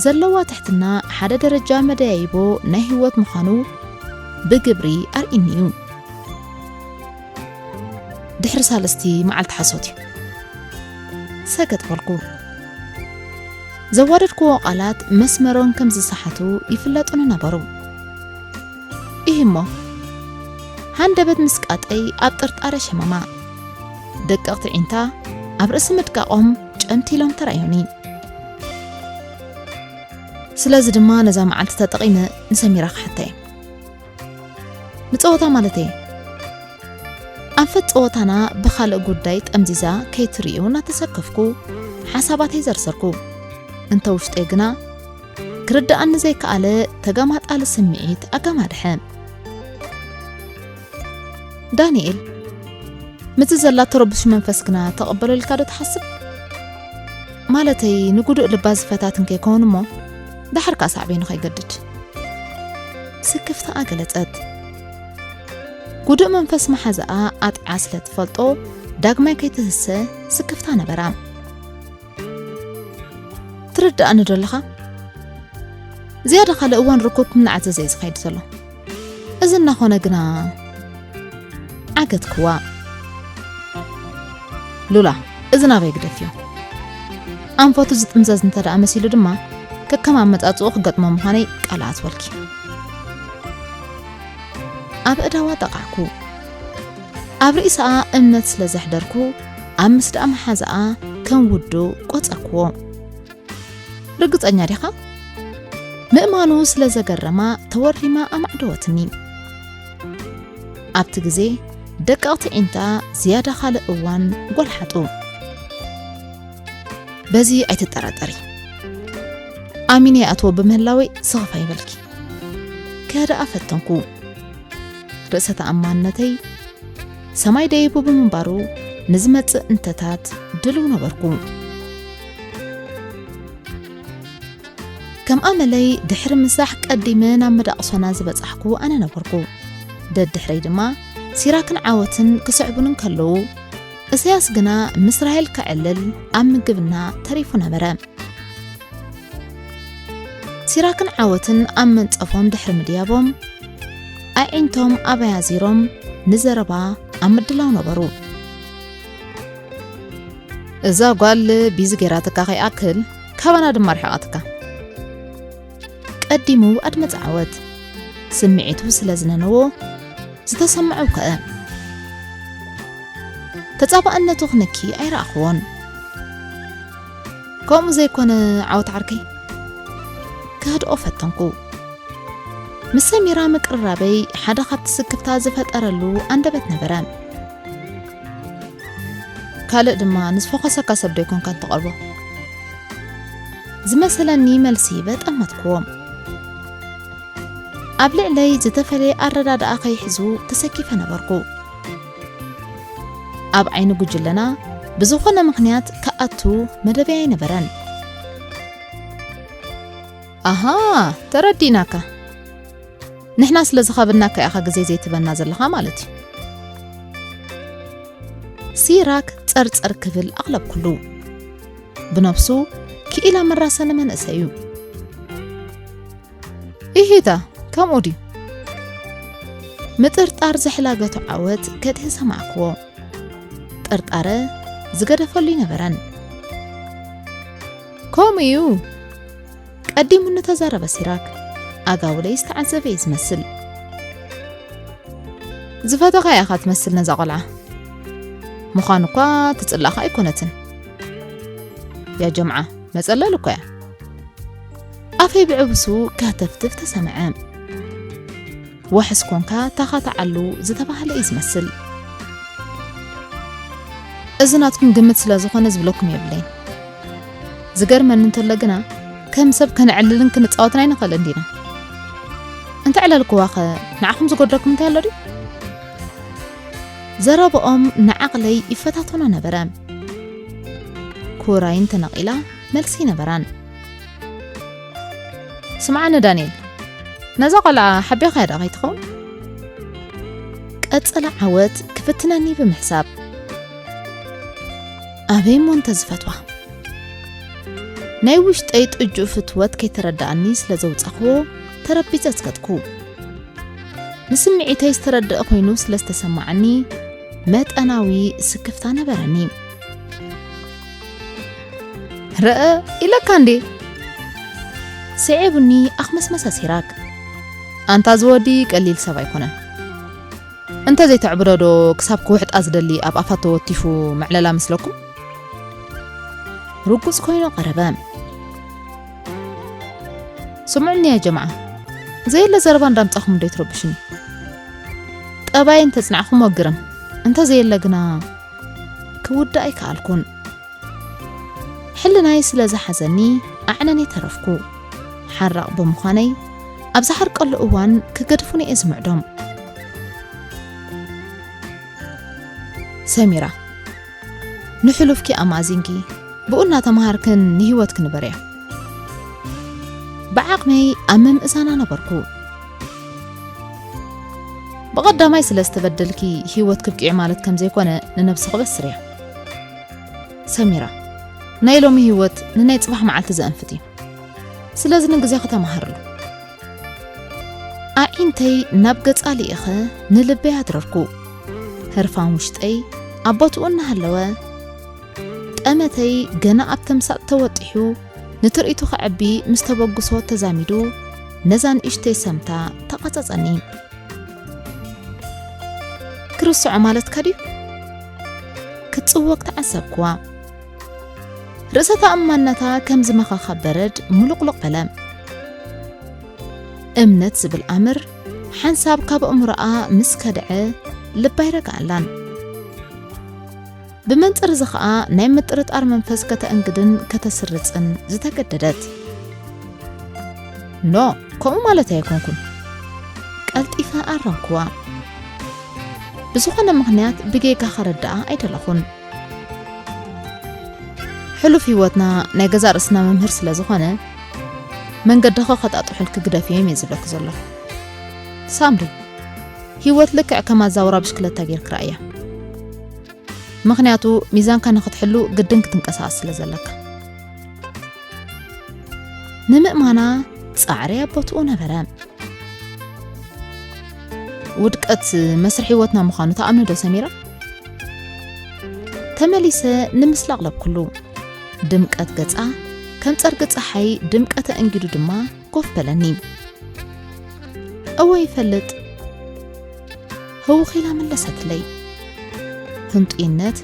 ዘለዋ ትሕትና ሓደ ደረጃ መደያይቦ ናይ ህይወት ምዃኑ ብግብሪ ኣርኢኒ እዩ። ድሕሪ ሳልስቲ መዓልቲ ሓሶት እዩ። ሰገጥ በልኩ። ዘዋደድክዎ ቃላት መስመሮም ከም ዝሰሓቱ ይፍለጡኒ ነበሩ። ኢሂ እሞ፣ ሃንደበት ምስቃጠይ ኣብ ጥርጣረ ሸመማ። ደቀቕቲ ዒንታ ኣብ ርእሲ ምድቃቖም ጨምቲሎም ተራእዮኒ። ስለዚ ድማ ነዛ መዓልቲ ተጠቒመ ንሰሚራ ክሓታ እየ። ንጸወታ ማለተይ። ኣንፈት ጸወታና ብኻልእ ጉዳይ ጠምዚዛ ከይትርእዮ እናተሰከፍኩ ሓሳባተይ ዘርዘርኩ። እንተ ውሽጠይ ግና ክርድኣኒ ዘይከኣለ ተገማጣሊ ስምዒት ኣገማድሐ። ዳንኤል፣ ምስዚ ዘላ ተረብሹ መንፈስ ግና ተቐበሎ ኢልካ ዶ ትሓስብ? ማለተይ፣ ንጉዱእ ልባ ዝፈታትን ከይከውን እሞ፣ ደሓር ከኣ ሳዕቤኑ ከይገድድ። ስክፍታኣ ገለጸት። ጉዱእ መንፈስ መሓዛኣ ኣጥዓ ስለ ትፈልጦ፣ ዳግማይ ከይትህሰ ስክፍታ ነበራ። ትርድኣኒ ዶ ኣለኻ? ዝያዳ ካልእ እዋን ርኩብ እናዓዘዘ እዩ ዝኸይድ ዘሎ። እዚ እናኾነ ግና ዓገትክዋ። ሉላ፣ እዚ ናበይ ግደፍዮ? ኣንፈቱ ዝጥምዘዝ እንተ ደኣ መሲሉ ድማ፣ ከከም ኣመጻጽኡ ክገጥሞ ምዃነይ ቃል ኣትወልኪ። ኣብ እዳዋ ጠቓዕኩ። ኣብ ርእሳኣ እምነት ስለ ዘሕደርኩ፣ ኣብ ምስዳእ መሓዛኣ ከም ውዱእ ቆጸርክዎ። ርግጸኛ ዲኻ? ምእማኑ ስለ ዘገረማ ተወሪማ ኣማዕደወትኒ። ኣብቲ ግዜ ደቀቕቲ ዒንታ ዝያዳ ካልእ እዋን ጎልሓጡ። በዚ ኣይትጠራጠሪ። ኣሚነ ይኣትዎ ብምህላወይ ስኽፍ ኣይበልኪ። ከደኣ ፈተንኩ። ርእሰ ተኣማንነተይ ሰማይ ደይቡ ብምንባሩ ንዝመጽእ እንተታት ድልው ነበርኩ። ከም ኣመለይ ድሕሪ ምሳሕ ቀዲመ ናብ መዳቕሶና ዝበጻሕኩ ኣነ ነበርኩ። ደድሕረይ ድማ ሲራክን ዓወትን ክስዕቡን እንከለዉ፣ እሰያስ ግና ምስ ራሄል ከዕልል ኣብ ምግብና ተሪፉ ነበረ። ሲራክን ዓወትን ኣብ መንጸፎም ድሕሪ ምድያቦም፣ ኣዒንቶም ኣባይ ኣዚሮም ንዘረባ ኣብ ምድላው ነበሩ። እዛ ጓል ቢዚ ጌራትካ ከይኣክል፣ ካባና ድማ ርሒቓትካ። ቀዲሙ ኣድመጸ ዓወት። ስምዒቱ ስለ ዝነነዎ፣ ዝተሰምዐ ውከአ። ተጻባእነቱ ክንኪ ኣይረኣኽዎን። ከምኡ ዘይኮነ ዓወት ዓርከይ፣ ከህድኦ ፈተንኩ። ምስ ሰሚራ ምቅርራበይ ሓደ ካብቲ ስክፍታ ዝፈጠረሉ ኣንደበት ነበረ። ካልእ ድማ ንዝፈኾሰካ ሰብ ዶ ይኮንካ እትቐርቦ? ዝመሰለኒ መልሲ በጠመትክዎ። ኣብ ልዕለይ ዝተፈለየ ኣረዳድኣ ከይሕዙ ተሰኪፈ ነበርኩ። ኣብ ዓይኒ ጉጅለና ብዝኾነ ምኽንያት ክኣቱ መደበይ ኣይነበረን። ኣሃ፣ ተረዲእናካ። ንሕና ስለ ዝኻበድናካ ኢኻ ግዜ ዘይትበና ዘለኻ ማለት እዩ። ሲራክ ጸርጸር ክብል ኣቕለብኩሉ። ብነብሱ ክኢላ መራሰኒ መንእሰይ እዩ። ኢሂታ፣ ከምኡ ድዩ? ምጥርጣር ዘሕላገቱ ዓወት ከድሂ ሰማዕክዎ። ጥርጣረ ዝገደፈሉ ኣይነበረን። ከምኡ እዩ፣ ቀዲሙ እንተዛረበ ሲራክ፣ ኣጋውለይ ዝተዓዘበ እዩ ዝመስል። ዝፈተኻ ኢኻ ትመስል ነዛ ቆልዓ። ምዃኑ እኳ ትጽላእኻ ኣይኮነትን። ያ ጀምዓ፣ መጸለል እኮ እያ። ኣፈይ ብዕብሱ ከህተፍትፍ ተሰምዐ። ዋሕስ ኮንካ ታኻትዓሉ ዝተባህለ እዩ ዝመስል። እዚ ናትኩም ግምት ስለ ዝኾነ ዝብለኩም የብለይን። ዝገርመኒ እንተሎ ግና፣ ከም ሰብ ከነዕልልን ክንጻወትን ኣይንኽእልን ዲና? እንተዕለልክዋኸ ንዓኹም ዝጎድለኩም እንታይ ኣሎ ድዩ? ዘረባኦም ንዓቕለይ ይፈታተኖ ነበረ። ክውራይን ተነቒላ መልሲ ኣይነበራን። ስምዓኒ ዳንኤል፣ ነዛ ቆልዓ ሓቢኻያ ደኣ ከይትኸውን? ቀጸለ ዓወት ክፍትነኒ ብምሕሳብ። ኣበይ እሞ እንተ ዝፈትዋ? ናይ ውሽጠይ ጥጁእ ፍትወት ከይተረድኣኒ ስለ ዘውጻኽዎ ተረቢጸ ኣስገጥኩ። ንስምዒተይ ዝተረድአ ኮይኑ ስለ ዝተሰማዓኒ መጠናዊ ስክፍታ ነበረኒ። ረአ ኢለካ እንዴ? ስዒቡኒ ኣኽመስመሰ ሲራክ። ኣንታ ዝወዲ ቀሊል ሰብ ኣይኮነን። እንተ ዘይተዕብዶ ዶ ክሳብ ክውሕጣ ዝደሊ ኣብ ኣፋ ተወቲፉ መዕለላ መስለኩም? ርጉጽ ኮይኑ ቀረበ። ስምዑኒ ያ ጀምዓ፣ ዘየለ ዘረባ እንዳምጻኹም እንዶ ይትረብሹኒ። ጠባይ እንተጽናዕኹሞ ግርም፣ እንተ ዘየለ ግና ክውዳእ ኣይከኣልኩን። ሕልናይ ስለ ዝሓዘኒ ኣዕነን የተረፍኩ። ሓራቕ ብምዃነይ ኣብ ዝሓርቀሉ እዋን ክገድፉኒ እየ ዝምዕዶም። ሰሚራ፣ ንሕሉፍኪ ኣማእዚንኪ፣ ብኡ እናተምሃርክን ንህይወትኪ ንበርያ። ብዓቕመይ ኣብ ምምእዛና ነበርኩ። ብቐዳማይ ስለ ዝተበደልኪ ህይወት ክብቅዕ ማለት ከም ዘይኮነ ንነብስኺ በስርያ። ሰሚራ፣ ናይ ሎሚ ህይወት ንናይ ጽባሕ መዓልቲ ዘእንፍት እዩ። ስለዚ ንግዜኺ ተመሃርሉ። ኣዒንተይ ናብ ገጻ ልኢኸ ንልበይ ኣድረርኩ። ህርፋን ውሽጠይ ኣብ ቦትኡ እናሃለወ፣ ጠመተይ ገና ኣብ ተምሳጥ ተወጢሑ ንትርኢቱ ከዕቢ ምስ ተበግሶ ተዛሚዱ ነዛ ንእሽተይ ሰምታ ተቓጸጸኒ። ክርስዖ ማለትካ ድዩ? ክትጽወግ ተዓዘብክዋ። ርእሰ ተኣማንነታ ከም ዝመኸኸ በረድ ሙሉቕሉቕ በለ። እምነት ዝብል ኣምር ሓንሳብ ካብ ኣእምሮኣ ምስ ከድዐ፣ ልባ ኣይረግኣላን። ብመንጽር እዚ ኸኣ ናይ ምጥርጣር መንፈስ ከተእንግድን ከተስርጽን ዝተገደደት። ኖ፣ ከምኡ ማለት ኣይኮንኩን። ቀልጢፈ ኣረምክዋ። ብዝኾነ ምኽንያት ብጌጋ ከረድኣ ኣይደለኹን። ሕሉፍ ህይወትና ናይ ገዛእ ርእስና መምህር ስለ ዝኾነ፣ መንገድኻ ከጣጥሑልኪ ግደፍዮም እየ ዝብለኪ ዘለኹ። ሳምሪ፣ ህይወት ልክዕ ከም ኣዛውራ ብሽክለታ ጌርኪ ረኣያ። ምኽንያቱ፣ ሚዛንካ ንኽትሕሉ ግድን ክትንቀሳቐስ ስለ ዘለካ። ንምእማና ጻዕሪ ኣብ ቦትኡ ነበረ። ውድቀት መስርሕ ህይወትና ምዃኑ ትኣምኒ ዶ ሰሚራ? ተመሊሰ ንምስሊ ኣቕለብኩሉ። ድምቀት ገጻ ከም ጸርጊ ጸሓይ ድምቀተ እንጊዱ ድማ ኮፍ በለኒ። እወ ይፈልጥ። ህውኽ ኢላ መለሰትለይ። ህንጡይነት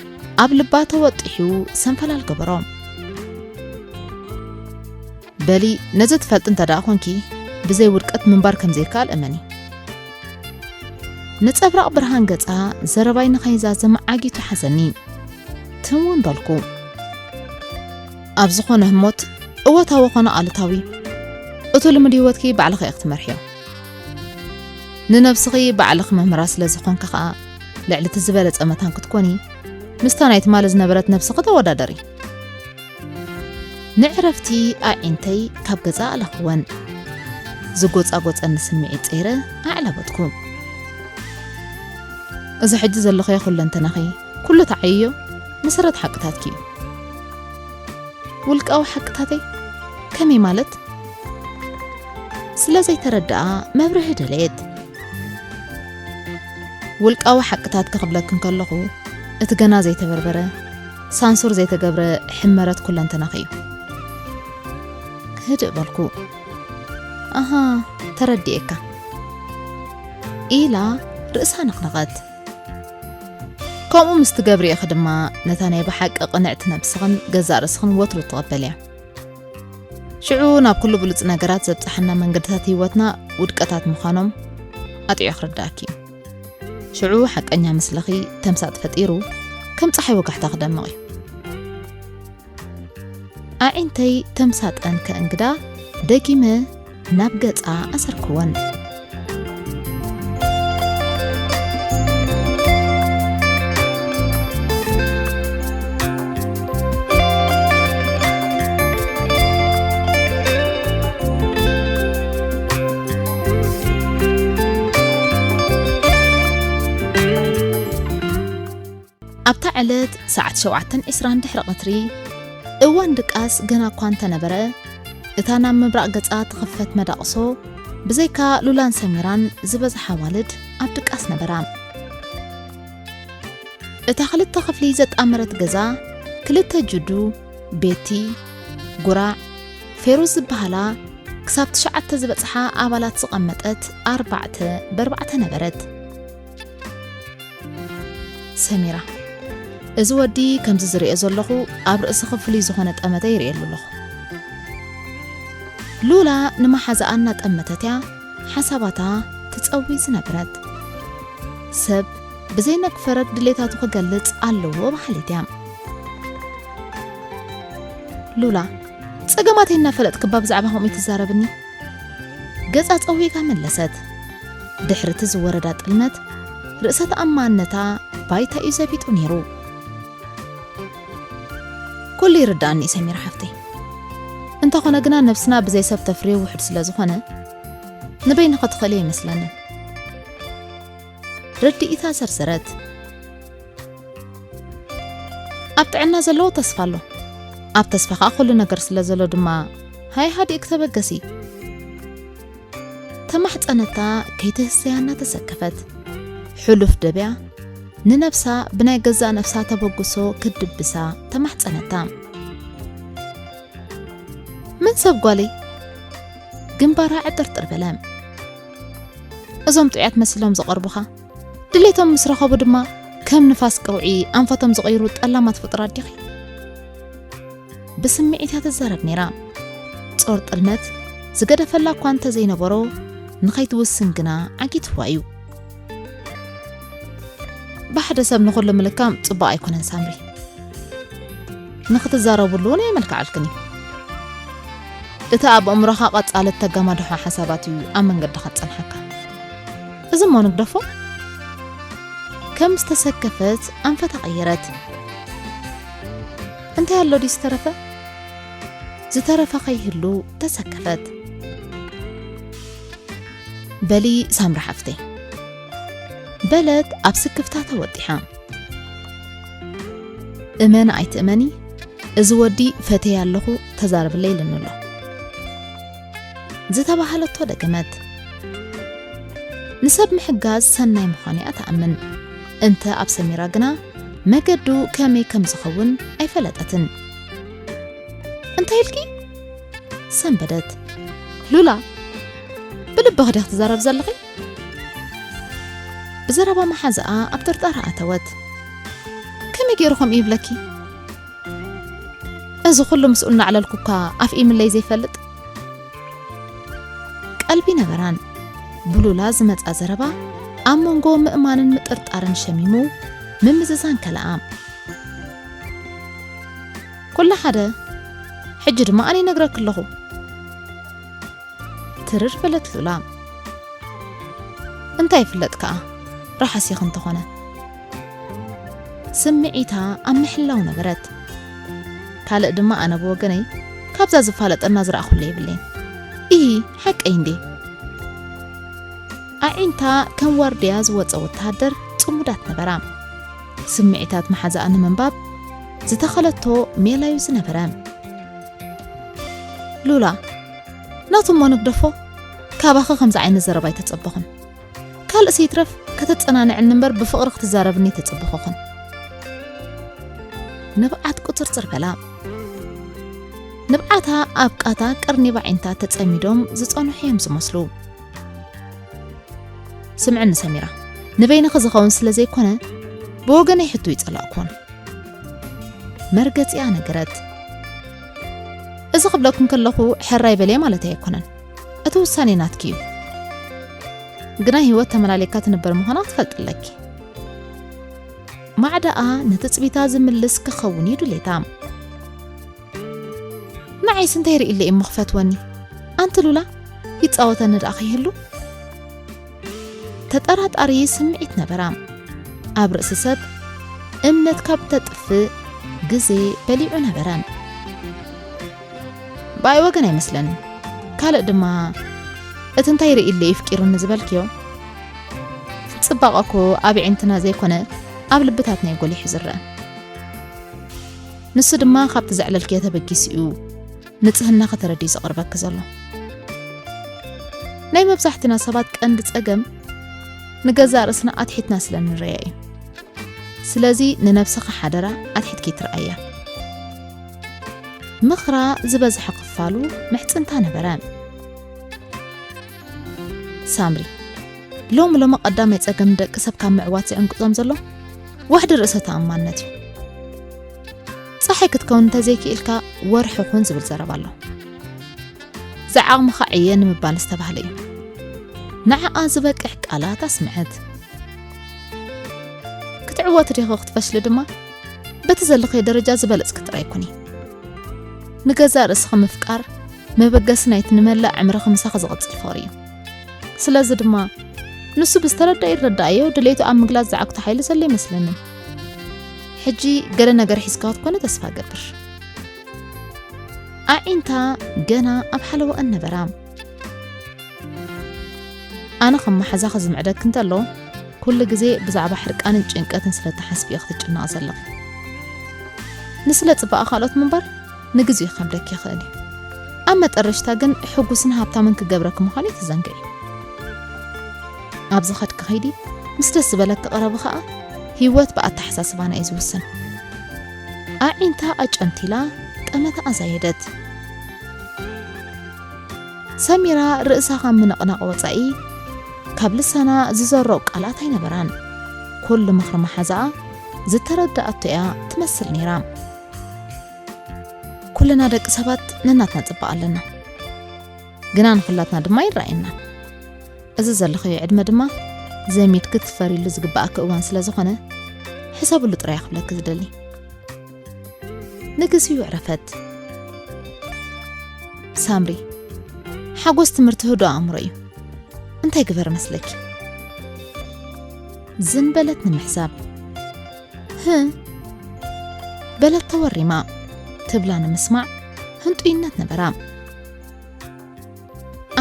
ኣብ ልባ ተወጢሑ ሰንፈላል ገበሮ። በሊ፣ ነዚ ትፈልጢ እንተ ደኣ ኾንኪ፣ ብዘይ ውድቀት ምንባር ከም ዘይከኣል እመኒ። ነጸብራቕ ብርሃን ገጻ ዘረባይ ንኸይዛዘም ዓጊቱ ሓዘኒ። ትም እውን በልኩ። ኣብ ዝኾነ ህሞት፣ እወታዊ ኾነ ኣሉታዊ፣ እቱ ልሙድ ህይወትኪ ባዕልኺ ኢኺ ክትመርሕዮ። ንነብስኺ ባዕልኺ መምህራ ስለ ዝኾንኪ ኸኣ፣ ልዕሊ እቲ ዝበለጸ መታን ክትኮኒ፣ ምስታ ናይ ትማሊ ዝነበረት ነብስኺ ተወዳደሪ። ንዕረፍቲ ኣዒንተይ ካብ ገጻ ኣለኽወን። ዝጎጻጎጸኒ ስምዒት ጸይረ ኣዕለበትኩ። እዚ ሕጂ ዘለኽዮ ኩለንተናኺ፣ ኩሉ ተዓይዮ መሰረት ሓቅታትኪ እዩ። ውልቃዊ ሓቅታተይ? ከመይ ማለት? ስለ ዘይተረድኣ መብርሂ ደለየት። ውልቃዊ ሓቅታት ክኽብለኪ እንከለኹ፣ እቲ ገና ዘይተበርበረ፣ ሳንሱር ዘይተገብረ ሕመረት ኩለንተናኺ እዩ። ህድእ በልኩ። ኣሃ፣ ተረዲኤካ። ኢላ ርእሳ ነቕነቐት። ከምኡ ምስ ትገብሪ ኢኺ ድማ ነታ ናይ ብሓቂ ቅንዕቲ ነብስኽን ገዛእ ርእስኽን ወትሩ ትቕበልያ። ሽዑ ናብ ኩሉ ብሉጽ ነገራት ዘብጽሓና መንገድታት ህይወትና ውድቀታት ምዃኖም ኣጥዕዮ ክርድኣኪ እዩ። ሽዑ ሓቀኛ ምስልኺ ተምሳጥ ፈጢሩ ከም ጸሓይ ወጋሕታ ክደምቕ እዩ። ኣዒንተይ ተምሳጠን ከእንግዳ ደጊመ ናብ ገጻ ኣሰርክወን። ኣብታ ዕለት ሰዓት ሸውዓተን ዕስራን ድሕሪ ቀትሪ፣ እዋን ድቃስ ገና እኳ እንተነበረ፣ እታ ናብ ምብራቕ ገጻ ትኽፈት መዳቕሶ፣ ብዘይካ ሉላን ሰሚራን ዝበዝሓ ኣዋልድ ኣብ ድቃስ ነበራ። እታ ክልተ ክፍሊ ዘጣመረት ገዛ፣ ክልተ ጅዱ፣ ቤቲ፣ ጉራዕ፣ ፌሩዝ ዝበሃላ ክሳብ ትሽዓተ ዝበጽሓ ኣባላት ዝቐመጠት ኣርባዕተ ብኣርባዕተ ነበረት። ሰሚራ፣ እዚ ወዲ ከምዚ ዝርእዮ ዘለኹ ኣብ ርእስኺ ፍሉይ ዝኾነ ጠመተ ይርእየሉ ኣለኹ። ሉላ ንመሓዛኣ እናጠመተት እያ ሓሳባታ ትጸዊ ዝነበረት። ሰብ ብዘይ ነግፈረት ድሌታቱ ክገልጽ ኣለዎ በሃሊት እያ። ሉላ፣ ጸገማተይ እናፈለጥኪ እባ ብዛዕባ ከምኡ ትዛረብኒ? ገጻ ጸዊጋ መለሰት። ድሕሪ እቲ ዝወረዳ ጥልመት፣ ርእሰ ተኣማንነታ ባይታ እዩ ዘቢጡ ነይሩ። ኩሉ ይርድኣኒ እዩ ሰሚራ ሓፍተይ። እንተኾነ ግና ነብስና ብዘይ ሰብ ተፍርዮ ውሑድ ስለ ዝኾነ፣ ንበይንኺ ትኽእልዮ ኣይመስለንን። ርድኢታ ዘርዘረት። ኣብ ጥዕና ዘለዎ ተስፋ ኣሎ። ኣብ ተስፋ ኸኣ ኩሉ ነገር ስለ ዘሎ ድማ፣ ሃይ ሃዲእኪ ተበገሲ። ተማሕጸነታ ከይትህሰያ እናተሰከፈት። ሕሉፍ ደብያ ንነብሳ ብናይ ገዛእ ነብሳ ተበግሶ ክትድብሳ ተማሕጸነታ። መን ሰብ ጓለይ? ግንባራ ዕጥርጥር በለ። እዞም ጥዑያት መሲሎም ዝቐርቡኻ፣ ድሌቶም ምስ ረኸቡ ድማ ከም ንፋስ ቀውዒ ኣንፈቶም ዝቐይሩ ጠላማት ፍጡራት ዲኺ? ብስምዒት እያ ትዛረብ ነይራ። ጾር ጥልመት ዝገደፈላ እኳ እንተ ዘይነበሮ፣ ንኸይትውስን ግና ዓጊትዋ እዩ። ብሓደ ሰብ ንኹሉ ምልካም ጽቡቕ ኣይኮነን ሳምሪ። ንኽትዛረብሉ እውን የመልክዓልክን እዩ። እቲ ኣብ ኣእምሮኻ ቀጻሊ እተጋማድሖ ሓሳባት እዩ ኣብ መንገድኻ ዝጸንሓካ። እዚ እሞ ንግደፎ። ከም ዝተሰከፈት ኣንፈታ ቀየረት። እንታይ ኣሎ ድዩ ዝተረፈ? ዝተረፈ ከይህሉ ተሰከፈት። በሊ ሳምሪ ሓፍተይ፣ በለት ኣብ ስክፍታ ተወጢሓ። እመን ኣይትእመኒ፣ እዚ ወዲ ፈትየ ኣለኹ ተዛረብለይ ኢሉኒ ኣሎ። ዝተባህለቶ ደገመት። ንሰብ ምሕጋዝ ሰናይ ምዃኑ እያ ትኣምን። እንተ ኣብ ሰሚራ ግና መገዱ ከመይ ከም ዝኸውን ኣይፈለጠትን። እንታይ ኢልኪ? ሰንበደት። ሉላ፣ ብልብኺ ዲኺ ትዛረብ ዘለኺ? ብዘረባ መሓዛኣ ኣብ ጥርጣረ ኣተወት። ከመይ ገይሩ ከምኡ ይብለኪ? እዚ ኩሉ ምስኡ እናዕለልኩ እኳ ኣፍኢምለይ ዘይፈልጥ? ቀልቢ ነበራን። ብሉላ ዝመጻ ዘረባ ኣብ መንጎ ምእማንን ምጥርጣርን ሸሚሙ ምምዝዛን ከለኣ። ኩሉ ሓደ፣ ሕጂ ድማ ኣነ ይነግረኪ ኣለኹ። ትርር በለት ሉላ። እንታይ ይፍለጥ ከኣ፣ ራሓሲኺ እንተኾነ። ስምዒታ ኣብ ምሕላው ነበረት። ካልእ ድማ ኣነ ብወገነይ ካብዛ ዝፋለጠና ዝረኣኹሉ የብለይን። ኢሂ፣ ሓቀይ እንዴ? ኣዒንታ ከም ዋርድያ ዝወጸ ወተሃደር ጽሙዳት ነበራ። ስምዒታት መሓዛኣ ንምንባብ ዝተኸለቶ ሜላዩ ዝነበረ። ሉላ፣ ናቱ እሞ ንግደፎ፣ ካባኺ ከምዚ ዓይነት ዘረባ ኣይተጸበኹን። ካልእ ሰይትረፍ ከተጸናንዕኒ እምበር ብፍቕሪ ክትዛረብኒ ኣይተጸበኹኽን። ንብዓት ቁጽርጽር በላ። ንብዓታ ኣብ ቃታ ቀርኒብ ኣዒንታ ተጸሚዶም ዝጸንሑ እዮም ዝመስሉ። ስምዕኒ ሰሚራ፣ ንበይንኺ ዝኸውን ስለ ዘይኮነ ብወገነይ ሕቶ ይጸላእኩን። መርገጺኣ ነገረት። እዚ ክብለኩም ከለኹ ሕራይ በልየ ማለተይ ኣይኮነን። እቲ ውሳኔ ናትኪ እዩ። ግና ህይወት ተመላሊካ ትንበር ምዃና ክትፈልጢ ኣለኪ። ማዕዳኣ ንትጽቢታ ዝምልስ ክኸውን እዩ ድሌታ። ንዓይስ እንታይ ርእይለ እሞ ክፈትወኒ? ኣንቲ ሉላ፣ ይጻወተኒ ደኣ ከይህሉ? ተጠራጣሪ ስምዒት ነበራ። ኣብ ርእሲ ሰብ እምነት ካብ ተጥፍእ ግዜ በሊዑ ነበረ። ብኣይ ወገን ኣይመስለንን። ካልእ ድማ፣ እቲ እንታይ ርእይለ እዩ ፍቂሩኒ ዝበልክዮ? ጽባቐ እኮ ኣብ ኣዒንትና ዘይኮነ ኣብ ልብታትና እዩ ጎሊሑ ዝረአ። ንሱ ድማ ካብቲ ዘዕለልክዮ ተበጊሱ እዩ ንጽህናኺ ተረዲኡ ዝቐርበኪ ዘሎ። ናይ መብዛሕትና ሰባት ቀንዲ ጸገም ንገዛእ ርእስና ኣትሒትና ስለ ንርእያ እዩ። ስለዚ ንነብስኻ ሓደራ ኣትሒትኪ ትርኣያ። ምኽራ ዝበዝሐ ክፋሉ ምሕጽንታ ነበረ። ሳምሪ፣ ሎሚ ሎሚ ቀዳማይ ጸገም ንደቂ ሰብ ካብ ምዕዋት ዝዕንቅጾም ዘሎ ዋሕዲ ርእሰ ተኣማንነት እዩ። ጸሓይ ክትከውን እንተዘይክኢልካ ወርሒ ኩን ዝብል ዘረባ ኣሎ። ዝዓቕምኻ ዕየ ንምባል ዝተባህለ እዩ። ንዓኣ ዝበቅሕ ቃላት ኣስምዐት። ክትዕወቲ ዲኺ ክትፈሽሊ ድማ በቲ ዘለኽዮ ደረጃ ዝበለጽኪ ጥራይ ኩኒ። ንገዛእ ርእስኺ ምፍቃር መበገሲ ናይቲ ንመላእ ዕምርኺ ምሳኺ ዝቕጽል ፍቕሪ እዩ። ስለዚ ድማ ንሱ ብዝተረድኦ ይረድኣዮ ድሌቱ ኣብ ምግላጽ ዝዓግቶ ሓይሊ ዘሎ ኣይመስለንን። ሕጂ ገለ ነገር ሒዝካ ክትኮኒ ተስፋ እገብር። ኣዒንታ ገና ኣብ ሓለወአን ነበራ። ኣነ ከም መሓዛኺ ዝምዕደኪ እንተሎ፣ ኩሉ ግዜ ብዛዕባ ሕርቃንን ጭንቀትን ስለ እትሓስቢ ኢኺ ክትጭነቒ ዘለኺ። ንስለ ጽባቐ ካልኦት ምንባር ንግዜኡ ክኸብደኪ ይኽእል እዩ። ኣብ መጠረሽታ ግን ሕጉስን ሃብታምን ክገብረኪ ምዃኑ ኣይትዘንግዒ። ኣብ ዝኸድኪ ከይዲ ምስ ደስ ዝበለኪ ቅረቢ ኸኣ፣ ህይወት ብኣተሓሳስባና እዩ ዝውሰን። ኣዒንታ ኣጨንቲላ ጠመታ ኣዛየደት። ሰሚራ ርእሳ ካብ ምንቕናቕ ወጻኢ ካብ ልሳና ዝዘርኦ ቃላት ኣይነበራን። ኩሉ ምኽሪ መሓዛኣ ዝተረድኣቶ እያ ትመስል ነይራ። ኩልና ደቂ ሰባት ነናትና ጽባቐ ኣለና፣ ግና ንኹላትና ድማ ይረኣየና። እዚ ዘለኽዮ ዕድመ ድማ ዘሚድኪ ክትፈርይሉ ዝግብኣኪ እዋን ስለ ዝኾነ፣ ሕሰብሉ ጥራይ ክብለኪ ዝደሊ። ንግዚኡ ዕረፈት። ሳምሪ፣ ሓጎስ ትምህርቲ ህዱእ ኣእምሮ እዩ። እንታይ ግበር መስለኪ? ዝን በለት ንምሕሳብ። "ህእ?" በለት ተወሪማ። ትብላ ንምስማዕ ህንጡይነት ነበራ።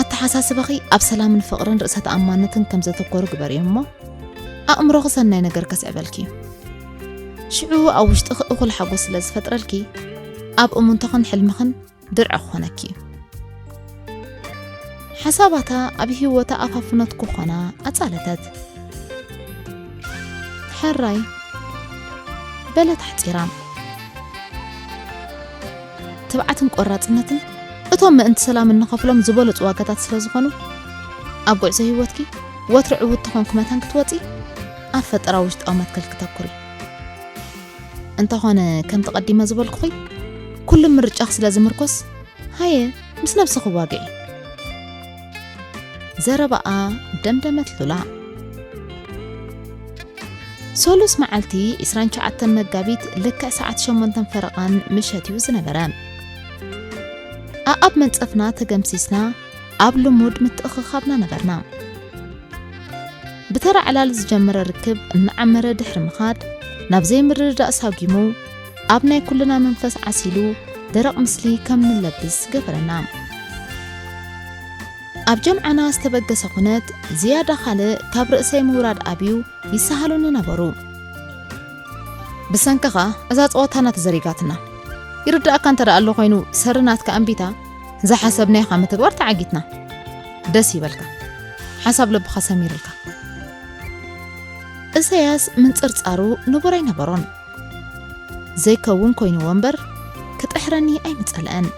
"ኣተሓሳስባኺ ኣብ ሰላምን ፍቕርን ርእሰ ተኣማንነትን ከም ዘተኮሩ ግበርዮ እሞ፣ ኣእምሮኺ ሰናይ ነገር ከስዕበልኪ እዩ። ሽዑ ኣብ ውሽጥኺ እኹል ሓጎስ ስለ ዝፈጥረልኪ፣ ኣብ እሙንቶኽን ሕልምኽን ድርዒ ክኾነኪ እዩ።" ሓሳባታ ኣብ ህይወታ ኣፋፍኖት ክኾና ኣጻለተት። "ሕራይ?" በለት ኣሕጺራ። ትብዓትን ቆራጽነትን እቶም ምእንቲ ሰላም እንኸፍሎም ዝበለጹ ዋጋታት ስለ ዝኾኑ፣ ኣብ ጉዕዞ ህይወትኪ ወትሩ ዕውትቲ ኾንኪ መታን ክትወጺ፣ ኣብ ፈጠራ ውሽጣዊ መትከል ክተኩሪ። እንተኾነ፣ ከምቲ ቀዲመ ዝበልኩኺ፣ ኩሉ ምርጫኺ ስለ ዝምርኮስ፣ ሃየ፣ ምስ ነብስኺ ዋግዒ። ዘረባኣ ደምደመት ሉላ። ሶሉስ መዓልቲ ዕስራን ትሽዓተን መጋቢት ልክዕ ሰዓት ሸሞንተን ፈረቓን ምሸት እዩ ዝነበረ። ኣኣብ መንጸፍና ተገምሲስና ኣብ ልሙድ ምትእኽኻብና ነበርና። ብተራ ዕላል ዝጀመረ ርክብ እናዓመረ ድሕሪ ምኻድ፣ ናብ ዘይምርድዳእ ሳጒሙ፣ ኣብ ናይ ኩልና መንፈስ ዓሲሉ ደረቕ ምስሊ ከም ንለብስ ገበረና። ኣብ ጀምዓና ዝተበገሰ ኩነት ዝያዳ ካልእ ካብ ርእሰይ ምውራድ ኣብዩ ይሰሃሉኒ ነበሩ። ብሰንክኻ እዛ ጸወታና ተዘሪጋትና። ይርድኣካ እንተ ደኣ ኣሎ ኮይኑ፣ ሰሪ ናትካ ኣንቢታ፣ ዝሓሰብናዮ ካብ ምትግባር ተዓጊትና። ደስ ይበልካ። ሓሳብ ልብኻ ሰሚርልካ። እሰያስ ምንጽርጻሩ ንቡር ኣይነበሮን። ዘይከውን ኮይንዎ እምበር፣ ክጥሕረኒ ኣይምጸልአን።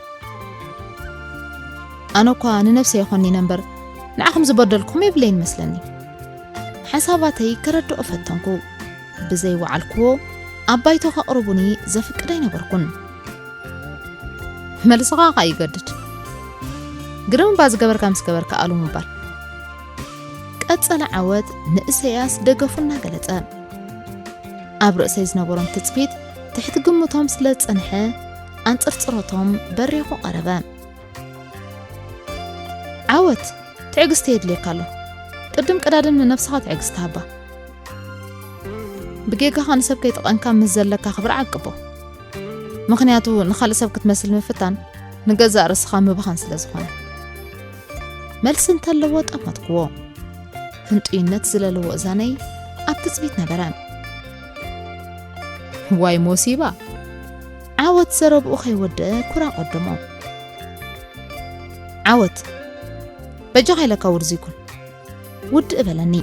ኣነ እኳ ንነብሰይ ይኾኒነ እምበር፣ ንዓኹም ዝበደልኩም የብለይን መስለኒ። ሓሳባተይ ከረድኦ ፈተንኩ። ብዘይወዓልክዎ ኣብ ባይቶ ከቕርቡኒ ዘፍቅድ ኣይነበርኩን። መልስኻ ኸኣ ይገድድ። ግርም እባ ዝገበርካ ምስ ገበርካ ኣሉ ምባል። ቀጸለ ዓወት ንእሰያስ ደገፉ እናገለጸ። ኣብ ርእሰይ ዝነበሮም ትጽቢት ትሕቲ ግምቶም ስለ ዝጸንሐ፣ ኣንጽርጽሮቶም በሪኹ ቀረበ። ዓወት፣ ትዕግስቲ የድልየካ ኣሎ። ቅድም ቀዳድም ንነብስኻ ትዕግስቲ ሃባ። ብጌጋኻ ንሰብ ከይጠቐንካ ምስ ዘለካ ክብሪ ዓቅቦ። ምኽንያቱ ንኻልእ ሰብ ክትመስል ምፍታን ንገዛእ ርእስኻ ምብኻን ስለ ዝኾነ። መልሲ እንተለዎ ጠመትክዎ። ህንጡይነት ዝለለዎ እዛነይ ኣብ ትጽቢት ነበረ። ዋይ ሞሲባ! ዓወት ዘረብኡ ከይወደአ ኩራ ቀደሞ። ዓወት! በጃኻ ኢለካ ውርዙይ ኩን። ውድእ በለኒ።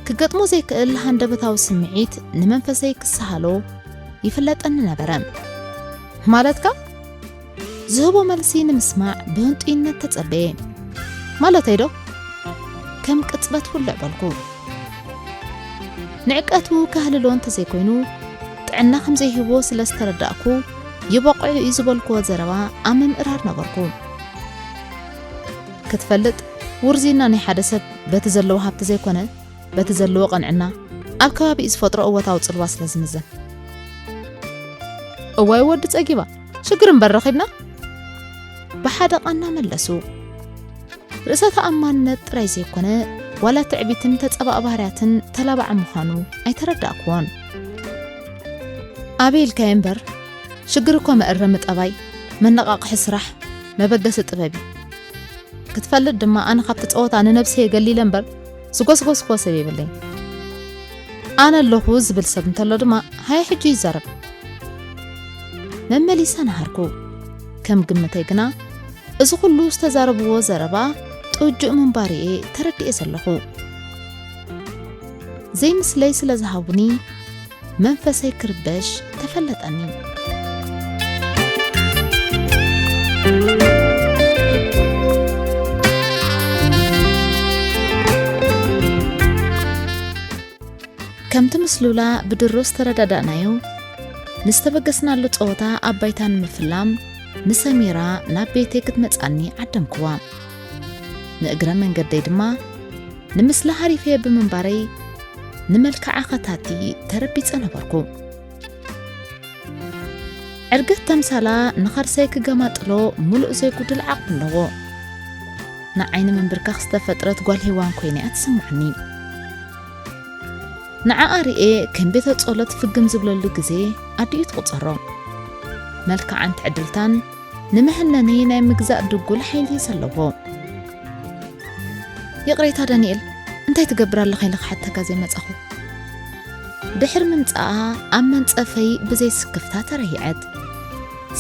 ክገጥሞ ዘይክእል ሃንደበታዊ ስምዒት ንመንፈሰይ ክሰሃሎ ይፍለጠኒ ነበረ። ማለትካ? ዝህቦ መልሲ ንምስማዕ ብህንጡይነት ተጸበየ። ማለተይ ዶ? ከም ቅጽበት ውልዕ በልኩ። ንዕቀቱ ከህልሎ እንተዘይኮይኑ፣ ጥዕና ከም ዘይህቦ ስለ ዝተረዳእኩ፣ ይበቕዑ እዩ ዝበልክዎ ዘረባ ኣብ ምምእራር ነበርኩ። ክትፈልጥ፣ ውርዝይና ናይ ሓደ ሰብ በቲ ዘለዎ ሃብቲ ዘይኮነ፣ በቲ ዘለዎ ቅንዕና፣ ኣብ ከባቢኡ ዝፈጥሮ እወታዊ ጽልዋ ስለ ዝምዘን። እዋይ ወዲ ጸጊባ፣ ሽግር እምበር ረኺብና? ብሓደ ቃና መለሱ። ርእሰ ተኣማንነት ጥራይ ዘይኮነ፣ ዋላ ትዕቢትን ተጸባእ ባህርያትን ተላባዒ ምዃኑ ኣይተረዳእክዎን። ኣበይ ኢልካዮ እምበር፣ ሽግር እኮ መእረሚ ጠባይ፣ መነቓቕሒ ስራሕ፣ መበገሲ ጥበብ እዩ። ክትፈልጥ ድማ፣ ኣነ ካብቲ ጸወታ ንነብሰይ ገሊለ እምበር ዝጎስጎስክዎ ሰብ የብለይን። ኣነ ኣለኹ ዝብል ሰብ እንተሎ ድማ፣ ሃየ ሕጂ ይዛረብ። መመሊሰ ነሃርኩ። ከም ግምተይ ግና፣ እዚ ኩሉ ዝተዛረብዎ ዘረባ ጥጁእ ምንባሩ እየ ተረዲኤ ዘለኹ። ዘይምስለይ ስለ ዝሃቡኒ፣ መንፈሰይ ክርበሽ ተፈለጠኒ። ከምቲ ምስ ሉላ ብድሮ ዝተረዳዳእናዮ፣ ንዝተበገስናሉ ጸወታ ኣብ ባይታ ንምፍላም ንሰሚራ ናብ ቤተይ ክትመጻኒ ዓደምክዋ። ንእግረ መንገደይ ድማ ንምስላ ሃሪፈየ ብምንባረይ ንመልክዓ ከታቲ ተረቢጸ ነበርኩ። ዕርገት ተምሳላ ንኸርሰይ ክገማጥሎ ምሉእ ዘይጉድል ዓቕሚ ኣለዎ። ንዓይ ንምንብርካኽ ዝተፈጥረት ጓል ሄዋን ኮይነ እያ ትስምዓኒ። ንዓኣ ርኤ ከም ቤተ ጸሎት ፍግም ዝብለሉ ግዜ ኣዲኡ ትቑጸሮ። መልክዓን ትዕድልታን ንመሀነኒ ናይ ምግዛእ ድጉል ሓይሊ ዘለዎ። ይቕሬታ ዳንኤል፣ እንታይ ትገብር ኣለኻ ኢለ ክሓተካ ዘይመጻኹ። ድሕሪ ምምጻኣ ኣብ መንጸፈይ ብዘይ ስክፍታ ተረሂዐት።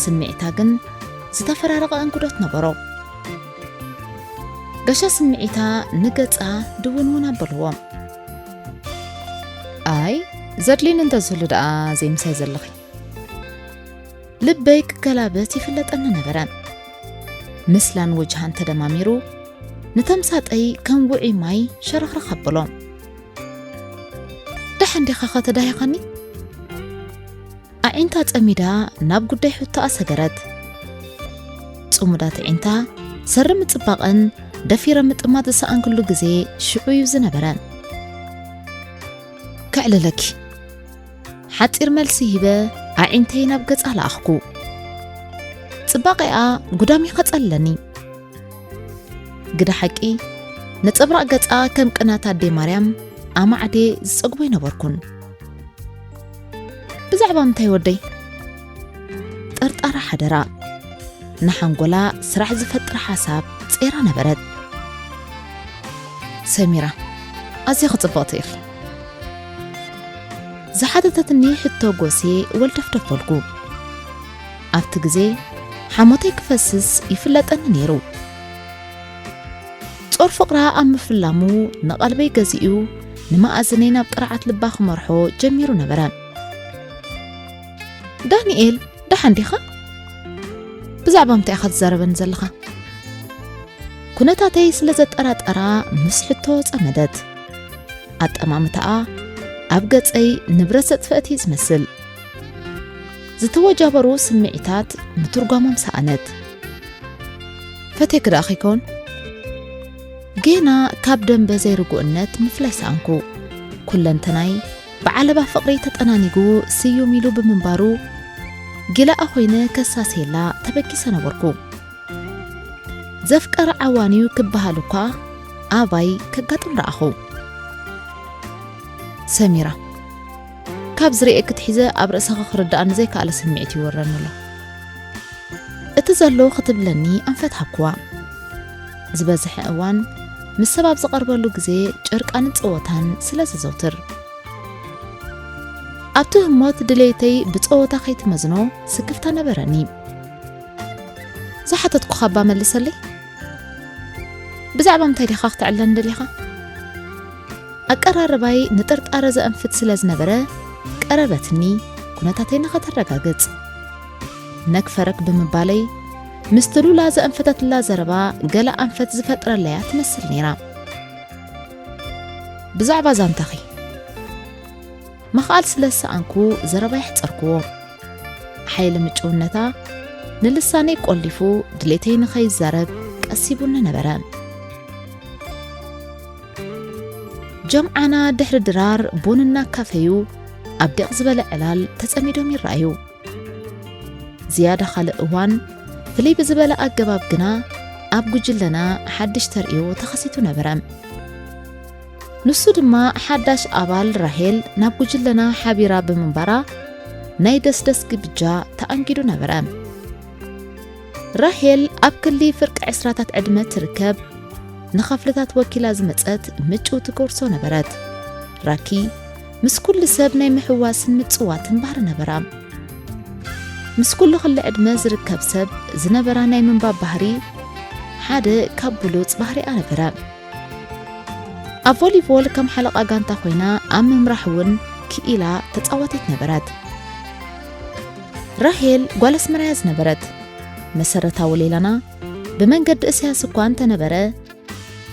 ስምዒታ ግን ዝተፈራረቐ እንግዶት ነበሮ። ገሻ ስምዒታ ንገጻ ድውንውን ኣበልዎ። ኣይ፣ ዘድልየኒ እንተዝህሉ ደኣ ዘይምሳይ ዘለኺ። ልበይ ክገላበጥ ይፍለጠኒ ነበረ። ምስላን ወጅሃን ተደማሚሩ ንተምሳጠይ ከም ውዑይ ማይ ሸረኽረኽ ኣበሎ። ደሓን ዲኻ ኸ ተዳሂኻኒ? ኣዒንታ ጸሚዳ ናብ ጉዳይ ሕቶኣ ሰገረት። ጽሙዳት ኣዒንታ ሰሪ ምጽባቐን ደፊረ ምጥማት ዝሰኣንክሉ ግዜ ሽዑ እዩ ዝነበረ። ከዕልለኪ። ሓጺር መልሲ ሂበ ኣዒንተይ ናብ ገጻ ለኣኽኩ። ጽባቐኣ ጉዳም ይኸጸለኒ። ግደ ሓቂ፣ ነጸብራቕ ገጻ ከም ቅናት ኣደይ ማርያም ኣማዕዴ ዝጸግቦ ኣይነበርኩን። ብዛዕባ ምንታይ ወደይ? ጠርጣራ ሓደራ። ንሓንጎላ ስራሕ ዝፈጥር ሓሳብ ጼራ ነበረት። ሰሚራ፣ ኣዝያ ክጽብቕቲ ኢኺ። ዝሓተተትኒ ሕቶ ጎሴ ወልደፍደፍ በልኩ። ኣብቲ ግዜ ሓሞተይ ክፈስስ ይፍለጠኒ ነይሩ። ጾር ፍቕራ ኣብ ምፍላሙ ንቐልበይ ገዚኡ ንመኣዝነይ ናብ ጥርዓት ልባ ክመርሖ ጀሚሩ ነበረ። ዳንኤል፣ ደሓን ዲኻ? ብዛዕባ ምንታይ ኢኻ ትዛረበኒ ዘለኻ? ኩነታተይ ስለ ዘጠራጠራ ምስ ሕቶ ጸመደት። ኣጠማምታኣ ኣብ ገጸይ ንብረት ዘጥፈአት እዩ ዝመስል። ዝተወጃበሩ ስምዒታት ምትርጓሞም ሰኣነት። ፈትየኪ ደኣ ከይከውን? ጌና ካብ ደንበ ዘይርጉእነት ምፍላይ ሰኣንኩ። ኩለንተናይ ብዓለባ ፍቕሪ ተጠናኒጉ ስዩም ኢሉ ብምንባሩ፣ ጊላኣ ኮይነ ከሳስየላ ተበጊሰ ነበርኩ። ዘፍቀረ ዓዋን'ዩ ክበሃል እኳ ኣባይ ከጋጥም ረኣኹ። ሰሚራ፣ ካብ ዝርእየኪ ትሒዘ ኣብ ርእሰኺ ክርድኣኒ ዘይከኣለ ስምዒት ይወረኒ ኣሎ። እቲ ዘሎ ክትብለኒ ኣንፈት ሃብኩዋ። ዝበዝሐ እዋን ምስ ሰብ ኣብ ዝቐርበሉ ግዜ ጨርቃንን ጸወታን ስለ ዘዘውትር። ኣብቲ ህሞት ድሌተይ ብጸወታ ከይትመዝኖ ስክፍታ ነበረኒ። ዝሓተትኩኻ እባ መልሰለይ። ብዛዕባ ምንታይ ዲኻ ክትዕለኒ ደሊኻ? ኣቀራርባይ ንጥርጣረ ዘእንፍት ስለ ዝነበረ፣ ቀረበትኒ ኩነታተይ ንኸተረጋግጽ። ነግፈረክ ብምባለይ፣ ምስቲ ሉላ ዘእንፈተትላ ዘረባ ገለ ኣንፈት ዝፈጥረለያ ትመስል ነይራ። ብዛዕባ ዛንታኺ ምኽኣል ስለ ዝሰኣንኩ ዘረባይ ኣሕጸርክዎ። ሓይሊ ምጭውነታ ንልሳነይ ቆሊፉ ድሌተይ ንኸይዛረብ ቀሲቡኒ ነበረ። ጀምዓና ድሕሪ ድራር ቡን እናካፈዩ ኣብ ዲቕ ዝበለ ዕላል ተጸሚዶም ይረኣዩ። ዝያዳ ካልእ እዋን ፍልይ ብዝበለ ኣገባብ ግና ኣብ ጉጅለና ሓድሽ ተርእዮ ተኸሲቱ ነበረ። ንሱ ድማ ሓዳሽ ኣባል ራሄል ናብ ጉጅለና ሓቢራ ብምንባራ ናይ ደስደስ ግብጃ ተኣንጊዱ ነበረ። ራሄል ኣብ ክሊ ፍርቂ ዕስራታት ዕድመ ትርከብ፣ ንኸፍልታት ወኪላ ዝመጸት ምጭውቲ ጎርዞ ነበረት። ራኪ ምስ ኩሉ ሰብ ናይ ምሕዋስን ምጽዋትን ባህሪ ነበራ። ምስ ኩሉ ክሊ ዕድመ ዝርከብ ሰብ ዝነበራ ናይ ምንባብ ባህሪ ሓደ ካብ ብሉጽ ባህሪኣ ነበረ። ኣብ ቮሊቦል ከም ሓለቓ ጋንታ ኮይና ኣብ ምምራሕ እውን ክኢላ ተጻዋቲት ነበረት። ራሄል ጓል ኣስመራ እያ ዝነበረት። መሰረታዊ ሌላና ብመንገዲ እስያስ እኳ እንተነበረ፣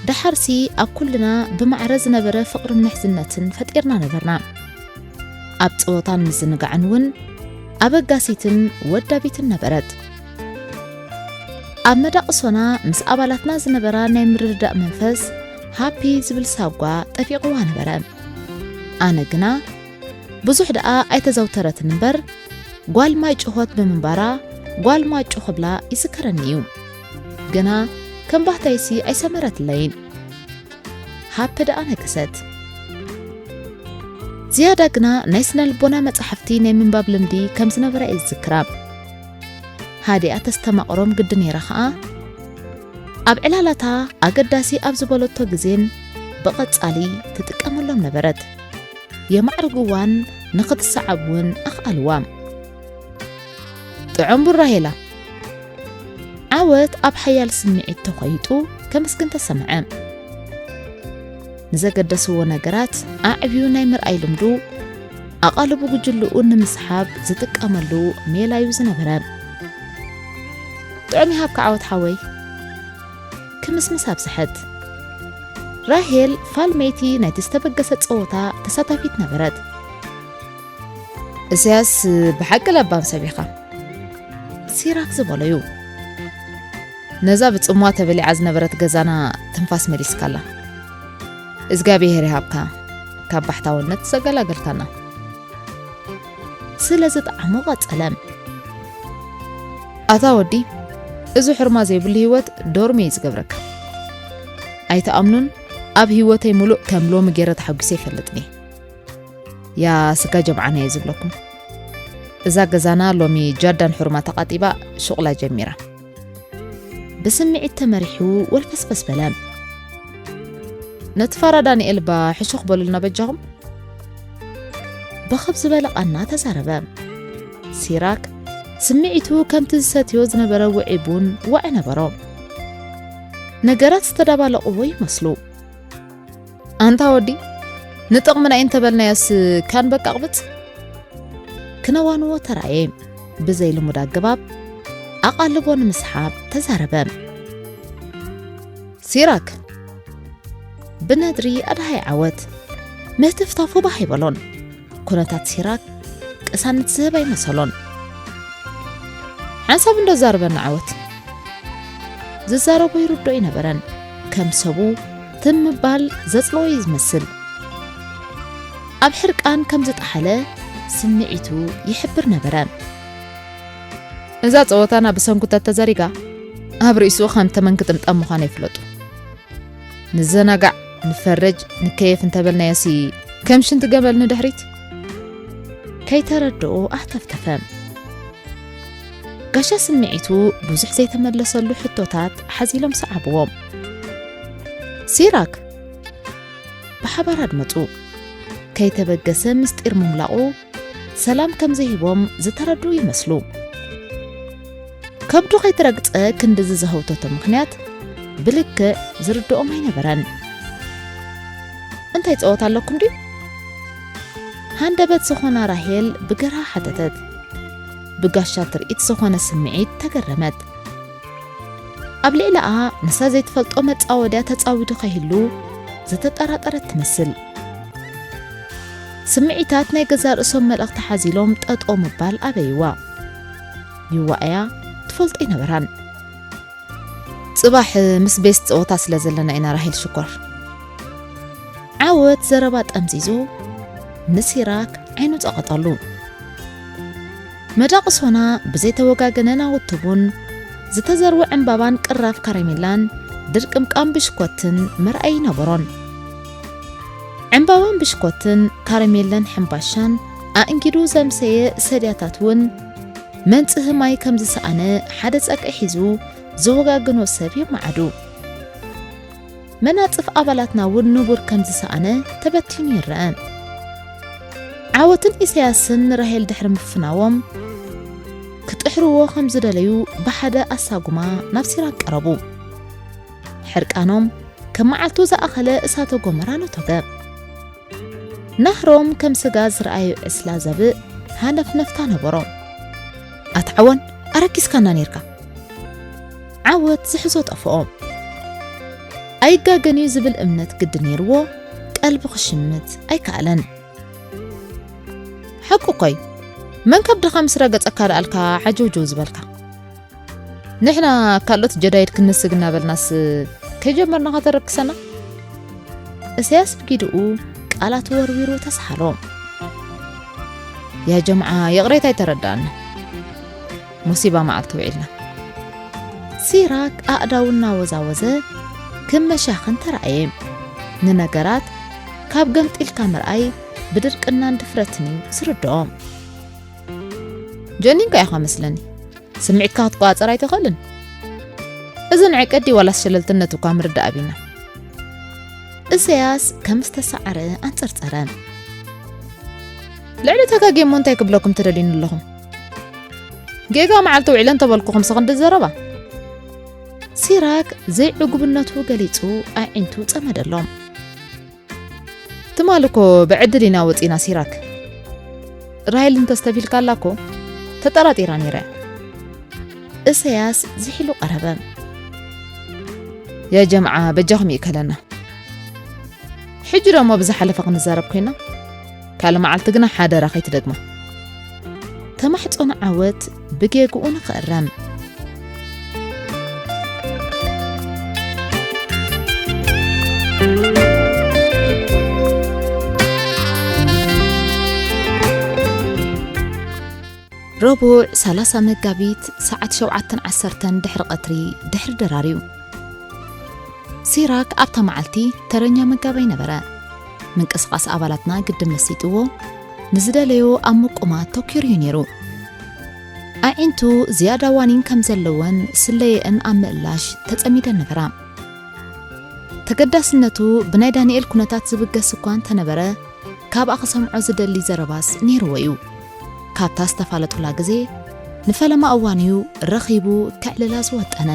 ደሓርሲ ኣብ ኩልና ብማዕረ ዝነበረ ፍቕርን ምሕዝነትን ፈጢርና ነበርና። ኣብ ጸወታን ምዝንጋዕን እውን ኣበጋሲትን ወዳቢትን ነበረት። ኣብ መዳቕሶና ምስ ኣባላትና ዝነበራ ናይ ምርድዳእ መንፈስ፣ ሃፒ ዝብል ሳጓ ጠፊቕዋ ነበረ። ኣነ ግና ብዙሕ ደኣ ኣይተዘውተረትን እምበር፣ ጓል ማይ ጭሆት ብምንባራ፣ ጓል ማጩ ክብላ ይዝከረኒ እዩ። ግና ከም ባህታይሲ ኣይሰመረትለይን። ሃፒ ደኣ ነገሰት። ዝያዳ ግና ናይ ስነ ልቦና መጻሕፍቲ ናይ ምንባብ ልምዲ ከም ዝነበራ እየ ዝዝክራ። ሃዲኣ ተስተማቕሮም ግዲ ነይራ ኸኣ፣ ኣብ ዕላላታ ኣገዳሲ ኣብ ዝበለቶ ግዜን ብቐጻሊ ትጥቀመሎም ነበረት። የማዕርግዋን ንኽትሰዓብ እውን ኣኽኣልዋ። ጥዑም ቡን ራሄላ። ዓወት ኣብ ሓያል ስምዒት ተኾይጡ ከመስግን ተሰምዐ። ንዘገደስዎ ነገራት ኣዕብዩ ናይ ምርኣይ ልምዱ፣ ኣቓልቡ ጉጅልኡ ንምስሓብ ዝጥቀመሉ ሜላዩ ዝነበረ። ጥዑም ይሃብካ ዓወት ሓወይ። ክምስምስ ኣብዝሐት። ራሄል ፋልመይቲ ናይቲ ዝተበገሰ ጸወታ ተሳታፊት ነበረት። እሰያስ ብሓቂ ለባም ሰብ ኢኻ። ሲራክ ዝበሎዩ። ነዛ ብጽምዋ ተበሊዓ ዝነበረት ገዛና ትንፋስ መሊስካላ። እግዚኣብሔር ይሃብካ፣ ካብ ባሕታውነት ዘገላገልካና። ስለ ዝጠዓሞ ቀጸለ። ኣታ ወዲ፣ እዚ ሕርማ ዘይብሉ ህይወት ዶርሜ እዩ ዝገብረካ። ኣይትኣምኑን፣ ኣብ ህይወተይ ሙሉእ ከም ሎሚ ገይረ ተሓጒሰ ይፈልጥኒ። ያ ስጋ ጀምዓና እየ ዝብለኩም። እዛ ገዛና ሎሚ ጃዳን ሕሩማ ተቓጢባ ሹቕላ ጀሚራ። ብስምዒት ተመሪሑ ወልፈስፈስ በለ። ነቲ ፋራ ዳንኤል ባ ሕሹኽ በሉልና በጃኹም። ብኽብ ዝበለ ቃና ተዛረበ። ሲራክ ስምዒቱ ከምቲ ዝሰትዮ ዝነበረ ውዑይ ቡን ዋዒ ነበሮ። ነገራት ዝተደባለቕዎ ይመስሉ። ኣንታ ወዲ፣ ንጥቕምና እዩ እንተበልናዮስ ካን በቃ ቅብጽ? ክነዋንዎ ተራእየ። ብዘይ ልሙድ ኣገባብ ኣቓልቦ ንምስሓብ ተዛረበ። ሲራክ ብነድሪ ኣድሃይ ዓወት ምህትፍታፉ ባህ ኣይበሎን። ኩነታት ሲራክ ቅሳነት ዝህብ ኣይመሰሎን። ሓንሳብ እንዶ ዛርበና ዓወት። ዝዛረቦ ይርዶ ኣይነበረን። ከም ሰቡ ትም ምባል ዘጽለዎ እዩ ዝመስል። ኣብ ሕርቃን ከም ዝጠሓለ ስምዒቱ ይሕብር ነበረ። እዛ ጸወታና ብሰንኩ ተተዘሪጋ ኣብ ርእሱ ከም ተመን ክጥምጠም ምዃኑ ይፍለጡ። ንዘናጋዕ፣ ንፈረጅ፣ ንከየፍ እንተበልናዮሲ ከም ሽንቲ ገመል ንድሕሪት። ከይተረድኦ ኣህተፍተፈ። ጋሻ ስምዒቱ ብዙሕ ዘይተመለሰሉ ሕቶታት ሓዚሎም ሰዓብዎ። ሲራክ ብሓባር ኣድመጹ። ከይተበገሰ ምስጢር ምምላቑ ሰላም ከም ዘይህቦም ዝተረድኡ ይመስሉ። ከብዱ ከይተረግጸ ክንድዚ ዘህውተቶ ምኽንያት ብልክዕ ዝርድኦም ኣይነበረን። እንታይ ጸወታ ኣለኩም ድዩ? ሃንደበት ዝኾና ራሄል ብግርሃ ሓተተት። ብጋሻ ትርኢት ዝኾነ ስምዒት ተገረመት። ኣብ ልዕሊኣ ንሳ ዘይትፈልጦ መጻወድያ ተጻዊዱ ከይህሉ ዝተጠራጠረት ትመስል። ስምዒታት ናይ ገዛእ ርእሶም መልእኽቲ ሓዚሎም ጠጠው ምባል ኣበይዋ። ይዋእያ ትፈልጦ ኣይነበራን። ጽባሕ ምስ ቤስት ጸወታ ስለ ዘለና ኢና ራሄል ሽኮር። ዓወት ዘረባ ጠምዚዙ ንሲራክ ዓይኑ ጸቐጠሉ። መዳቕሶና ብዘይተወጋገነ ናውቲ ቡን፣ ዝተዘርወ ዕምባባን ቅራፍ ካራሜላን ድርቅምቃም ብሽኮትን መርኣይ ነበሮን። ዕምባባን ብሽኮትን ካራሜላን ሕምባሻን ኣእንጊዱ ዘምሰየ ሰድያታት እውን መንጽሂ ማይ ከም ዝሰኣነ ሓደ ጸግዒ ሒዙ ዝወጋግኖ ሰብ የመዓዱ። መናጽፍ ኣባላትና እውን ንቡር ከም ዝሰኣነ ተበቲኑ ይረአ። ዓወትን ኢሳያስን ንራሄል ድሕሪ ምፍናዎም፣ ክጥሕርዎ ከም ዝደለዩ ብሓደ ኣሳጉማ ናብ ሲራክ ቀረቡ። ሕርቃኖም ከም መዓልቱ ዝኣኸለ እሳተ ጎመራ ነቶገ። ናህሮም ከም ስጋ ዝረኣዩ ዕስላ ዘብእ ሃነፍነፍታ ነበሮም። ኣታ ዓወን ኣረኪስካና ኔርካ። ዓወት ዝሕዞ ጠፍኦ። ኣይጋገን እዩ ዝብል እምነት ግዲ ነይርዎ፣ ቀልቢ ክሽምት ኣይከኣለን። ሓቁ እኮ እዩ። መን ከብድኻ ምስ ረገጸካ ደኣልካ ዓጀውጀው ዝበልካ? ንሕና ካልኦት ጀዳይድ ክንስግ እናበልናስ ከይጀመርና ከተረክሰና? እሰያስ ብጊድኡ ቃላት ወርዊሩ ተስሓሎ። ያ ጀምዓ፣ ይቕሬታ ኣይተረዳኣና። ሙሲባ መዓልቲ ውዒልና። ሲራክ ኣእዳው እናወዛወዘ ክመሻኽን ተራእየ። ንነገራት ካብ ገምጢልካ ምርኣይ ብድርቅናን ድፍረትን እዩ ዝርድኦ። ጀኒንካ ኢኻ መስለኒ። ስምዒትካ ክትቆጻጸር ኣይትኽእልን። እዚ ንዕቀት ድዩ ዋላስ ሸለልትነት እኳ ምርዳእ ኣቢና። እሰያስ ከም ዝተሳዕረ ኣንጸርጸረ። ልዕሊ ተጋጌ እሞ እንታይ ክብለኩም ትደልዩኒ ኣለኹም? ጌጋ መዓልቲ ውዒለ እንተበልኩኹምስ ክንዲ ዘረባ። ሲራክ ዘይዕጉብነቱ ገሊጹ ኣዒንቱ ጸመደሎም። ትማሊ እኮ ብዕድል ኢና ወጺና ሲራክ። ራሄል እንተስተፊልካላ እኮ ተጠራጢራ ነይረ። እሰያስ ዝሒሉ ቀረበ። ያ ጀምዓ በጃኹም ይእከለና። ሕጂ ደሞ ብዝሓለፈ ክንዛረብ ኮይና፣ ካልእ መዓልቲ ግና ሓደራ ከይትደግማ። ተማሕጾን ዓወት ብጌግኡ ንኽእረም። ረቡዕ ሰላሳ መጋቢት ሰዓት ሸውዓተን ዓሰርተን ድሕሪ ቀትሪ ድሕሪ ድራር እዩ። ሲራክ ኣብታ መዓልቲ ተረኛ መጋባይ ነበረ። ምንቅስቓስ ኣባላትና ግድን መሲጥዎ፣ ንዝደለዮ ኣብ ምቁማት ተኲሩ እዩ ነይሩ። ኣዒንቱ ዝያዳ ዋኒን ከም ዘለወን ስለየአን ኣብ ምእላሽ ተጸሚደን ነበራ። ተገዳስነቱ ብናይ ዳንኤል ኩነታት ዝብገስ እኳ እንተነበረ፣ ካብኣ ክሰምዖ ዝደሊ ዘረባስ ነይርዎ እዩ። ካብታ ዝተፋለጡላ ግዜ ንፈለማ እዋን እዩ ረኺቡ ከዕልላ ዝወጠነ።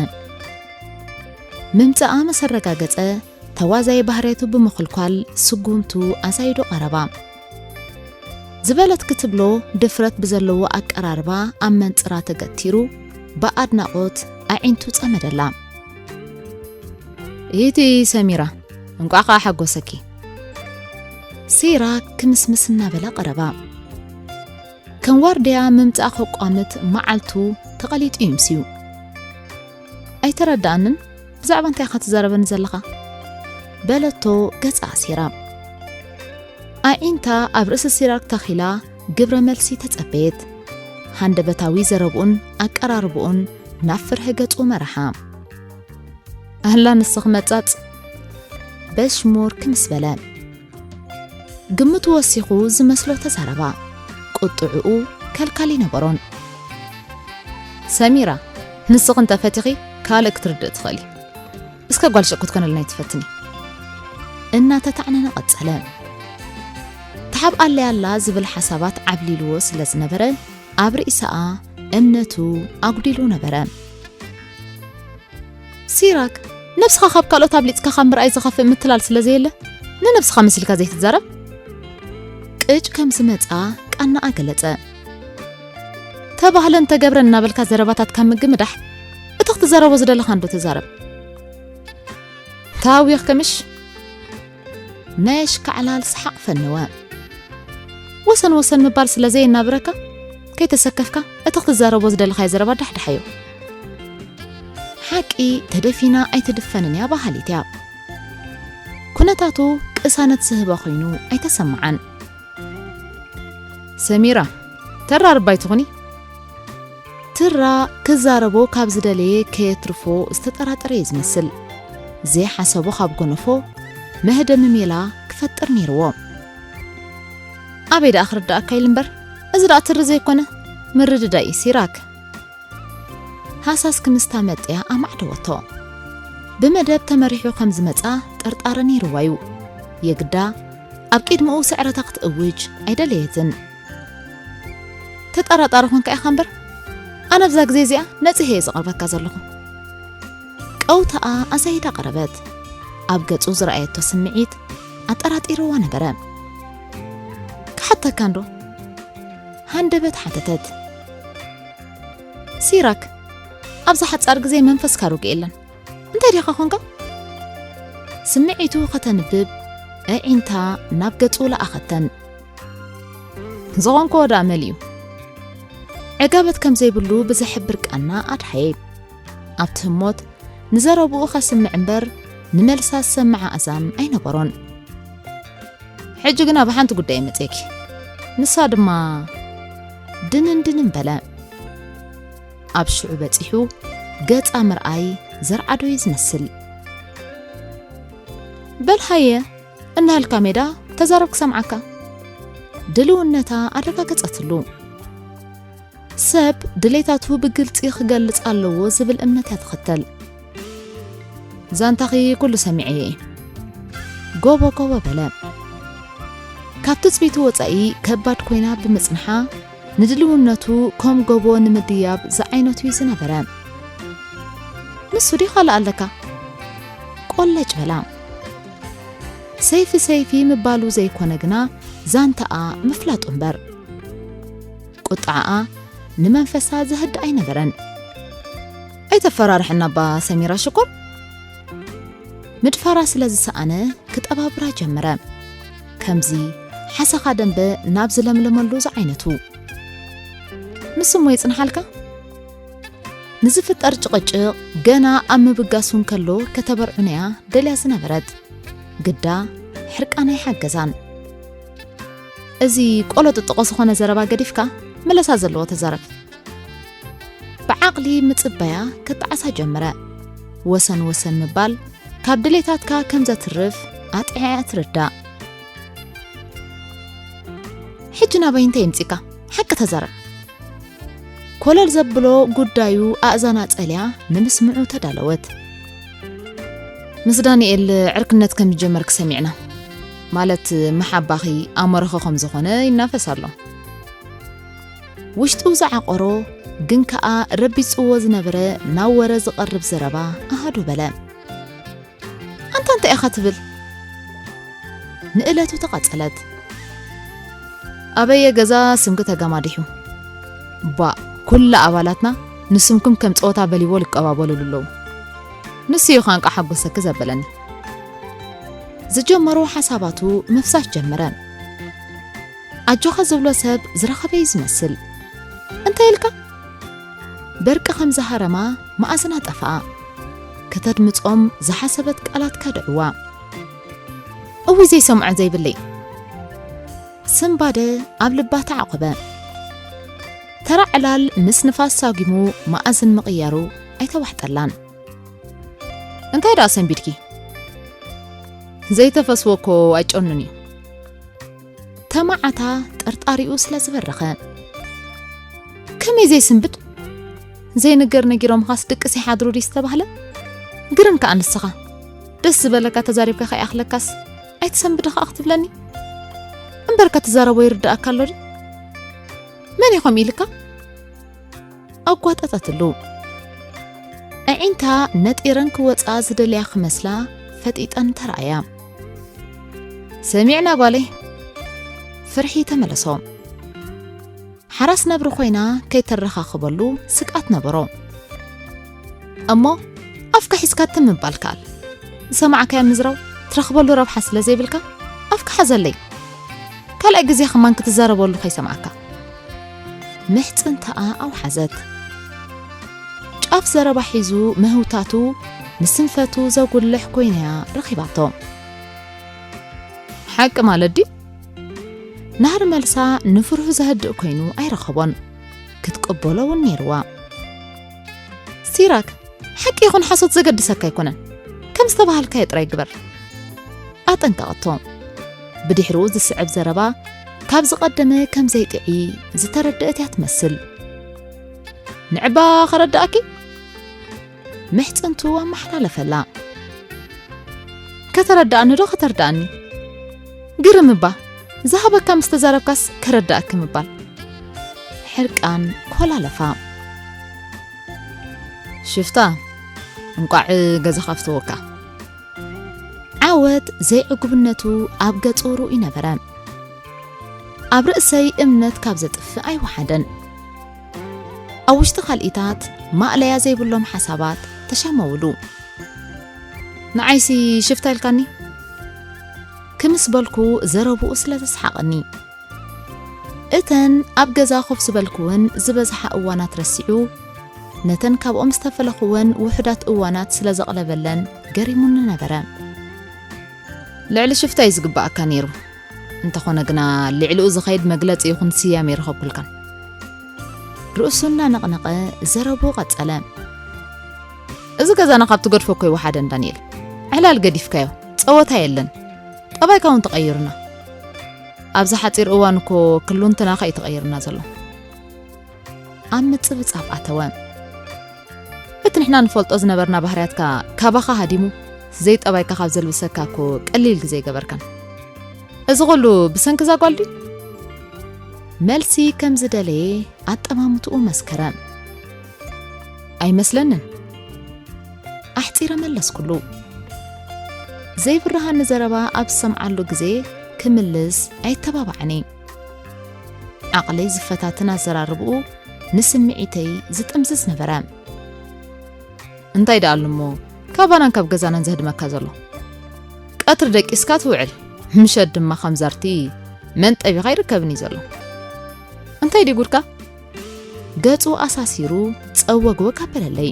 ምምጻኣ ምስ ኣረጋገጸ፣ ተዋዛይ ባህርያቱ ብምኽልኳል ስጉምቱ ኣዛይዱ ቀረባ። ዝበለት ክትብሎ ድፍረት ብዘለዎ ኣቀራርባ ኣብ መንጽራ ተገቲሩ ብኣድናቖት ኣዒንቱ ጸመደላ። ኢቲ ሰሚራ፣ እንቋዕ ከኣ ሓጎሰኪ። ሲራክ ክምስምስ እናበለ ቀረባ። ከም ዋርድያ ምምጻእ ከቋምት መዓልቱ ተቐሊጡ ይምስዩ። ኣይተረድኣንን፣ ብዛዕባ እንታይ ኢኻ ትዛረበኒ ዘለኻ? በለቶ ገጻ ኣሲራ። ኣዒንታ ኣብ ርእሲ ሲራክ ተኺላ ግብረ መልሲ ተጸበየት። ሃንደበታዊ ዘረብኡን ኣቀራርብኡን ናብ ፍርሒ ገጹ መርሓ። ኣህላ ንስኺ መጻጽ፣ በሽሙር ክምስ በለ። ግምቱ ወሲኹ ዝመስሎ ተዛረባ። ቁጥዕኡ ከልካል ይነበሮን። ሰሚራ፣ ንስኺ እንተ ፈቲኺ ካልእ ክትርድእ ትኽእሊ። እስከ ጓል ሸቁት ኮነልና ይትፈትኒ። እናተታዕነነ ቀጸለ። ተሓብኣለይ ኣላ ዝብል ሓሳባት ዓብሊልዎ ስለ ዝነበረ፣ ኣብ ርእሰኣ እምነቱ ኣጉዲሉ ነበረ። ሲራክ፣ ነብስኻ ካብ ካልኦት ኣብሊጽካ ካብ ምርኣይ ዝኸፍእ ምትላል ስለ ዘየለ፣ ንነብስኻ መሲልካ ዘይትዛረብ? ቅጭ ከም ዝመጻ ቃናኣ ገለጸ። ተባህለን ተገብረን እናበልካ ዘረባታት ካብ ምግምዳሕ፣ እቲ ክትዛረቦ ዝደለኻ እንዶ ተዛረብ። ታዊኽኪ ምሽ? ናይ ኣሽካዕላል ሰሓቕ ፈነወ። ወሰን ወሰን ምባል ስለ ዘየናብረካ፣ ከይተሰከፍካ እቲ ክትዛረቦ ዝደለኻዮ ዘረባ ዳሕዳሓዮ። ሓቂ ተደፊና ኣይትድፈንን እያ በሃሊት እያ። ኩነታቱ ቅሳነት ዝህባ ኮይኑ ኣይተሰምዓን። ሰሚራ፣ ተራርባይ ትኹኒ? ትራ ክዛረቦ ካብ ዝደለየ ከየትርፎ ዝተጠራጠረ እዩ ዝመስል። ዘይሓሰቦ ካብ ጎነፎ መህደሚ ሜላ ክፈጥር ነይርዎ። ኣበይ ደኣ ክርድኣካ ኢሉ እምበር፣ እዚ ደኣ ትሪ ዘይኮነ ምርድዳእ እዩ ሲራክ። ሃሳስ ክምስታ መጥያ ኣማዕደወቶ። ብመደብ ተመሪሑ ከም ዝመጻ ጥርጣረ ነይርዋ እዩ። የግዳ ኣብ ቅድሚኡ ስዕረታ ክትእውጅ ኣይደለየትን። ተጠራጣሪ ኾንካ ኢኻ እምበር፣ ኣነ ኣብዛ ግዜ እዚኣ ነጺሀ እየ ዝቐርበካ ዘለኹ። ቀውታኣ ኣዛይዳ ቀረበት። ኣብ ገጹ ዝረኣየቶ ስምዒት ኣጠራጢርዋ ነበረ። ክሓተካ እንዶ? ሃንደበት ሓተተት። ሲራክ፣ ኣብዛ ሓጻር ግዜ መንፈስካ ርጉእ የለን። እንታይ ዲኻ ኾንካ? ስምዒቱ ከተንብብ ኣዒንታ ናብ ገጹ ለኣኸተን። ዝኾንክዎ ደኣ መሊኡ። ዕጋበት ከም ዘይብሉ ብዝሕብር ቃና ኣድሓየ። ኣብቲ ህሞት ንዘረብኡ ከስምዕ እምበር ንመልሳ ዝሰምዓ ኣእዛን ኣይነበሮን። ሕጂ ግና ብሓንቲ ጉዳይ መጽየኪ። ንሳ ድማ ድንን ድንን በለ። ኣብ ሽዑ በጺሑ ገጻ ምርኣይ ዘርዓዶ እዩ ዝመስል። በል ሃየ፣ እናሃልካ ሜዳ ተዛረብ ክሰምዓካ። ድልውነታ ኣረጋገጸትሉ። ሰብ ድሌታቱ ብግልጺ ክገልጽ ኣለዎ ዝብል እምነት እያ ትኽተል። ዛንታኺ ኩሉ ሰሚዐ እየ። ጎቦ ጎቦ በለ። ካብ ትጽቢቱ ወጻኢ ከባድ ኮይና ብምጽንሓ ንድልውነቱ ከም ጎቦ ንምድያብ ዝዓይነቱ እዩ ዝነበረ። ንሱ ድዩ ካልእ ኣለካ? ቆለጭ በላ። ሰይፊ ሰይፊ ምባሉ ዘይኮነ ግና ዛንታኣ ምፍላጡ እምበር። ቁጥዓኣ ንመንፈሳ ዘህድእ ኣይነበረን። ኣይተፈራርሕና እባ ሰሚራ ሽኮር። ምድፋራ ስለ ዝሰኣነ ክጠባብራ ጀመረ። ከምዚ ሓሰኻ ደንበ ናብ ዝለምለመሉ ዝዓይነቱ። ንሱ እሞ ይጽንሓልካ? ንዝፍጠር ጭቕጭቕ ገና ኣብ ምብጋሱ እንከሎ ከተበርዕኖ'ያ ደልያ ዝነበረት። ግዳ ሕርቃና ኣይሓገዛን። እዚ ቆሎ ጥጥቖ ዝኾነ ዘረባ ገዲፍካ መለሳ ዘለዎ ተዛረብ። ብዓቕሊ ምጽባያ ከጣዕሳ ጀመረ። ወሰን ወሰን ምባል ካብ ድሌታትካ ከም ዘትርፍ ኣጥዕያ ትርዳእ። ሕጂ ናበይ እንታይ የምጺእካ? ሓቂ ተዛረብ። ኮለል ዘብሎ ጉዳዩ ኣእዛና ጸልያ ንምስምዑ ተዳለወት። ምስ ዳንኤል ዕርክነት ከም ዝጀመርክ ሰሚዕና። ማለት መሓባኺ ኣሞረኸ ከም ዝኾነ ይናፈስ ኣሎ። ውሽጡ ዝዓቆሮ ግን ከኣ ረቢጽዎ ዝነበረ ናብ ወረ ዝቐርብ ዘረባ ኣሃዱ በለ። ኣንታ እንታይ ኢኻ ትብል? ንእለቱ ተቓጸለት። ኣበየ ገዛ ስምኪ ተጋማዲሑ። ባ፣ ኩላ ኣባላትና ንስምኩም ከም ጸወታ ቨሊቦል ይቀባበሉሉ ኣለዉ። ንሱ እዩ ኻንቃ ሓጎሰኪ ዘበለኒ። ዝጀመሮ ሓሳባቱ ምፍሳስ ጀመረ። ኣጆኻ ዝብሎ ሰብ ዝረኸበ እዩ ዝመስል። እንታይ ኢልካ? በርቂ ከም ዝሃረማ መኣዝና ጠፍኣ። ከተድምጾም ዝሓሰበት ቃላት ከድዕዋ። እውይ ዘይሰምዖ ዘይብለይ። ስንባደ ኣብ ልባ ተዓቖበ። ተራ ዕላል ምስ ንፋስ ሳጒሙ መኣዝን ምቕያሩ ኣይተዋሕጠላን። እንታይ ደኣ ሰንቢድኪ? ዘይተፈስዎ እኮ ኣይጨኑን እዩ። ተማዓታ ጥርጣሪኡ ስለ ዝበረኸ። ከመይ ዘይስንብድ? ዘይንገር ነጊሮምኻስ ድቅስ ይሓድሩ ድዩ ዝተባህለ? ግርም ከኣ ንስኻ። ደስ ዝበለካ ተዛሪብካ ከይኣኽለካስ ኣይትሰንብድ ኸኣ ክትብለኒ? እምበርከ ትዛረቦ ይርድኣካ ኣሎ ድዩ? መን እዩ ከምኡ ኢልካ? ኣጓጠጠትሉ። ኣዒንታ ነጢረን ክወጻ ዝደልያ ክመስላ ፈጢጠን ተራእያ። ሰሚዕና ጓለይ። ፍርሒ ተመለሶ። ሓራስ ነብሪ ኮይና ከይተረኻኽበሉ ስግኣት ነበሮ። እሞ ኣፍካ ሒዝካ ትም ምባል ከኣል። ዝሰማዕካዮ ምዝራብ ትረኽበሉ ረብሓ ስለ ዘይብልካ ኣፍካ ሓዘለይ። ካልኣይ ግዜ ከማን ክትዛረበሉ ከይሰማዕካ። ምሕጽንታኣ ኣውሓዘት። ጫፍ ዘረባ ሒዙ ምህውታቱ ንስንፈቱ ዘጉልሕ ኮይናያ ረኺባቶ። ሓቂ ማለት ድዩ? ናህሪ መልሳ ንፍርሁ ዘህድእ ኮይኑ ኣይረኸቦን። ክትቅበሎ እውን ነይርዋ። ሲራክ፣ ሓቂ ይኹን ሓሶት ዘገድሰካ ኣይኮነን። ከም ዝተባሃልካዮ ጥራይ ግበር። ኣጠንቀቐቶ። ብድሕሪኡ ዝስዕብ ዘረባ ካብ ዝቐደመ ከም ዘይጥዒ ዝተረደአት እያ ትመስል። ንዕባ ከረድኣኪ? ምሕጽንቱ ኣመሓላለፈላ። ከተረድኣኒ ዶ ከተርድኣኒ? ግርም እባ፣ ዝሃበካ ምስ ተዛረብካስ ከረድኣኪ ምባል። ሕርቃን ኮላለፋ። ሽፍታ፣ እንቋዕ ገዛኻ ፍተወካ። ዓወት ዘይዕጉብነቱ ኣብ ገጹ ርኡይ ነበረ። ኣብ ርእሰይ እምነት ካብ ዘጥፍእ ኣይወሓደን። ኣብ ውሽጢ ካልኢታት ማእለያ ዘይብሎም ሓሳባት ተሻመውሉ። ንዓይሲ ሽፍታ ኢልካኒ? ክምስ በልኩ ዘረብኡ ስለ ዘስሓቐኒ። እተን ኣብ ገዛ ኮፍ ዝበልኩወን ዝበዝሓ እዋናት ረሲዑ፣ ነተን ካብኦም ዝተፈለኽወን ውሑዳት እዋናት ስለ ዘቕለበለን ገሪሙኒ ነበረ። ልዕሊ ሽፍታ እዩ ዝግባኣካ ነይሩ። እንተኾነ ግና ልዕሊኡ ዝኸይድ መግለጺ ይኹን ስያሜ ይረኸብኩልካን። ርእሱ እናነቕነቐ ዘረብኡ ቀጸለ። እዚ ገዛና ካብ ትገድፎ እኮ ይወሓደን ዳንኤል። ዕላል ገዲፍካዮ። ጸወታ የለን። ጠባይካ እውን ተቐይሩና። ኣብዚ ሓጺር እዋን እኮ ክሉንትናኻ እዩ ተቐይርና ዘሎ። ኣብ ምጽብጻብ ኣተወ። እቲ ንሕና ንፈልጦ ዝነበርና ባህርያትካ ካባኻ ሃዲሙ ዘይጠባይካ ካብ ዘልብሰካ እኮ ቀሊል ግዜ ኣይገበርካን። እዚ ኹሉ ብሰንኪ እዛ ጓል ድዩ? መልሲ ከም ዝደለየ ኣጠማምትኡ መስከረ። ኣይመስለንን። ኣሕጺረ መለስኩሉ። ዘይብርሃኒ ዘረባ ኣብ ዝሰምዓሉ ግዜ ክምልስ ኣይተባባዕኒ። ዓቕለይ ዝፈታትን ኣዘራርብኡ ንስምዒተይ ዝጥምዝዝ ነበረ። እንታይ ደኣ ኣሎ እሞ ካባናን ካብ ገዛናን ዘህድመካ ዘሎ? ቀትሪ ደቂስካ ትውዕል፣ ምሸት ድማ ከም ዛርቲ መንጠቢኻ ይርከብን እዩ ዘሎ። እንታይ ድዩ ጉድካ? ገጹ ኣሳሲሩ ጸወግወግ ኣበለለይ።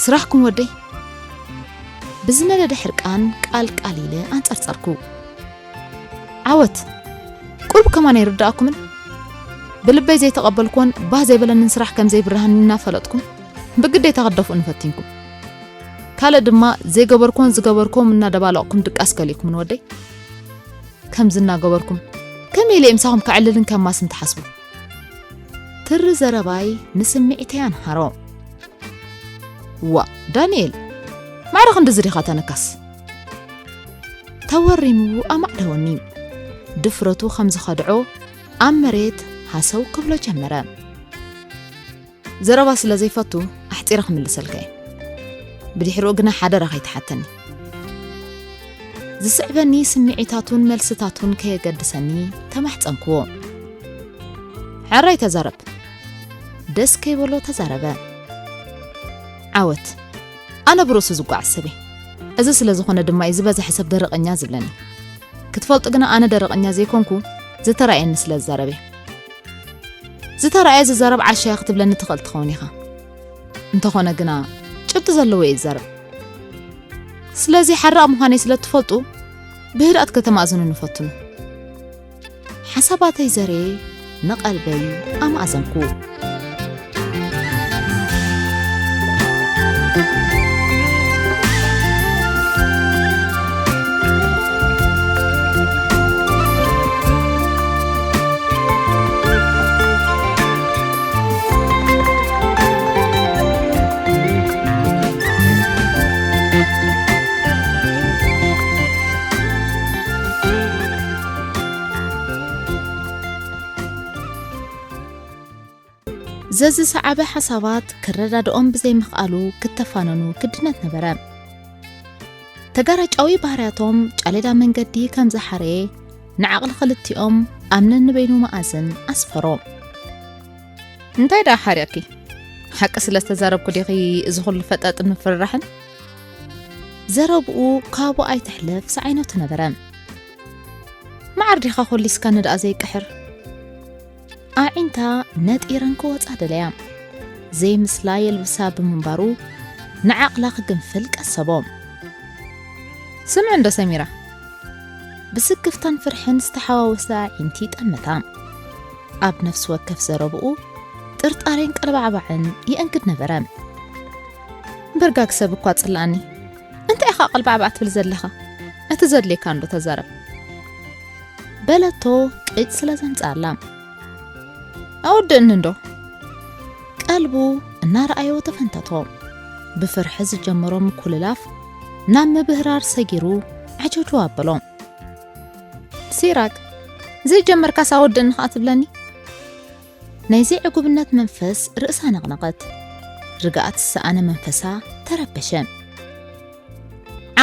ስራሕኩም ወደይ። ብዝነደደ ሕርቃን ቃል ቃል ኢለ ኣንጸርጸርኩ። ዓወት፣ ቁሩብ ከማን ኣይርድኣኩምን? ብልበይ ዘይተቐበልኩዎን ባህ ዘይበለንን ስራሕ ከም ዘይብርሃኒ እናፈለጥኩም ብግዴታ ክትደፍኡኒ ፈቲንኩም። ካልእ ድማ ዘይገበርኩዎን ዝገበርኩዎም እናደባለቕኩም ድቃስ ከሊእኩምን ወደይ። ከምዚ እናገበርኩም ከመይ ኢለ ምሳኹም ከዕልልን ከማስን ትሓስቡ? ትሪ ዘረባይ ንስምዒተይ ኣንሃሮ። ዋ ዳንኤል፣ ማዕረ ክንድዚ ዲኻ ተነካስ? ተወሪሙ ኣማዕደወኒ። ድፍረቱ ከም ዝኸድዖ ኣብ መሬት ሃሰው ክብሎ ጀመረ። ዘረባ ስለ ዘይፈቱ ኣሕጺረ ክምልሰልካ እየ። ብድሕሪኡ ግና ሓደራ ከይትሓተኒ። ዝስዕበኒ ስምዒታቱን መልስታቱን ከየገድሰኒ ተማሕጸንክዎ። ሕራይ ተዛረብ። ደስ ከይበሎ ተዛረበ። ዓወት፣ ኣነ ብርእሱ ዝጓዓዝ ሰብ እየ። እዚ ስለ ዝኾነ ድማ እዩ ዝበዝሐ ሰብ ደረቐኛ ዝብለኒ። ክትፈልጡ ግና ኣነ ደረቐኛ ዘይኮንኩ ዝተራእየኒ ስለ ዝዛረብ እየ። ዝተራእየ ዝዛረብ ዓሻ ክትብለኒ ትኽእል ትኸውን ኢኻ። እንተኾነ ግና ጭብጢ ዘለዎ እየ ዝዛረብ። ስለዚ ሓራቕ ምዃነይ ስለ እትፈልጡ ብህድኣት ከተማእዝኑኒ ፈትኑ። ሓሳባተይ ዘርየ ንቐልበይ ኣማእዘንኩ። ዘዝሰዓበ ሓሳባት ክረዳድኦም ብዘይምኽኣሉ ክተፋነኑ ግድነት ነበረ። ተጋራጫዊ ባህርያቶም ጫሌዳ መንገዲ ከም ዝሓረየ ንዓቕሊ ክልቲኦም ኣብ ነንበይኑ መኣዝን ኣስፈሮ። እንታይ ደኣ ሓርያኪ? ሓቂ ስለ ዝተዛረብኩ ዲኺ እዚ ኹሉ ፈጠጥን ምፍርራሕን? ዘረብኡ ካብኡ ኣይትሕለፍ ዝዓይነቱ ነበረ። መዓር ዲኻ ኮሊስካኒ ደኣ ዘይቅሕር? ኣዒንታ ነጢረን ክወጻ ደለያ። ዘይምስላ የልብሳ ብምንባሩ ንዓቕላ ክግንፍል ቀሰቦ። ስምዒ እንዶ ሰሚራ። ብስክፍታን ፍርሕን ዝተሓዋወሰ ኣዒንቲ ጠመታ። ኣብ ነፍሲ ወከፍ ዘረብኡ ጥርጣሬን ቀልባዕባዕን ይእንግድ ነበረ። በርጋግ ሰብ እኳ ጽላኣኒ። እንታይ ኢኻ ቀልባዕባዕ ትብል ዘለኻ? እቲ ዘድልየካ እንዶ ተዛረብ። በለቶ ቅጭ ስለ ዘምጽኣላ። ኣወድእኒ እንዶ? ቀልቡ እናረኣዮ ተፈንተቶ። ብፍርሒ ዝጀመሮ ምኩልላፍ ናብ ምብህራር ሰጊሩ ዓጀውጀው ኣበሎ። ሲራክ፣ ዘይጀመርካስ ኣወድእኒ ኸኣ ትብለኒ? ናይ ዘይዕጉብነት መንፈስ ርእሳ ነቕነቐት። ርግኣት ዝሰኣነ መንፈሳ ተረበሸ።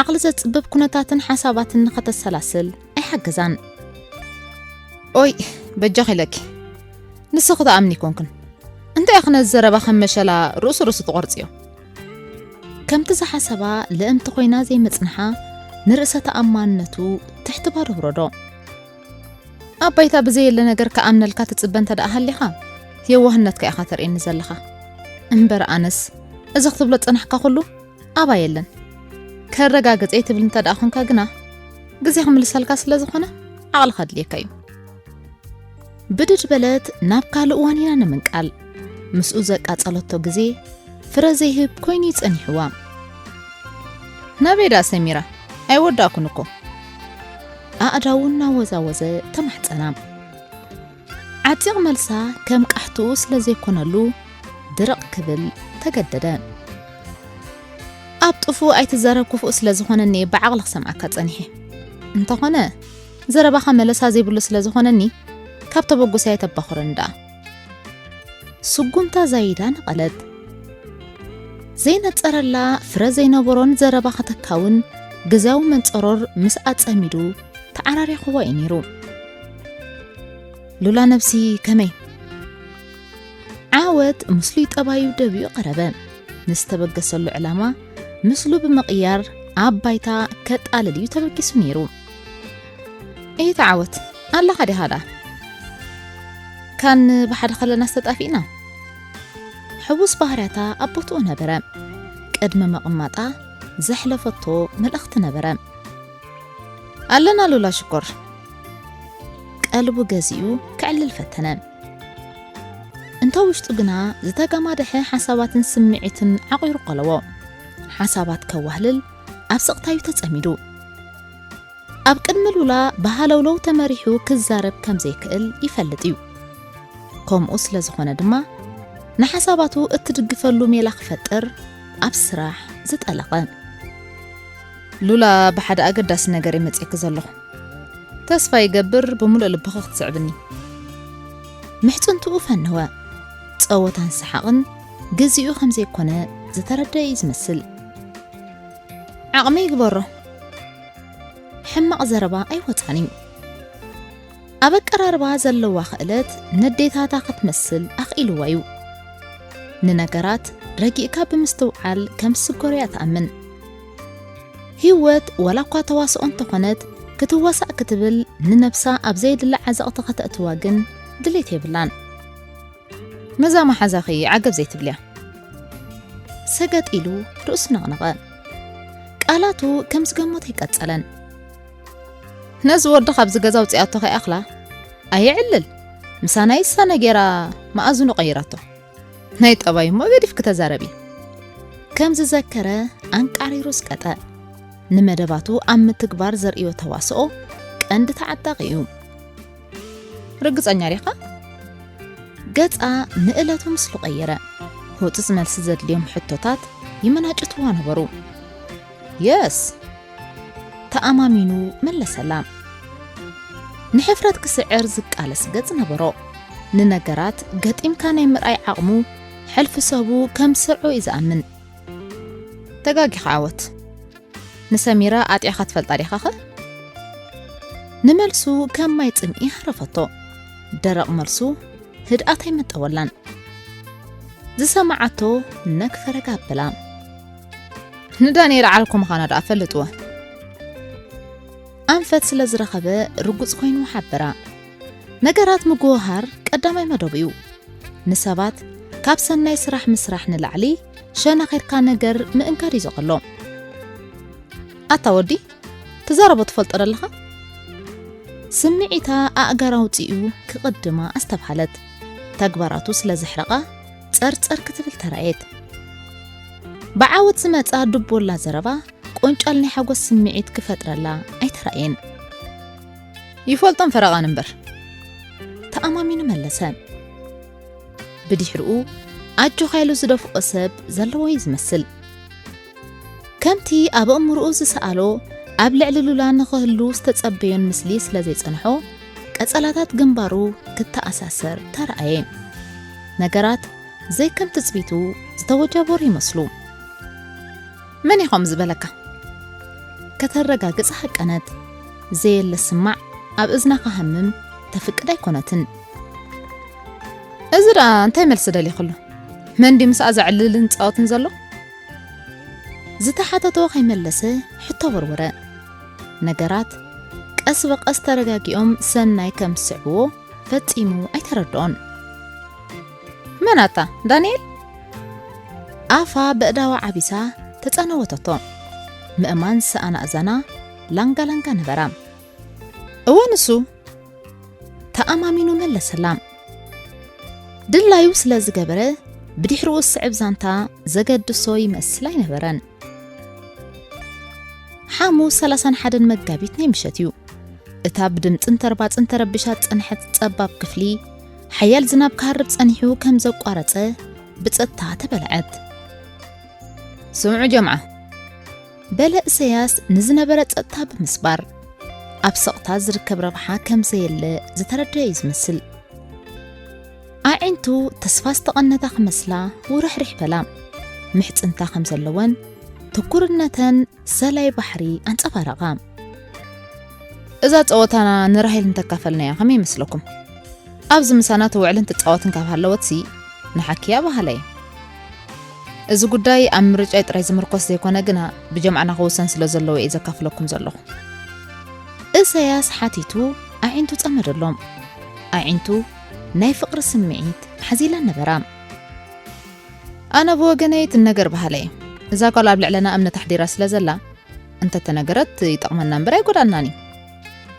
ዓቕሊ ዘጽብብ ኩነታትን ሓሳባትን ንኸተሰላስል ኣይሓገዛን። ኦይ፣ በጃኺ ኢለኪ። ንስኺ ትኣምኒ ኣይኮንክን። እንታይ ኢኺ ነዚ ዘረባ ከም መሸላ ርእሱ ርእሱ ትቖርጽዮ? ከምቲ ዝሓሰባ ልእምቲ ኮይና ዘይምጽንሓ ንርእሰ ተኣማንነቱ ትሕቲ ባዶ ብረዶ። ኣብ ባይታ ብዘየለ ነገር ክኣምነልካ ትጽበ እንተ ደኣ ሃሊኻ፣ የዋህነትካ ኢኻ ተርእየኒ ዘለኻ። እምበር ኣነስ፣ እዚ ክትብሎ ጸናሕካ ኩሉ ኣባ የለን። ከረጋግጸ ትብል እንተ ደኣ ኾንካ ግና፣ ግዜ ክምልሰልካ ስለ ዝኾነ፣ ዓቕልኻ ድልየካ እዩ። ብድድ በለት ናብ ካልእ ዋኒና ንምንቃል። ምስኡ ዘቃጸለቶ ግዜ ፍረ ዘይህብ ኮይኑ ይጸኒሕዋ። ናበይ ደኣ ሰሚራ? ኣይወዳእኩን እኮ። ኣእዳዉ እናወዛወዘ ተማሕጸና። ዓጺቕ መልሳ ከም ቃሕትኡ ስለ ዘይኮነሉ ድርቕ ክብል ተገደደ። ኣብ ጥፉእ ኣይትዛረብ ክፉእ ስለ ዝኾነኒ ብዓቕሊ ክሰምዓካ ጸኒሐ። እንተኾነ ዘረባኻ መለሳ ዘይብሉ ስለ ዝኾነኒ ካብ ተበጉሰ ኣይተባኹረኒ ደኣ። ስጉምታ ዛይዳ ነቐለት። ዘይነጸረላ ፍረ ዘይነበሮን ዘረባ ከተካውን ግዝያዊ መንጸሮር ምስ ኣጸሚዱ ተዓራሪኽዋ እዩ ነይሩ። ሉላ ነብሲ ከመይ? ዓወት ምስሉይ ጠባዩ ደብዩ ቀረበ። ንዝተበገሰሉ ዕላማ ምስሉ ብምቕያር ኣብ ባይታ ከጣልል እዩ ተበጊሱ ነይሩ። እሂ ተዓወት፣ ኣለኻ ዲኻ ደኣ? ካን ብሓደ ከለናስ ተጣፊእና? ሕቡስ ባህርያታ ኣብ ቦትኡ ነበረ። ቅድሚ ምቕማጣ ዘሕለፈቶ መልእኽቲ ነበረ። ኣለና ሉላ ሽኮር። ቀልቡ ገዚኡ ክዕልል ፈተነ። እንተ ውሽጡ ግና ዝተጋማደሐ ሓሳባትን ስምዒትን ዓቒሩ ቆለዎ። ሓሳባት ከዋህልል ኣብ ስቕታዩ ተጸሚዱ። ኣብ ቅድሚ ሉላ ብሃለውለው ተመሪሑ ክዛረብ ከም ዘይክእል ይፈልጥ እዩ። ከምኡ ስለ ዝኾነ ድማ ንሓሳባቱ እትድግፈሉ ሜላ ክፈጥር ኣብ ስራሕ ዝጠለቐ። ሉላ፣ ብሓደ ኣገዳሲ ነገር እየ መጺእኪ ዘለኹ። ተስፋ ይገብር ብምሉእ ልብኺ ክትስዕብኒ። ምሕጽንትኡ ፈነወ። ጸወታን ሰሓቕን ግዜኡ ከም ዘይኮነ ዝተረደአ እዩ ዝመስል። ዓቕሚ ይግበሮ። ሕማቕ ዘረባ ኣይወጻን እዩ። ኣብ ኣቀራርባ ዘለዋ ክእለት ነዴታታ ክትመስል ኣኽኢልዋ እዩ። ንነገራት ረጊእካ ብምስትውዓል ከም ዝስገሮ እያ ትኣምን። ህይወት ዋላ እኳ ተዋስኦ እንተኾነት፣ ክትዋሳእ ክትብል ንነብሳ ኣብ ዘየድሊ ዓዘቕቲ ከተእትዋ ግን ድሌት የብላን። ነዛ መሓዛኺ ዓገብ ዘይትብልያ። ሰገጥ ኢሉ ርእሱ ነቕነቐ። ቃላቱ ከም ዝገመቶ ኣይቀጸለን። ነዚ ወዲ ካብዚ ገዛ ኣውጺኣቶ ከይኣኽላ ኣየዕልል። ምሳና ይሳነ ጌራ መኣዝኑ ቀይራቶ። ናይ ጠባይ እሞ ገዲፍኪ ተዛረቢ። ከም ዝዘከረ ኣንቃሪሩ ስቀጠ። ንመደባቱ ኣብ ምትግባር ዘርእዮ ተዋስኦ ቀንዲ ተዓጣቒ እዩ። ርግጸኛ ዲኻ? ገጻ ንእለቱ ምስሉ ቀየረ። ህጹጽ መልሲ ዘድልዮም ሕቶታት ይመናጭትዋ ነበሩ። የስ፣ ተኣማሚኑ መለሰላ። ንሕፍረት ክስዕር ዝቃለስ ገጽ ነበሮ። ንነገራት ገጢምካ ናይ ምርኣይ ዓቕሙ ሕልፊ ሰቡ ከም ስርዖ እዩ ዝኣምን። ተጋጊኻ ዓወት። ንሰሚራ ኣጢዕኻ ትፈልጣ ዲኻኸ? ንመልሱ ከም ማይ ጽምኢ ሃረፈቶ። ደረቕ መልሱ ህድኣት ኣይመጠወላን። ዝሰማዓቶ ነክ ፈረጋ ኣበላ። ንዳንኤል ዓርኩ ምዃና ደኣ ፈልጥዎ። ኣንፈት ስለ ዝረኸበ ርጉጽ ኮይኑ ሓበራ። ነገራት ምግውሃር ቀዳማይ መደቡ እዩ። ንሰባት ካብ ሰናይ ስራሕ ምስራሕ ንላዕሊ ሸነኺርካ ነገር ምእንጋድ እዩ ዘቐሎ። ኣታ ወዲ፣ ትዛረቦ ትፈልጦ ደለኻ? ስምዒታ ኣእጋር ኣውጺኡ ክቕድማ ኣስተብሃለት። ተግባራቱ ስለ ዘሕረቓ ጸርጸር ክትብል ተራእየት። ብዓወት ዝመጻ ድቦላ ዘረባ ቆንጫል ናይ ሓጎስ ስምዒት ክፈጥረላ ኣይተራእየን። ይፈልጦም ፈረቓን እምበር። ተኣማሚኑ መለሰ። ብድሕሪኡ ኣጆኻ ኢሉ ዝደፍኦ ሰብ ዘለዎ እዩ ዝመስል። ከምቲ ኣብ ኣእምሮኡ ዝሰኣሎ ኣብ ልዕሊ ሉላ ንኽህሉ ዝተጸበዮን ምስሊ ስለ ዘይጸንሖ፣ ቀጸላታት ግንባሩ ክተኣሳሰር ተራእየ። ነገራት ዘይከም ትጽቢቱ ዝተወጃበሩ ይመስሉ። መን እዩ ከምኡ ዝበለካ? ከተረጋግጽ ሃቀነት። ዘየለ ስማዕ ኣብ እዝና ክሃምም ተፍቅድ ኣይኮነትን። እዚ ደኣ እንታይ መልሲ ደሊኽሉ? መን ድዩ ምስኣ ዘዕልልን ዝጻወትን ዘሎ? ዝተሓተቶ ከይመለሰ ሕቶ ወርወረ። ነገራት ቀስ ብቐስ ተረጋጊኦም ሰናይ ከም ዝስዕብዎ ፈጺሙ ኣይተረድኦን። መን ኣታ? ዳንኤል? ኣፋ በእዳዋ ዓቢሳ ተጸነወተቶ። ምእማን ዝሰኣና ኣእዛና ላንጋ ላንጋ ነበራ። እወ፣ ንሱ ተኣማሚኑ መለሰላ። ድላዩ ስለ ዝገበረ ብድሕሪኡ ዝስዕብ ዛንታ ዘገድሶ ይመስል ኣይነበረን። ሓሙስ ሰላሳን ሓደን መጋቢት ናይ ምሸት እዩ። እታ ብድምጽን ተርባጽን ተረቢሻ ዝጸንሐት ጸባብ ክፍሊ፣ ሓያል ዝናብ ክሃርብ ጸኒሑ ከም ዘቋረጸ ብጸጥታ ተበልዐት። ስምዑ ጀምዓ፣ በለ እሰያስ ንዝነበረ ጸጥታ ብምስባር፣ ኣብ ስቕታ ዝርከብ ረብሓ ከም ዘየለ ዝተረድአ እዩ ዝመስል። ኣዒንቱ ተስፋ ዝተቐነታ ክመስላ ውርሕርሕ በላ። ምሕጽንታ ከም ዘለወን ትኩርነተን ሰላይ ባሕሪ ኣንጸባረቓ። እዛ ጸወታና ንራሄል እንተካፈልናያ ከመይ ይመስለኩም? ኣብዚ ምሳና ትውዕልን ትጻወትን ካብ ሃለወትሲ ንሓኪያ በሃላይ። እዚ ጉዳይ ኣብ ምርጫይ ጥራይ ዝምርኮስ ዘይኮነ ግና ብጀምዓና ክውሰን ስለ ዘለዎ እየ ዘካፍለኩም ዘለኹ። እሰያስ ሓቲቱ ኣዒንቱ ጸመደሎም። ኣዒንቱ ናይ ፍቕሪ ስምዒት ሓዚለን ነበራ። ኣነ ብወገነይ ትነገር በሃላይ። እዛ ጓል ኣብ ልዕለና እምነት ኣሕዲራ ስለ ዘላ እንተተነገረት ይጠቕመና እምበር ኣይጎዳናን እዩ።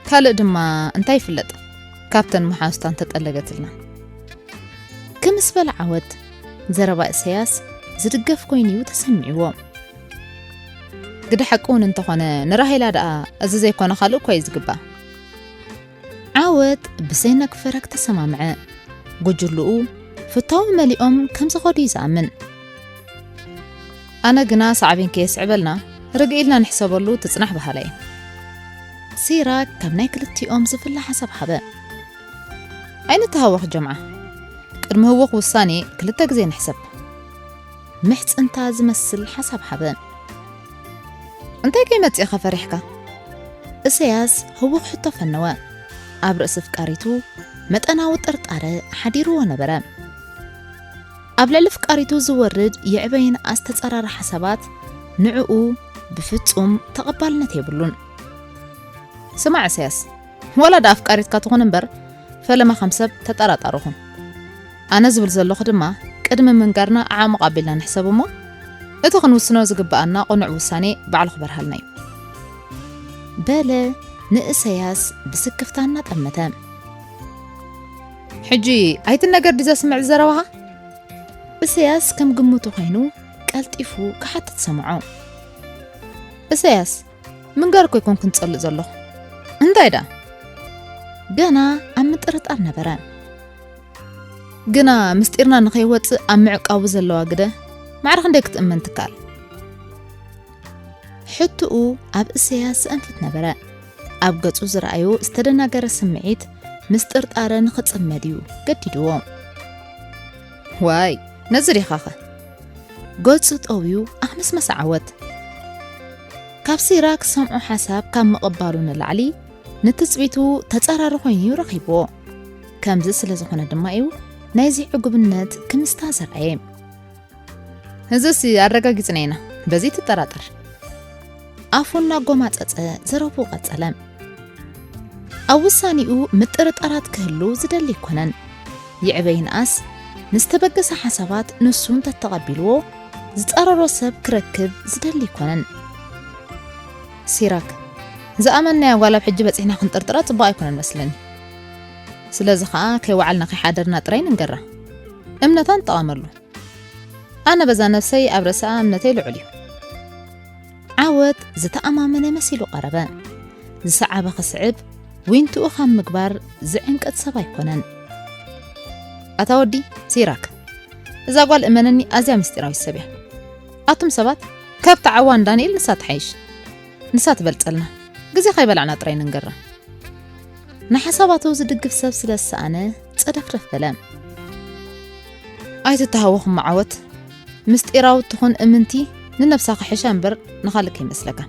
ካልእ ድማ እንታይ ይፍለጥ፣ ካብተን መሓዙታ እንተጠለገትልና። ክምስ በለ ዓወት፣ ዘረባ እሰያስ ዝድገፍ ኮይኑ እዩ ተሰሚዕዎ። ግደ ሓቂ እውን እንተኾነ ንራሄላ ደኣ እዚ ዘይኮነ ካልእ እኳ እዩ ዝግባእ። ዓወት ብሰይነክ ፈረክ ተሰማምዐ። ጉጅልኡ ፍታዊ መሊኦም ከም ዝኸዱ እዩ ዝኣምን። ኣነ ግና ሳዕቤን ከየስዕበልና ርግእ ኢልና ንሕሰበሉ ትጽናሕ በሃላይ። ሲራክ ካብ ናይ ክልቲኦም ዝፍለ ሓሳብ ሃበ። ኣይንተሃወኽ ጀምዓ። ቅድሚ ህውኽ ውሳኔ ክልተ ግዜ ንሕሰብ። ምሕጽንታ ዝመስል ሓሳብ ሃበ። እንታይ ከይመጽእኻ ፈሪሕካ? እሰያስ ህውኽ ሕቶ ፈነወ። ኣብ ርእሲ ኣፍቃሪቱ መጠናዊ ጥርጣረ ሓዲርዎ ነበረ። ኣብ ልዕሊ ኣፍቃሪቱ ዝወርድ የዕበይን ኣስተጻራሪ ሓሳባት ንዕኡ ብፍጹም ተቐባልነት የብሉን። ስማዕ እሰያስ፣ ዋላ ደኣ ኣፍቃሪትካ ትኹን እምበር፣ ፈለማ ከም ሰብ ተጠራጣርኹን። ኣነ ዝብል ዘለኹ ድማ፣ ቅድሚ ምንጋርና ኣዕሙቕ ኣቢልና ንሕሰብ እሞ፣ እቲ ክንውስኖ ዝግብኣና ቅኑዕ ውሳኔ ባዕሉ ክበርሃልና እዩ። በለ ንእሰያስ ብስክፍታ እናጠመተ። ሕጂ ኣይትነገር ድዩ ዘስምዕ ዘረባኻ? እሰያስ ከም ግምቱ ኮይኑ ቀልጢፉ ክሓትት ሰምዖ። እሰያስ፣ ምንጋር እኮ ኣይኮንኩን ዝጸልእ ዘለኹ። እንታይ ደኣ? ገና ኣብ ምጥርጣር ነበረ። ግና ምስጢርና ንኸይወጽእ ኣብ ምዕቃቡ ዘለዋ ግደ ማዕረ ክንደይ ክትእመን ትከኣል? ሕትኡ ኣብ እሰያስ ዘእንፍት ነበረ። ኣብ ገጹ ዝረኣዮ ዝተደናገረ ስምዒት ምስ ጥርጣረ ንኽጽመድ እዩ ገዲድዎ። ዋይ፣ ነዚ ዲኻኸ? ገጹ ጠውዩ ኣኽመስመሰ ዓወት። ካብ ሲራክ ዝሰምዖ ሓሳብ ካብ ምቕባሉ ንላዕሊ፣ ንትጽቢቱ ተጻራሪ ኮይኑ እዩ ረኺብዎ። ከምዚ ስለ ዝኾነ ድማ እዩ ናይዚ ዕጉብነት ክምስታ ዘርኣየ። እዚስ ኣረጋጊጽና ኢና፣ በዚ ትጠራጠር። ኣፉ እናጎማጸጸ ዘረብኡ ቀጸለ። ኣብ ውሳኔኡ ምጥርጣራት ክህሉ ዝደሊ ኣይኮነን። ይዕበ ይንኣስ፣ ንዝተበገሰ ሓሳባት ንሱ እንተተቐቢልዎ፣ ዝጸረሮ ሰብ ክረክብ ዝደሊ ኣይኮነን። ሲራክ፣ ዝኣመንናያ ጓል ኣብ ሕጂ በጺሕና ክንጥርጥራ ጽቡቕ ኣይኮነን መስለኒ። ስለዚ ኸኣ ከይወዓልና ከይሓደርና ጥራይ ንንገራ። እምነታ ንጠቐመሉ። ኣነ በዛ ነብሰይ ኣብ ርእሰኣ እምነተይ ልዑል እዩ። ዓወት ዝተኣማመነ መሲሉ ቀረበ። ዝሰዓበ ክስዕብ፣ ዊንትኡ ካብ ምግባር ዝዕንቀት ሰብ ኣይኮነን። ኣታ ወዲ ሲራክ፣ እዛ ጓል እመነኒ ኣዝያ ምስጢራዊት ሰብ እያ። ኣቱም ሰባት፣ ከብቲ ዓዋን ዳንኤል ንሳ ትሓይሽ። ንሳ ትበልጸልና። ግዜ ከይበላዕና ጥራይ ንንገራ። ንሓሳባቱ ዝድግፍ ሰብ ስለ ዝሰኣነ ጸደፍደፍ በለ። ኣይትተሃወኽ እሞ ዓወት፣ ምስጢራዊት ትኹን እምንቲ ንነብሳ ክሕሻ እምበር ንኻልእ ከይመስለካ።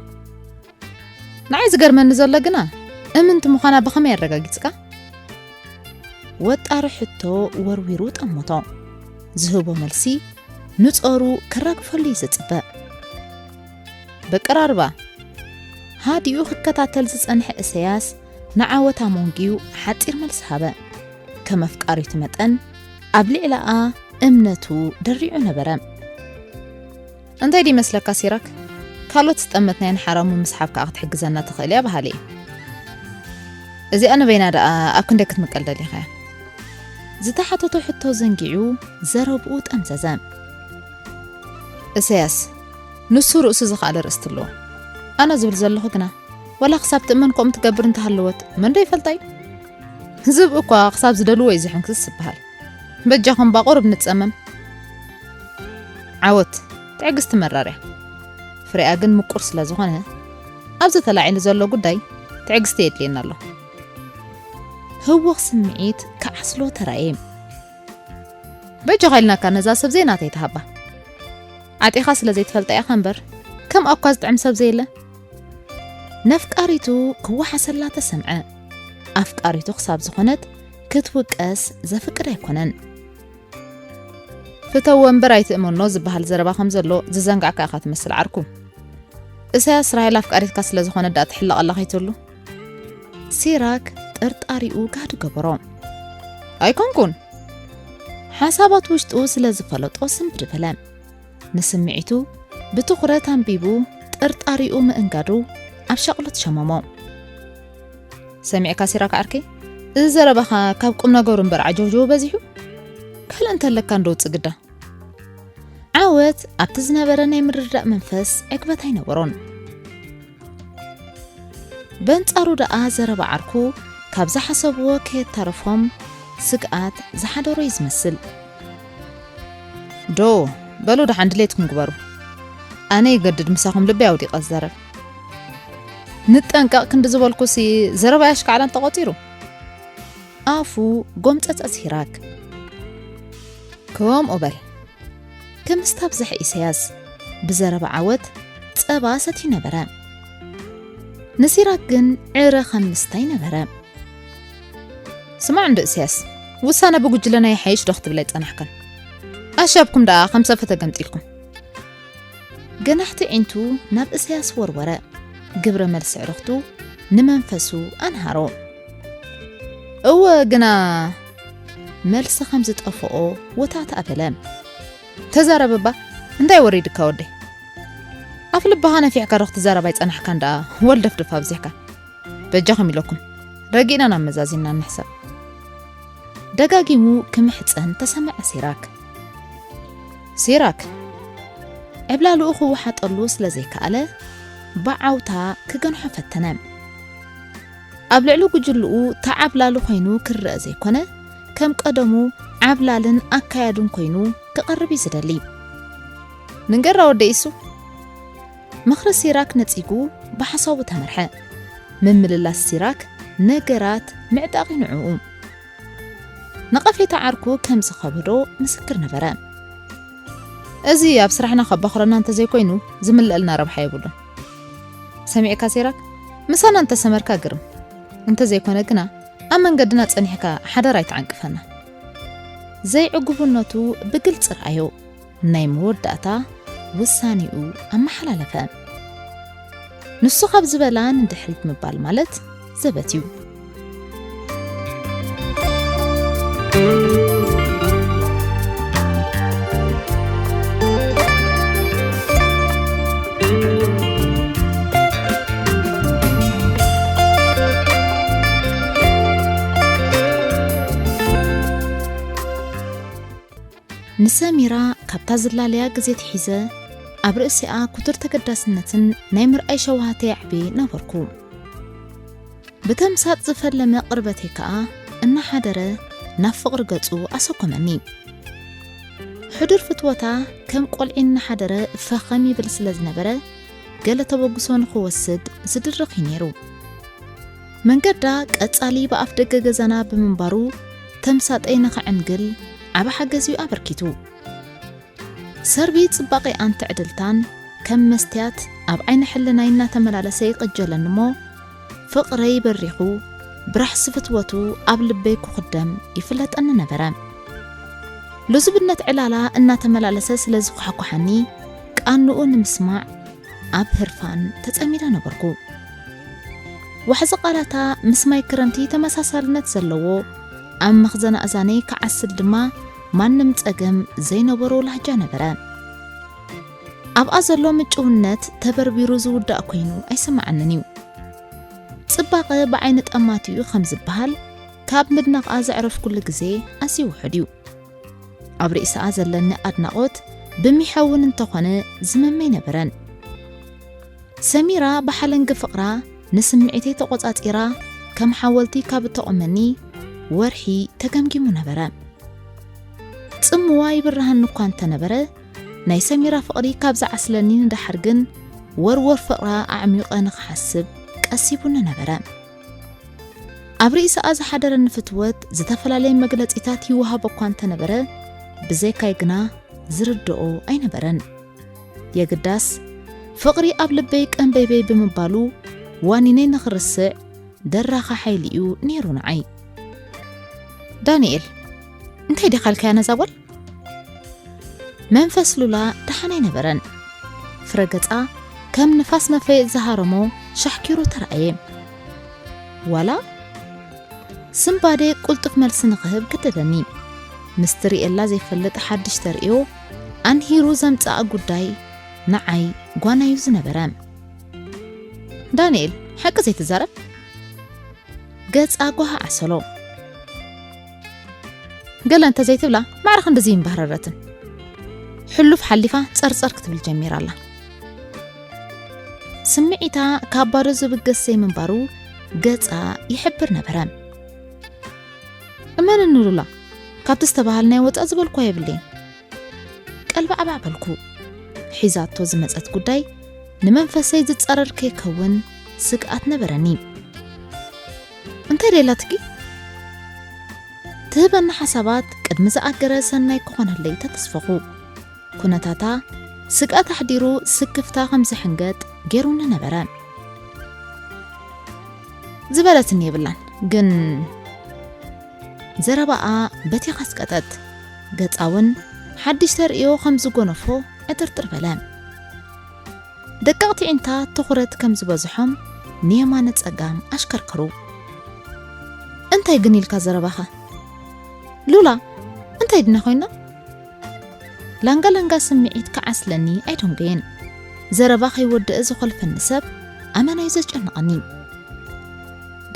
ንዓይ ዝገርመኒ ዘሎ ግና እምንቲ ምዃና ብኸመይ ኣረጋጊጽካ? ወጣሪ ሕቶ ወርዊሩ ጠመቶ። ዝህቦ መልሲ ንጾሩ ከራግፈሉ እዩ ዝጽበ። በቀራርባ ሃዲኡ ክከታተል ዝጸንሐ እሰያስ ንዓወት ኣሞንጊዩ ሓጺር መልሲ ሃበ። ከም ኣፍቃሪቱ መጠን ኣብ ልዕላኣ እምነቱ ደሪዑ ነበረ። እንታይ ድዩ መስለካ ሲራክ? ካልኦት ዝጠመትናየን ሓራሙ ምስሓብ ከኣ ክትሕግዘና ትኽእል እያ በሃሊ እየ። እዚኣ ንበይና ደኣ ኣብ ክንደይ ክትምቀል ደሊኻያ? ዝተሓተቶ ሕቶ ዘንጊዑ ዘረብኡ ጠምዘዘ። እሰያስ፣ ንሱ ርእሱ ዝኸኣለ ርእስቲ ኣለዎ። ኣነ ዝብል ዘለኹ ግና፣ ዋላ ክሳብ ትእመን ከምኡ ትገብር እንተሃለወት፣ መን ዶ ይፈልጣ እዩ? ዝብኢ እኳ ክሳብ ዝደልዎ እዩ ዝሕንክስ ዝበሃል። በጃኹም ባቑርብ ንጸመም። ዓወት፣ ትዕግስቲ መራር እያ። ፍሬኣ ግን ምቁር ስለ ዝኾነ፣ ኣብዚ ተላዒሉ ዘሎ ጉዳይ ትዕግስቲ የድልየና ኣሎ። ህውኽ ስምዒት ክዓስሎ ተራእየ። በጃኻ ኢልናካ ነዛ ሰብ ዘይናተይ ትሃባ። ዓጢኻ ስለ ዘይትፈልጣ ኢኻ እምበር፣ ከም ኣኳ ዝጥዕም ሰብ ዘየለ። ነፍቃሪቱ ክወሓሰላ ተሰምዐ። ኣፍቃሪቱ ክሳብ ዝኾነት ክትውቀስ ዘፍቅድ ኣይኮነን። ፍተዎ እምበር ኣይትእመኖ ዝበሃል ዘረባ ከም ዘሎ ዝዘንጋዕካ ኢኻ ትመስል ዓርኩ። እሰያስ ራሄል ኣፍቃሪትካ ስለ ዝኾነት ደኣ ትሕለቐላ ከይትህሉ። ሲራክ ጥርጣሪኡ ጋህዲ ገበሮ። ኣይኮንኩን። ሓሳባት ውሽጡ ስለ ዝፈለጦ ስንብድ በለ። ንስምዒቱ ብትኹረት ኣንቢቡ ጥርጣሪኡ ምእንጋዱ ኣብ ሻቕሎት ሸመሞ። ሰሚዕካ ሲራክ ዓርከይ፣ እዚ ዘረባኻ ካብ ቁም ነገሩ እምበር ዓጀውጀው በዚሑ? ካልእ እንተለካ እንዶ ውጽእ ግዳ። ዓወት ኣብቲ ዝነበረ ናይ ምርድዳእ መንፈስ ዕግበት ኣይነበሮን። በንጻሩ ደኣ ዘረባ ዓርኩ ካብ ዝሓሰብዎ ከየታረፎም ስግኣት ዝሓደሮ እዩ ዝመስል። ዶ፣ በሉ ደሓን ድሌትኩም ግበሩ። ኣነ ይገድድ ምሳኹም ልበይ ኣውዲቐ ዝዛረብ። ንጠንቀቕ ክንዲ ዝበልኩሲ ዘረባይ ኣሽካዕላል ተቖጺሩ። ኣፉ ጎምጸጸ ሲራክ። ከምኡ በል። ክምስታ ብዝሕ ኢሰያስ ብዘረባ ዓወት ጸባ ሰትዩ ነበረ። ንሲራክ ግን ዕረ ከም ምስታይ ነበረ። ስማዕ እንዶ እሰያስ፣ ውሳነ ብጉጅለና ይሓይሽ ዶ ክትብል ኣይጸናሕካን? ኣሻብኩም ደኣ ከም ሰፈ ተገምጢልኩም። ገናሕቲ ዒንቱ ናብ እሰያስ ወርወረ። ግብረ መልሲ ዕርኽቱ ንመንፈሱ ኣንሃሮ። እወ ግና መልሲ ከም ዝጠፍኦ ወታእታእ በለ። ተዛረብ እባ፣ እንታይ ወሪድካ ወደይ? ኣፍ ልብኻ ነፊሕካ ዶ ክትዛረብ ኣይጸናሕካን ደኣ ወልደፍደፍ ኣብዚሕካ? በጃኹም ኢለኩም፣ ረጊእና ናብ መዛዚና ንሕሰብ። ደጋጊሙ ክምሕጸን ተሰምዐ ሲራክ። ሲራክ፣ ዕብላልኡ ክወሓጠሉ ስለ ዘይከኣለ፣ ብዓውታ ክገንሖ ፈተነ። ኣብ ልዕሊ ጉጅልኡ ተዓብላሊ ኮይኑ ክረአ ዘይኮነ፣ ከም ቀደሙ ዓብላልን ኣካያድን ኮይኑ ክቐርብ እዩ ዝደሊ። ንገራ ወደይ እሱ። ምኽሪ ሲራክ ነጺጉ ብሓሳቡ ተመርሐ። ምምልላስ ሲራክ ነገራት ምዕጣቕ እዩ ንዕኡ። ነቐፌታ ዓርኩ ከም ዝኸበዶ ምስክር ነበረ። እዚ ኣብ ስራሕና ከባኽረና እንተዘይኮይኑ ዝምለኣልና ረብሓ የብሉን። ሰሚዕካ ሲራክ፣ ምሳና እንተሰመርካ ግርም። እንተዘይኮነ ግና ኣብ መንገድና ጸኒሕካ ሓደራ ኣይትዓንቅፈና። ዘይዕጉብነቱ ብግልጺ ረኣዮ። ናይ መወዳእታ ውሳኔኡ ኣመሓላለፈ። ንሱ ካብ ዝበላ ንድሕሪት ምባል ማለት ዘበት እዩ። ንሰሚራ ካብታ ዝላለያ ግዜ ትሒዘ ኣብ ርእሲኣ ክቱር ተገዳስነትን ናይ ምርኣይ ሸውሃተይ ኣዕብየ ነበርኩ። ብተምሳጥ ዝፈለመ ቅርበተይ ከኣ እናሓደረ ናብ ፍቕሪ ገጹ ኣሰጎመኒ። ሕዱር ፍትወታ ከም ቆልዒ እናሓደረ ፈኸም ይብል ስለ ዝነበረ፣ ገለ ተበግሶ ንኽወስድ ዝድርኽ እዩ ነይሩ። መንገዳ ቀጻሊ ብኣፍ ደገ ገዛና ብምንባሩ፣ ተምሳጠይ ንኸዕንግል ዓቢ ሓገዝ እዩ ኣበርኪቱ። ሰርቢ ጽባቐኣን ትዕድልታን ከም መስትያት ኣብ ዓይኒ ሕልናይ እናተመላለሰ ይቕጀለኒ እሞ፣ ፍቕረይ በሪኹ፣ ብራሕሲ ፍትወቱ ኣብ ልበይ ክኹደም ይፍለጠኒ ነበረ። ልዙብነት ዕላላ እናተመላለሰ ስለ ዝኳሕኳሓኒ፣ ቃንኡ ንምስማዕ ኣብ ህርፋን ተጸሚደ ነበርኩ። ዋሕዚ ቃላታ ምስ ማይ ክረምቲ ተመሳሳልነት ዘለዎ፣ ኣብ መኽዘን ኣእዛነይ ክዓስል ድማ ማንም ጸገም ዘይነበሮ ላህጃ ነበረ። ኣብኣ ዘሎ ምጭውነት ተበርቢሩ ዝውዳእ ኮይኑ ኣይስምዓንን እዩ። ጽባቐ ብዓይኒ ጠማቲኡ ከም ዝበሃል፣ ካብ ምድናቓ ዘዕረፍኩሉ ግዜ ኣዝዩ ውሑድ እዩ። ኣብ ርእስኣ ዘለኒ ኣድናቖት ብሚሐ እውን እንተኾነ ዝመመ ኣይነበረን። ሰሚራ ብሓለንጊ ፍቕራ ንስምዒተይ ተቖጻጺራ ከም ሓወልቲ ካብ እተቖመኒ ወርሒ ተገምጊሙ ነበረ። ጽምዋ ይብርሃኒ እኳ እንተነበረ፣ ናይ ሰሚራ ፍቕሪ ካብ ዝዓስለኒ ንደሓር ግን፣ ወርወር ፍቕራ ኣዕሚቐ ንኽሓስብ ቀሲቡኒ ነበረ። ኣብ ርእስኣ ዝሓደረኒ ፍትወት ዝተፈላለየ መግለጺታት ይወሃቦ እኳ እንተነበረ፣ ብዘይካይ ግና ዝርድኦ ኣይነበረን። የግዳስ፣ ፍቕሪ ኣብ ልበይ ቀንበይበይ ብምባሉ፣ ዋኒነይ ንኽርስዕ ደራኺ ሓይሊ እዩ ነይሩ ንዓይ። ዳንኤል፣ እንታይ ዲኻ ኢልካያ ነዛ ጓል? መንፈስ ሉላ ደሓን ኣይነበረን። ፍረ ገጻ ከም ንፋስ መፈየጥ ዝሃረሞ ሻሕኪሩ ተራእየ። ዋላ ስምባደ ቁልጡፍ መልሲ ንኽህብ ገደደኒ። ምስቲ ርእየላ ዘይፈልጥ ሓድሽ ተርእዮ ኣንሂሩ ዘምጽኣ ጉዳይ ንዓይ ጓናዩ ዝነበረ። ዳንኤል፣ ሓቂ ዘይትዛረብ? ገጻ ጓሃ ዓሰሎ። ገለ እንተ ዘይትብላ ማዕረ ክንድዚ ይምባህረረትን። ሕሉፍ ሓሊፋ ጸርጸር ክትብል ጀሚራ ኣላ። ስምዒታ ካብ ባዶ ዝብገስ ዘይምንባሩ ገጻ ይሕብር ነበረ። እመንኒ ሉላ፣ ካብቲ ዝተባሃልናዮ ወጻእ ዝበልኳ የብለይን። ቀልባዕባዕ በልኩ። ሒዛቶ ዝመጸት ጉዳይ ንመንፈሰይ ዝጻረር ከይከውን ስግኣት ነበረኒ። እንታይ ደላትኪ? ትህበኒ ሓሳባት ቅድሚ ዝኣገረ ሰናይ ክኾነለይ ተተስፈኹ። ኩነታታ ስግኣት ኣሕዲሩ ስክፍታ ከም ዝሕንገጥ ገይሩኒ ነበረ። ዝበለትኒ የብላን፣ ግን ዘረባኣ በቲኻ ኣስቀጠት። ገጻ እውን ሓድሽ ተርእዮ ከም ዝጎነፎ ዕጥርጥር በለ። ደቀቕቲ ዒንታ ትኹረት ከም ዝበዝሖም ንየማነ ጸጋም ኣሽከርከሩ። እንታይ ግን ኢልካ ዘረባኻ? ሉላ፣ እንታይ ድና ኮይና? ላንጋ ላንጋ ስምዒት ክዓስለኒ ኣይደንጎየን። ዘረባ ከይወደአ ዝኾልፈኒ ሰብ ኣመናዩ ዘጨንቐኒ።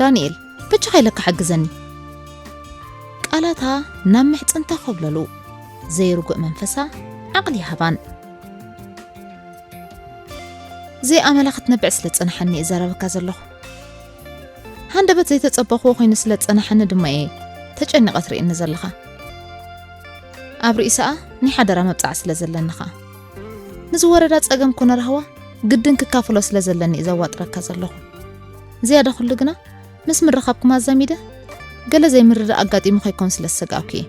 ዳንኤል፣ በጃኻ ኢለካ ሓግዘኒ። ቃላታ ናብ ምሕጽንታ ኮብለሉ። ዘይርጉእ መንፈሳ ዓቕሊ ይሃባን። ዘይኣመላ ክትነብዕ ስለ ዝጸናሓኒ እየ ዘረበካ ዘለኹ። ሃንደበት ዘይተጸበኽዎ ኮይኑ ስለ ዝጸናሓኒ ድማ እየ ተጨኒቐ ትርእየኒ ዘለኻ። ኣብ ርእሰኣ ናይ ሓደራ መብጽዓ ስለ ዘለኒ ኸኣ። ንዝወረዳ ጸገም ኮነ ራህዋ ግድን ክካፍሎ ስለ ዘለኒ እየ ዘዋጥረካ ዘለኹ። ዝያዳ ኩሉ ግና ምስ ምርኻብኩም ኣዛሚደ ገለ ዘይምርዳእ ኣጋጢሙ ከይኮን ስለ ዝሰጋእኩ እየ።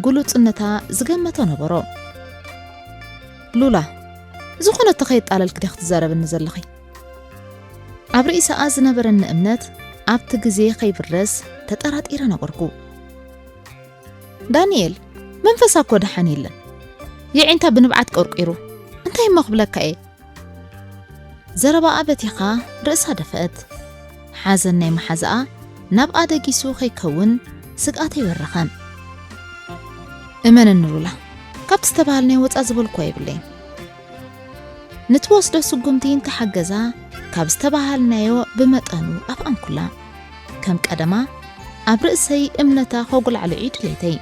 ግሉጽነታ ዝገመቶ ነበሮ። ሉላ፣ ዝኾነ እተኸየጣለልኪ ዲኺ ትዛረብኒ ዘለኺ? ኣብ ርእሰኣ ዝነበረኒ እምነት ኣብቲ ግዜ ከይብረስ ተጠራጢረ ነበርኩ። ዳንኤል፣ መንፈሳ እኮ ደሓን የለን። የዒንታ ብንብዓት ቆርቂሩ። እንታይ እሞ ክብለካ እየ? ዘረባኣ በቲኻ ርእሳ ደፍአት። ሓዘን ናይ መሓዛኣ ናብኣ ደጊሱ ከይከውን ስግኣተይ በረኸ። እመነኒ ሉላ፣ ካብቲ ዝተባሃልናዮ ወጻእ ዝበልኩ የብለይን። ንትወስዶ ስጉምቲ እንተሓገዛ ካብ ዝተባሃልናዮ ብመጠኑ ኣፍኣንኩላ። ከም ቀደማ ኣብ ርእሰይ እምነታ ከጉላዕልዑ ድሌተይ።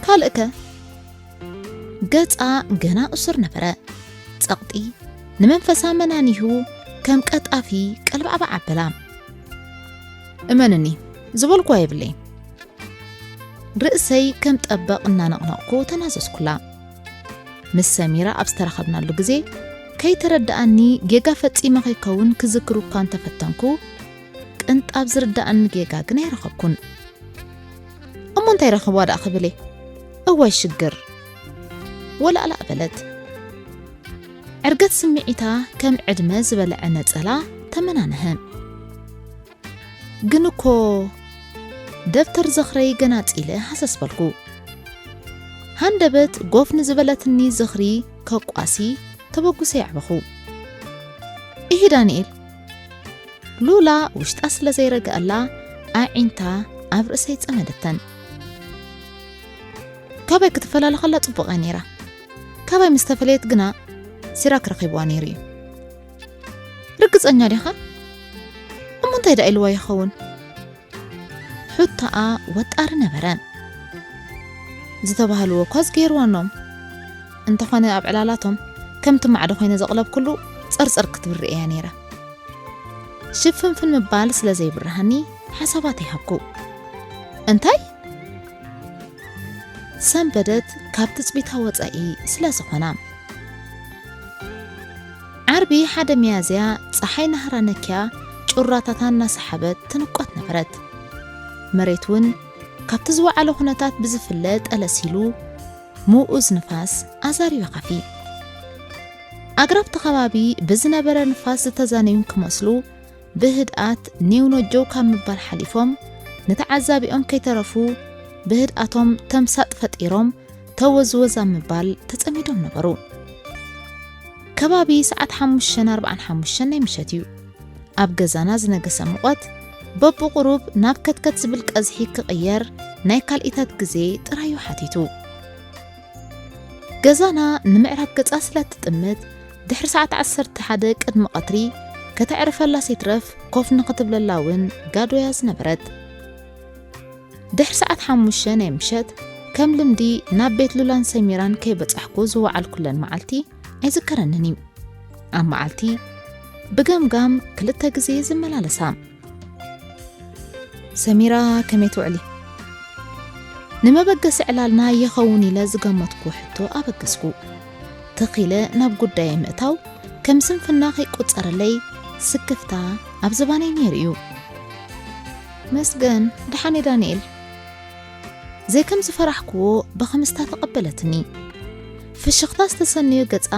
ካልእከ? ገጻ ገና እሱር ነበረ። ጸቕጢ ንመንፈሳ መናኒሁ ከም ቀጣፊ ቀልባዕባዕ ኣበላ። እመንኒ፣ ዝበልኩዋ የብለይን። ርእሰይ ከም ጠበቕ እናነቕነቕኩ ተናዘዝኩላ። ምስ ሰሚራ ኣብ ዝተራኸብናሉ ግዜ ከይተረድኣኒ ጌጋ ፈጺመ ከይከውን ክዝክር እኳ እንተፈተንኩ፣ ቅንጣብ ዝርድኣኒ ጌጋ ግን ኣይረኸብኩን። እሞ እንታይ ረኸብዋ ደኣ ክብል እየ? እዋይ ሽግር! ወላእላእ በለት። ዕርገት ስምዒታ ከም ዕድመ ዝበልዐ ነጸላ ተመናነሀ። ግን እኮ ደብተር ዝኽረይ ገናጺለ ሃሰስ በልኩ። ሃንደበት ጎፍ ንዝበለትኒ ዝኽሪ ከቋሲ ተበጉሰ የዕበኹ። ኢሂ ዳንኤል፣ ሉላ ውሽጣ ስለ ዘይረግኣላ ኣዒንታ ኣብ ርእሰይ ጸመደተን። ካባይ ክትፈላለ ከላ ጽቡቕ እያ ነይራ። ካባይ ምስ ተፈለየት ግና ሲራክ ረኺብዋ ነይሩ እዩ። ርግጸኛ ዲኻ? እሞ እንታይ ደኣ ኢልዋ ይኸውን? ሕቶኣ ወጣሪ ነበረ። ዝተባህልዎ እኳ ዝገይርዋኖም። እንተኾነ ኣብ ዕላላቶም ከምቲ ማዕዶ ኮይነ ዘቕለብኩሉ ጸርጸር ክትብል ርእያ ነይረ። ሽፍንፍን ምባል ስለ ዘይብርሃኒ ሓሳባት ይሃብኩ። እንታይ? ሰንበደት ካብ ትጽቢታ ወጻኢ ስለ ዝኾና። ዓርቢ ሓደ ሚያዝያ ጸሓይ ናህራ ነኪያ ጩራታታ እናሰሓበት ትንቆት ነበረት። መሬት እውን ካብቲ ዝወዓለ ኩነታት ብዝፍለ ጠለስ ኢሉ ምኡዝ ንፋስ ኣዛርዩ ይኸፊ። ኣግራብቲ ከባቢ ብዝነበረ ንፋስ ዝተዛነዩ ክመስሉ ብህድኣት ኔውኖጆው ካብ ምባል ሓሊፎም ንተዓዛቢኦም ከይተረፉ ብህድኣቶም ተምሳጥ ፈጢሮም ተወዝወዝ ኣብ ምባል ተጸሚዶም ነበሩ። ከባቢ ሰዓት ሓሙሽተ ኣርባዓን ሓሙሽተን ናይ ምሸት እዩ። ኣብ ገዛና ዝነገሰ ሙቐት በብቑሩብ ናብ ከትከት ዝብል ቀዝሒ ክቕየር ናይ ካልኢታት ግዜ ጥራዩ ሓቲቱ። ገዛና ንምዕራብ ገጻ ስለ ትጥምት ድሕሪ ሰዓት ዓሰርተ ሓደ ቅድሚ ቀትሪ ከተዕርፈላ ሴትረፍ ኮፍ ንኽትብለላ እውን ጋዶያ ዝነበረት። ድሕሪ ሰዓት ሓሙሽተ ናይ ምሸት ከም ልምዲ ናብ ቤት ሉላን ሰሚራን ከይበጻሕኩ ዝወዓልኩለን መዓልቲ ኣይዝከረንን እዩ። ኣብ መዓልቲ ብገምጋም ክልተ ግዜ ዝመላለሳ። ሰሚራ ከመይ ትውዕሊ? ንመበገሲ ዕላልና ይኸውን ኢለ ዝገመትኩ ሕቶ ኣበገስኩ። ትኺለ ናብ ጉዳየ ምእታው ከም ስንፍና ከይቆጸረለይ ስክፍታ ኣብ ዝባነይ ነይሩ እዩ። መስገን፣ ደሓን እየ ዳንኤል። ዘይከም ዝፈራሕክዎ ብኽምስታ ተቐበለትኒ። ፍሽኽታ ዝተሰነዮ ገጻ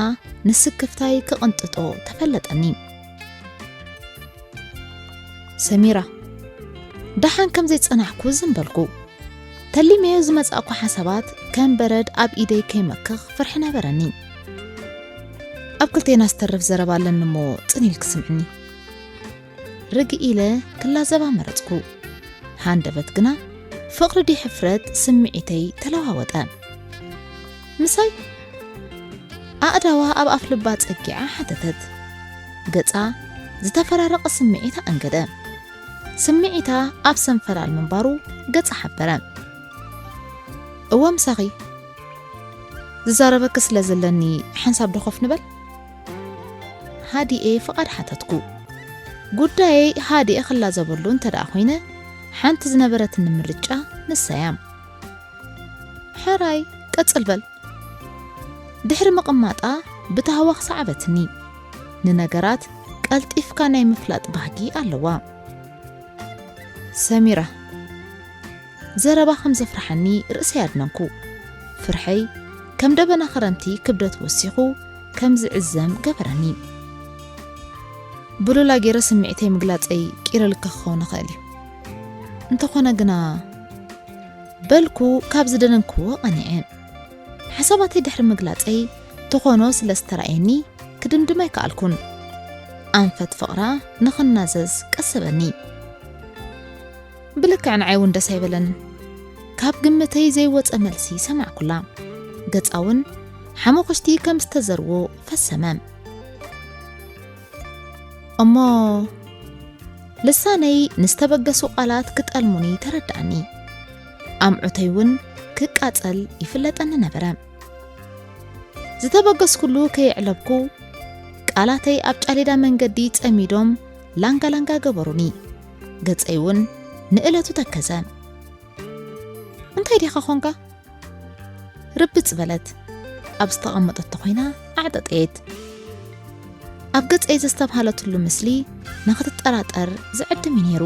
ንስክፍታይ ክቕንጥጦ ተፈለጠኒ። ሰሚራ፣ ደሓን ከም ዘይጸናሕኩ ዝም በልኩ። ተሊመዮ ዝመጻእኩ ሓሳባት ከም በረድ ኣብ ኢደይ ከይመክኽ ፍርሒ ነበረኒ። ኣብ ክልቴና ዝተርፍ ዘረባ ኣለኒ እሞ ጽን ኢልኪ ስምዕኒ። ርግእ ኢለ ክላዘባ መረጽኩ። ሃንደበት ግና ፍቕሪ ድዩ ሕፍረት ስምዒተይ ተለዋወጠ። ምሳይ ኣእዳዋ ኣብ ኣፍ ልባ ጸጊዓ ሓተተት። ገጻ ዝተፈራረቐ ስምዒት ኣንገደ። ስምዒታ ኣብ ሰንፈላል ምንባሩ ገጻ ሓበረ። እወ ምሳኺ። ዝዛረበኪ ስለ ዘለኒ ሓንሳብ ዶ ኮፍ ንበል? ሃዲኤ ፍቓድ ሓተትኩ። ጉዳየይ ሃዲኤ ክላዘበሉ እንተ ደኣ ኮይነ፣ ሓንቲ ዝነበረትኒ ምርጫ ንሳያ። ሕራይ፣ ቀጽል በል። ድሕሪ ምቕማጣ ብታህዋኽ ሰዓበትኒ። ንነገራት ቀልጢፍካ ናይ ምፍላጥ ባህጊ ኣለዋ። ሰሚራ፣ ዘረባ ከም ዘፍርሓኒ ርእሰይ ኣድነንኩ። ፍርሐይ ከም ደበና ክረምቲ ክብደት ወሲኹ ከም ዝዕዘም ገበረኒ። ብሉላ ገይረ ስምዒተይ ምግላጸይ ቂርልካ ክኸውን ይኽእል እዩ። እንተኾነ ግና በልኩ ካብ ዝደነንክዎ ቀኒዐ። ሓሳባተይ ድሕሪ ምግላጸይ ትኾኖ ስለ ዝተራእየኒ ክድምድም ኣይከኣልኩን። ኣንፈት ፍቕራ ንኽናዘዝ ቀሰበኒ። ብልክዕ ንዓይ እውን ደስ ኣይበለንን። ካብ ግምተይ ዘይወጸ መልሲ ሰማዕኩላ። ገጻ እውን ሓመኹሽቲ ከም ዝተዘርዎ ፈሰመ። እሞ ልሳነይ ንዝተበገሱ ቃላት ክጠልሙኒ ተረድኣኒ። ኣምዑተይ እውን ክቃጸል ይፍለጠኒ ነበረ። ዝተበገስኩሉ ከየዕለብኩ ቃላተይ ኣብ ጫሌዳ መንገዲ ጸሚዶም ላንጋ ላንጋ ገበሩኒ። ገጸይ እውን ንእለቱ ተከዘ። እንታይ ዲኻ ኾንካ? ርብጽ በለት። ኣብ ዝተቐመጠቶ ኮይና ኣዕጠጠየት። ኣብ ገጸይ ዘስተብሃለትሉ ምስሊ ንኽትጠራጠር ዝዕድም እዩ ነይሩ።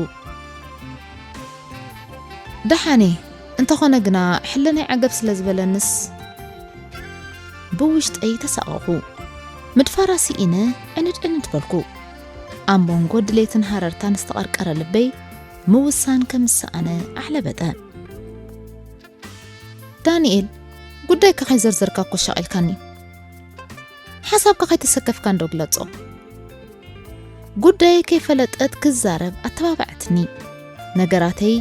ደሓኔ፣ እንተኾነ ግና ሕልናይ ዓገብ ስለ ዝበለንስ ብውሽጠይ ተሳቐኹ። ምድፋራ ስኢነ ዕንድ ዕንድ በልኩ። ኣብ መንጎ ድሌትን ሃረርታን ዝተቐርቀረ ልበይ ምውሳን ከም ዝሰኣነ ኣሕለበጠ። ዳንኤል፣ ጉዳይካ ከይዘርዘርካ እኮ ሻቒልካኒ። ሓሳብካ ከይተሰከፍካ እንዶ ግለጾ። ጉዳይ ከይፈለጠት ክዛረብ ኣተባባዕትኒ። ነገራተይ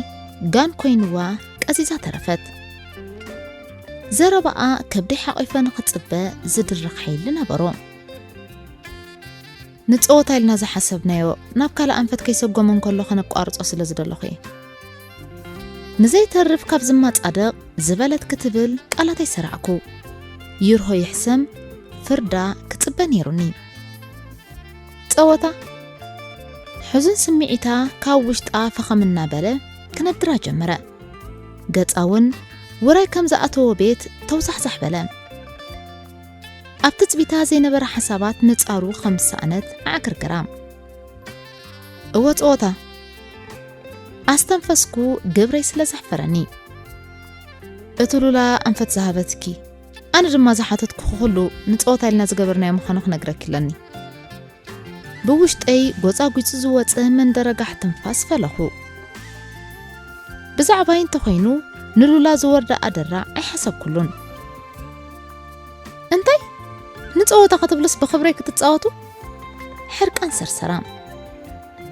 ጋን ኮይንዋ ቀዚዛ ተረፈት። ዘረባኣ ከብደይ ሓቒፈ ንኽጽበ ዝድርኽ ሓይሊ ነበሮ። ንጸወታ ኢልና ዝሓሰብናዮ ናብ ካልእ ኣንፈት ከይሰጎመ እንከሎ ከነቋርጾ ስለ ዝደለኹ እየ። ንዘይተርፍ ካብ ዝማጻደቕ ዝበለት ክትብል ቃላተይ ሰራዕኩ። ይርሆ ይሕሰም ፍርዳ ክጽበ ነይሩኒ። ጸወታ ሕዙን ስምዒታ ካብ ውሽጣ ፈኸም እናበለ ክነድራ ጀመረ። ገጻ እውን ውራይ ከም ዝኣተወ ቤት ተውዛሕዛሕ በለ። ኣብ ትጽቢታ ዘይነበረ ሓሳባት ምጻሩ ከም ዝሰኣነት ኣዕግርግራ። እወ ጸወታ። ኣስተንፈስኩ ግብረይ ስለ ዘሕፈረኒ። እቲ ሉላ ኣንፈት ዝሃበትኪ፣ ኣነ ድማ ዝሓተትኩ ኩሉ ንጸወታ ኢልና ዝገበርናዮ ምዃኑ ክነግረኪ ኣለኒ። ብውሽጠይ ጎጻጒጹ ዝወጸ መንደረጋሕ ትንፋስ ፈለኹ። ብዛዕባይ እንተኾይኑ ንሉላ ዝወርዳ ኣደራዕ ኣይሓሰብኩሉን። እንታይ? ንጸወታ ክትብልስ ብኽብረይ ክትጻወቱ? ሕርቃን ሰርሰራ።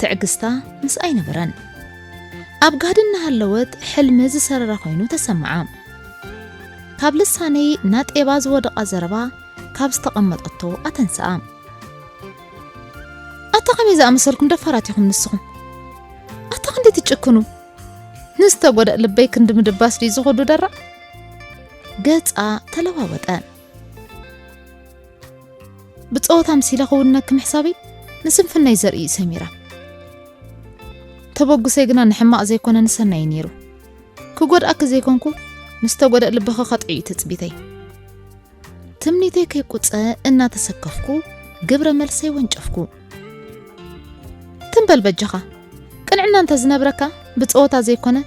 ትዕግስታ ምስ ኣይነበረን። ኣብ ጋህዲ እናሃለወት ሕልሚ ዝሰረረ ኮይኑ ተሰምዓ። ካብ ልሳነይ ናጤባ ዝወደቓ ዘረባ ካብ ዝተቐመጠቶ ኣተንስኣ። ኣታ ከመይ ዝኣመሰልኩም ደፋራት ኢኹም ንስኹም? ኣታ ክንደይ ትጭክኑ? ንዝተጎድኣ ልበይ ክንዲ ምድባስ ድዩ ዝኸዱ ደራዕ? ገጻ ተለዋወጠ። ብጸወታ ኣምሲለ ክውነኪ ምሕሳበይ ንስንፍናይ ዘርኢ እዩ ሰሚራ። ተበግሶይ ግና ንሕማቕ ዘይኮነ ንሰናይ እዩ ነይሩ። ክጎድኣኪ ዘይኮንኩ ንዝተጎድኣ ልብኺ ከጥዕዩ እዩ ትጽቢተይ። ትምኒተይ ከይቁጸ እናተሰከፍኩ ግብረ መልሰይ ወንጨፍኩ። ትም በል በጃኻ። ቅንዕና እንተ ዝነብረካ ብጸወታ ዘይኮነ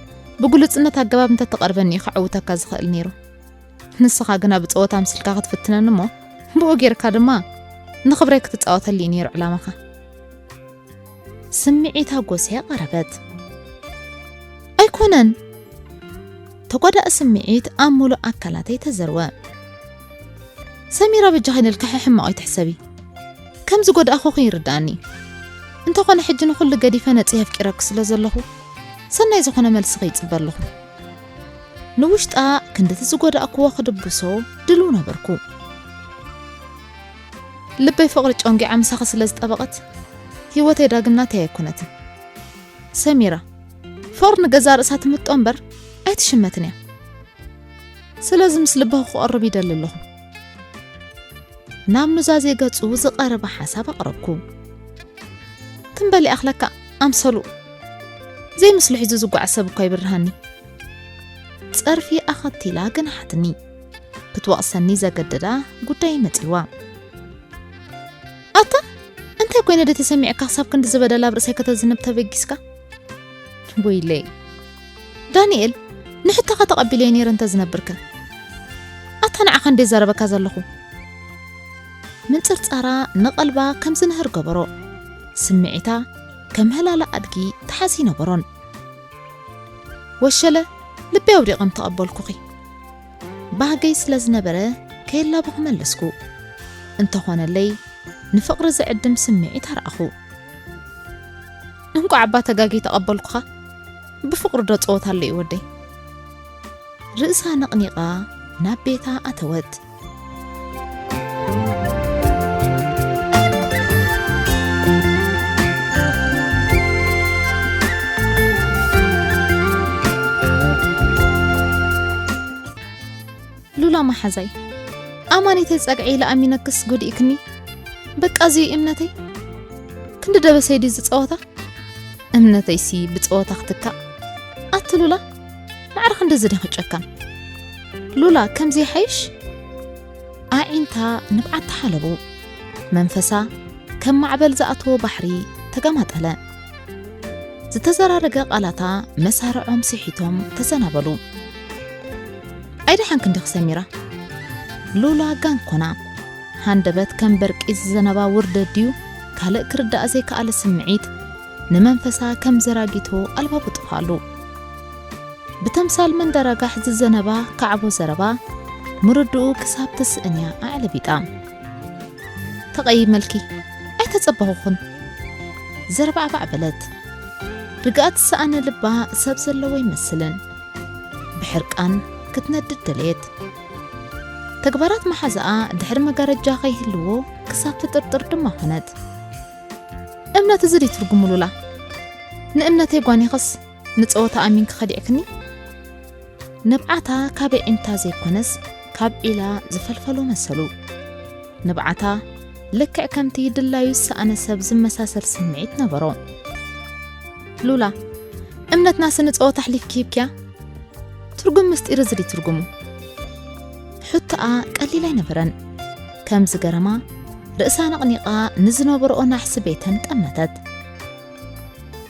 ብግሉጽነት ኣገባብ እንተ ትቐርበኒ እዩ ከዕውተካ ዝኽእል ነይሩ። ንስኻ ግና ብጸወታ ኣምሲልካ ክትፍትነኒ እሞ ብኡ ጌርካ ድማ ንኽብረይ ክትጻወተሉ እዩ ነይሩ ዕላማኻ። ስምዒታ ጎስያ ቀረበት። ኣይኮነን። ተጓዳኢ ስምዒት ኣብ ምሉእ ኣካላተይ ተዘርወ። ሰሚራ በጃኺ ንልክሐ ሕማቕ ኣይትሕሰቢ። ከም ዝጎዳእኹኺ ይርድኣኒ። እንተኾነ ሕጂ ንኹሉ ገዲፈ ነጽየ ኣፍቂረኪ ስለ ዘለኹ ሰናይ ዝኾነ መልስኺ ይጽበ ኣለኹ። ንውሽጣ ክንድቲ ዝጎዳእክዎ ክድብሶ ድልው ነበርኩ። ልበይ ፍቕሪ ጨንጊዓ ምሳኺ ስለ ዝጠበቐት ህይወተይ ዳግም ናተይ ኣይኮነትን። ሰሚራ፣ ፍቕሪ ንገዛእ ርእሳ ትምጦ እምበር ኣይትሽመትን እያ። ስለዚ ምስ ልብኺ ክቐርብ ይደሊ ኣለኹ። ናብ ኑዛዜ ገጹ ዝቐረበ ሓሳብ ኣቕረብኩ። ትም በል ይኣኽለካ ኣምሰሉ። ዘይምስሉ ሒዙ ዝጓዓዝ ሰብ እኳ ይብርሃኒ። ጸርፊ ኣኸቲላ ገናሓትኒ። ክትወቕሰኒ ዘገደዳ ጉዳይ መጺዋ። ኣታ እንታይ ኮይነ ድዩ ተሰሚዕካ ክሳብ ክንዲ ዝበደላ ኣብ ርእሰይ ከተዝንብ ተበጊስካ? ወይለይ ዳንኤል፣ ንሕቶኻ ተቐቢለዮ ነይረ እንተ ዝነብርከ። ኣታ ንዓኻ እንዴ ዘረበካ ዘለኹ? ምንጽርጻራ ንቐልባ ከም ዝንህር ገበሮ። ስምዒታ ከም ህላላ ኣድጊ ተሓዚ ነበሮን። ወሸለ ልበይ ኣውዲቐ ምተቐበልኩኺ። ባህገይ ስለ ዝነበረ ከየላበኹ መለስኩ። እንተኾነለይ ንፍቕሪ ዝዕድም ስምዒት ኣርኣኹ። እንቋዕ እባ ተጋግየ ተቐበልኩኻ። ብፍቕሪ ዶ ጸወታ ኣሎ እዩ ወደይ? ርእሳ ነቕኒቓ ናብ ቤታ ኣተወት። ሉላ መሓዛይ፣ ኣማኒተይ ጸግዒ ኢለ ኣሚነክስ ጎዲእክኒ። በቃ እዚ እዩ እምነተይ። ክንዲ ደበሰይ ድዩ ዝጸወታ? እምነተይሲ ብጸወታ ክትካእ? ኣቲ ሉላ፣ ማዕረ ክንድዚ ዲኺ ጨካን? ሉላ፣ ከምዚ ይሓይሽ? ኣዒንታ ንብዓት ተሓለቡ። መንፈሳ ከም ማዕበል ዝኣተዎ ባሕሪ ተገማጠለ። ዝተዘራረገ ቃላታ መሳርዖም ስሒቶም ተሰናበሉ። ኣይደሓንኪ እንዲኺ ሰሚራ? ሉላ ጋንኮና። ሃንደበት ከም በርቂ ዝዘነባ ውርደት ድዩ ካልእ ክርዳእ ዘይከኣለ ስምዒት ንመንፈሳ ከም ዘራጊቶ ኣልባቡ ጥፍኣሉ። ብተምሳል መንደራጋሕ ዝዘነባ ካዕቦ ዘረባ ምርድኡ ክሳብ ትስእንያ ኣዕለቢጣ። ተቐይመልኪ፣ ኣይተጸበኹኹን። ዘርባዕባዕ በለት። ርግኣት ዝሰኣነ ልባ ሰብ ዘለዎ ይመስልን። ብሕርቃን ክትነድድ ደለየት። ተግባራት መሓዛኣ ድሕሪ መጋረጃ ከይህልዎ ክሳብ ትጥርጥር ድማ ኾነት። እምነት እዚ ድዩ ትርጉሙ ሉላ? ንእምነተይ ጓኒኽስ ንጸወታ ኣሚንኪ ከዲዕክኒ? ንብዓታ ካብ ኣዒንታ ዘይኮነስ ካብ ዒላ ዝፈልፈሎ መሰሉ። ንብዓታ ልክዕ ከምቲ ድላዩ ዝሰኣነ ሰብ ዝመሳሰል ስምዒት ነበሮ። ሉላ፣ እምነትናስ ንጸወታ ኣሕሊፍኪ ሂብኪያ? ትርጉም ምስጢር እዚ ድዩ ትርጉሙ? ሕቶኣ ቀሊል ኣይነበረን። ከም ዝገረማ ርእሳ ነቕኒቓ ንዝነበርኦ ናሕሲ ቤተን ጠመተት።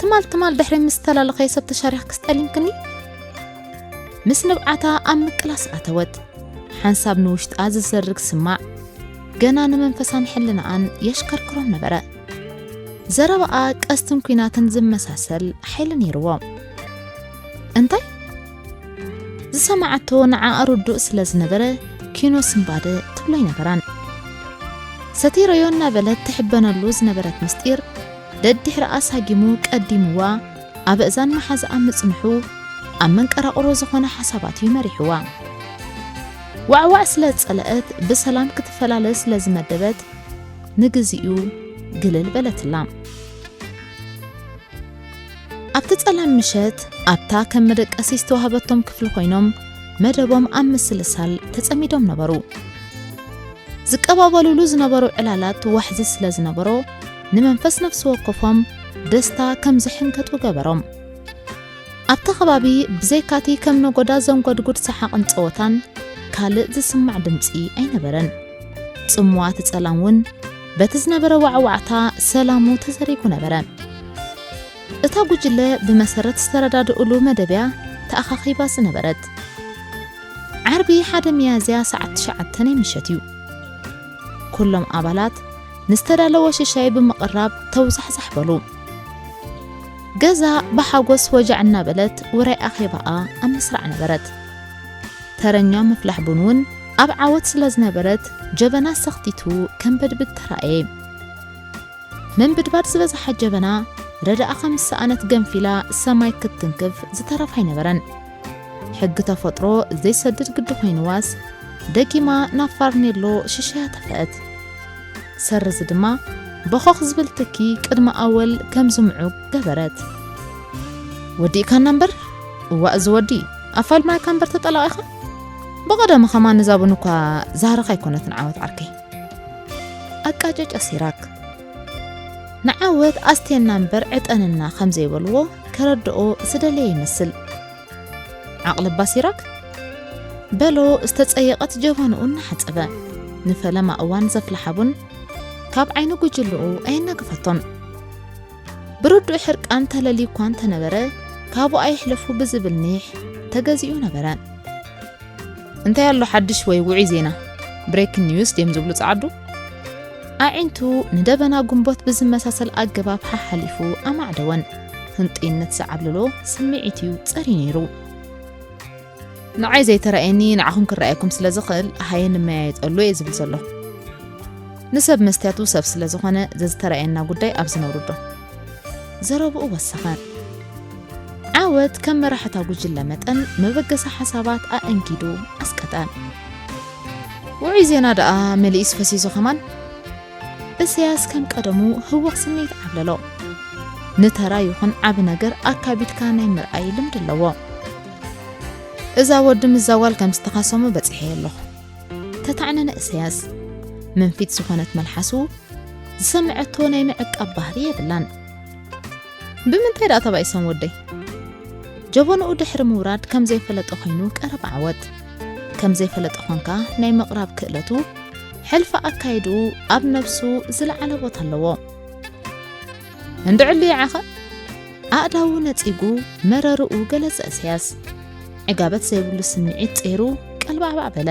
ትማል ትማል ድሕሪ ምስ ተላለኸየ ሰብ ተሻሪኽክስ ጠሊምክኒ? ምስ ንብዓታ ኣብ ምቅላስ ኣተወት። ሓንሳብ ንውሽጣ ዝዘርግ ስማዕ ገና ንመንፈሳን ሕልናኣን የሽከርክሮም ነበረ። ዘረባኣ ቀስትን ኲናትን ዝመሳሰል ሓይሊ ነይርዎ። እንታይ? ዝሰማዓቶ ንዓኣ ርዱእ ስለ ዝነበረ ኪኖ ስንባደ ትብሎ ኣይነበራን። ሰቲረዮ እናበለት ትሕበነሉ ዝነበረት ምስጢር ደድሕሪኣ ሳጊሙ ቀዲምዋ ኣብ እዛን መሓዛኣ ምጽንሑ ኣብ መንቀራቕሮ ዝኾነ ሓሳባት እዩ መሪሕዋ። ዋዕዋዕ ስለ ዝጸለአት ብሰላም ክትፈላለ ስለ ዝመደበት ንግዚኡ ግልል በለትላ። ኣብቲ ጸላም ምሸት ኣብታ ከም መደቀሲ ዝተዋህበቶም ክፍሊ ኮይኖም መደቦም ኣብ ምስልሳል ተጸሚዶም ነበሩ። ዝቀባበሉሉ ዝነበሩ ዕላላት ዋሕዚ ስለ ዝነበሮ ንመንፈስ ነፍሲ ወከፎም ደስታ ከም ዝሕንገጡ ገበሮም። ኣብቲ ከባቢ ብዘይካቲ ከም ነጎዳ ዘንጎድጉድ ሰሓቕን ጸወታን ካልእ ዝስማዕ ድምጺ ኣይነበረን። ጽምዋ እቲ ጸላም እውን በቲ ዝነበረ ዋዕዋዕታ ሰላሙ ተዘሪጉ ነበረ። እታ ጉጅለ ብመሰረት ዝተረዳድኡሉ መደብያ ተኣኻኺባ ዝነበረት። ዓርቢ ሓደ ሚያዝያ ሰዓት ትሽዓተ ናይ ምሸት እዩ። ኩሎም ኣባላት ንዝተዳለወ ሽሻይ ብምቕራብ ተውዛሕዛሕ በሉ። ገዛ ብሓጎስ ወጃዕ እናበለት ውራይ ኣኼባኣ ኣብ ምስራዕ ነበረት። ተረኛ ምፍላሕ ቡን እውን ኣብ ዓወት ስለ ዝነበረት ጀበና ሰኽቲቱ ከንበድብድ ተራእየ። ምንብድባድ ዝበዝሓ ጀበና ረዳኣ ከም ዝሰኣነት ገንፊላ ሰማይ ክትትንክፍ ዝተረፈ ኣይነበረን። ሕጊ ተፈጥሮ ዘይሰድድ ግዲ ኮይንዋስ ደጊማ ናብ ፋርኔሎ ሽሻያ ተፍአት። ሰርዚ ድማ በኾኽ ዝብል ትኪ ቅድሚ ኣወል ከም ዝምዑ ገበረት። ወዲእካና እምበር? እዋእ እዚ ወዲ ኣፋልማይካ እምበር ተጠላቒኻ? ብቐደሙ ኸማን እዛ ቡን እኳ ዛህርኻ ኣይኮነትን ዓወት ዓርከይ። ኣቃጨጨ ሲራክ። ንዓወት ኣስቴና እምበር ዕጠንና ከም ዘይበልዎ ከረድኦ ዝደለየ ይመስል። ዓቕሊ እባ ሲራክ በሎ ዝተጸየቐት ጀበንኡ እናሓጸበ። ንፈለማ እዋን ዘፍልሓ ቡን ካብ ዓይኒ ጉጅልኡ ኣየናገፈቶን። ብርዱእ ሕርቃን ተለልዩ እኳ እንተነበረ ካብኡ ኣይሕለፉ ብዝብል ኒሕ ተገዚኡ ነበረ። እንታይ ኣሎ ሓድሽ ወይ ውዑይ ዜና? ብሬኪንግ ኒውስ ድዮም ዝብሉ ጸዓዱ? ኣዒንቱ ንደበና ጉንቦት ብዝመሳሰል ኣገባብ ሓሓሊፉ ኣማዕደወን። ህንጡይነት ዝዓብለሎ ስምዒት እዩ ጸርዩ ነይሩ። ንዓይ ዘይተራእየኒ ንዓኹም ክረኣየኩም ስለ ዝኽእል ሃየ ንመያየጠሉ እየ ዝብል ዘለኹ። ንሰብ መስትያቱ ሰብ ስለ ዝኾነ ዘዝተራእየና ጉዳይ ኣብዚ ነውርዶ። ዘረብኡ ወሰኸ። ዓወት ከም መራሕታ ጉጅለ መጠን መበገሲ ሓሳባት ኣእንጊዱ ኣስቀጠ። ውዑይ ዜና ደኣ መሊኡስ ፈሲሱ ኸማን? እስያስ ከም ቀደሙ ህወኽ ስምዒት ዓብለሎ። ንተራ ይኹን ዓቢ ነገር ኣካቢድካ ናይ ምርኣይ ልምዲ ኣለዎ። እዛ ወዲ ምስዛ ጓል ከም ዝተኻሰሙ በጺሐዮ ኣለኹ። ተታዕነነ እስያስ። መንፊት ዝኾነት መልሓሱ ዝሰምዐቶ ናይ ምዕቃብ ባህሪ የብላን። ብምንታይ ደኣ ተባኢሶም ወደይ? ጀበንኡ ድሕሪ ምውራድ ከም ዘይፈለጠ ኮይኑ ቀረብ ዓወት። ከም ዘይፈለጠ ኾንካ ናይ ምቕራብ ክእለቱ፣ ሕልፊ ኣካይድኡ ኣብ ነብሱ ዝለዓለ ቦታ ኣለዎ። እንድዕሉ ይዓኸ? ኣእዳዉ ነጺጉ መረርኡ ገለጸ እስያስ። ዕጋበት ዘይብሉ ስምዒት ጸይሩ ቀልባዕባዕ በለ።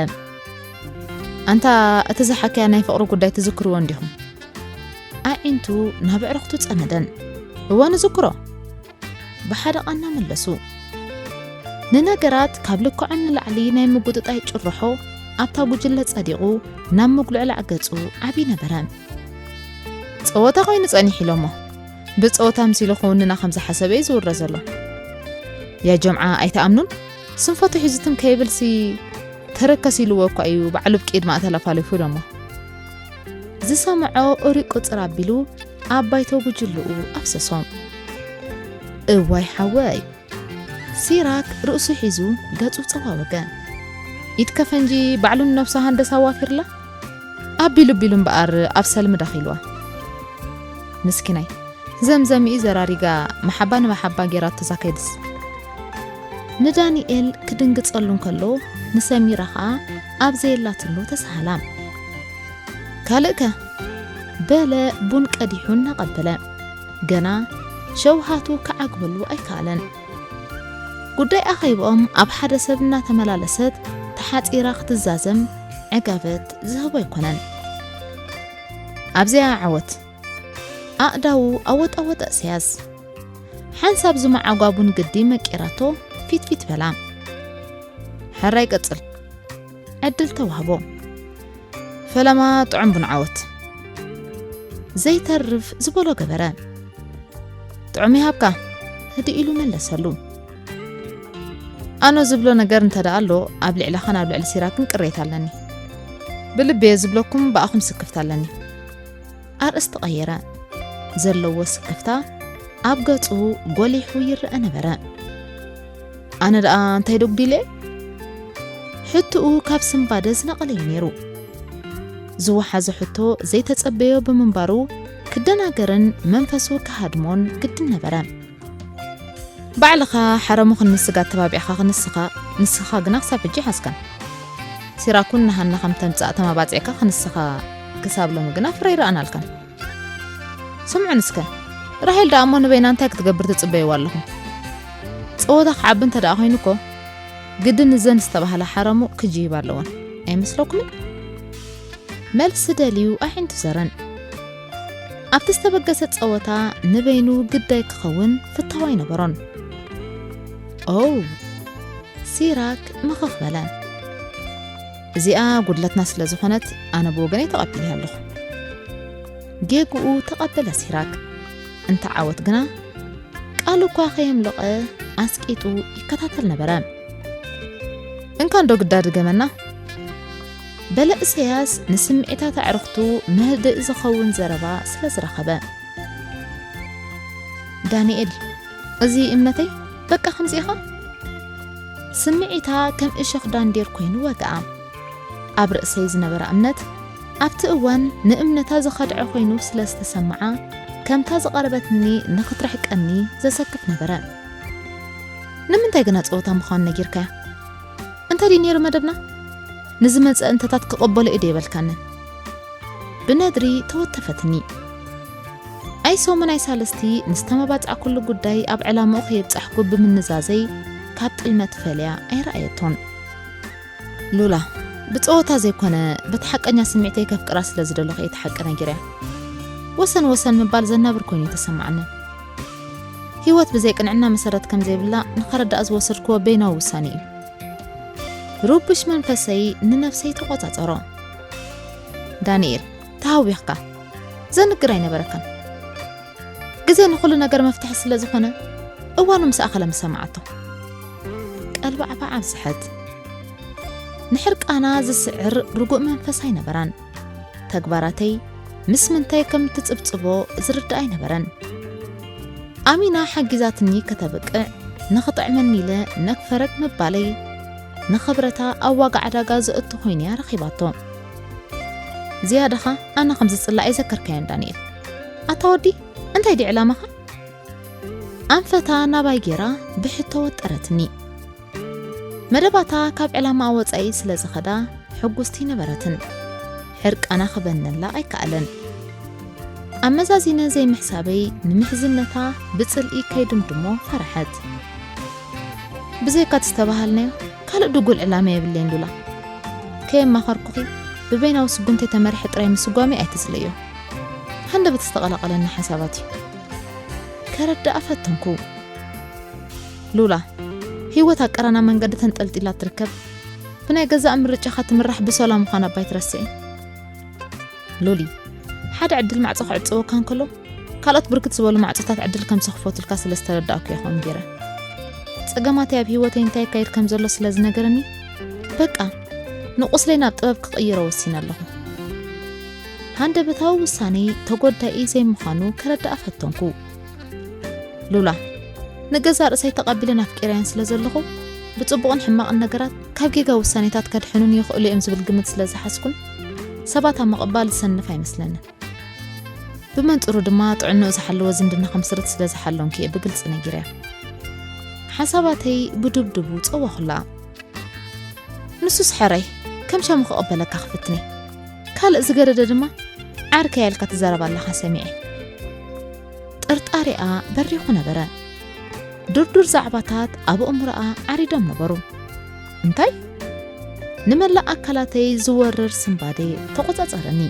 ኣንታ እቲ ዝሓከያ ናይ ፍቕሪ ጉዳይ ትዝክርዎ እንዲኹም? ኣዒንቱ ናብ ኣዕሩኽቱ ጸመደን። እወ ንዝክሮ። ብሓደ ቃና መለሱ። ንነገራት ካብ ልክዖም ንላዕሊ ናይ ምጉጥጣይ ጭርሖ ኣብታ ጉጅለ ጸዲቑ ናብ ምጉልዕላዕ ገጹ ዓቢ ነበረ። ጸወታ ኮይኑ ጸኒሑ ኢሎሞ። ብጸወታ ምሲሉ ክውንና ከም ዝሓሰበ እዩ ዝውረ ዘሎ። ያ ጀምዓ ኣይትኣምኑን? ስንፈቱ ሒዙትም ከይብልሲ ተረከስ ኢልዎ እኳ እዩ ባዕሉ ብቂድማ ተለፋሊፉ ኢሎሞ። ዝሰምዖ ኡሪ ቁጽር ኣቢሉ ኣብ ባይቶ ጉጅልኡ ኣፍሰሶ። እዋይ ሓወይ! ሲራክ ርእሱ ሒዙ ገጹ ጸዋወገ። ኢድ ከፈንጂ ባዕሉ ንነብሱ ሃንደሳ ዋፊርላ? ኣቢሉ ቢሉ እምበኣር ኣብ ሰልሚ ዳኺልዋ። ምስኪናይ፣ ዘምዘሚኡ ዘራሪጋ መሓባ ንመሓባ ጌራቶ ዛከይድስ። ንዳንኤል ክድንግጸሉ እንከሎ ንሰሚራ ኸኣ ኣብ ዘየላትሉ ተሳሃላ። ካልእከ? በለ ቡን ቀዲሑ እናቐበለ። ገና ሸውሃቱ ክዓግበሉ ኣይከኣለን። ጉዳይ ኣኼብኦም ኣብ ሓደ ሰብ እናተመላለሰት ተሓጺራ ክትዛዘም ዕጋበት ዝህቦ ኣይኮነን። ኣብዚኣ ዓወት ኣእዳዉ ኣወጣወጠ እሰያስ። ሓንሳብ ዝመዓጓ ቡን ግዲ መቂራቶ ፊት ፊት በላ። ሕራይ ቀጽል። ዕድል ተዋህቦ። ፈለማ ጥዑም ቡን ዓወት። ዘይተርፍ ዝበሎ ገበረ። ጥዑም ይሃብካ፣ ህድእ ኢሉ መለሰሉ። ኣነ ዝብሎ ነገር እንተ ደኣ ኣሎ፣ ኣብ ልዕለኻን ኣብ ልዕሊ ሲራክን ቅሬታ ኣለኒ። ብልቢ እየ ዝብለኩም፣ ብኣኹም ስክፍታ ኣለኒ። ኣርእስቲ ቀየረ። ዘለዎ ስክፍታ ኣብ ገጹ ጎሊሑ ይረአ ነበረ። ኣነ ደኣ እንታይ ደጉዲለ? ሕቶኡ ካብ ስንባደ ዝነቐለ እዩ ነይሩ። ዝወሓዘ ሕቶ ዘይተጸበዮ ብምንባሩ ክደናገርን መንፈሱ ክሃድሞን ግድን ነበረ። ባዕልኻ ሓረሙ ክንስጋ ኣተባቢዕኻ ክንስኻ፣ ንስኻ ግና ክሳብ ሕጂ ሓዝካን። ሲራኩን ንሃና ከም ተምጻእ ተማባጺዕካ ክንስኻ ክሳብ ሎሚ ግና ፍረ ይረኣናልካን። ስምዑን እስከ፣ ራሄል ደኣ እሞ ንበይና እንታይ ክትገብር ትጽበይዋ ኣለኹም? ጸወታ ክዓቢ እንተ ደኣ ኮይኑ እኮ፣ ግድን እዘን ዝተባህላ ሓረሙ ክጅይባ ኣለወን። ኣይመስለኩምን? መልሲ ደልዩ ኣዒንቱ ዘረን። ኣብቲ ዝተበገሰ ጸወታ ንበይኑ ግዳይ ክኸውን ፍታው ኣይነበሮን። ኦ፣ ሲራክ ምኽኽ በለ። እዚኣ ጉድለትና ስለ ዝኾነት ኣነ ብወገነይ ተቐቢለያ ኣለኹ። ጌግኡ ተቐበለ ሲራክ። እንተ ዓወት ግና ቃል እኳ ከየምለቐ ኣስቂጡ ይከታተል ነበረ። እንካንዶ ግዳ ድገመና? በለ እሰያስ ንስምዒታት ኣዕርኽቱ መህድእ ዝኸውን ዘረባ ስለ ዝረኸበ። ዳንኤል፣ እዚ እምነተይ በቃ ከምዚ ኢኻ? ስምዒታ ከም እሾኽ ዳንዴር ኮይኑ ወግኣ። ኣብ ርእሰይ ዝነበራ እምነት ኣብቲ እዋን ንእምነታ ዝኸድዐ ኮይኑ ስለ ዝተሰምዓ፣ ከምታ ዝቐረበትኒ ንኽትርሕቀኒ ዘሰክፍ ነበረ። ንምንታይ ግና ጸወታ ምዃኑ ነጊርካያ? እንታይ ድዩ ነይሩ መደብና? ንዝመጸ እንተታት ክቕበሎ እየ ዶ የበልካንን? ብነድሪ ተወተፈትኒ። ኣይ ሶሙን ኣይ ሳልስቲ ንዝተመባጻዕኩሉ ጉዳይ ኣብ ዕላምኡ ከየብጻሕኩ ብምንዛዘይ ካብ ጥልመት ፈልያ ኣይረኣየቶን። ሉላ፣ ብጸወታ ዘይኮነ በቲ ሓቀኛ ስምዒተይ ከፍቅራ ስለ ዝደለኹ እየ እቲ ሓቂ ነጊረያ። ወሰን ወሰን ምባል ዘናብር ኮይኑ ይተሰማዓኒ። ህይወት ብዘይ ቅንዕና መሰረት ከም ዘይብላ ንኸረዳእ ዝወሰድክዎ በይናዊ ውሳኔ እዩ። ርቡሽ መንፈሰይ ንነፍሰይ ተቖጻጸሮ። ዳንኤል፣ ተሃዊኽካ። ዘንግር ኣይነበረካን። ግዜ ንኹሉ ነገር መፍትሒ ስለ ዝኾነ፣ እዋኑ ምስ ኣኸለ ምሰማዓቶ። ቀልባዕባዕ ኣብዝሐት። ንሕርቃና ዝስዕር ርጉእ መንፈስ ኣይነበራን። ተግባራተይ ምስ ምንታይ ከም ትጽብጽቦ ዝርዳእ ኣይነበረን። ኣሚና ሓጊዛትኒ ከተብቅዕ፣ ንኽጥዕመኒ ኢለ ነግፈረግ ምባለይ፣ ንኽብረታ ኣብ ዋጋ ዕዳጋ ዘእቱ ኮይኑ እያ ረኺባቶ። ዝያዳኻ ኣነ ከም ዝጽላእ ኣይዘከርካዮን ዳንኤል። ኣታ ወዲ፣ እንታይ ድዩ ዕላማኻ? ኣንፈታ ናባይ ጌራ ብሕቶ ወጠረትኒ። መደባታ ካብ ዕላማኣ ወጻኢ ስለ ዝኸዳ ሕጉስቲ ነበረትን። ሕርቃና ክበነላ ኣይከኣለን። ኣመዛዚነ ዘይምሕሳበይ ንምሕዝነታ ብጽልኢ ከይድምድሞ ፈርሐት። ብዘይካ እቲ ዝተባሃልናዮ ካልእ ድጉል ዕላማ የብለይን ሉላ። ከየማኸርኩኺ ብበይናዊ ስጉምተይ ተመሪሐ ጥራይ ምስጓመይ ኣይትጽልእዮ። ሃንደበት ዝተቐላቐለኒ ሓሳባት እዩ። ከረድኣ ፈተንኩ። ሉላ፣ ህይወት ኣብ ቀራና መንገዲ ተንጠልጢላ ትርከብ። ብናይ ገዛእ ምርጫኻ ትምራሕ ብሰላም ምዃና እባ ኣይትረስዒ። ሉሊ፣ ሓደ ዕድል ማዕጾ ክዕጽወካ እንከሎ፣ ካልኦት ብርክት ዝበሉ ማዕጾታት ዕድል ከም ዝኽፈቱልካ ስለ ዝተረዳእኩ እየ ከምኡ ገይረ። ጸገማተይ ኣብ ህይወተይ እንታይ ይካየድ ከም ዘሎ ስለ ዝነገረኒ፣ በቃ፣ ንቑስለይ ናብ ጥበብ ክቕይሮ ወሲነ ኣለኹ። ሃንደበታዊ ውሳኔ ተጎዳኢ ዘይምዃኑ ከረዳእ ፈተንኩ። ሉላ፣ ንገዛ ርእሰይ ተቐቢለን ኣፍቂረየን ስለ ዘለኹ፣ ብጽቡቕን ሕማቕን ነገራት ካብ ጌጋ ውሳኔታት ከድሕኑን ይኽእሉ እዮም ዝብል ግምት ስለ ዝሓዝኩን፣ ሰባት ኣብ ምቕባል ዝሰንፍ ኣይመስለንን። ብመንጽሩ ድማ ጥዕንኡ ዝሓለወ ዝምድና ክምስርት ስለ ዝሓለንኩ እየ ብግልጺ ነጊረያ። ሓሳባተይ ብዱብዱቡ ጸወኹላ። ንሱስ ሕራይ፣ ከም ሻሙ ክቕበለካ ክፍትኒ። ካልእ ዝገደደ ድማ ዓርከይ ኢልካ ትዛረብ ኣለኻ ሰሚዐ። ጥርጣሬኣ በሪኹ ነበረ። ድርዱር ዛዕባታት ኣብ ኣእምሮኣ ዓሪዶም ነበሩ። እንታይ? ንመላእ ኣካላተይ ዝወርር ስንባዴ ተቖጻጸረኒ።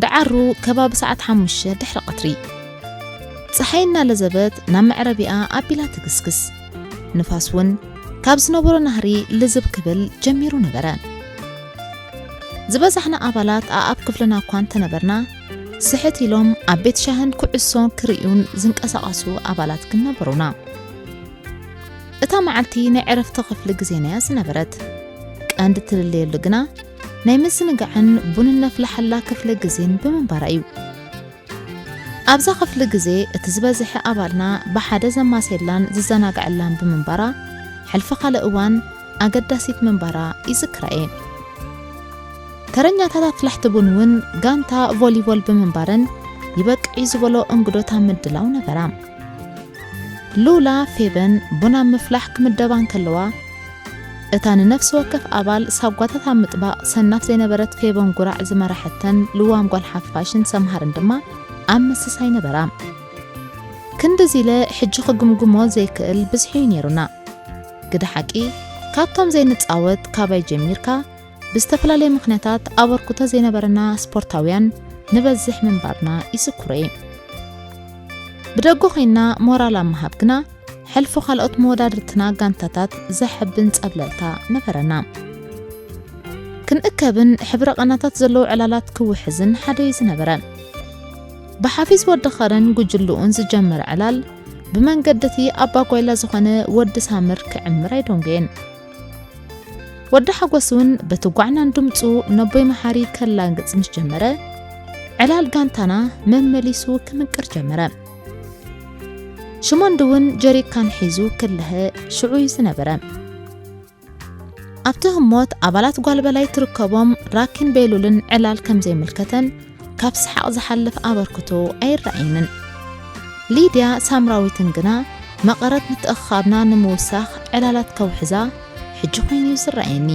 ደዓሩ ከባቢ ሰዓት ሓሙሽተ ድሕሪ ቀትሪ። ጸሓይ እናለዘበት ናብ መዕረቢኣ ኣቢላ ትግስግስ። ንፋስ እውን ካብ ዝነበሮ ናህሪ ልዝብ ክብል ጀሚሩ ነበረ። ዝበዛሕና ኣባላት ኣኣብ ክፍልና እኳ እንተነበርና፣ ስሕት ኢሎም ኣብ ቤት ሻህን ኩዕሶ ክርእዩን ዝንቀሳቐሱ ኣባላት ግን ነበሩና። እታ መዓልቲ ናይ ዕረፍቲ ክፍሊ ግዜና'ያ ዝነበረት። ቀንዲ ትልለየሉ ግና ናይ ምዝንጋዕን ቡን እነፍልሓላ ክፍሊ ግዜን ብምንባራ እዩ። ኣብዛ ክፍሊ ግዜ እቲ ዝበዝሐ ኣባልና ብሓደ ዘማሴላን ዝዘናግዐላን ብምንባራ፣ ሕልፊ ካልእ እዋን ኣገዳሲት ምንባራ ይዝክራ እየ። ተረኛታት ኣፍላሕቲ ቡን እውን ጋንታ ቮሊቦል ብምንባረን ይበቅዕ እዩ ዝበሎ እንግዶት ኣብ ምድላው ነበራ። ሉላ ፌበን ቡን ኣብ ምፍላሕ ክምደባ እንከለዋ፣ እታ ንነፍሲ ወከፍ ኣባል ሳጓታት ኣብ ምጥባቕ ሰናፍ ዘይነበረት ፌበን ጉራዕ ዝመራሐተን ልዋም ጓል ሓፋሽን ሰምሃርን ድማ ኣብ ምስሳይ ነበራ። ክንድዚ ኢለ ሕጂ ክግምግሞ ዘይክእል ብዝሒ እዩ ነይሩና። ግደ ሓቂ፣ ካብቶም ዘይንጻወት ካባይ ጀሚርካ፣ ብዝተፈላለየ ምኽንያታት ኣበርክቶ ዘይነበረና ስፖርታውያን ንበዝሕ ምንባርና ይዝክሮ እየ። ብደገ ኮይንና ሞራል ኣብ ምሃብ ግና፣ ሕልፊ ካልኦት መወዳድርትና ጋንታታት ዘሐብን ጸብለልታ ነበረና። ክንእከብን ሕብረ ቃናታት ዘለዎ ዕላላት ክውሕዝን ሓደ እዩ ዝነበረ። ብሓፊዝ ወዲ ኸረን ጉጅልኡን ዝጀመረ ዕላል፣ ብመንገዲ እቲ ኣባጓይላ ዝኾነ ወዲ ሳምር ክዕምር ኣይደንጎየን። ወዲ ሓጎስ እውን በቲ ጓዕናን ድምጹ ነቦይ መሓሪ ከላግጽ ምስ ጀመረ፣ ዕላል ጋንታና መመሊሱ ክምቅር ጀመረ። ሽሞንዲ እውን ጀሪካን ሒዙ ክልሀ ሽዑ እዩ ዝነበረ። ኣብቲ ህሞት ኣባላት ጓል በላይ ትርከቦም ራኪን ቤሉልን ዕላል ከም ዘይምልከተን ካብ ሰሓቕ ዝሓልፍ ኣበርክቶ ኣይረኣየንን። ሊድያ ሳምራዊትን ግና መቐረት ምትእኽኻብና ንምውሳኽ ዕላላት ከውሕዛ ሕጂ ኮይኑ እዩ ዝረኣየኒ።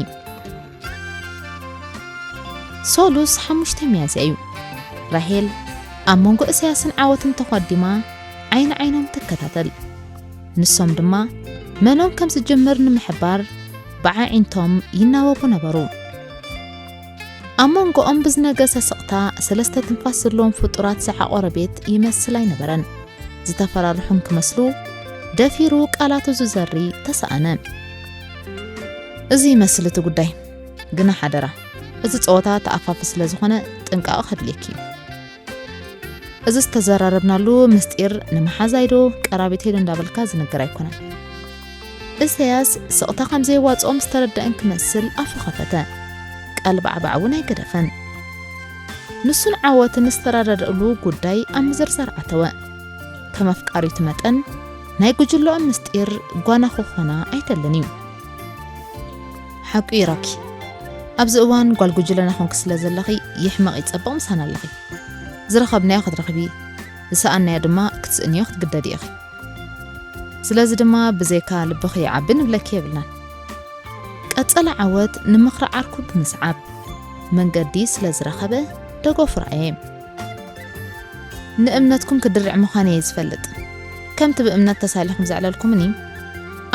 ሶሉስ ሓሙሽተ ሚያዝያ እዩ። ራሄል ኣብ መንጎ እሰያስን ዓወትን ተኾዲማ ዓይኒ ዓይኖም ትከታተል። ንሶም ድማ መኖም ከም ዝጅምር ንምሕባር ብዓዒንቶም ይናበቡ ነበሩ። ኣብ መንጎኦም ብዝነገሰ ስቕታ ሰለስተ ትንፋስ ዘለዎም ፍጡራት ዝዓቖረ ቤት ይመስል ኣይነበረን። ዝተፈራርሑ እንክመስሉ ደፊሩ ቃላቱ ዝዘሪ ተሰኣነ። እዚ ይመስል እቲ ጉዳይ። ግና ሓደራ፣ እዚ ጸወታ ተኣፋፊ ስለ ዝኾነ ጥንቃቐ ከድልየኪ እዩ። እዚ ዝተዘራረብናሉ ምስጢር ንመሓዛይ ዶ ቀራቢተይ ዶ እንዳበልካ ዝንገር ኣይኮነን። እሰያስ ስቕታ ከም ዘየዋጽኦ ምስ ተረድአ እንክመስል ኣፉ ኸፈተ። ቀልባዕባዕ እውን ኣይገደፈን። ንሱን ዓወትን ዝተረዳድእሉ ጉዳይ ኣብ ምዝርዛር ኣተወ። ከም ኣፍቃሪቱ መጠን ናይ ጉጅለኦም ምስጢር ጓና ክኾና ኣይደልን እዩ። ሓቁ እዩ ራኪ። ኣብዚ እዋን ጓል ጉጅለና ኮንኪ ስለ ዘለኺ የሕመቕ ይጸብቕ ምሳና ኣለኺ። ዝረኸብናዮ ክትረኽቢ፣ ዝሰኣናዮ ድማ ክትስእንዮ ክትግደዲ ኢኺ። ስለዚ ድማ ብዘይካ ልብኺ ይዓቢ ንብለኪ የብልናን። ቀጸላ ዓወት ንምኽሪ ዓርኩ ብምስዓብ መንገዲ ስለ ዝረኸበ ደገፉ ረኣየ። ንእምነትኩም ክድርዕ ምዃነይ እየ ዝፈልጥ። ከምቲ ብእምነት ተሳሊኹም ዘዕለልኩምኒ፣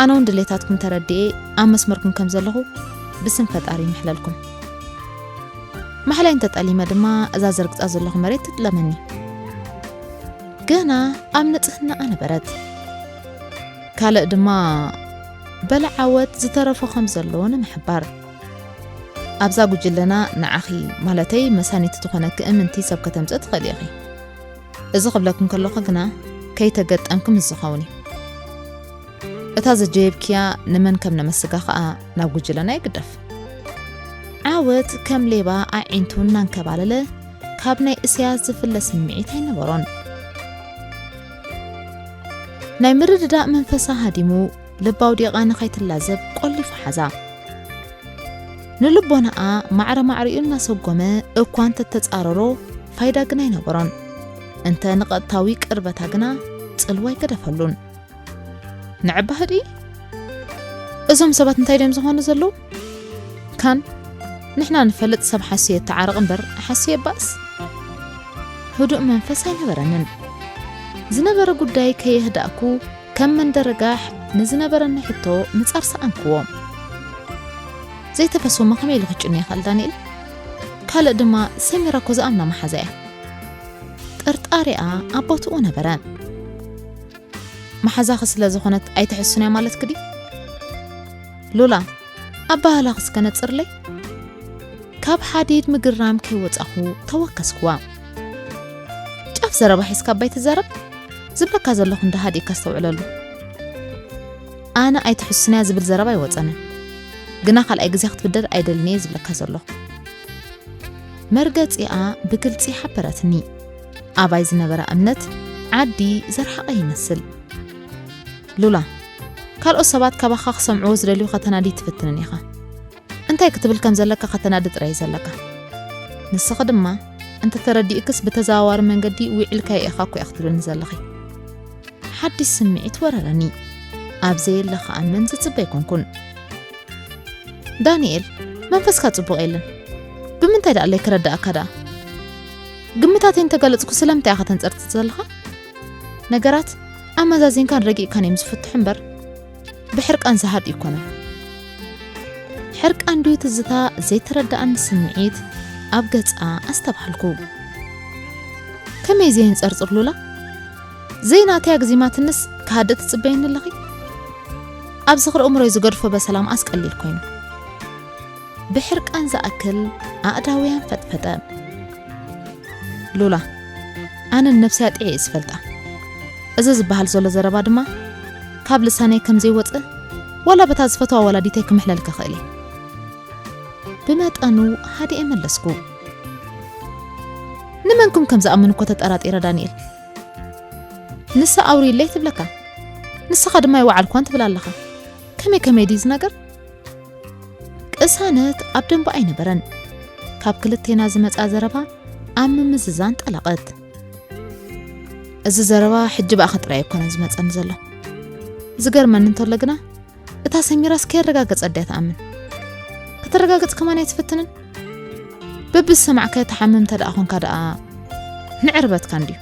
ኣነ እውን ድሌታትኩም ተረዲኤ ኣብ መስመርኩም ከም ዘለኹ ብስም ፈጣሪ ይምሕለልኩም። ማሕላይ እንተጠሊመ ድማ እዛ ዘርግጻ ዘለኹ መሬት ትጥለመኒ። ገና ኣብ ንጽህናኣ ነበረት። ካልእ ድማ በለ ዓወት ዝተረፎ ከም ዘለዎ ንምሕባር። ኣብዛ ጉጅለና ንዓኺ፣ ማለተይ መሳኒት ዝኾነኪ እምንቲ ሰብ ከተምጽእ ትኽእሊ ኢኺ። እዚ ክብለኪ እንከለኹ ግና ከይተገጠምኪ ምስ ዝኸውን እዩ። እታ ዘጀየብክያ ንመን ከም ነመስጋ ኸኣ ናብ ጉጅለና ይግደፍ። ዓወት ከም ሌባ ኣዒንቱ እናንከባለለ ካብ ናይ እስያስ ዝፍለ ስምዒት ኣይነበሮን። ናይ ምርድዳእ መንፈሳ ሃዲሙ ልባ ኣውዲቓ ንኸይትላዘብ ቆሊፉ ሓዛ። ንልቦናኣ ማዕረ ማዕሪኡ እናሰጎመ እኳ እንተተጻረሮ ፋይዳ ግን ኣይነበሮን። እንተ ንቐጥታዊ ቅርበታ ግና ጽልዋ ኣይገደፈሉን። ንዕባ ህድኢ፣ እዞም ሰባት እንታይ ድዮም ዝኾኑ ዘለዉ? ካን ንሕና ንፈልጥ ሰብ ሓስዮ የተዓረቕ እምበር ሓስዮ የባእስ። ህዱእ መንፈስ ኣይነበረንን። ዝነበረ ጉዳይ ከየህዳእኩ ከም መንደርጋሕ ንዝነበረኒ ሕቶ ምጻር ሰኣንክዎ። ዘይተፈስወሞ ከመይ ኢሉ ክጭኑ ይኽእል ዳንኤል? ካልእ ድማ ሰሚራ እኮ ዝኣምና መሓዛ እያ። ጥርጣሬኣ ኣብ ቦትኡ ነበረ። መሓዛኺ ስለ ዝኾነት ኣይትሕስንያ ማለትኪ ድዩ? ሉላ፣ ኣባህላኺ እስከ ነጽርለይ። ካብ ሓዲድ ምግርራም ከይወጻኹ ተወከስኩዋ። ጫፍ ዘረባ ሒዝካ ኣባይ ትዛረብ? ዝብለካ ዘለኹ እንዳ ሃዲእካ ኣስተውዕለሉ። ኣነ ኣይትሕስንያ ዝብል ዘረባ ኣይወጸንን። ግና ካልኣይ ግዜ ክትብደል ኣይደልን እየ ዝብለካ ዘለኹ። መርገጺኣ ብግልጺ ሓበረትኒ። ኣባይ ዝነበራ እምነት ዓዲ ዘርሓቐ ይመስል። ሉላ፣ ካልኦት ሰባት ካባኻ ክሰምዕዎ ዝደልዩ ከተናዲ ትፍትንን ኢኻ። እንታይ ክትብል ከም ዘለካ ከተናዲ ጥራይ እዩ ዘለካ። ንስኺ ድማ እንተ ተረዲእክስ ብተዘዋዋሪ መንገዲ ውዒልካዮ ኢኻ እኮ ኢኺ ክትብልኒ ዘለኺ። ሓድሽ ስምዒት ወረረኒ። ኣብ ዘየለ ክኣምን ዝጽበ ኣይኮንኩን። ዳንኤል፣ መንፈስካ ጽቡቕ የለን። ብምንታይ ደኣ ለይ ክረዳእካ ደኣ? ግምታተይ እንተገለጽኩ ስለምንታይ ኢኻ ተንጸርጽር ዘለኻ? ነገራት ኣመዛዚንካን ረጊእካን እዮም ዝፍትሑ እምበር፣ ብሕርቃን ዝሃድኡ ኣይኮነን። ሕርቃን ድዩ ትዝታ ዘይተረዳኣኒ ስምዒት ኣብ ገጻ ኣስተብሃልኩ። ከመይ ዘየንጸርጽር ሉላ? ዘይናተይ ኣግዚማትንስ ክሃድእ ትጽበየኒ ኣለኺ? ኣብ ዝኽሪ እምሮይ ዝገድፎ በሰላ መኣስ ቀሊል ኮይኑ። ብሕርቃን ዝኣክል ኣእዳውያን ፈጥፈጠ። ሉላ፣ ኣነ ንነብሰይ ኣጥዕየ እየ ዝፈልጣ። እዚ ዝበሃል ዘሎ ዘረባ ድማ ካብ ልሳነይ ከም ዘይወጽእ ዋላ በታ ዝፈትዋ ወላዲተይ ክምሕለል ክኽእል እየ። ብመጠኑ ሃዲኤ መለስኩ። ንመንኩም ከም ዝኣምን እኮ ተጠራጢረ ዳንኤል። ንሳ ኣውርይለይ ትብለካ፣ ንስኻ ድማ ኣይወዓልኳን ትብል ኣለኻ። ከመይ ከመይ ድዩ እዚ ነገር? ቅሳነት ኣብ ደንቡ ኣይነበረን። ካብ ክልቴና ዝመጻ ዘረባ ኣብ ምምዝዛን ጠለቐት። እዚ ዘረባ ሕጂ ብኣኻ ጥራይ ኣይኮነን ዝመጸኒ ዘሎ። ዝገርመኒ እንተሎ ግና፣ እታ ሰሚራስ ከየረጋገጸት ድያ ትኣምን? ከተረጋግጽ ከማን ኣይትፍትንን? በብዝሰማዕካዮ ትሓምም እንተ ደኣ ኾንካ ደኣ ንዕርበትካ እንድዩ።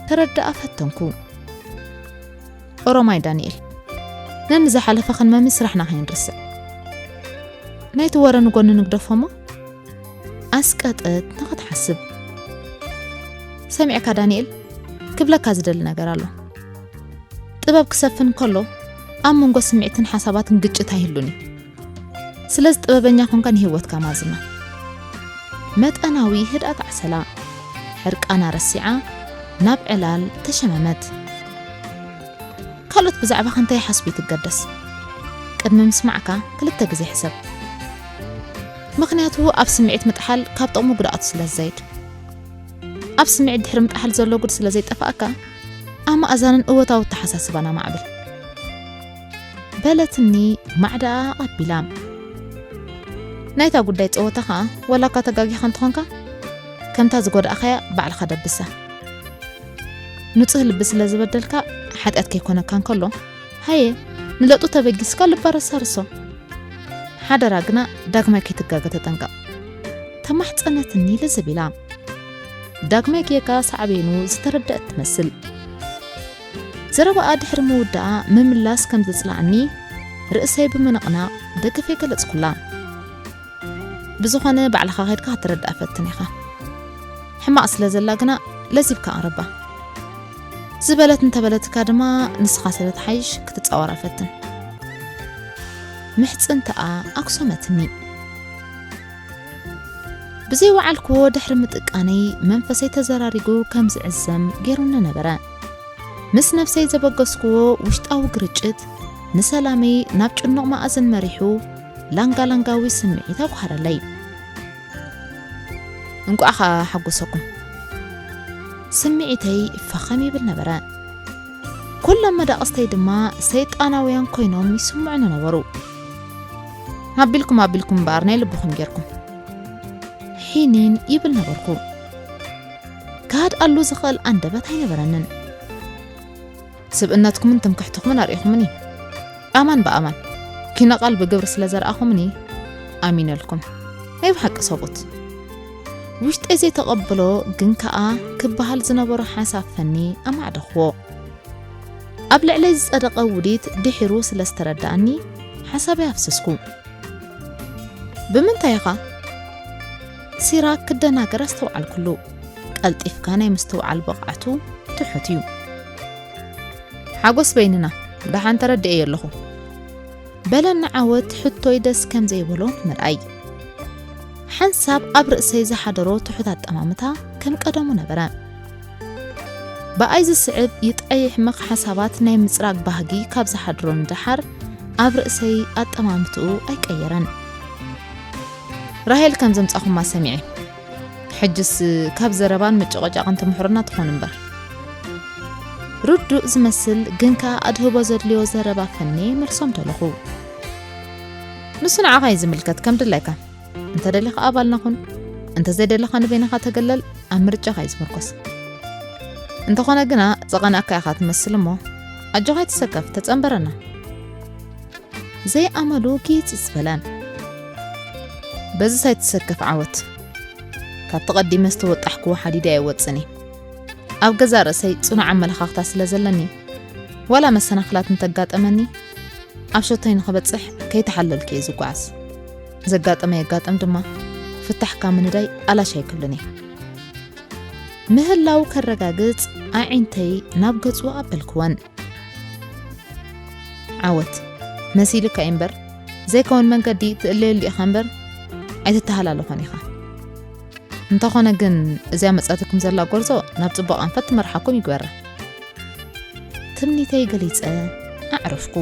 ከረድኣ ፈተንኩ። ኦሮማይ ዳንኤል፣ ነንዝሓለፈ ክንመሚ ስራሕና ከይንርስዕ። ናይቲ ወረ ንጎኒ ንግደፎ እሞ ኣስቀጠት ንኽትሓስብ። ሰሚዕካ ዳንኤል፣ ክብለካ ዝደሊ ነገር ኣሎ። ጥበብ ክሰፍን ከሎ ኣብ መንጎ ስምዒትን ሓሳባትን ግጭት ኣይህሉን እዩ። ስለዚ ጥበበኛ ኮንካ ንህይወትካ ማዝና። መጠናዊ ህድኣት ዓሰላ። ሕርቃና ረሲዓ ናብ ዕላል ተሸመመት። ካልኦት ብዛዕባኻ እንታይ ይሓስቡ ይትገደስ። ቅድሚ ምስማዕካ ክልተ ግዜ ሕሰብ። ምኽንያቱ ኣብ ስምዒት ምጥሓል ካብ ጥቕሙ ጉድኣቱ ስለ ዝዘይድ። ኣብ ስምዒት ድሕሪ ምጥሓል ዘሎ ጉድ ስለ ዘይጠፍኣካ፣ ኣማእዛንን እወታዊ ኣተሓሳስባን ኣማዕብል። በለትኒ ማዕዳኣ ኣቐቢላ። ናይታ ጉዳይ ጸወታ ኸኣ ዋላ እኳ ተጋጊኻ እንተኾንካ፣ ከምታ ዝጎዳእኻያ ባዕልኻ ደብሳ። ንጹህ ልቢ ስለ ዝበደልካ ሓጢኣት ከይኮነካ እንከሎ፣ ሃየ፣ ንለጡ ተበጊስካ ልባ ረሳርሶ። ሓደራ ግና ዳግማይ ከይትጋገ ተጠንቀቕ። ተማሕጸነትኒ ልዝብ ኢላ። ዳግማይ ጌጋ ሳዕቤኑ ዝተረደአት ትመስል። ዘረባኣ ድሕሪ ምውዳኣ ምምላስ ከም ዘጽልኣኒ ርእሰይ ብምንቕናቕ ደገፈይ ገለጽኩላ። ብዝኾነ ባዕልኻ ኸድካ ክትረዳእ ፈትን ኢኻ። ሕማቕ ስለ ዘላ ግና ለዚብካ ኣቕርባ። ዝበለት እንተበለትካ ድማ ንስኻ ስለ ትሓይሽ ክትጻወራ ፈትን። ምሕጽንትኣ ኣክሶመትኒ። ብዘይወዓልክዎ ድሕሪ ምጥቃነይ መንፈሰይ ተዘራሪጉ ከም ዝዕዘም ገይሩኒ ነበረ። ምስ ነፍሰይ ዘበገስክዎ ውሽጣዊ ግርጭት ንሰላመይ ናብ ጭኑቕ መኣዝን መሪሑ ላንጋላንጋዊ ስምዒት ኣጓሃረለይ። እንቋዕ ኸኣ ሓጎሰኩም። ስምዒተይ ፈኸም ይብል ነበረ። ኩሎም መዳቕስተይ ድማ ሰይጣናውያን ኮይኖም ይስምዑኒ ነበሩ። ኣቢልኩም ኣቢልኩም እምበኣር ናይ ልብኹም ጌርኩም። ሒኒን ይብል ነበርኩ። ክሃድኣሉ ዝኽእል ኣንደበት ኣይነበረንን። ስብእነትኩምን ትምክሕትኹምን ኣርኢኹምኒ። ኣማን ብኣማን ኪነ ቃል ብግብሪ ስለ ዘርኣኹምኒ ኣሚነልኩም። ናይ ብሓቂ ሰብኡት። ውሽጠይ ዘይተቐብሎ ግን ከኣ ክበሃል ዝነበሮ ሓሳብ ፈኒ ኣማዕደኽዎ። ኣብ ልዕለይ ዝጸደቐ ውዲት ድሒሩ ስለ ዝተረዳኣኒ ሓሳበይ ኣፍሰስኩ። "ብምንታይ ኢኻ?" ሲራክ ክደናገር ኣስተውዓልኩሉ። ቀልጢፍካ ናይ ምስትውዓል ብቕዓቱ ትሑት እዩ። "ሓጎስ በይንና፣ ደሓን ተረዲኤዮ ኣለኹ" በለኒ ዓወት፣ ሕቶይ ደስ ከም ዘይበሎ ንምርኣይ። ሓንሳብ ኣብ ርእሰይ ዝሓደሮ ትሑት ኣጠማምታ ከም ቀደሙ ነበረ። ብኣይ ዝስዕብ ይጥዓይ ይሕመቕ ሓሳባት ናይ ምጽራግ ባህጊ ካብ ዝሓድሮ ንደሓር፣ ኣብ ርእሰይ ኣጠማምትኡ ኣይቀየረን። "ራሄል ከም ዘምጻኹማ ሰሚዐ። ሕጅስ ካብ ዘረባን ምጭቕጫቕን ትምሕሩና ትኾኑ እምበር?" ርዱእ ዝመስል ግን ከኣ ኣድህቦ ዘድልዮ ዘረባ ፈንየ መልሶም ደለኹ። "ንሱ ንዓኻ እዩ ዝምልከት፣ ከም ድላይካ። እንተ ደሊኻ ኣባልና ኩን፣ እንተ ዘይደለኻ ንበይንኻ ተገለል፣ ኣብ ምርጫኻ እዩ ዝምርኮስ። እንተኾነ ግና ዝቐናእካ ኢኻ ትመስል እሞ፣ ኣጆኻ ኣይትሰከፍ፣ ተጸንበረና።" ዘይኣመሉ ጊጽጽ በለ። "በዝስ ኣይትሰከፍ ዓወት። ካብቲ ቀዲመ ዝተወጣሕክዎ ሓዲደ ኣይወጽን እየ። ኣብ ገዛእ ርእሰይ ጽኑዕ ኣመለኻኽታ ስለ ዘለኒ፣ ዋላ መሰናኽላት እንተጋጠመኒ፣ ኣብ ሸቶይ ንኽበጽሕ ከይተሓለልኩ እየ ዝጓዓዝ። ዘጋጠመ የጋጥም ድማ፣ ፍታሕካ ምንዳይ ኣላሽ ኣይክብልን እየ።" ምህላው ከረጋግጽ ኣዒንተይ ናብ ገጹ ኣበልክወን። "ዓወት፣ መሲልካ እዩ እምበር፣ ዘይከውን መንገዲ ትእለየሉ ኢኻ እምበር፣ ኣይትተሃላለኾን ኢኻ። እንተኾነ ግን፣ እዚኣ መጻትኩም ዘላ ጎርዞ ናብ ጽቡቕ ኣንፈት ትመርሓኩም ይግበራ።" ትምኒተይ ገሊጸ ኣዕረፍኩ።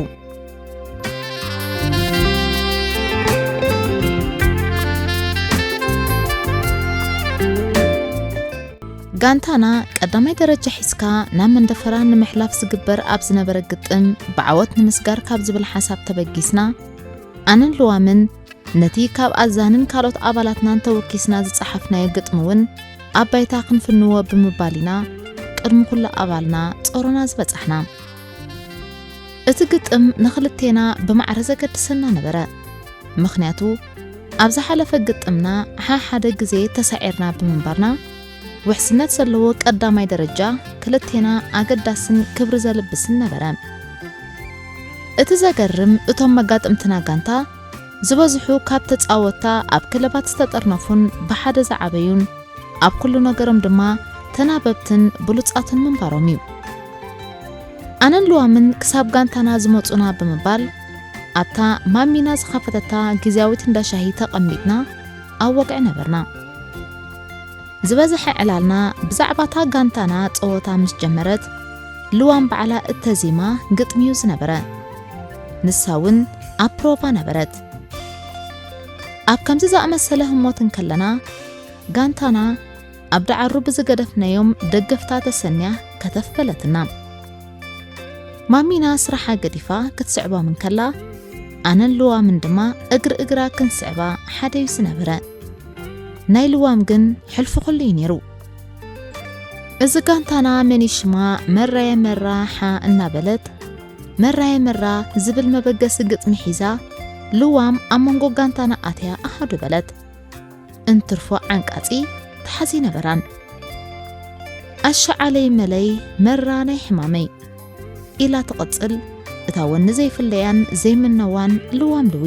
ጋንታና ቀዳማይ ደረጃ ሒዝካ ናብ መንደፈራ ንምሕላፍ ዝግበር ኣብ ዝነበረ ግጥም ብዓወት ንምስጋር ካብ ዝብል ሓሳብ ተበጊስና፣ ኣነን ልዋምን ነቲ ካብ ኣዛንን ካልኦት ኣባላትናን ተወኪስና ዝጸሓፍናዮ ግጥሚ እውን ኣብ ባይታ ክንፍንዎ ብምባል ኢና ቅድሚ ኩሉ ኣባልና ጾሮና ዝበጻሕና። እቲ ግጥም ንኽልቴና ብማዕረ ዘገድሰና ነበረ። ምኽንያቱ፣ ኣብ ዝሓለፈ ግጥምና ሓሓደ ግዜ ተሳዒርና ብምንባርና፣ ውሕስነት ዘለዎ ቀዳማይ ደረጃ ክልቴና ኣገዳስን ክብሪ ዘልብስን ነበረ። እቲ ዘገርም፣ እቶም መጋጥምትና ጋንታ ዝበዝሑ ካብ ተጻወትታ ኣብ ክለባት ዝተጠርነፉን ብሓደ ዝዓበዩን፣ ኣብ ኩሉ ነገሮም ድማ ተናበብትን ብሉጻትን ምንባሮም እዩ። ኣነን ልዋምን ክሳብ ጋንታና ዝመጹና ብምባል፣ ኣብታ ማሚና ዝኸፈተታ ግዝያዊት እንዳ ሻሂ ተቐሚጥና ኣብ ወግዒ ነበርና። ዝበዝሐ ዕላልና ብዛዕባታ ጋንታና ጸወታ ምስ ጀመረት፣ ልዋም ባዕላ እተዜማ ግጥሚ እዩ ዝነበረ። ንሳ እውን ኣብ ፕሮቫ ነበረት። ኣብ ከምዚ ዝኣመሰለ ህሞት እንከለና፣ ጋንታና ኣብ ደዓሩ ብዝገደፍናዮም ደገፍታ ተሰንያ ከተፍ በለትና። ማሚና ስራሓ ገዲፋ ክትስዕቦም እንከላ፣ ኣነን ልዋምን ድማ እግሪ እግራ ክንስዕባ ሓደ እዩ ዝነበረ። ናይ ልዋም ግን ሕልፊ ኩሉ እዩ ነይሩ። እዚ ጋንታና መን እዩ ሽማ መራየ መራ ሓ እናበለት፣ መራየ መራ ዝብል መበገሲ ግጥሚ ሒዛ፣ ልዋም ኣብ መንጎ ጋንታና ኣትያ ኣሃዱ በለት። እንትርፎ ዓንቃጺ ተሓዚ ነበራን። ኣሻዓለይ መለይ መራ ናይ ሕማመይ ኢላ ትቕጽል፣ እታ ወኒ ዘይፍለያን ዘይምነዋን ልዋም ልዊ።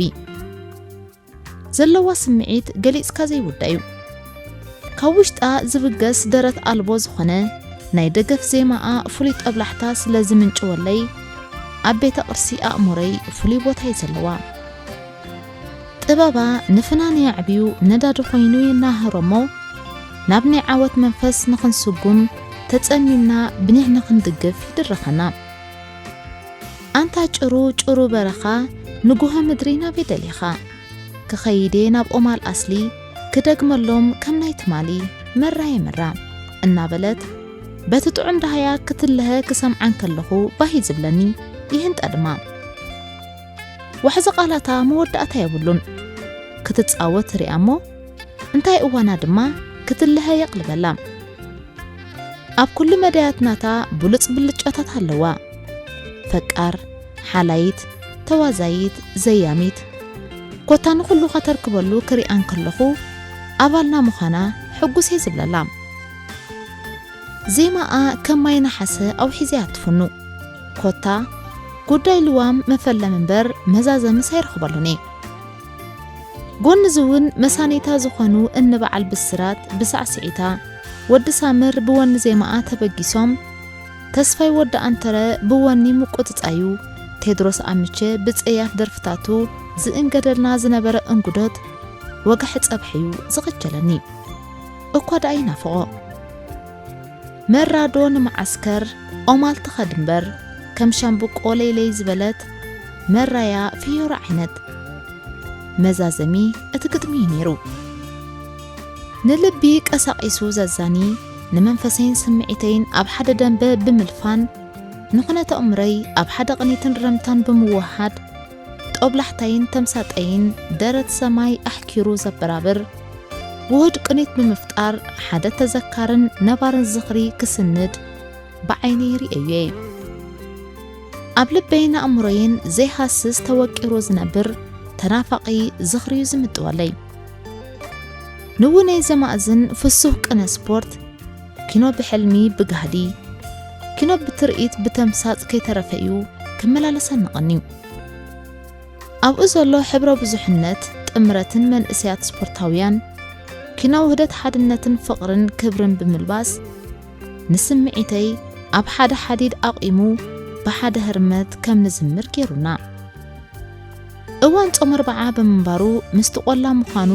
ዘለዋ ስምዒት ገሊጽካ ዘይውዳእ እዩ። ካብ ውሽጣ ዝብገስ ደረት ኣልቦ ዝኾነ ናይ ደገፍ ዜማኣ ፍሉይ ጠብላሕታ ስለ ዝምንጭወለይ፣ ኣብ ቤተ ቅርሲ ኣእምሮይ ፍሉይ ቦታ እዩ ዘለዋ። ጥበባ ንፍናን የዕብዩ ነዳዲ ኮይኑ የናህሮ እሞ፣ ናብ ናይ ዓወት መንፈስ ንኽንስጉም፣ ተጸሚምና ብኒሕ ንኽንድግፍ ይድርኸና። ኣንታ ጭሩ ጭሩ በረኻ፣ ንጉሆ ምድሪ ናበይ ደሊኻ? ክኸይድ እየ ናብ ኦማል ኣስሊ፣ ክደግመሎም ከም ናይ ትማሊ፣ መራየ መራ እናበለት በቲ ጥዑም ዳህያ ክትልሀ ክሰምዓ እንከለኹ ባህ እዩ ዝብለኒ፣ ይህንጠ ድማ። ዋሕዚ ቃላታ መወዳእታ የብሉን። ክትጻወት ሪኣ እሞ እንታይ እዋና ድማ ክትልሀ የቕልበላ። ኣብ ኩሉ መዳያት ናታ ብሉጽ ብልጫታት ኣለዋ። ፈቃር፣ ሓላይት፣ ተዋዛይት፣ ዘያሚት፣ ኮታ ንኹሉ ከተርክበሉ ክሪኣ እንከለኹ ኣባልና ምዃና ሕጉስ እየ ዝብለላ። ዜማኣ ከም ማይ ነሓሰ ኣውሒዘ እያ ትፍኑ። ኮታ ጉዳይ ልዋም መፈለም እምበር መዛዘምስ ኣይረኽበሉን እየ። ጎኒ እዚ እውን መሳኔታ ዝኾኑ እኒ በዓል ብስራት ብሳዕስዒታ፣ ወዲ ሳምር ብወኒ ዜማኣ ተበጊሶም፣ ተስፋይ ወዲ ኣንተረ ብወኒ ምቁጽጻዩ፣ ቴድሮስ ኣምቼ ብጸያፍ ደርፍታቱ ዝእንገደልና ዝነበረ እንጉዶት ወጋሒ ጸብሐዩ ዝኸጀለኒ። እኳ ደኣ ይናፍቖ። መራዶ ንመዓስከር ኦማል ትኸድ እምበር፣ ከም ሻምብቆ ለይለይ ዝበለት መራያ ፍዮሪ ዓይነት መዛዘሚ እቲ ግጥሚ እዩ ነይሩ። ንልቢ ቀሳቒሱ ዘዛኒ፣ ንመንፈሰይን ስምዒተይን ኣብ ሓደ ደንበ ብምልፋን፣ ንኹነተ እምረይ ኣብ ሓደ ቅኒትን ረምታን ብምውሃድ፣ ጦብላሕታይን ተምሳጠይን ደረት ሰማይ ኣሕኪሩ ዘበራብር፣ ውሁድ ቅኒት ብምፍጣር ሓደ ተዘካርን ነባርን ዝኽሪ ክስንድ ብዓይነይ ርእየዮ እየ። ኣብ ልበይን ኣእምሮይን ዘይሃስስ ተወቂሩ ዝነብር ተናፋቒ ዝኽሪ እዩ ዝምጥወለይ። ንውነይ ዘማእዝን ፍሱህ ቅነ ስፖርት፣ ኪኖ ብሕልሚ ብጋህዲ፣ ኪኖ ብትርኢት ብተምሳጥ ከይተረፈ እዩ ክመላለሰኒ ቀንዩ። ኣብኡ ዘሎ ሕብረ ብዙሕነት ጥምረትን መንእሰያት ስፖርታውያን፣ ኪኖ ውህደት ሓድነትን ፍቕርን ክብርን ብምልባስ፣ ንስምዒተይ ኣብ ሓደ ሓዲድ ኣቑሙ ብሓደ ህርመት ከም ንዝምር ገይሩና። እዋን ጾም ኣርብዓ ብምንባሩ ምስቲ ቆላ ምዃኑ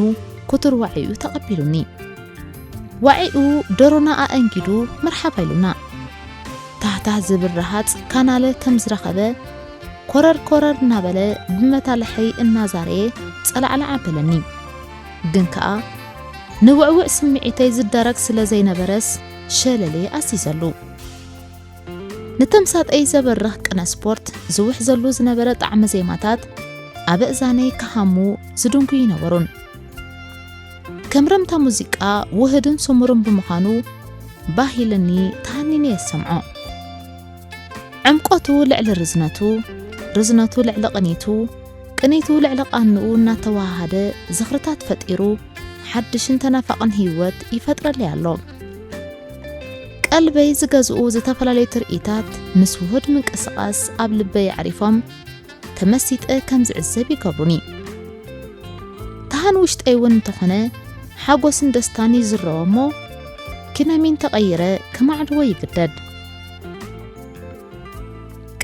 ክቱር ዋዒኡ ተቐቢሉኒ። ዋዒኡ ደሮና ኣእንጊዱ መርሓባ ኢሉና። ታህታህ ዝብል ረሃጽ ካናለ ከም ዝረኸበ ኮረር ኮረር እናበለ ብመታልሐይ እናዛረየ ጸላዕላዕ ኣበለኒ። ግን ከኣ ንውዕውዕ ስምዒተይ ዝዳረግ ስለ ዘይነበረስ ሸለለየ ኣዚዘሉ። ንተምሳጠይ ዘበርኽ ቅነ ስፖርት ዝውሕዘሉ ዝነበረ ጣዕመ ዜማታት ኣብ እዛነይ ክሃሙ ዝድንጉዩ ይነበሩን። ከም ረምታ ሙዚቃ ውህድን ስሙርን ብምዃኑ ባህ ኢልኒ ተሃኒነ እየ ዝሰምዖ። ዕምቆቱ ልዕሊ ርዝነቱ፣ ርዝነቱ ልዕሊ ቅኒቱ፣ ቅኒቱ ልዕሊ ቃንኡ እናተወሃሃደ ዝኽርታት ፈጢሩ ሓድሽን ተናፋቕን ህይወት ይፈጥረለይ ኣሎ። ቀልበይ ዝገዝኡ ዝተፈላለዩ ትርኢታት ምስ ውሁድ ምንቅስቓስ ኣብ ልበይ ኣዕሪፎም ተመሲጠ ከም ዝዕዘብ ይገብሩኒ። ተሃን ውሽጠይ እውን እንተኾነ ሓጎስን ደስታን ይዝረቦ እሞ ኪነሚን ተቐይረ ከማዕድዎ ይግደድ።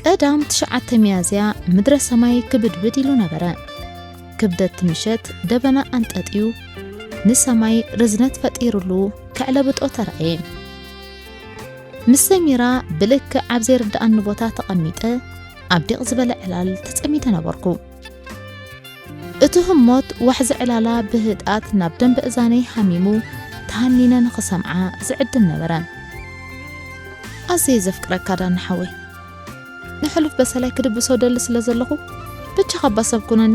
ቀዳም ትሽዓተ ሚያዝያ ምድረ ሰማይ ክብድብድ ኢሉ ነበረ። ክብደት ምሸት ደበና ኣንጠጥዩ ንሰማይ ርዝነት ፈጢሩሉ ከዕለብጦ ተራእየ። ምስ ሰሚራ ብልክዕ ኣብ ዘይርድኣኒ ቦታ ተቐሚጠ ኣብ ዲቕ ዝበለ ዕላል ተጸሚደ ነበርኩ። እቲ ህሞት ዋሕዚ ዕላላ ብህድኣት ናብ ደንበ እዛነይ ሃሚሙ ተሃኒነ ንኽሰምዓ ዝዕድም ነበረ። ኣዝየ ዘፍቅረካ ዳኒ ሓወይ፣ ንሕሉፍ በሰላይ ክድብሶ ደሊ ስለ ዘለኹ ብቻኻ እባ ሰብ ኩነኒ።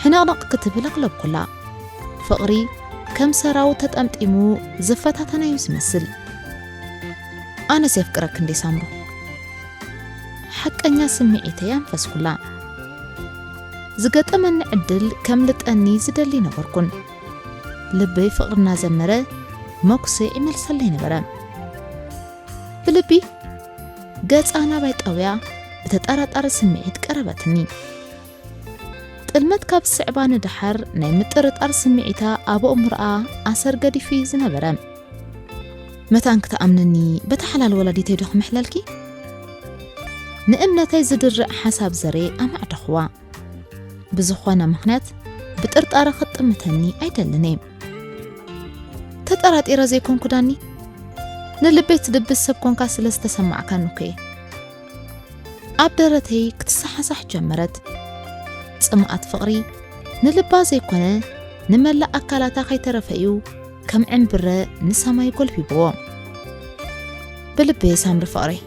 ሕንቕንቕ ክትብል ኣቕለብኩላ። ፍቕሪ ከም ሰራው ተጠምጢሙ ዝፈታተናዩ ዝመስል። ኣነስ የፍቅረክ እንዴ ሳምሩ? ሓቀኛ ስምዒተይ ኣንፈስኩላ። ዝገጠመኒ ዕድል ከምልጠኒ ዝደሊ ነበርኩን። ልበይ ፍቕሪ እናዘመረ መኩሴ ይመልሰለይ ነበረ። ብልቢ ገጻ ናባይ ጠውያ ብተጠራጣሪ ስምዒት ቀረበትኒ። ጥልመት ካብ ዝስዕባ ንደሓር ናይ ምጥርጣር ስምዒታ ኣብ ኣእምሮኣ ኣሰር ገዲፉ እዩ ዝነበረ። መታን ክትኣምንኒ በታ ሓላል ወላዲተይ ዶ ክምሕለልኪ? ንእምነተይ ዝድርዕ ሓሳብ ዘሬ ኣማዕደኽዋ። ብዝኾነ ምኽንያት ብጥርጣረ ክትጥምተኒ ኣይደልን እየ። ተጠራጢረ ዘይኮንኩ ዳኒ፣ ንልበይ ትድብስ ሰብ ኮንካ ስለ ዝተሰማዕካኒ እኮ እየ። ኣብ ደረተይ ክትሰሓሳሕ ጀመረት። ጽምኣት ፍቕሪ ንልባ ዘይኮነ ንመላእ ኣካላታ ከይተረፈ እዩ ከም ዕምብረ ንሰማይ ጎልቢብዎ። ብልበየ ሳምሪ ፍቕረይ፣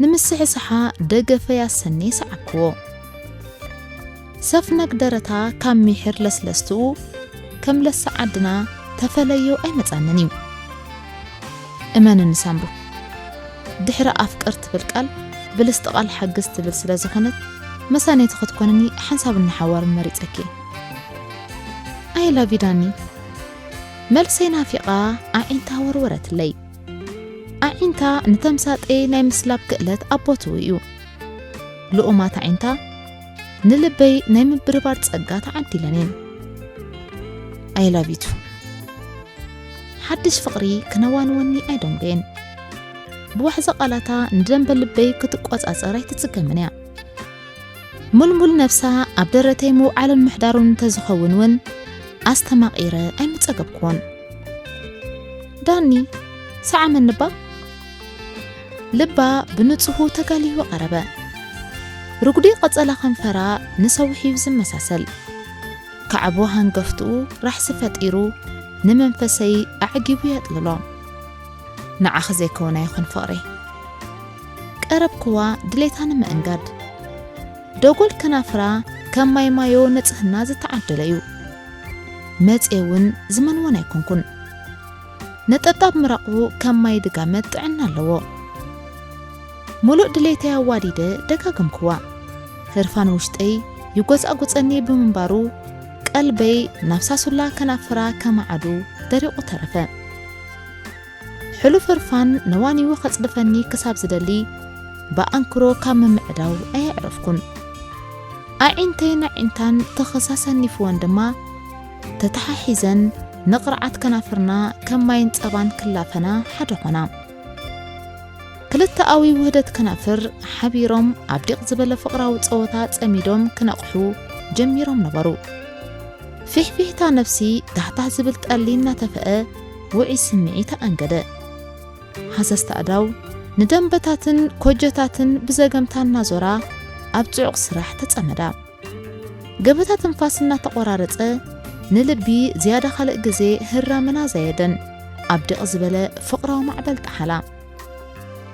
ንምስሕስሓ ደገፈይ ኣሰንየ ሰዓብክዎ። ሰፍነግ ደረታ ካብ ሚሕር ለስለስትኡ ከም ለሳ ዓድና ተፈለዮ ኣይመጻንን እዩ። እመንኒ ሳምሩ፣ ድሕሪ ኣፍቅር ትብል ቃል ብልስቲ ቃል ሓግዝ ትብል ስለ ዝኾነት፣ መሳነይቲ ክትኮንኒ ሓንሳብ ንሓዋር መሪጸኪ። I love you ዳኒ። መልሰይ ናፊቓ ኣዒንታ ወርወረትለይ። ኣዒንታ ንተምሳጠይ ናይ ምስላብ ክእለት ኣብ ቦትኡ እዩ። ልኡማት ኣዒንታ ንልበይ ናይ ምብርባር ጸጋ ተዓዲለን እየን። I love you too። ሓድሽ ፍቕሪ ክነዋንወኒ ኣይደንጎየን። ብዋሕዚ ቃላታ ንደንበ ልበይ ክትቆጻጸር ኣይትጽገምን እያ። ሙልሙል ነብሳ ኣብ ደረተይ ምውዓልን ምሕዳሩን እንተዝኸውን እውን ኣስተማቒረ ኣይምጸገብኩዎን። ዳኒ፣ ሰዓመኒ እባ። ልባ ብንጹሁ ተጋልዩ ቀረበ። ርጉዲ ቀጸላ ከንፈራ ንሰውሒ እዩ ዝመሳሰል። ካዕቦ ሃንገፍትኡ ራሕሲ ፈጢሩ ንመንፈሰይ ኣዕጊቡ የጥልሎ። ንዓኺ ዘይከውን ኣይኹን ፍቕረይ። ቀረብክዋ ድሌታ ንምእንጋድ። ደጎል ከናፍራ ከም ማይ ማዮ ንጽህና ዝተዓደለ እዩ። መጽየ እውን ዝመንወን ኣይኮንኩን። ነጠብጣብ ምራቑ ከም ማይ ድጋመት ጥዕና ኣለዎ። ሙሉእ ድሌተይ ኣዋዲደ ደጋገምክዋ። ህርፋን ውሽጠይ ይጎጻጉጸኒ ብምንባሩ፣ ቀልበይ ናብ ሳሱላ ከናፍራ ከማዓዱ ደሪቑ ተረፈ። ሕሉፍ ህርፋን ነዋኒዉ ከጽድፈኒ ክሳብ ዝደሊ፣ ብኣንክሮ ካብ ምምዕዳው ኣየዕረፍኩን። ኣዒንተይን ኣዒንታን ተኸሳሰኒፍወን ድማ፣ ተተሓሒዘን ንቕርዓት ከናፍርና ከም ማይን ጸባን ክላፈና ሓደ ኾና። ክልተኣዊ ውህደት ከናፍር ሓቢሮም ኣብ ዲቕ ዝበለ ፍቕራዊ ጸወታ ጸሚዶም ክነቕሑ ጀሚሮም ነበሩ። ፊሕፊሕታ ነፍሲ ታህታህ ዝብል ጠሊ እናተፈአ ውዑይ ስምዒት ኣኣንገደ። ሃሰስቲ ኣእዳው ንደንበታትን ኮጀታትን ብዘገምታ እናዞራ ኣብ ጽዑቕ ስራሕ ተጸመዳ። ገበታ ትንፋስ እናተቖራረጸ ንልቢ ዝያዳ ካልእ ግዜ ህራመን ኣዛየደን ኣብ ድቕ ዝበለ ፍቕራዊ ማዕበል ጠሓላ።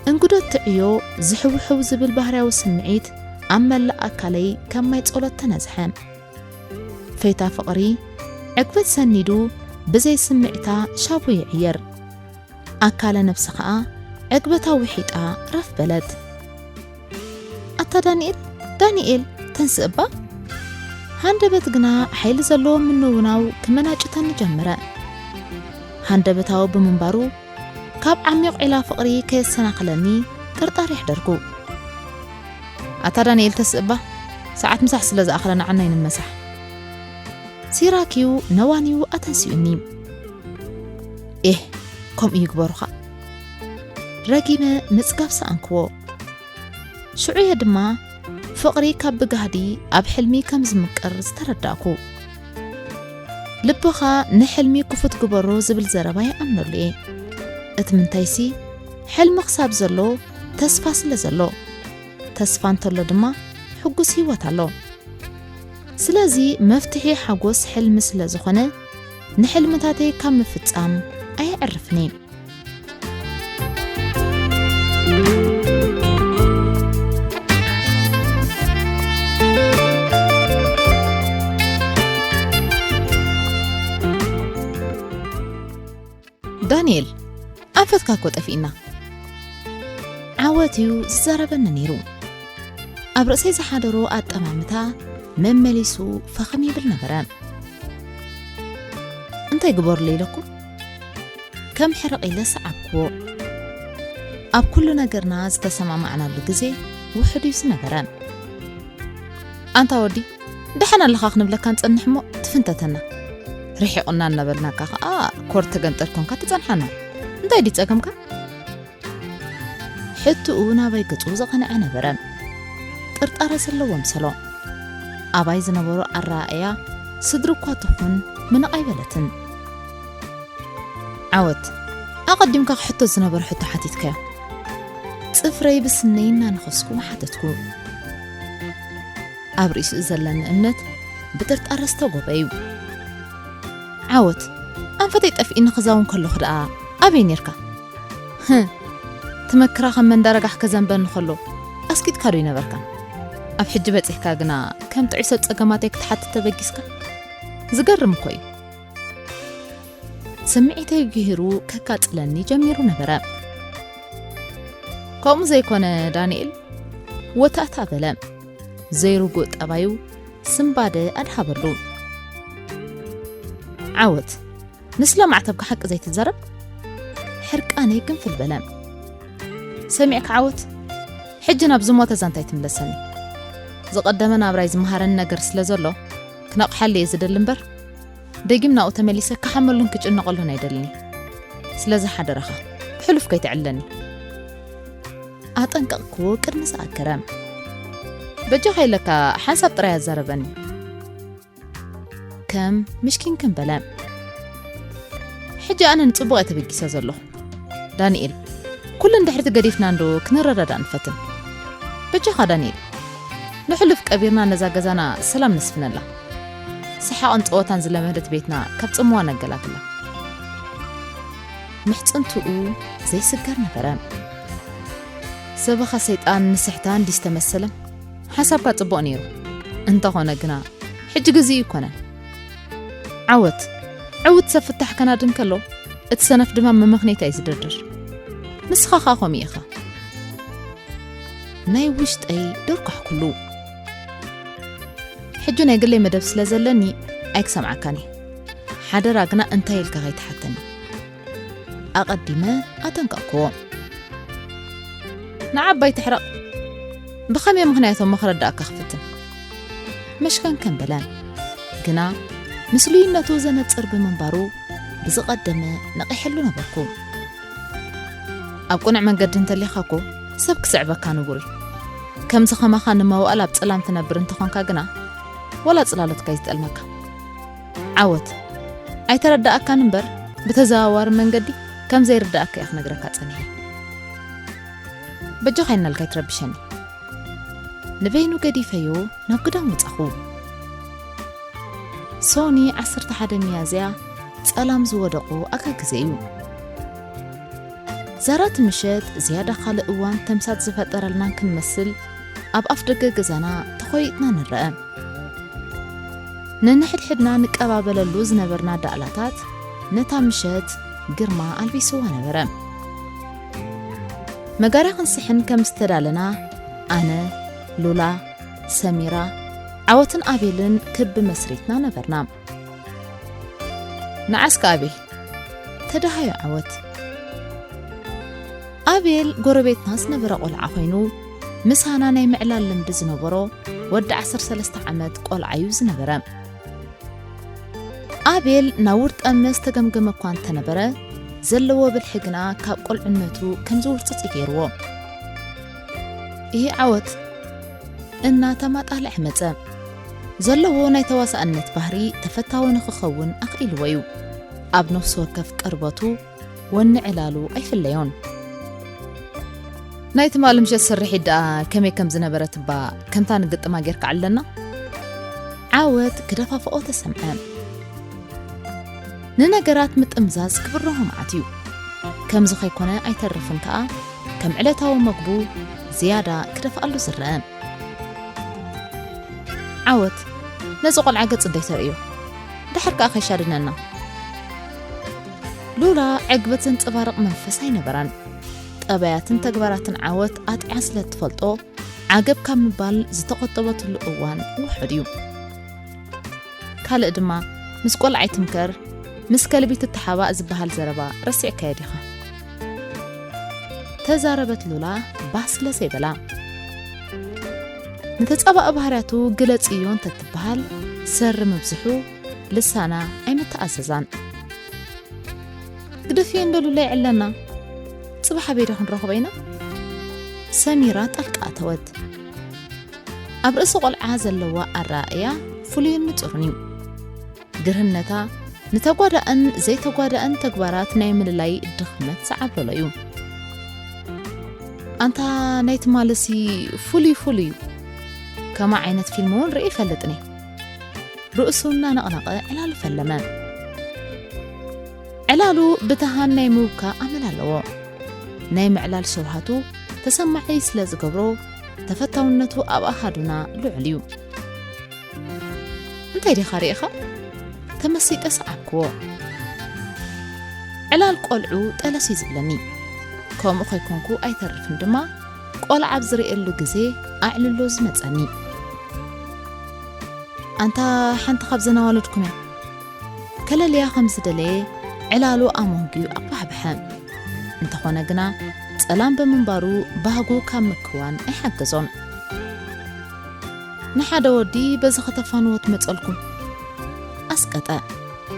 እንጉዶት ትዕዮ ዝሕውሕው ዝብል ባህርያዊ ስምዒት ኣብ መላእ ኣካለይ ከም ማይ ጸሎት ተነዝሐ። ፈይታ ፍቕሪ ዕግበት ሰኒዱ ብዘይ ስምዒታ ሻቡ ይዕየር። ኣካለ ነብሲ ኸኣ ዕግበታ ውሒጣ ረፍ በለት። ኣታ ዳንኤል፣ ዳንኤል፣ ተንስእ እባ። ሃንደበት ግና ሓይሊ ዘለዎ ምንውናው ክመናጭተኒ ጀመረ። ሃንደበታዊ ብምንባሩ፣ ካብ ዓሚቕ ዒላ ፍቕሪ ከየሰናኽለኒ ጥርጣረ የሕደርኩ። ኣታ ዳንኤል፣ ተስእ እባ። ሰዓት ምሳሕ ስለ ዝኣኸለ ንዓናይ ንመሳሕ። ሲራክዩ ነዋንዩ ኣተንሲኡኒ። ኤህ፣ ከምኡ ይግበሩኻ። ረጊመ ምጽጋብ ሰኣንክዎ። ሽዑ እየ ድማ ፍቕሪ ካብ ብጋህዲ ኣብ ሕልሚ ከም ዝምቅር ዝተረዳእኩ። ልብኻ ንሕልሚ ክፉት ግበሮ ዝብል ዘረባ ይኣምነሉ እየ። እቲ ምንታይሲ፣ ሕልሚ ክሳብ ዘሎ ተስፋ ስለ ዘሎ፣ ተስፋ እንተሎ ድማ ሕጉስ ህይወት ኣሎ። ስለዚ መፍትሒ ሓጎስ ሕልሚ ስለ ዝኾነ፣ ንሕልምታተይ ካብ ምፍጻም ኣየዕርፍን እየ። ዳንኤል፣ ኣንፈትካ እኮ ጠፊእና። ዓወት እዩ ዝዛረበኒ ነይሩ። ኣብ ርእሰይ ዝሓደሮ ኣጠማምታ መመሊሱ ፈኸም ይብል ነበረ። እንታይ ግበሩለይ ኢለኩም? ከም ሕርቕ ኢለ ሰዓብክዎ። ኣብ ኩሉ ነገርና ዝተሰማማዕናሉ ግዜ ውሑድ እዩ ዝነበረ። ኣንታ ወዲ፣ ደሓን ኣለኻ ክንብለካ ንጸንሕ እሞ ትፍንተተና። ርሒቑና እናበልናካ ኸኣ ኮር ተገንጠል ኮንካ ትጸንሓና። እንታይ ድዩ ጸገምካ? ሕትኡ ናባይ ገጹ ዝቐንዐ ነበረ። ጥርጣረ ዘለዎ ምሰሎ። ኣባይ ዝነበሮ ኣረኣእያ ስድሪ እኳ ትኹን ምንቕ ኣይበለትን። ዓወት፣ ኣቐዲምካ ክሕቶ ዝነበረ ሕቶ ሓቲትካዮ። ጽፍረይ ብስነይ እናነኸስኩ ሓተትኩ። ኣብ ርእሲኡ ዘለኒ እምነት ብጥርጣረ ዝተጎበ እዩ። ዓወት፣ ኣንፈተይ ጠፊእኒ ክዛውን ከለኹ ደኣ ኣበይ ኔርካ? ህህ፣ ትመክራ ከም መንዳረጋሕ ከዘንበኒ ከሎ ኣስቂጥካ ዶ ይነበርካ? ኣብ ሕጂ በጺሕካ ግና ከም ጥዑይ ሰብ ጸገማተይ ክትሓትት ተበጊስካ? ዝገርም እኮ እዩ። ስምዒተይ ግሂሩ ከቃጽለኒ ጀሚሩ ነበረ። ከምኡ ዘይኮነ ዳንኤል ወታእታ በለ። ዘይርጉእ ጠባዩ ስምባደ ኣድሃበሉ። ዓወት፣ ንስለ ማዕተብካ ሓቂ ዘይትዛረብ? ሕርቃነይ ግንፍል በለ። ሰሚዕካ ዓወት፣ ሕጂ ናብ ዝሞተ ዛንታይ ትምለሰኒ። ዝቐደመ ናብራይ ዝመሃረኒ ነገር ስለ ዘሎ ክነቕሓሉ እየ ዝደሊ እምበር፣ ደጊም ናብኡ ተመሊሰ ክሓመሉን ክጭነቐሉን ኣይደልኒ። ስለዚ ሓደራኻ፣ ብሕሉፍ ከይተዕልለኒ። ኣጠንቀቕክዎ ቅድሚ ዝኣከረ። በጃኻ ኢለካ ሓንሳብ ጥራይ ኣዛረበኒ። ከም ምሽኪን ከም በለ። ሕጂ ኣነ ንጽቡቕ እየ ተበጊሰ ዘለኹ። ዳንኤል፣ ኩሉ ንድሕሪት ገዲፍና እንዶ ክንረዳዳእ ንፈትን። በጃኻ ዳንኤል፣ ንሕሉፍ ቀቢርና ነዛ ገዛና ሰላም ነስፍነላ። ሰሓቕን ጸወታን ዝለመደት ቤትና ካብ ጽምዋ ነገላግላ። ምሕጽንትኡ ዘይስገር ነበረ። ሰበኻ ሰይጣን ንስሕታን ድዩ ዝተመሰለ? ሓሳብካ ጽቡቕ ነይሩ። እንተኾነ ግና፣ ሕጂ ግዜኡ ኣይኮነን። ዓወት፣ ዕዉት ሰብ ፍታሕ ከናዲ እንከሎ፣ እቲ ሰነፍ ድማ መመኽነይታ እዩ ዝድርድር። ንስኻ ኸኣ ከምኡ ኢኻ። ናይ ውሽጠይ ደርኳሕኩሉ። ሕጂ ናይ ግለይ መደብ ስለ ዘለኒ ኣይክሰምዓካን እየ። ሓደራ ግና እንታይ ኢልካ ከይትሓተኒ። ኣቐዲመ ኣጠንቀቕክዎ። ንዓባይ ትሕረቕ። ብኸመይ ምኽንያት እሞ ክረዳእካ ክፍትን? መሽከንከን በለ። ግና ምስሉይነቱ ዘነጽር ብምንባሩ ብዝቐደመ ነቒሐሉ ነበርኩ። ኣብ ቅኑዕ መንገዲ እንተሊኻ እኮ ሰብ ክስዕበካ ንቡር እዩ። ከምዚ ኸማኻ ንመዋእል ኣብ ጸላም ትነብር እንተኾንካ ግና፣ ወላ ጽላሎትካ እዩ ዝጠልመካ። ዓወት፣ ኣይተረዳኣካን እምበር፣ ብተዘዋዋሪ መንገዲ ከም ዘይርዳኣካ እየ ክነግረካ ጸኒሐ። በጃኻ ይናልካ ኣይትረብሸኒ። ንበይኑ ገዲፈዮ ናብ ግዳም ወጻኹ። ሶኒ ዓሰርተ ሓደ ሚያዝያ ጸላም ዝወደቑ ኣጋ ግዜ እዩ። ዛራት ምሸት ዝያዳ ካልእ እዋን ተምሳጥ ዝፈጠረልናን ክንመስል ኣብ ኣፍ ደገ ገዛና ተኾይጥና ንረአ። ነንሕድሕድና ንቀባበለሉ ዝነበርና ዳእላታት ነታ ምሸት ግርማ ኣልቢስዋ ነበረ። መጋርያ ክንስሕን ከም ዝተዳለና ኣነ፣ ሉላ፣ ሰሚራ፣ ዓወትን ኣቤልን ክቢ መስሪትና ነበርና። ንዓስከ ኣቤል፣ ተደሃዮ ዓወት። ኣቤል ጎረቤትና ዝነበረ ቆልዓ ኮይኑ፣ ምሳና ናይ ምዕላል ልምዲ ዝነበሮ ወዲ ዓሰርተ ሰለስተ ዓመት ቆልዓ እዩ ዝነበረ። ኣቤል ናብ ውርጠመ ዝተገምገመ እኳ እንተነበረ፣ ዘለዎ ብልሒ ግና ካብ ቆልዕነቱ ከም ዝውርጽጽ ይገይርዎ። ይሄ ዓወት እናተማጣልዐ መጸ። ዘለዎ ናይ ተዋሳእነት ባህሪ ተፈታዊ ንኽኸውን ኣኽኢልዎ እዩ። ኣብ ነፍሲ ወከፍ ቅርበቱ ወኒ ዕላሉ ኣይፍለዮን። ናይ ትማሊ ምሸት ስርሒት ደኣ ከመይ ከም ዝነበረት እባ ከምታ ንግጥማ ጌርካ ዕለና። ዓወት ክደፋፍኦ ተሰምዐ። ንነገራት ምጥምዛዝ ክብርሆ መዓት እዩ። ከምዚ ከይኮነ ኣይተርፍን ከኣ ከም ዕለታዊ መግቡ ዝያዳ ክደፍኣሉ ዝረአ። ዓወት፣ ነዚ ቆልዓ ገጽ ደይተርእዮ። ደሓር ከኣ ከይሻድነና። ሉላ ዕግበት ዘንጸባርቕ መንፈስ ኣይነበራን። ጠባያትን ተግባራትን ዓወት ኣጥዕያ ስለ እትፈልጦ፣ ዓገብ ካብ ምባል ዝተቖጠበትሉ እዋን ውሑድ እዩ። ካልእ ድማ፣ ምስ ቆልዓ ኣይትምከር፣ ምስ ከልቢ ትተሓባእ ዝበሃል ዘረባ ረሲዕካዮ ዲኻ? ተዛረበት ሉላ ባስለ ዘይበላ። ንተጻባኢ ባህርያቱ ግለጽዮ እንተትበሃል፣ ሰሪ ምብዝሑ ልሳና ኣይምተኣዘዛን። ግደፍዮ እንዶ ሉላ ይዕለና፣ ጽባሕ ኣበይ ዶ ክንረኽቦ ኢና? ሰሚራ ጣልቃ ኣተወት። ኣብ ርእሲ ቆልዓ ዘለዋ ኣረኣእያ ፍሉይን ንጹርን እዩ። ግርህነታ ንተጓዳእን ዘይተጓዳእን ተግባራት ናይ ምልላይ ድኽመት ዝዓብለሎ እዩ። ኣንታ ናይ ትማልሲ ፍሉይ ፍሉይ እዩ። ከማ ዓይነት ፊልም እውን ርኢ ይፈልጥኒ። ርእሱ እናነቕነቐ ዕላሉ ፈለመ። ዕላሉ ብተሃን ናይ ምውካ ኣመል ኣለዎ። ናይ ምዕላል ሸውሃቱ ተሰማዒ ስለ ዝገብሮ ተፈታውነቱ ኣብ ኣሃዱና ልዑል እዩ። እንታይ ዲኻ ርኢኻ? ተመሲጠ ሰዓብክዎ። ዕላል ቆልዑ ጠለስ እዩ ዝብለኒ። ከምኡ ከይኮንኩ ኣይተርፍን ድማ ቆልዓ ኣብ ዝርእየሉ ግዜ ኣዕልሎ ዝመጸኒ። ኣንታ ሓንቲ ካብዘን ኣዋልድኩም እያ። ከለልያ ከም ዝደለየ ዕላሉ ኣሞንጊዩ ኣባህብሐ። እንተኾነ ግና ጸላም ብምንባሩ ባህጉ ካብ ምክዋን ኣይሓገዞን። ንሓደ ወዲ በዚ ከተፋንዎ ትመጸልኩም። ኣስቀጠ።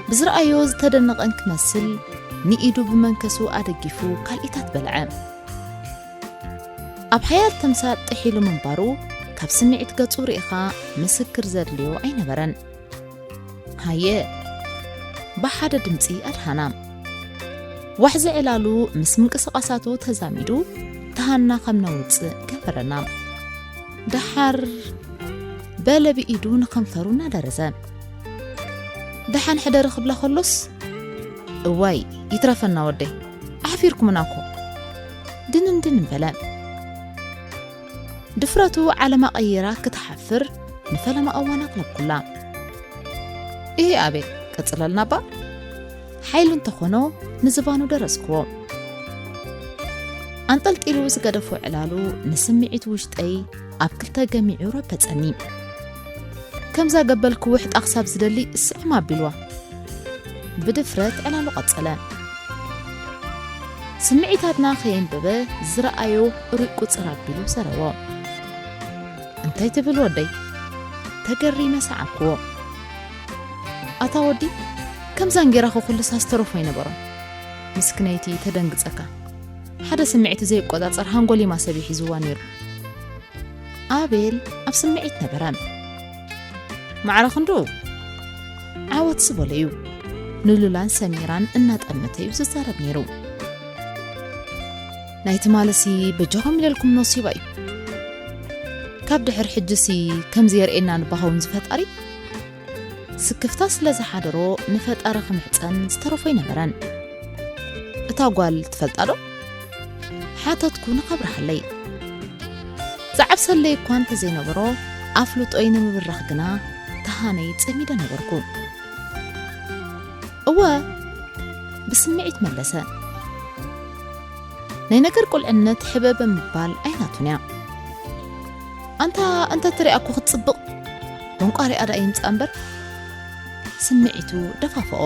ብዝረኣዮ ዝተደነቐን ክመስል ንኢዱ ብመንከሱ ኣደጊፉ ካልኢታት በልዐ። ኣብ ሓያል ተምሳጥ ጥሒሉ ምንባሩ ካብ ስምዒት ገጹ ርኢኻ ምስክር ዘድልዮ ኣይነበረን። ሃየ፣ ብሓደ ድምጺ ኣድሃና። ዋሕዚ ዕላሉ ምስ ምንቅስቓሳቱ ተዛሚዱ ተሃና ከም ነውጽእ ገበረና። ደሓር በለ ብኢዱ ንኸንፈሩ እናደረዘ። ደሓን ሕደሪ ክብላ ከሎስ፣ እዋይ፣ ይትረፈና ወደይ፣ ኣሕፊርኩምና እኮ። ድንን ድንን በለ። ድፍረቱ ዓለማ ቀይራ ክትሓፍር ንፈለማ እዋን ኣቕለብኩላ። እሂ ኣቤል፣ ቀጽለልና እባ። ሓይሉ እንተኾኖ ንዝባኑ ደረስክዎ። ኣንጠልጢሉ ዝገደፎ ዕላሉ ንስምዒት ውሽጠይ ኣብ ክልተ ገሚዑ ረበጸኒ። ከምዛ ገበል ክውሕጣ ክሳብ ዝደሊ ስዕም ኣቢልዋ። ብድፍረት ዕላሉ ቀጸለ። ስምዒታትና ከየንበበ ዝረኣዮ ርኡይ ቁጽር ኣቢሉ ሰረዎ። እንታይ ትብል ወደይ? ተገሪመ ሰዓብክዎ። ኣታ ወዲ፣ ከምዛን ጌራኹ ኩልሳ ዝተረፎ ኣይነበሮን። ምስክነይቲ ተደንግጸካ። ሓደ ስምዒቱ ዘይቆጻጸር ሃንጎሊማ ሰብ እዩ ሒዝዋ ነይሩ። ኣቤል ኣብ ስምዒት ነበረ። ማዕረ ክንድኡ ዓወት ዝበሎ እዩ። ንሉላን ሰሚራን እናጠመተ እዩ ዝዛረብ ነይሩ። ናይ ትማልሲ በጃኹም ኢለልኩም ነሲባ እዩ። ካብ ድሕር ሕጅሲ ከምዚ የርእየና ንባኸውን ዝፈጣሪ። ስክፍታ ስለ ዝሓደሮ ንፈጣሪ ክምሕጸን ዝተረፎ ኣይነበረን። እታ ጓል ትፈልጣ ዶ? ሓተትኩ ንኸብርሃለይ። ዝዓብሰለይ እኳ እንተዘይነበሮ ኣፍልጦይ ንምብራኽ ግና ተሃነይ ጸሚደ ነበርኩ። እወ፣ ብስምዒት መለሰ። ናይ ነገር ቁልዕነት ሕበበ ምባል ኣይናቱን እያ። ኣንታ እንተ ትሪኣ እኮ ክትጽብቕ፣ ደንቋሪኣ ደኣ ይምጻእ እምበር። ስምዒቱ ደፋፍኦ።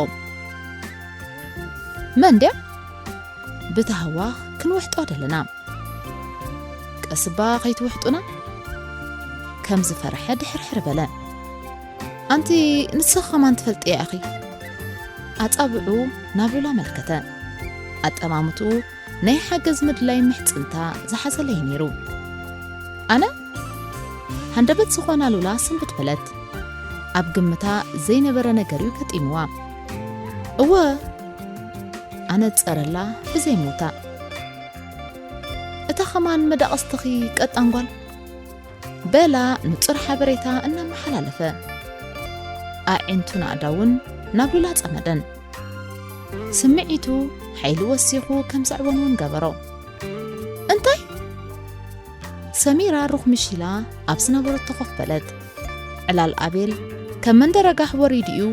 መን ድያ? ብታህዋኽ ክንውሕጦ ደለና። ቀስባ ከይትውሕጡና? ከም ዝፈርሐ ድሕርሕር በለ። ኣንቲ ንስኺ ከማን ትፈልጥያ ኢኺ። ኣጻብዑ ናብ ሉላ መልከተ። ኣጠማምትኡ ናይ ሓገዝ ምድላይ ምሕጽንታ ዝሓዘለይ ነይሩ። ኣነ? ሃንደበት ዝኾና ሉላ ስንብድ በለት። ኣብ ግምታ ዘይነበረ ነገር እዩ ገጢምዋ። እወ፣ ኣነጸረላ ብዘይሞታ። እታ ኸማን መዳቕስትኺ ቀጣን ጓል፣ በላ ንጹር ሓበሬታ እናመሓላለፈ። ኣዒንቱ ናእዳ እውን ናብ ሉላ ጸመደን። ስምዒቱ ሓይሊ ወሲኹ ከም ዘዕወን እውን ገበሮ። እንታይ? ሰሚራ ሩኽ ምሽ ኢላ ኣብ ዝነበረቶ ኮፍ በለት። ዕላል ኣቤል ከም መንደር ኣጋህ ወሪዱ እዩ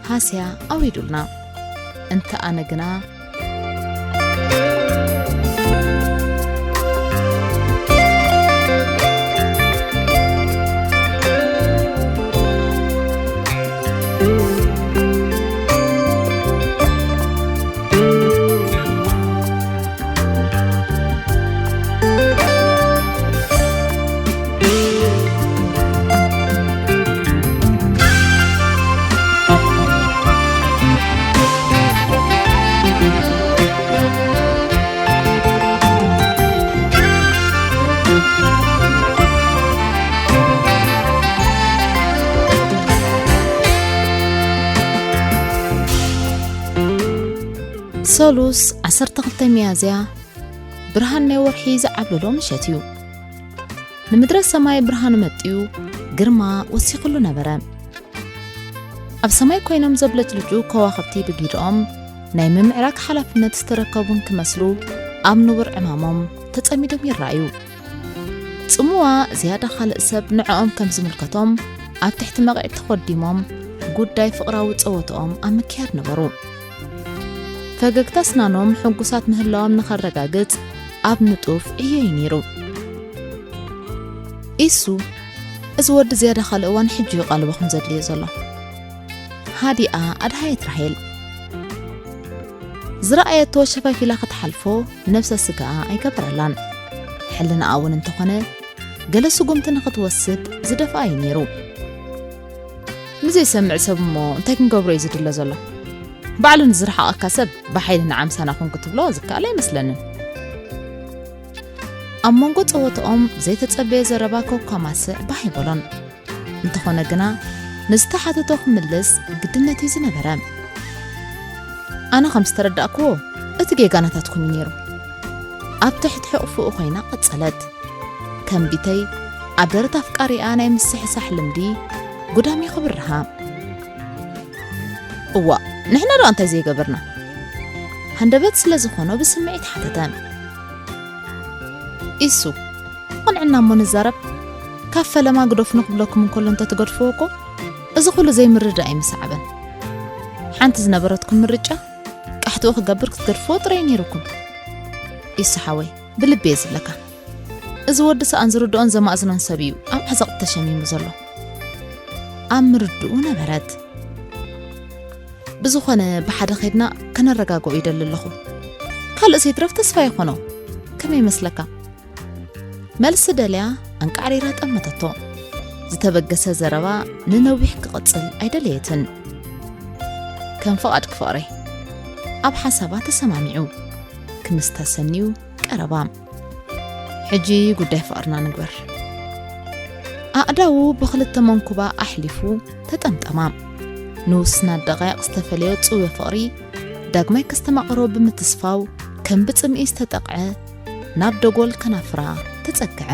ሃስያ ኣውሪዱልና። እንተ ኣነ ግና ሰሉስ ዓሰርተ ክልተ ሚያዝያ ብርሃን ናይ ወርሒ ዝዓብለሎ ምሸት እዩ። ንምድረ ሰማይ ብርሃኑ መጥዩ ግርማ ወሲኽሉ ነበረ። ኣብ ሰማይ ኮይኖም ዘብለጭልጩ ከዋኽብቲ ብጊድኦም ናይ ምምዕራግ ሓላፍነት ዝተረከቡ እንክመስሉ ኣብ ንቡር ዕማሞም ተጸሚዶም ይረኣዩ። ጽምዋ ዝያዳ ካልእ ሰብ ንዕኦም ከም ዝምልከቶም ኣብ ትሕቲ መቒዕ ተኾዲሞም ጉዳይ ፍቕራዊ ጸወትኦም ኣብ ምክያድ ነበሩ። ፈገግታ ስናኖም ሕጉሳት ምህላዎም ንኸረጋግጽ ኣብ ንጡፍ ዕዮ እዩ ነይሩ። ኢሱ፣ እዚ ወዲ ዝያዳ ካልእ እዋን ሕጂ እዩ ቃልቦ ከም ዘድልዮ ዘሎ። ሃዲኣ ኣድሃየት ራሄል። ዝረኣየቶ ሸፋፊላ ክትሓልፎ ነብሰ ስጋኣ ኣይገበረላን። ሕልናኣ እውን እንተኾነ ገለ ስጉምቲ ንኽትወስድ ዝደፍኣ እዩ ነይሩ። ንዘይሰምዕ ሰብ እሞ እንታይ ክንገብሮ እዩ ዝድለ ዘሎ? ባዕሉ ንዝረሓቐካ ሰብ ብሓይሊ ንዓምሳና ኩን ክትብሎ ዝከኣል ኣይመስለንን። ኣብ መንጎ ጸወትኦም ዘይተጸበየ ዘረባ ከኳማስዕ ባህ ኣይበሎን። እንተኾነ ግና ንዝተሓተቶ ክምልስ ግድነት እዩ ዝነበረ። ኣነ ከም ዝተረዳእክዎ እቲ ጌጋ ናታትኩም እዩ ነይሩ። ኣብ ትሕቲ ሕቕፍኡ ኮይና ቀጸለት። ከም ቢተይ ኣብ ደረት ኣፍቃሪኣ ናይ ምስሕሳሕ ልምዲ ጉዳም ይኽብርሃ። እዋ፣ ንሕና ደኣ እንታይ ዘይገበርና? ሃንደበት ስለ ዝኾኖ ብስምዒት ሓተተ። ኢሱ፣ ቅንዕና እሞ ንዛረብ። ካብ ፈለማ ግደፉ ንክብለኩም እንከሎ እንተትገድፍዎ እኮ እዚ ኩሉ ዘይምርዳእ ኣይምሰዓበን። ሓንቲ ዝነበረትኩም ምርጫ ቃሕትኡ ክገብር ክትገድፍዎ ጥራይ ነይሩኩም። ኢሱ ሓወይ፣ ብልቢ እየ ዝብለካ። እዚ ወዲ ሰኣን ዝርድኦን ዘማእዝኖን ሰብ እዩ ኣብ ዓዘቕቲ ተሸሚሙ ዘሎ። ኣብ ምርድኡ ነበረት። ብዝኾነ ብሓደ ኸይድና ከነረጋግኦ ይደሊ ኣለኹ። ካልእስ ይትረፍ ተስፋ ይኾኖ። ከመይ ይመስለካ? መልሲ ደልያ ኣንቃዕሪራ ጠመተቶ። ዝተበገሰ ዘረባ ንነዊሕ ክቕጽል ኣይደለየትን። ከም ፍቓድኪ ፍቕረይ። ኣብ ሓሳባ ተሰማሚዑ። ክምስታ ሰንዩ ቀረባ። ሕጂ ጉዳይ ፍቕርና ንግበር። ኣእዳዉ ብኽልተ መንኩባ ኣሕሊፉ ተጠምጠማ። ንውስናት ደቓይቕ ዝተፈለዮ ጽውዮ ፍቕሪ ዳግማይ ከስተማቕሮ ብምትስፋው ከም ብጽምኢ ዝተጠቕዐ ናብ ደጎል ከናፍራ ተጸግዐ።